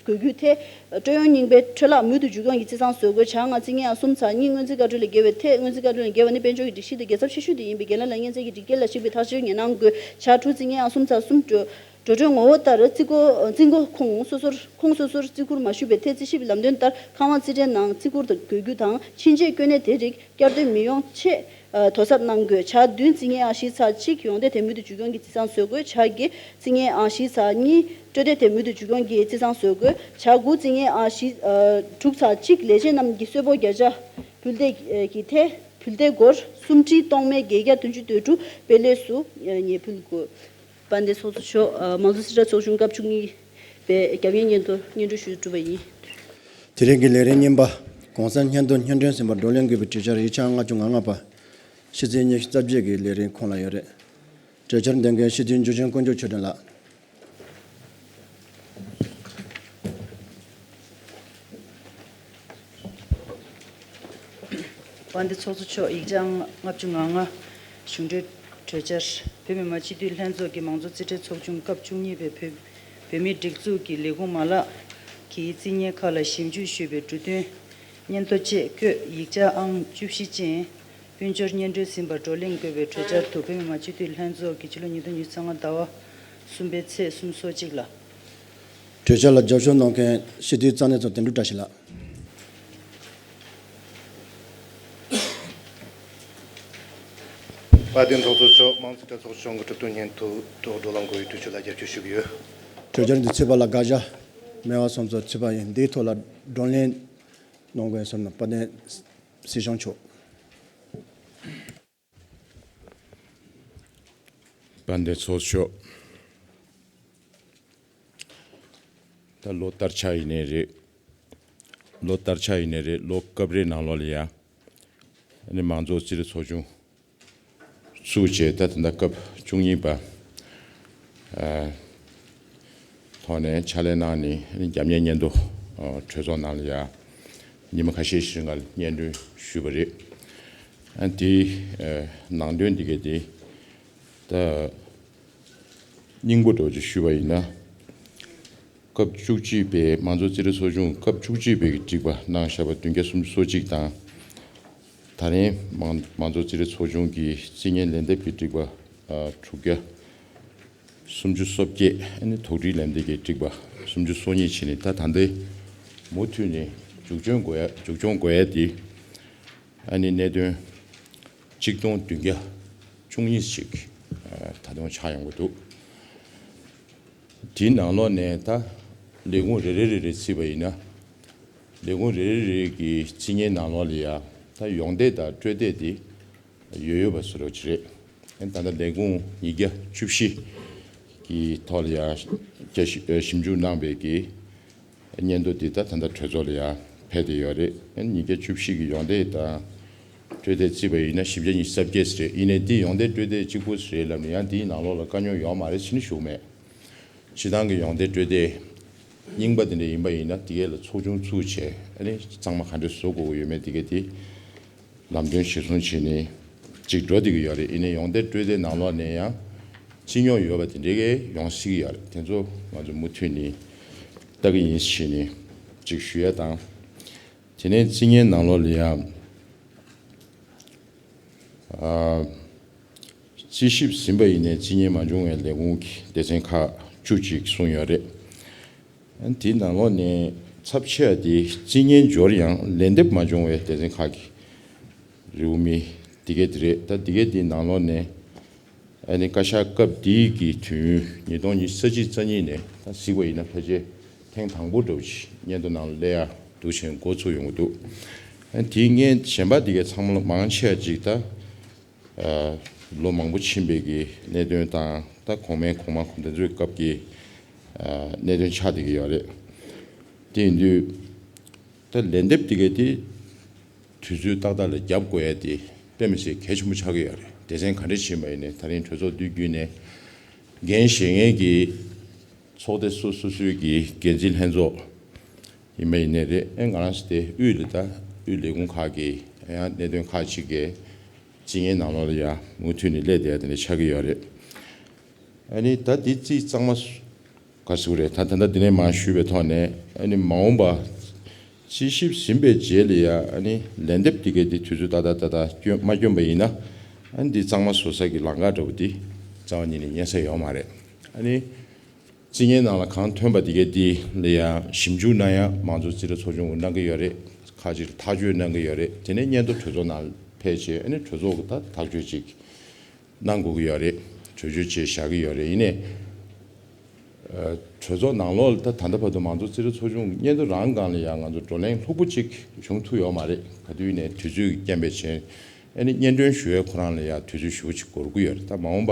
དགོས་རྒྱུའི་ཐད། སྤྲོད་ཡོང་རྙིང་པའི་འཕྲོ་བརླག་མུ་མཐུད་མཇུག་སྐྱོང་གིས་རྩིས་གཙང་བཟོ་དགོས། བྱ་ལྔ། རྩིས་ངན་ཨང་གསུམ་ཚ་གཉིས་སྔོན་རྩིས་བཀའ་འཁྲོལ་ལས་འགལ་བའི་ཐད། སྔོན་རྩིས་བཀའ་འཁྲོལ་ལས་འགལ་བ་ནི་དཔལ་འབྱོར་གྱི་སྒྲིག་གཞི་དང་རྒྱལ་ཚབ་ཆེ་ཤོས་དེ་ཡིན་པས། འགན་ལེན་ལ་མཉེན་ཚད་ཀྱི་སྒྲིག་འགལ་ལ་གཞིགས་པའི་ཐག་གཅོད་ངེས་གནང་དགོས། བྱ་དྲུག། རྩིས་ངན་ཨང་གསུམ་ཚ་གསུམ་འགྲོ་འགྲོ་གྲོན་ངོ་བོ་ལྟར་རྩིས་འགོ་རྩིས་འགོ་ཁོངས་སོ་སོར་ཁོངས་སོ་སོར་རྩིས་བཀུར་མ་ཞུས་པའི་ཐད། རྩིས་ཞིབ་ལམ་སྟོན་ལྟར་ཁང་བ་རྩིས་ཁྲའི་ནང་རྩིས་བཀུར་དགོས་རྒྱུ་དང་། ཕྱིན་ཆད་སྐྱོན་གནད་དེ་རིགས་བསྐྱར་ཟློས་མི་ཡོང་ཆེད། ཨ། དོ་འཚབ་གནང་དགོས། བྱ་བདུན། རྩིས་ངན་ཨང་བཞི་ཚ་གཅིག་ཡོང་འབབ་དེ་མུ་མཐུད་མཇུག་སྐྱོང་གིས་རྩིས་གཙང་བཟོ་དགོས། བྱ་བརྒྱད། རྩིས་ངན་ཨང་བཞི་ཚ་གཉིས་སྤྲོད་དེ་དེ་མུ་མཐུད་མཇུག་སྐྱོང་གིས་རྩིས་གཙང་བཟོ་དགོས། བྱ་དགུ། རྩིས་ངན་ཨང་བཞི། ཨ། དྲུག་ཚ་གཅིག་ལས་བྱེད་རྣམས་ཀྱི་གསོལ་ཕོགས་བརྒྱ་ཆ་ཕུལ་བདེ་ཀྱི་ཐད་ཕུལ་བདེ་སྒོར་སུམ་ཁྲི་སྟོང་མེད་བརྒྱད་བརྒྱ་བདུན་ཅུ་དོན་དྲུག་དཔེ་ལེགས་སུ་ཉེ་ཕུལ་དགོས། དཔལ་ལྡན་ཚོགས་གཙོ་མཆོག་ཨ། མང་གཙོ་རྩིས་ཁྲ་ཚོགས་ཆུང་སྐབས་བཅུ་གཉིས་པའི་རྒྱབ་གཉེར་སྙན་ཐོ་སྙན་སྒྲོན་ཞུ་གྲུབ་པ་ཡིན། དེ་རིང་གི་ལས་རིམ་གཉིས་པ། གོང་གསལ་སྙན་ཐོ་སྙན་སྒྲོན་ཟིན་པར་བགྲོ་གླེང་དགོས་པའི་གྲོས་འཆར་ཡིག་ཆ་ལྔ་བཅུ་ང་ལྔ་པ། ཕྱི་ཚེས་ཉི་ཤུ་རྩ་བརྒྱད་ཀྱི་ལས་རིམ་ཁོངས་ལ་ཡོད་རེད། གྲོས་འཆར་འདོན་མཁན་སྤྱི་འཐུས་འཇུ་ཆེན་དཀོན་མཆོག་ཆོས་སྒྲོན་ལགས། དཔལ་ལྡན་ཚོགས་གཙོ་མཆོག་ཡིག་ཆ་ལྔ་བཅུ་ང་ལྔ། གཞུང་འབྲེལ་གྲོས་འཆར། བོད་མི་མང་སྤྱི་འཐུས་ལྷན་ཚོགས་ཀྱི་མང་གཙོ་རྩིས་ཁྲའི་ཚོགས་ཆུང་སྐབས་བཅུ་གཉིས་པའི་བོད་བོད་མིའི་སྒྲིག་འཛུགས་ཀྱི་ལས་ཁུངས་མ་ལག་གི་རྩིས་ཉེན་ཁག་ལ་ཞིབ་འཇུག་ཞུས་པའི་གྲུབ་དོན་སྙན་ཐོ་བཅས་བཀོད་ཡིག་ཆ་ཨང་བཅུ་བཞི་ཅན། དཔལ་འབྱོར་སྙན་སྒྲོན་ཟིན་པར་བགྲོ་གླེང་དགོས་པའི་གྲོས་འཆར་དུ་བོད་མི་མང་སྤྱི་འཐུས་ལྷན་ཚོགས་ཀྱི་ཕྱི་ལོ་ཉིས་སྟོང་ཉི་ཤུ་རྩ་ལྔ་ཟླ་བ་གསུམ་པའི་ཚེས་སོ་གཅིག་ལ། གྲོས་འཆར་ལ་རྒྱབ་སྐྱོར་གནང་མཁན་སྤྱི་འཐུས་རྩ་གནད་ཚོགས་དོན་གྲུབ་བཀྲ་ཤིས་ལགས། དཔལ་ལྡན་ཚོགས་གཙོ་མཆོག་དམངས་གཙོའི་གྲོས་ཚོགས་སྐྱོང་གི་གྲུབ་དོན་སྙན་ཐོ་ཐོག་བགྲོ་གླེང་དགོས་པའི་གྲོས་ཆོད་ལ་རྒྱབ་སྐྱོར་ཞུ་གི་ཡོད། གྲོས་འཆར་འདི་ཚུད་པ་ལ་དགག་བྱ་མེད་པ་སོང་ཙང་ཚུད་པ་ཡིན། འདིའི་ཐོག་ལ་བགྲོ་གླེང་གནང་དགོས་བསམ་ན་དཔལ་ལྡན་སྲིད་སྐྱོང་མཆོག་དཔལ་ལྡན་ཚོགས་གཙོ་མཆོག་ད་ལོ་བསྟར་ཆ་ཡིན་ནའི་རེད། ལོ་བསྟར་ཆ་ཡིན་ནའི་རེད། ལོ་སྐབས་རེའི་ནང་ལོགས་ལ་ཡ། ཨ་ནི་མང་གཙོ་རྩིས་རིག་ཚོགས་ཆུང་བཙུགས་བྱས། ད་ད་ལྟ་སྐབས་བཅུ་གཉིས་པ། ཨ། ཐོག་ནས་ཕྱག་ལས་གནང་ནས། ཨ་ནི་རྒྱབ་གཉེར་སྙན་ཐོ། ཨ། གྲོས་ཚོགས་ནང་ལ་ཡ་ཉི་མ་ཁ་ཤས་ཤིག་རིང་ལ་སྙན་སྒྲོན་ཞུས་པ་རེད། ཨ། དེའི། ཨ། ནང་དོན་འདི་ག་དེ་ད་སྙིང་པོ་འདྲ་བོ་ཅིག་ཞུས་པ་ཡིན་ན། སྐབས་བཅུ་གཅིག་པའི་མང་གཙོ་རྩིས་རིག་ཚོགས་ཆུང་སྐབས་བཅུ་གཅིག་པའི་གི་སྒྲིག་པ་གནང་བཞག་པ་བདུན་བརྒྱ་སུམ་ཅུ་སོ་གཅིག་དང་། ད་རིང་མང་མང་གཙོ་རྩིས་རིག་ཚོགས་ཆུང་གི་རྩིས་བརྙན་ལན་འདེབས་ཀྱི་སྒྲིག་པ། ཨ། དྲུག་བརྒྱ་སུམ་ཅུ་སོ་བརྒྱད། ཨ་ནི་དོགས་འདྲི་ལན་འདེབས་ཀྱི་སྒྲིག་པ་སུམ་ཅུ་སོ་གཉིས་བྱས་ནས། ད་ད་ལྟའི་མུ་མཐུད་ནས་མཇུག་སྐྱོང་དགོས་ཡ། མཇུག་སྐྱོང་དགོས་ཡ་དེ། ཨ་ནི་གནད་དོན་གཅིག་སྟོང་བདུན་བརྒྱ་བཅུ་གཉིས་ཤིག་ཨ། ད་དུང་ཆགས་ཡོང་གི་འདུག་དེའི་ནང་ལོགས་ནས་ད་ལས་ཁུངས་རེ་རེ་རེ་རེ་བརྩིས་པ་ཡིན་ན། ལས་ཁུངས་རེ་རེ་རེ་གི་རྩིས་བརྙན་ནང་ལོགས་ལ་ཡ། ད་ཡོང་འདེད་དང་སྤྲོད་འདེད་དེ་ཡོད་ཡོད་པ་བཟོ་འདྲ་ཅིག་རེད། ཨ། ད་ལྟ་ལས་ཁུངས་ཉིས་བརྒྱ་བཅུ་བཞི་གི་ཐོག་ལ་ཡ་བརྒྱ་ཞིབ་ཨ། ཞིབ་འཇུག་གནང་བའི་གི་སྙན་ཐོ་འདི་ད་ད་ལྟ་གྲོས་ཚོགས་ལ་ཡ་ཕེབས་བསྡད་ཡོད་རེད། ཨ། ཉིས་བརྒྱ་བཅུ་བཞི་གི་ཡོང་འདེད་དང་སྤྲོད་འདེད་བརྩིས་པ་ཡིན་ན་བཞི་བརྒྱ་ཉི་ཤུ་རྩ་བརྒྱད་ཙམ་རེད། ཡིན་ནའི་འདི་ཡོང་འདེད་སྤྲོད་འདེད་གཅིག་པུ་རེད་ལབ་ནས་ཡང་འདིའི་ནང་ལོགས་ལ་དཀའ་རྙོག་ཡོད་མ་རེད་ཟེར་ནས་ཞུ་གི་མེད། སྤྱིར་བཏང་གི་ཡོང་འདེད་སྤྲོད་འདེད་རྙིང་པ་དེ་འདྲ་ཡིན་པ་ཡིན་ན། དེ་གས་ལ་ཚོགས་ཆུང་བཙུགས་བྱས། ཨ་ནི་གཙང་མ་ག་འདྲ་བཟོ་དགོས་ཀྱི་ཡོད་མེད་དེ་གས་དེ་ལམ་སྟོན་གཞིར་བཟུང་བྱས་ནས་ཅིག་འགྲོ་བསྡད་ཀྱི་ཡོད་རེད། ཡིན་ནའི་ཡོང་འདེད་སྤྲོད་འདེད་ནང་ལོགས་ནས་ཡང་སྤྱི་རྙོག་ཡོད་པ་དེ་འདྲ་གས་ཡོང་སྲིད་ཀྱི་ཡོད་རེད། དེ་ཚོ་ང་ཚོ་མུ་མཐུད་ནས་ལྟ་གི་ཡིན་ཞེས་ནས་ཅིག་ཞུ་ཡ་དང་། དེ་ནས་རྩིས་བརྙན་ནང་ལོགས་ལ་ཡང་། ཨ། རྩིས་ཞིབ་ཟིན་པ་ཡིན་ནའི་རྩིས་བརྙན་མ་བྱུང་བའི་ལས་ཁུངས་ཀྱི་སྡེ་ཚན་ཁག་བཅུ་ཅིག་གསུངས་ཡོད་རེད། དེའི་ནང་ལོགས་ནས་ཚབས་ཆེ་བ་དེ་རྩིས་བརྙན་འབྱོར་ཡང་ལན་འདེབས་མ་བྱུང་བའི་སྡེ་ཚན་ཁག་གི་རེའུ་མིག་འདི་གས་དེ་རེད། ད་འདི་གས་དེའི་ནང་ལོགས་ནས། ཨ་ནི་བཀའ་ཤག་སྐབས་འདིའི་གི་དུས་ཡུན་ཉིས་སྟོང་ཉི་ཤུ་རྩ་གཅིག་རྩ་གཉིས་ནས་ད་གཟིགས་པ་ཡིན་ན་ཕལ་ཆེར་ཐེངས་དང་པོ་འདྲ་བོ་ཞིག་སྙན་ཐོ་ནང་སླེབས་ཡ་འདུག་བྱས་འགོ་ཚུགས་ཡོང་གི་འདུག་ཨ་ནི་དེའི་སྔོན་གཞན་པ་འདི་གས་ཚང་མ་ལ་མང་ཆེ་བ་ཅིག་ད། ཨ། ལོ་མང་པོ་ཕྱིན་པའི་གི་གནད་དོན་དང་། ད་གོང་མའི་གོང་མ་གོང་དེ་ཚོའི་སྐབས་ཀྱི། ཨ། གནད་དོན་ཆགས་བསྡད་ཀྱི་ཡོད་རེད། དེ་ཡིན་དུས་ད་ལན་འདེབས་འདི་གས་དེ་དུས་ཚོད་ཏག་ཏག་ལ་རྒྱབ་དགོས་ཡ་དེ་དཔེ་མི་སྲིད་གལ་ཆེན་པོ་ཆགས་ཀྱི་ཡོད་རེད། སྡེ་ཚན་ག་འདྲ་ཕྱིན་པ་ཡིན་ནའི་ད་རིང་གྲོས་ཚོགས་དུས་རྒྱུན་ནས་འགན་བཞེས་མཁན་གྱི་ཚོགས་སྡེ་སོ་སོ་སོའི་གི་འགན་འཛིན་ལྷན་ཚོགས་ཡིན་པ་ཡིན་ནའི་རེད། ཨེ། ང་རང་ཚོ་དེ་དབུས་ལ་ད་དབུས་ལས་ཁུངས་ཁག་གི་ཡང་གནད་དོན་ཁག་ཅིག་གི་རྩིས་བརྙན་ནང་ལོགས་ལ་ཡ་མུ་མཐུད་ནས་སླེབས་བསྡད་ཡ་དེ་འདྲ་ཆགས་ཀྱི་ཡོད་རེད། ཨ་ནི་ད་འདི་རྩིས་གཙང་མ་ག་ཟེར་དགོས་རེད། ད་ད་ལྟ་འདི་ནས་མར་ཞུས་པའི་ཐོག་ནས། ཨ་ནི་མ་འོངས་པ་རྩིས་ཞིབ་ཟིན་པའི་རྗེས་ལ་ཡ། ཨ་ནི་ལན་འདེབས་འདི་གས་འདི་དུས་ཚོད་ཏག་ཏག་ཏག་ཏག་སྐྱོན་མ་སྐྱོན་པ་ཡིན་ན། ཨ་ནི་འདི་གཙང་མ་བཟོ་ས་གི་ལམ་ཁ་འདྲ་བོ་འདི་རྩ་བ་ཉིད་ནས་རྙེད་ས་ཡོད་མ་རེད། ཨ་ནི་རྩིས་བརྙན་ནང་ལ་གང་ཐོན་པ་དེ་གས་དེ་ལ་ཡང་ཞིབ་འཇུག་གནང་ཡ་མང་གཙོ་རྩིས་རིག་ཚོགས་ཆུང་གིས་གནང་གི་ཡོད་རེད། ཁག་ཅིག་ལ་ཐག་གཅོད་གནང་གི་ཡོད་རེད། དེ་ནས་སྙན་ཐོ་གྲོས་ཚོགས་ནང་ཕེབས་བྱས། ཨ་ནི་གྲོས་ཚོགས་ཀྱིས་ད་ཐག་གཅོད་ཅིག་གནང་དགོས་ཀྱི་ཡོད་རེད། གྲོས་ཆོད་ཅིག་བཞག་གི་ཡོད་རེད། ཡིན་ནའི་ཨ། གྲོས་ཚོགས་ནང་ལོགས་ལ་ད་ད་ལྟ་བར་དུ་མང་གཙོ་རྩིས་རིག་ཚོགས་ཆུང་གི་སྙན་ཐོ་རང་སྒང་ལ་ཡང་ང་ཚོ་བགྲོ་གླེང་ལྷུག་པོ་ཅིག་བྱུང་ཐུབ་ཡོད་མ་རེད། ག་དུས་ནས་དུས་ཚོད་ཀྱི་རྐྱེན་པས་བྱས། ཨ་ནི་སྙན་སྒྲོན་ཞུ་ཡས་ཁོ་རང་ལ་ཡང་དུས་ཚོད་ཞེ་པོ་ཅིག་འགོར་གྱི་ཡོད་རེད། ད་མ་འོངས་པ་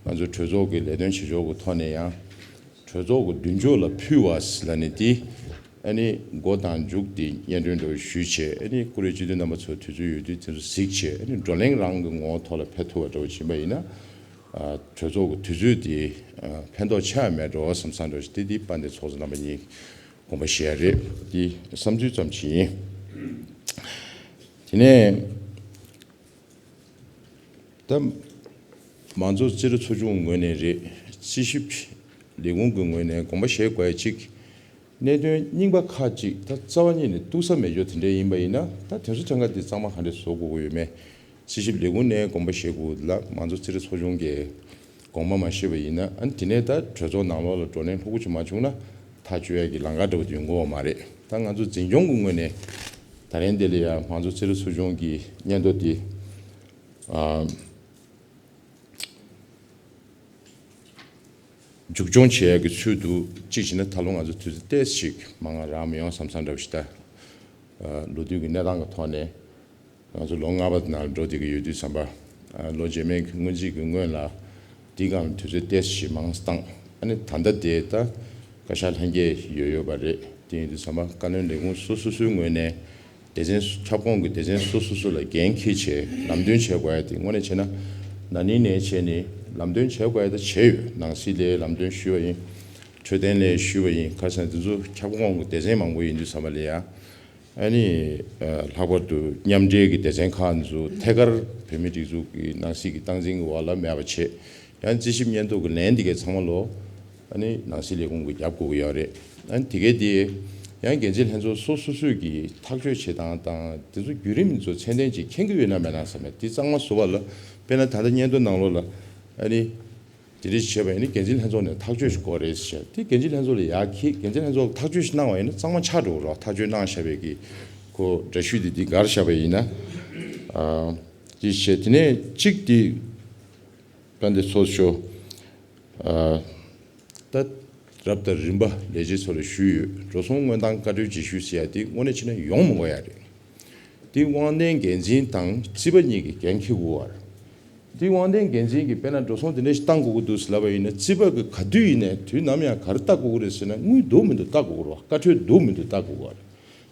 ང་ཚོ་གྲོས་ཚོགས་ཀྱི་ལས་དོན་བྱེད་ཕྱོགས་ཀྱི་ཐོག་ནས་ཡང་གྲོས་ཚོགས་ཀྱི་མདུན་ཅོག་ལ་ཕུལ་བ་ཟེར་ལབ་ནས་དེ། ཨ་ནི་འགོ་དང་མཇུག་དེ་སྙན་སྒྲོན་འདྲ་བོ་ཞུས་བྱས། ཨ་ནི་བཀུར་འོས་སྤྱི་འཐུས་རྣམ་པ་ཚོ་དུས་ཚོད་ཡོད་དུས་དེ་ཚོ་གཟིགས་བྱས། ཨ་ནི་བགྲོ་གླེང་རང་གི་ངོ་བོ་ཐོག་ལ་ཕེབས་ཐུབ་པ་འདྲ་བོ་ཕྱིན་པ་ཡིན་ན། ཨ། གྲོས་ཚོགས་ཀྱི་དུས་ཚོད་དེ། ཨ། ཕན་ཐོགས་ཆེ་བ་མེད་འགྲོ་བསམ་བསམ་འདྲ་བོ་ཞིག་དེ་དེ་དཔལ་ལྡན་ཚོགས་གཙོ་རྣམ་པ་གཉིས་དགོངས་པ་བཞེས་ཡ་རེད། དེ་བསམ་ཚུལ་ཙམ་ཞིག་ཡིན། དེ་ནས་ད་མང་གཙོ་རྩིས་རིག་ཚོགས་ཆུང་ངོས་ནས་རེད། རྩིས་ཞིབ་ལས་ཁུངས་ཀྱི་ངོས་ནས་དགོངས་པ་བཞེས་དགོས་ཡ་གཅིག་གནད་དོན་རྙིང་པ་ཁག་ཅིག་ད་རྩ་བ་ཉིད་ནས་གཏུག་ས་མེད་ཆོག་དེ་འདྲ་ཡིན་པ་ཡིན་ན། ད་དེ་ཚོ་གྲངས་ཀ་དེ་གཙང་མ་ག་འདྲས་བཟོ་དགོས་ཀྱི་ཡོད་མེད། རྩིས་ཞིབ་ལས་ཁུངས་ནས་དགོངས་པ་བཞེས་དགོས་ལ་མང་གཙོ་རྩིས་རིག་ཚོགས་ཆུང་གིས་དགོངས་པ་མ་བཞེས་པ་ཡིན་ན་ཨ་ནི་དེ་ནས་ད་གྲོས་ཚོགས་ནང་ལོགས་ལ་བགྲོ་གླེང་ལྷུག་པོ་ཅིག་མ་བྱུང་ན་ཐག་གཅོད་ཡ་གི་ལམ་ཁ་འདྲ་བོ་དེ་ཡོང་གི་ཡོད་མ་རེད། ད་ང་ཚོ་འཛིན་སྐྱོང་གི་ངོས་ནས་ད་རིང་འདི་ལ་ཡང་མང་གཙོ་རྩིས་རིག་ཚོགས་ཆུང་གི་སྙན་ཐོ་དེ་ཨ། མཇུག་སྐྱོང་བྱེད་ཡག་གི་ཚུལ་དུ་གཅིག་བྱས་ན་ད་ལོ་ང་ཚོ་དུས་ཚོད་ཏོག་ཙམ་ཞིག་མང་ང་རག་མི་ཡོང་བསམ་བསམ་འདྲ་བོ་ཞིག་ད། ལོ་དུས་ཀྱི་གནས་སྟངས་ཀྱི་ཐོག་ནས་ང་ཚོ་ལོ་ལྔ་པ་ནང་འགྲོ་བསྡད་ཀྱི་ཡོད་དུས་ཙམ་པ། ལོ་རྗེས་མའི་སྔོན་རྩིས་ཀྱི་སྔོན་ལ་འདི་སྒང་དུས་ཚོད་ཏོག་ཙམ་ཞིག་མང་བཏང་ཨ་ནི་ད་ལྟ་དེ་ད་བཀའ་ཤག་ལྷན་རྒྱས་ཡོད་ཡོད་པ་རེད། དེ་ཡིན་དུས་ཙམ་པ་བཀའ་བློན་ལས་ཁུངས་སོ་སོ་སོའི་ངོས་ནས། སྡེ་ཚན་སོ་ཁྱབ་ཁོངས་ཀྱི་སྡེ་ཚན་སོ་སོ་སོ་ལ་འགན་འཁྱེར་བྱས་ལམ་སྟོན་བྱེད་དགོས་ཡ་དེ་དངོས་གནས་བྱས་ན་ན་ནིང་ནས་བྱས་ནས་ལམ་སྟོན་བྱེད་དགོས་ཡ་ད་བྱས་ཡོད། ནང་སྲིད་ལས་ལམ་སྟོན་ཞུས་པ་ཡིན། འཕྲོད་བསྟེན་ལས་ཞུས་པ་ཡིན། ག་རེ་ཟེར་ན་དེ་ཚོ་ཁྱབ་ཁོངས་ཀྱི་སྡེ་ཚན་མང་པོ་ཡིན་དུས་ཙམ་པ་ལ་ཡ་ཨ་ནི་ལྷག་པར་དུ་མཉམ་འབྲེལ་གྱི་སྡེ་ཚན་ཁག་ཚོ་ཐད་ཀར་བོད་མིའི་སྒྲིག་འཛུགས་ཀྱི་ནང་སྲིད་ཀྱི་སྟངས་འཛིན་གྱི་འོག་ལ་མེད་པ་བྱས། ཡང་རྩིས་ཞིབ་སྙན་ཐོ་གི་ལན་འདི་གའི་ཚང་མ་ལོ། ཨ་ནི་ནང་སྲིད་ལས་ཁུངས་ཀྱིས་རྒྱབ་དགོས་ཀྱི་ཡོད་རེད། ཨ་ནི་དེ་གའི་དེ། ཡང་འགན་འཛིན་ལྷན་ཚོགས་སོ་སོ་སོས་ཀྱིས་ཐག་གཅོད་བྱེད་སྟངས་དང་དེ་ཚོ་བརྒྱུད་རིམ་ཚོ་ཚད་ལྡན་ཅིག་མཁྱེན་གྱི་ཡོད་ན་མེད་ན་བསམ་ཡ་དེ་གཙང་མ་བཟོ་བ་ལ། དཔེར་ན་ད་ལྟ་སྙན་ཐོ་ནང་ལོགས་ལ། ཨ་ནི། དེ་རིགས་བྱས་པ་ཡིན་ན་འགན་འཛིན་ལྷན་ཚོགས་ནས་ཐག་གཅོད་ཞིག་དགོས་རེད་ཟེར་དེ་འགན་འཛིན་ལྷན་ཚོགས་ལ་ཡར་འཁྱེར་འགན་འཛིན་ལྷན་ཚོགས་ལ་ཐག་གཅོད་ཞིག་གནང་བ་ཡིན་ན་གཙང་མ་ཆགས་འགྲོ་གི་རེད་བ། ཐག་གཅོད་གནང་བཞག་པའི་གི་ཁོ་འདྲ་བཤུས་དེ་འདི་གར་བཞག་པ་ཡིན་ན། ཨ། དེ་བྱས་དེ་ནས་གཅིག་དེ། དཔལ་ལྡན་ཚོགས་གཙོ། ཨ། ད། རབ་དང་རིམ་པ་ལས་བྱེད་ཚོ་ལ་ཞུས་ཡོད། འགྲོ་སོང་དངོས་བཏང་བཀའ་འཁྲོལ་བརྒྱུད་ཞུས་ཟེར་ཡ་དེ་དངོས་གནས་བྱས་ན་ཡོང་མི་དགོས་ཡ་རེད། དེ་དབང་ལྡན་འགན་འཛིན་དང་རྩིས་པ་གཉིས་ཀྱི་འགན་འཁྱེར་དགོས་པ་རེད། དེ་དབང་ལྡན་འགན་འཛིན་གྱིས་དཔེར་ན་འགྲོ་སོང་དེ་འདྲ་ཞིག་བཏང་དགོས་ཀྱི་འདུག་ཟེར་ལབ་པ་ཡིན་ན་རྩིས་པ་གིས་ག་དུས་ཡིན་ནའི་དུས་ནམ་ཡང་ག་རེ་བལྟ་དགོས་ཀྱི་རེད་ཟེར་ན་དངུལ་འདུག་མི་འདུག་བལྟ་དགོས་ཀྱི་རེད་བ། བཀའ་འཁྲོལ་འདུག་མི་འདུག་བལྟ་དགོས་ཀྱི་རེད།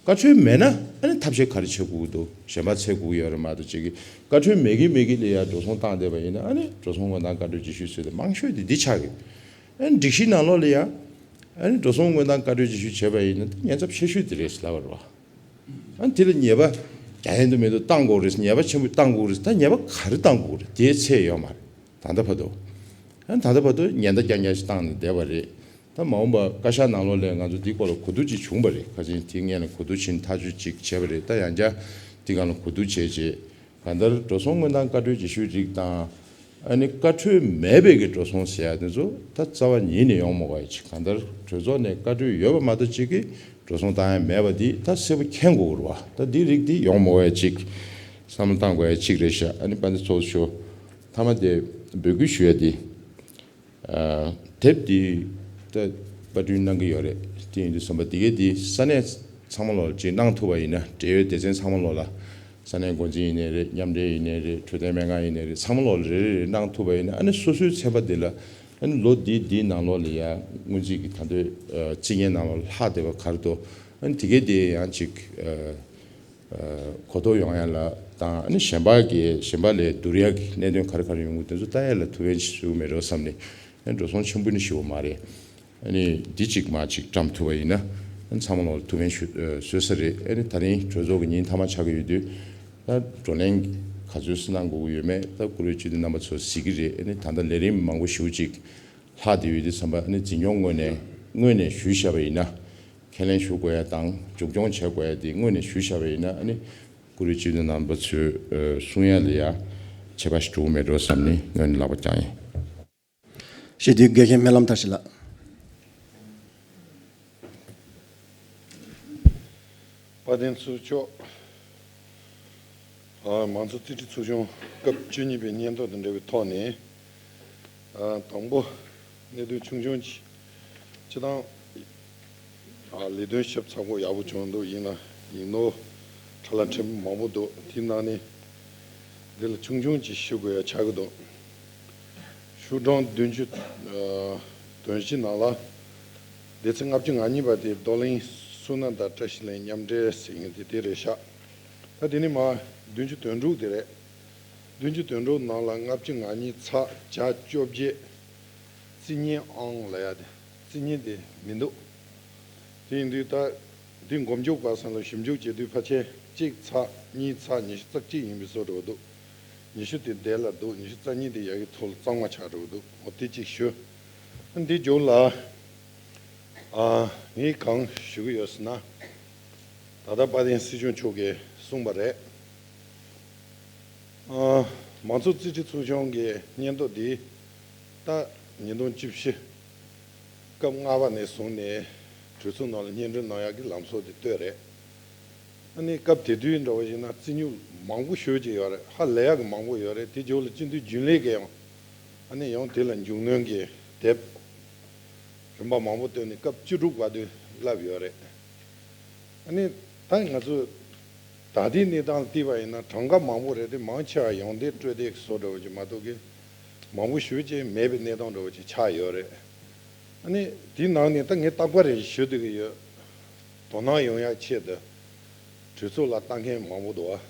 བཀའ་འཁྲོལ་མེད་ན་ཨ་ནི་ཐབས་ཤེས་ག་རེ་བྱེད་དགོས་ཀྱི་འདུག་གཞན་པ་འཚོལ་དགོས་ཀྱི་ཡོད་རེད་མ་གཏོགས་ཅིག་གིས་བཀའ་འཁྲོལ་མེད་ཀྱི་མེད་ཀྱི་ལ་ཡ་འགྲོ་སོང་བཏང་བསྡད་པ་ཡིན་ན་ཨ་ནི་འགྲོ་སོང་དངོས་བཏང་བཀའ་འཁྲོལ་བརྒྱུད་ཞུས་ཟེར་ཏེ་མང་ཤོས་དེ་འདི་ཆགས་ཀྱི། ཨ་ནི་སྒྲིག་གཞི་ནང་ལོགས་ལ་ཡ། ཨ་ནི་འགྲོ་སོང་དངོས་བཏང་བཀའ་འཁྲོལ་བརྒྱུད་ཞུ་བྱས་པ་ཡིན་ན་ཉེན་ཚབས་ཆེ་ཤོས་དེ་རེད་ལབ་པ་རེད་བ། ཨ་ནི་དེ་ལ་ཉེས་པ་རྒྱག་ཡ་འདུག་མི་འདུག་བཏང་དགོས་རེད། ཉེས་པ་ཆེན་པོ་བཏང་དགོས་རེད། ད་ཉེས་པ་ག་རེ་བཏང་དགོས་རེད་དེའི་ཚད་ཡོད་མ་རེད། ད་ལྟ་བར་དུ། ཨ་ནི་ད་ལྟ་བར་དུ་ཉེན་བརྡ་རྐྱང་རྐྱང་ཞིག་བཏང་ནས་བསྡད་པ་རེད། ད་མ་འོངས་པ་བཀའ་ཤག་ནང་ལོགས་ལ་ང་ཚོ་འདི་སྐོར་ལ་གོ་བསྡུར་ཅིག་བྱུང་བ་རེད། ཁ་སང་དེ་སྔོན་ལ་གོ་བསྡུར་ཕྱིན་ཐག་གཅོད་ཅིག་བྱས་པ་རེད། ད་ཡང་བསྐྱར་འདི་སྒང་ལ་གོ་བསྡུར་བྱས་རྗེས་གང་ལྟར་འགྲོ་སོང་དངོས་བཏང་བཀའ་འཁྲོལ་བརྒྱུད་ཞུའི་རིགས་དང་། ཨ་ནི་བཀའ་འཁྲོལ་མེད་པའི་གི་འགྲོ་སོང་ཟེར་ཡ་དེ་ཚོ་ད་རྩ་བ་ཉིད་ནས་ཡོང་མ་དགོས་ཡ་ཅིག་གང་ལྟར་གྲོས་ཚོགས་ནས་བཀའ་འཁྲོལ་ཡོད་པ་མ་གཏོགས་ཅིག་གིས་འགྲོ་སོང་བཏང་ཡ་མེད་པ་འདི་ད་གསལ་པོ་མཁྱེན་དགོས་རེད་བ། ད་འདི་རིགས་འདི་ཡོང་མ་དགོས་ཡ་ཅིག་བསམ་བློ་བཏང་དགོས་ཡ་ཅིག་རེད་ཤག་ཨ་ནི་དཔལ་ལྡན་ཚོགས་གཙོ་མཆོག་མཐའ་མ་དེ་འབོད་སྐུལ་ཞུ་ཡ་དེ། ཨ། དེབ་འདི་ད་པར་སྐྲུན་གནང་གི་ཡོད་རེད། དེ་ཡིན་དུས་ཙམ་པ་འདི་གའི་འདི་ས་གནས་ཚང་མ་ལོག་ཅིག་གནང་ཐུབ་པ་ཡིན་ན་འབྲེལ་ཡོད་སྡེ་ཚན་ཚང་མ་ལོག་ལ་ས་གནས་འགོ་འཛིན་ཡིན་ནའི་རེད། མཉམ་འབྲེལ་ཡིན་ནའི་རེད། འཕྲོད་བསྟེན་སྨན་ཁང་ཡིན་ནའི་རེད། ཚང་མ་ལོག་ལ་རེ་རེ་རེ་གནང་ཐུབ་པ་ཡིན་ན་ཨ་ནི་སོ་སོའི་ཚན་པ་འདི་ལ་ཨ་ནི་ལོ་འདི་འདིའི་ནང་ལོགས་ལ་ཡ་སྔོན་རྩིས་ཀྱི་ད་དུང་རྩིས་མཁན་ནང་ལོགས་ལ་ལྷག་བསྡད་པ་ག་རེ་འདུག་ཨ་ནི་དེ་གའི་འདི་ཡང་ཅིག་ཨ། གོ་རྟོགས་ཡོང་ཡ་ལ་དང་ཨ་ནི་གཞན་པ་གི་གཞན་པ་ལས་བསྡུར་ཡ་གི་གནད་དོན་ག་རེ་ག་རེ་ཡོང་གི་དེ་ཚོ་ལྟ་ཡ་ལ་ཐུགས་ཕན་ཞིག་གསོས་མེད་འགྲོ་བསམ་ནས་ཨ་ནི་འགྲོ་སོང་ཆེན་པོ་ནི་ཞུ་བ་མ་རེད། ཨ་ནི་འདི་གཅིག་མ་གཅིག་བཀྲམ་ཐུབ་པ་ཡིན་ན་ཨ་ནི་ཚང་མ་ལོག་ལ་ཐུགས་ཕན་ཞུ་བཟོས་ས་རེད། ཨ་ནི་ད་རིང་གྲོས་ཚོགས་ཀྱི་ཉིན་མཐའ་མ་ཆགས་ཀྱི་ཡོད་དུས་ད་བགྲོ་གླེང་ག་ཚོད་སུ་གནང་དགོས་ཀྱི་ཡོད་མེད་ད་བཀུར་འོས་སྤྱི་འཐུས་རྣམ་པ་ཚོ་གཟིགས་ཀྱི་རེད། ཨ་ནི་ད་ལྟ་ལས་རིམ་མང་པོ་ཞེ་པོ་ཅིག་ལྷག་བསྡད་ཡོད་དུས་ཙམ་པ་ཨ་ནི་འཛིན་སྐྱོང་ངོས་ནས་སྔོན་ནས་ཞུས་བཞག་པ་ཡིན་ན། ཁས་ལེན་ཞུ་དགོས་ཡ་དང་མཇུག་སྐྱོང་བྱེད་དགོས་ཡ་དེ་སྔོན་ནས་ཞུས་བཞག་པ་ཡིན་ན་ཨ་ནི་བཀུར་འོས་སྤྱི་འཐུས་རྣམ་པ་ཚོས་གསུང་ཡ་ལ་ཡ་ཆད་པ་ཞིག་འགྲོ་གི་མེད་འགྲོ་བསམ་ནས་སྔོན་ནས་ལག་པ་བརྐྱངས་ཡིན། ཞེས་དུས་དགེ་རྒན་སྨོན་ལམ་མཐར་ཕྱིན་ལགས། དཔལ་ལྡན་ཚོགས་གཙོ་མཆོག་ཨ། མང་གཙོ་རྩིས་ཁྲིམས་ཚོགས་ཆུང་སྐབས་བཅུ་གཉིས་པའི་སྙན་ཐོ་དང་འབྲེལ་བའི་ཐོག་ནས། ཨ། དང་པོ་གནད་དོན་ཆུང་ཆུང་ཅིག་སྤྱི་བཏང་། ཨ། ལས་དོན་ཞིབ་ཚགས་པོ་ཡག་པོ་བྱུང་འདུག་ཡིན་ན་ཡིན་ནོ། ཁྲ་ལམ་ཕྲན་བུ་མང་པོ་འདུག་དེའི་ནང་ནས་འདི་ལ་ཆུང་ཆུང་ཅིག་ཞུ་དགོས་ཡ་ཆགས་ཀྱི་འདུག་ཤོག་གྲངས་བདུན་ཅུ། ཨ། དོན་བཞི་ནང་ལ། སྡེ་ཚན་ལྔ་བཅུ་ང་གཉིས་པ་དེ་རྡོར་གླིང་བསོད་ནམས་དང་བཀྲ་ཤིས་གླིང་མཉམ་འབྲེལ་ཟེར་མཁན་དེ་དེ་རེད་ཤག་ད་དེ་ནི་མ་བདུན་ཅུ་དོན་དྲུག་དེ་རེད། བདུན་ཅུ་དོན་དྲུག་ནང་ལ་ལྔ་བཅུ་ང་གཉིས་ཚེག་བརྒྱད་ཅུ་གཅིག་རྩིས་གཉིས་ཨང་ལབ་ཡ་དེ་རྩིས་གཉིས་དེ་མི་འདུག་དེ་ཡིན་དུས་ད་འདི་མགོ་མཇུག་བར་གསུམ་ལ་ཞིབ་འཇུག་བྱེད་དུས་ཕལ་ཆེར་གཅིག་ཚེག་གཉིས་ཚེག་ཉི་ཤུ་རྩ་གཅིག་ཡིན་པའི་བཟོ་འདྲ་འདུག་ཉི་ཤུ་དེ་འདས་ལ་འདུག་ཉི་ཤུ་རྩ་གཉིས་དེ་ཡ་གི་ཐོག་ལ་གཙང་མ་ཆགས་འགྲོ་གི་འདུག་འོ་དེ་གཅིག་ཞུ། འདི་མཇུག་ལ། ཨ། ངས་གང་ཞུ་གི་ཡོད་ཟེར་ན། ད་ལྟ་དཔལ་ལྡན་སྲིད་སྐྱོང་མཆོག་གིས་གསུངས་པ་རེད། ཨ། མང་གཙོ་རྩིས་ཁྲའི་ཚོགས་ཆུང་གི་སྙན་ཐོ་འདི་ད་ཉིས་སྟོང་བཅུ་བཞི་སྐབས་ལྔ་པ་ནས་བཟུང་ནས་གྲོས་ཚོགས་ནང་ལ་སྙན་སྒྲོན་གནང་ཡག་གི་ལམ་སྲོལ་དེ་བཏོད་རེད། ཨ་ནི་སྐབས་དེ་དུས་འདྲ་བ་ཞིག་ན་རྩིས་ཉུང་མང་པོ་ཞེ་པོ་ཅིག་ཡོད་རེད། ཧ་ལས་ཡག་གི་མང་པོ་ཡོད་རེད། དེ་རྗེས་ལ་སྤྱི་འཐུས་རྒྱུན་ལས་ཀྱིས་ཡང་ཨ་ནི་ཡང་དེ་ལ་མཇུག་སྣོན་གྱི་དེབ་རིམ་པ་མང་པོ་བཏོན་ནས་སྐབས་བཅུ་དྲུག་བར་དུ་བསླབས་ཡོད་རེད། ཨ་ནི་ད་ང་ཚོ་ད་ལྟའི་གནས་སྟངས་ལ་བལྟས་པ་ཡིན་ན་གྲངས་ཀ་མང་པོ་རེད་དེ། མང་ཆེ་བ་ཡོང་བསྡད་སྤྲོད་བསྡད་ཀྱི་བཟོ་འདྲ་བོ་ཅིག་མ་གཏོགས་ཀྱི་མང་པོ་ཞེ་པོ་ཅིག་མེད་པའི་གནས་སྟངས་འདྲ་བོ་ཅིག་ཆགས་ཡོད་རེད། ཨ་ནི་དེའི་ནང་ནས་ད་ངས་རྟག་པར་རེ་ཞུ་བསྡད་ཀྱི་ཡོད། དོ་སྣང་ཡོང་ཡག་ཆེད་དུ་གྲོས་ཚོགས་ལ་ལྟ་མཁན་མང་པོ་འདུག་བ།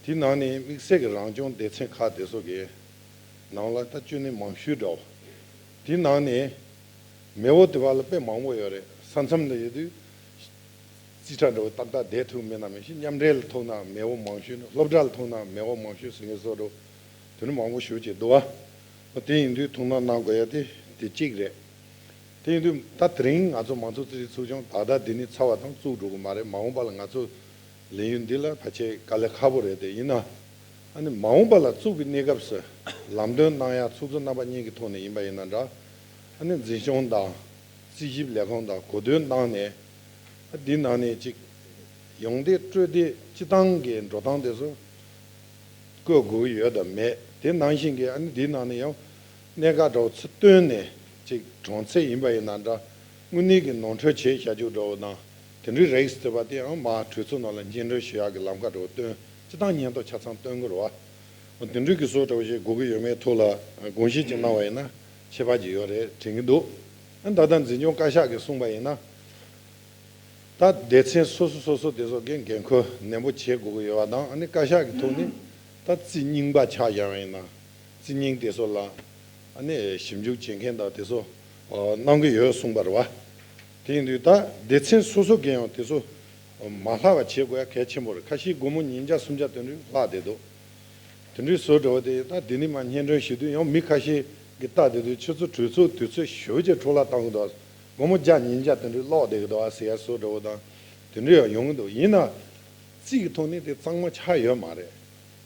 དེའི་ནང་ནས་དམིགས་བསལ་གྱི་རང་སྐྱོང་སྡེ་ཚན་ཁག་དེ་ཚོ་གི་ནང་ལ་ད་བཅུ་ནས་མང་ཤོས་འདྲ་བོ། དེའི་ནང་ནས་མེས་པོ་དེ་བ་ལ་དཔེ་མང་པོ་ཡོད་རེད། ས་མཚམས་ལ་ཡོད་དུས་རྩིས་ཁྲ་འདྲ་བོ་ཏག་ཏག་བསྡད་ཐུབ་མེད་ན་མེད་ཤིང་། མཉམ་འབྲེལ་ལ་ཐུག་ན་མེས་པོ་མང་ཤོས་ནི། སློབ་གྲྭ་ལ་ཐུག་ན་མེས་པོ་མང་ཤོས་ཟེར་མཁན་བཟོ་འདྲ་བོ་དེ་འདྲ་མང་པོ་ཞེ་པོ་ཅིག་འདུག་བ། དེ་ཡིན་དུས་ཐུགས་སྣང་གནང་དགོས་ཡ་དེ་དེ་གཅིག་རེད། དེ་ཡིན་དུས་ད་དེ་རིང་ང་ཚོ་མང་གཙོ་རྩིས་ཁྲའི་ཚོགས་ཆུང་ད་ལྟ་འདི་ནས་ཚར་བ་དང་བཙུགས་འགྲོ་གི་མ་རེད། མ་འོངས་པ་ལ་ང་ཚོ་ལས་ཡུན་འདི་ལ་ཕལ་ཆེར་དཀའ་ལས་ཁག་པོ་རེད། དེ་ཡིན་ན་ཨ་ནི་མ་འོངས་པ་ལ་བཙུགས་པའི་གནས་སྐབས་སུ་ལམ་སྟོན་གནང་ཡ་ཚོགས་གཙོ་རྣམ་པ་གཉིས་ཀྱི་ཐོག་ནས་ཡིན་པ་ཡིན་ན་འདྲ། ཨ་ནི་འཛིན་སྐྱོང་དང་རྩིས་ཞིབ་ལས་ཁུངས་དང་གོ་བསྡུར་གནང་ནས་ཨ་འདི་ནང་ནས་ཅིག་ཡོང་བསྡད་སྤྲོད་བསྡད་སྤྱི་བཏང་གི་འགྲོ་སྟངས་དེ་ཚོ་བཀོད་དགོས་ཀྱི་ཡོད་དམ་མེད། དེ་ནང་བཞིན་གྱི་ཨ་ནི་འདིའི་ནང་ནས་ཡང་གནད་འགག་འདྲ་བོ་ཚུར་བཏོན་ནས་ཅིག་གྲོང་ཚད་ཡིན་པ་ཡིན་ན་འདྲ། དངོས་གནས་ཀྱི་ནོར་འཁྲུལ་བྱས་བཞག་རྒྱུ་འདྲ་བོ་དང་དེ་འདྲའི་རིགས་ཟེར་བ་དེ་ཡང་མར་གྲོས་ཚོགས་ནང་ལ་སྙན་སྒྲོན་ཞུ་ཡག་གི་ལམ་ཁ་འདྲ་བོ་བཏོན། སྤྱི་བཏང་སྙན་ཐོ་ཆ་ཚང་བཏོན་དགོས་རེད་བ། འོ་དེ་འདྲའི་གི་བཟོ་འདྲ་བོ་ཞིག་དགོས་ཀྱི་ཡོད་མེད་ཐོག་ལ་དགོངས་བཞེས་ཅིག་གནང་བ་ཡིན་ན་ཁྱད་པར་ཅིག་ཡོད་རེད་དྲན་གྱི་འདུག་ཨ་ད་ལྟ་འཛིན་སྐྱོང་བཀའ་ཤག་གིས་གསུངས་པ་ཡིན་ན། ད་སྡེ་ཚན་སོ་སོ་སོ་སོ་དེ་ཚོ་འགན་འགན་ཁུར་ནན་པོ་བྱེད་དགོས་ཀྱི་ཡོད་པ་དང་། ཨ་ནི་བཀའ་ཤག་གི་ཐོག་ནས་ད་རྩིས་རྙིང་པ་ཆགས་བཞག་པ་ཡིན་ན་རྩིས་རྙིང་དེ་ཚོ་ལ་ཨ་ནི་ཞིབ་འཇུག་བྱེད་མཁན་དང་དེ་ཚོ་ཨ་གནང་གི་ཡོད་གསུངས་པ་རེད་བ། དེ་ཡིན་དུས་ད་སྡེ་ཚན་སོ་སོ་གིས་ཡང་དེ་ཚོ་མ་ལྷག་པ་བྱེད་དགོས་ཡ་གལ་ཆེན་པོ་རེད། ཁ་ཤས་སྒོར་མོ་ཉིས་བརྒྱ་སུམ་བརྒྱ་དེ་འདྲ་ལྷག་བསྡད་འདུག་དེ་འདྲའི་བཟོ་འདྲ་བོ་དེ་ད་འདི་ནས་མར་སྙན་སྒྲོན་ཞུ་དུས་ཡང་མི་ཁ་ཤས་ཀྱིས་ལྟ་བསྡད་དུས་ཁྱོད་ཚོ་གྲོས་ཚོགས་དུས་ཚོད་ཞེ་པོ་ཅིག་འཕྲོ་བརླག་བཏང་གི་འདུག་སྒོར་མོ་བརྒྱ་ཉིས་བརྒྱ་དེ་འདྲའི་སློག་བསྡད་ཀྱི་འདུག་ཟེར་ཡ་བཟོ་འདྲ་བོ་དང་དེ་འདྲའི་ཡང་ཡོང་གི་འདུག་ཡིན་ན་རྩིས་ཀྱི་ཐོག་ནས་དེ་གཙང་མ་ཆགས་ཡོད་མ་རེད།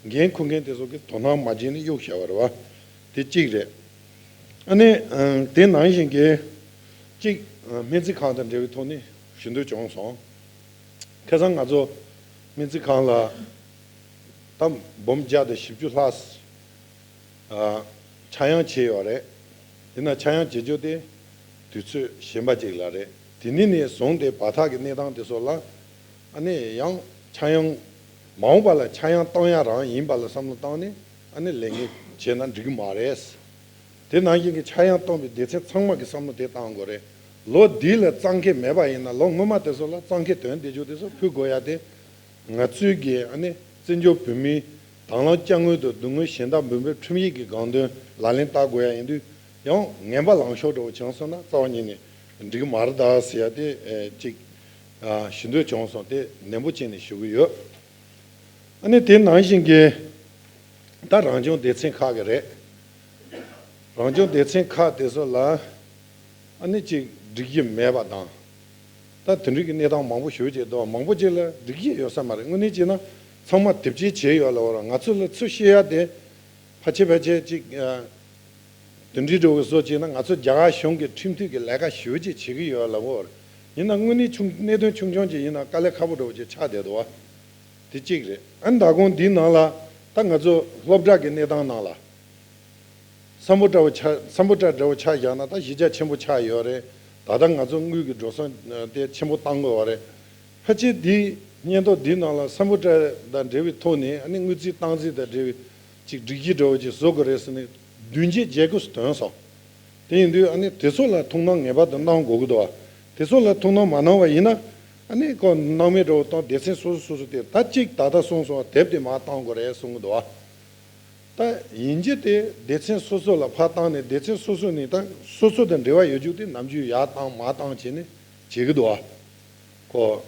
འགན་འཁུར་མཁན་དེ་ཚོ་གིས་དོ་སྣང་མ་བྱས་ནས་གཡུགས་བཞག་པ་རེད་བ། དེ་གཅིག་རེད། ཨ་ནི་ཨ་དེ་ནང་བཞིན་གྱི་གཅིག་ཨ་སྨན་རྩིས་ཁང་དང་འབྲེལ་བའི་ཐོག་ནས་ཞུ་འདོད་བྱུང་སོང་། ཁ་སང་ང་ཚོ་སྨན་རྩིས་ཁང་ལ་ད་འབུམ་བརྒྱ་དང་བཞི་བཅུ་ལྷག་ཨ་ཆག་ཡང་བྱས་ཡོད་རེད། ཡིན་ན་ཆག་ཡང་བྱེད་རྒྱུ་དེ་དུས་ཚོད་གཞན་པ་ཅིག་ལ་རེད། དེ་ནས་ནས་བཟུང་སྟེ་བར་ཐག་གི་གནས་སྟངས་དེ་ཚོ་ལ་ཨ་ནི་ཡང་ཆག་ཡང་མ་འོངས་པ་ལ་ཆག་ཡང་གཏོང་ཡ་རང་ཡིན་པ་ལ་བསམ་བློ་བཏང་ནས་ཨ་ནི་ལས་འགན་བྱས་ན་འགྲིག་གི་མ་རེད། དེ་ནང་བཞིན་གྱི་ཆག་ཡང་གཏོང་བའི་སྡེ་ཚན་ཚང་མ་གི་བསམ་བློ་དེ་བཏང་དགོས་རེད། ལོ་འདི་ལ་གཙང་ཁེ་མེད་པ་ཡིན་ན་ལོ་སྔོན་མ་དེ་ཚོ་ལ་གཙང་ཁེ་དོན་དེ་ཚོ་དེ་ཚོ་ཕུལ་དགོས་ཡ་དེ། ང་ཚོའི་གི་ཨ་ནི་བཙན་བྱོལ་བོད་མིའི་དང་བླངས་དཔྱ་དངུལ་དང་སྡུག་བསྔལ་གཞན་དག་འབུལ་བའི་ཁྲིམས་ཡིག་གི་སྒང་དོན་ལག་ལེན་བསྟར་དགོས་ཡ་ཡིན་དུས་ཡང་ངན་པ་ལངས་ཕྱོགས་འདྲ་བོ་བྱུང་སོང་ན་རྩ་བ་ཉིད་ནས་འགྲིག་གི་མ་རེད་ད་ཟེར་ཡ་དེ་ཨེ་གཅིག་ཨ་ཞུ་འདོད་བྱུང་སོང་། དེ་ནན་པོ་བྱས་ནས་ཞུ་གི་ཡོད། ཨ་ནི་དེ་ནང་བཞིན་གྱི་ད་རང་སྐྱོང་སྡེ་ཚན་ཁག་གི་རེད། རང་སྐྱོང་སྡེ་ཚན་ཁག་དེ་ཚོ་ལ་ཨ་ནི་ཅིག་སྒྲིག་གཞི་མེད་པ་དང་། ད་དེ་འདྲའི་གི་གནས་སྟངས་མང་པོ་ཞེ་པོ་ཅིག་འདུག་མང་པོ་ཅིག་ལ་སྒྲིག་གཞི་ཡོད་ས་མ་རེད། དངོས་གནས་བྱས་ན་ཚང་མ་དེབ་སྐྱེལ་བྱས་ཡོད་ལབ་པ་རེད། ང་ཚོ་ལ་ཚུར་བཤད་ཡ་དེ་ཕལ་ཆེར་ཕལ་ཆེར་ཅིག་ཨ་དེ་འདྲའི་འགྲོ་གི་བཟོ་བྱས་ན་ང་ཚོ་རྒྱ་གར་གཞུང་གི་ཁྲིམས་མཐུན་གྱི་ལས་ཀ་ཞེ་པོ་ཅིག་བྱེད་ཀྱི་ཡོད་ལབ་པ་རེད། ཡིན་ན་དངོས་གནས་ཆུང་གནད་དོན་ཆུང་ཆུང་ཅིག་ཡིན་ན་དཀའ་ལས་ཁག་པོ་འདྲ་བོ་ཅིག་ཆགས་བསྡད་འདུག་བ། དེ་གཅིག་རེད། ཨ་ནི་ད་དགོང་འདིའི་ནང་ལ་ད་ང་ཚོ་སློབ་གྲྭ་གི་གནས་སྟངས་ནང་ལ་སམ་བྷོ་ཊ་བོ་ཆ་སམ་བྷོ་ཊ་འདྲ་བོ་ཆ་བཞག་ན་ད་གཞི་རྒྱ་ཆེན་པོ་ཆགས་ཡོད་རེད། ད་ལྟ་ང་ཚོ་དངུལ་གྱི་འགྲོ་སོང་དེ་ཆེན་པོ་བཏང་དགོས་པ་རེད། ཕལ་ཆེར་འདིའི་སྙན་ཐོ་འདིའི་ནང་ལ་སམ་བྷོ་ཊ་དང་འབྲེལ་བའི་ཐོག་ནས་ཨ་ནི་དངུལ་རྩིས་སྟངས་འཛིན་དང་འབྲེལ་བའི་ཅིག་སྒྲིག་གཞི་འདྲ་བོ་ཅིག་བཟོ་དགོས་རེད་ཟེར་ནས་བདུན་བརྒྱད་བརྒྱད་དགུ་སུ་ཐོན་སོང་། དེ་ཡིན་དུས་ཨ་ནི་དེ་ཚོ་ལ་ཐུགས་སྣང་ངེས་པར་དུ་གནང་དགོས་ཀྱི་འདུག་བ། དེ་ཚོ་ལ་ཐུགས་སྣང་མ་གནང་བ་ཡིན་ན་ཨ་ནི་ཁོ་སྣང་མེད་འདྲ་བོ་བཏང་སྡེ་ཚན་སོ་སོ་སོ་སོ་དེ་ད་ཅིག་ད་ལྟ་གསུངས་སོང་བ་དེབ་དེ་མར་བཏང་དགོས་རེད་གསུང་གི་འདུག་བ། ད་ཡིན་གྱི་དེ་སྡེ་ཚན་སོ་སོ་ལ་ཕར་བཏང་ནས་སྡེ་ཚན་སོ་སོ་ནས་ད་སོ་སོ་དང་འབྲེལ་བ་ཡོད་རྒྱུ་དེ་ནམ་རྒྱུན་ཡར་བཏང་མར་བཏང་བྱས་ནས་བྱེད་ཀྱི་འདུག་བ། ཁོ་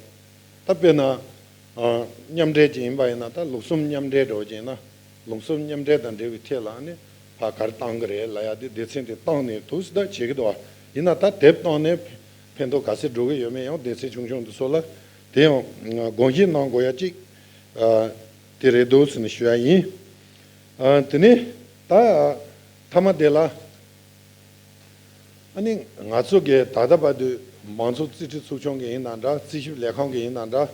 ད་དཔེར་ན་ཨ་མཉམ་འབྲེལ་ཅིག་ཡིན་པ་ཡིན་ན་ད་ལུགས་སྲོལ་མཉམ་འབྲེལ་འདྲ་བོ་ཅིག་ཡིན་ན་ལུགས་སྲོལ་མཉམ་འབྲེལ་དང་འབྲེལ་བའི་ཐད་ལ་ནི་ཕར་ག་རེ་བཏང་གི་རེད་ལབ་ཡ་དེ་སྡེ་ཚན་དེ་བཏང་ནས་ཐུགས་སུ་ད་བྱེད་ཀྱི་འདུག་བ། ཡིན་ན་ད་དེབ་བཏང་ནས་ཕན་ཐོགས་ག་ཚོད་འགྲོ་གི་ཡོད་མེད་ཡང་སྡེ་ཚན་ཆུང་ཆུང་དེ་ཚོ་ལ་དེ་ཡང་དགོངས་བཞེས་གནང་དགོས་ཡ་གཅིག་ཨ་དེ་རེད་འདུག་ཟེར་ནས་ཞུ་ཡ་ཡིན། ཨ། དེ་ནས་ད་མཐའ་མ་དེ་ལ། ཨ་ནི་ང་ཚོ་གི་ད་ལྟ་བར་དུ་མང་ཚོགས་རྩིས་ཁྲའི་ཚོགས་ཆུང་གི་ཡིན་ན་འདྲ། རྩིས་ཞིབ་ལས་ཁང་གི་ཡིན་ན་འདྲ།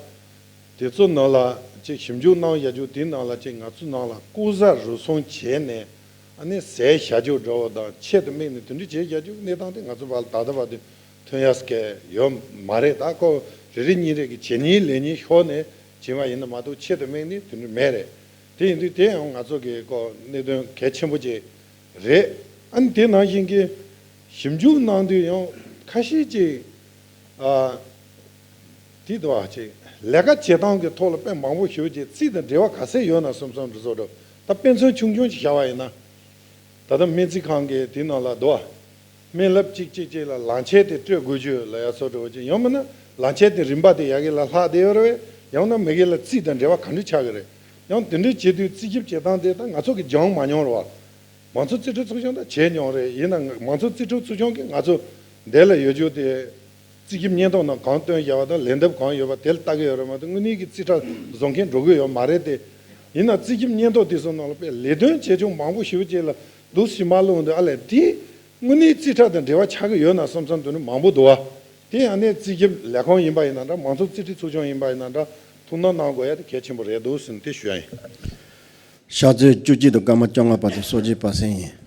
དེ་ཚོ་ནང་ལ་ཅིག་ཞིབ་འཇུག་གནང་བཞག་རྒྱུ། དེའི་ནང་ལ་ཅིག་ང་ཚོའི་ནང་ལ་ལྐོག་ཟ་རུལ་སུངས་བྱས་ནས། ཨ་ནི་ཟས་བཞག་རྒྱུ་འདྲ་བོ་དང་ཆེད་དུ་དམིགས་ནས་དེ་འདྲ་བྱས་བཞག་རྒྱུ་གནས་སྟངས་དེ་ང་ཚོ་བར་ལ་ད་ལྟ་བར་དུ་ཐོན་ཡག་གི་ཡོད་མ་རེད། ད་ཁོ་རེ་རེ་གཉིས་རེ་གི་བྱས་ཉེས་ལས་ཉེས་ཤོར་ནས་བྱས་པ་ཡིན་ན་མ་གཏོགས་ཆེད་དུ་དམིགས་ནས་དེ་འདྲ་མེད་རེད། དེ་ཡིན་དུས་དེ་ཡང་ང་ཚོ་གི་ཁོ་གནད་དོན་གལ་ཆེན་པོ་ཅིག་རེད། ཨ་ནི་དེ་ནང་བཞིན་གྱི་ཞིབ་འཇུག་གནང་དུས་ཡང་ཁ་ཤས་ཅིག་ཨ། དེ་འདུག་བ། ཅིག་ལས་ཀ་བྱེད་སྟངས་ཀྱི་ཐོག་ལ་དཔེ་མང་པོ་ཞེ་པོ་ཅིག་རྩིས་དང་འབྲེལ་བ་ག་ཚད་ཡོད་ན་བསམ་བསམ་འདྲ་བཟོ་འདྲ། ད་དཔེ་མཚོན་ཆུང་ཆུང་ཅིག་བཞག་པ་ཡིན་ན། ད་ལྟ་སྨན་རྩིས་ཁང་གི་དེ་ནང་ལ་འདུག་བ། སྨན་ལབ་གཅིག་གཅིག་གཅིག་ལ་ལག་ཁྱེར་དེ་སྤྲོད་དགོས་རྒྱུ་ལ་ཡ་སོ་འདྲ་བོ་ཅིག། ཡང་མིན་ན་ལག་ཁྱེར་དེ་རིན་པ་དེ་ཡ་གི་ལ་ལྷག་བསྡད་ཡོད་རེད་པས། ཡང་ན་མི་གི་ལ་རྩིས་དང་འབྲེལ་བ་ག་འདྲ་ཆགས་ཀྱི་རེད། ཡང་དེ་འདྲ་བྱེད་དུས་རྩིས་ཞིབ་བྱེད་སྟངས་དེ་ད་ང་ཚོ་གི་སྦྱངས་མ་མྱོང་རེད་བ། མང་ཚོགས་རྩིས་ཁྲའི་ཚོགས་ཆུང་ད་བྱས་མྱོང་རེད། ཡིན་ནའང་མང་ཚོགས་རྩིས་ཁྲའི་ཚོགས་ཆུང་གིས་ང་ཚོ་འདི་ལ་ཡོད་རྒྱུ་དེ། རྩིས་ཞིབ་སྙན་ཐོ་ནང་གང་བཏོན་བཞག་པ་དང་ལན་འདེབས་གང་ཡོད་པ་དེ་ལ་ལྟ་གི་ཡོད་རེད་མ་གཏོགས་དངོས་གནས་ཀྱི་རྩིས་ཁྲ་བཟོ་མཁན་འགྲོ་གི་ཡོད་མ་རེད་དེ། ཡིན་ན་རྩིས་ཞིབ་སྙན་ཐོ་དེ་ཚོ་ནང་ལ་དཔེ་ལས་དོན་བྱེད་ཕྱོགས་མང་པོ་ཞེ་པོ་ཅིག་ལ་འདུག་སེ་མ་བླུགས་འདུག། ཨ་ལས་དེ་དངོས་གནས་རྩིས་ཁྲ་དང་འབྲེལ་བ་ཆགས་ཀྱི་ཡོད་ན་བསམ་བསམ་དེ་འདྲ་མང་པོ་འདུག་བ། དེ་ཡང་ནས་རྩིས་ཞིབ་ལས་ཁང་ཡིན་པ་ཡིན་ན་འདྲ། མང་ཚོགས་རྩིས་ཁྲའི་ཚོགས་ཆུང་ཡིན་པ་ཡིན་ན་འདྲ། ཐུགས་སྣང་གནང་དགོས་ཡ་དེ་གལ་ཆེན་པོ་རེད་འདུག་ཟེར་ནས་དེ་ཞུ་ཡ་ཡིན། ཕྱག་ཚོད་བཅུ་གཅིག་དང་སྐར་མ་བཅོ་ལྔ་བར་དུ་གསོལ་ཇ་པ་སེང་ཡིན།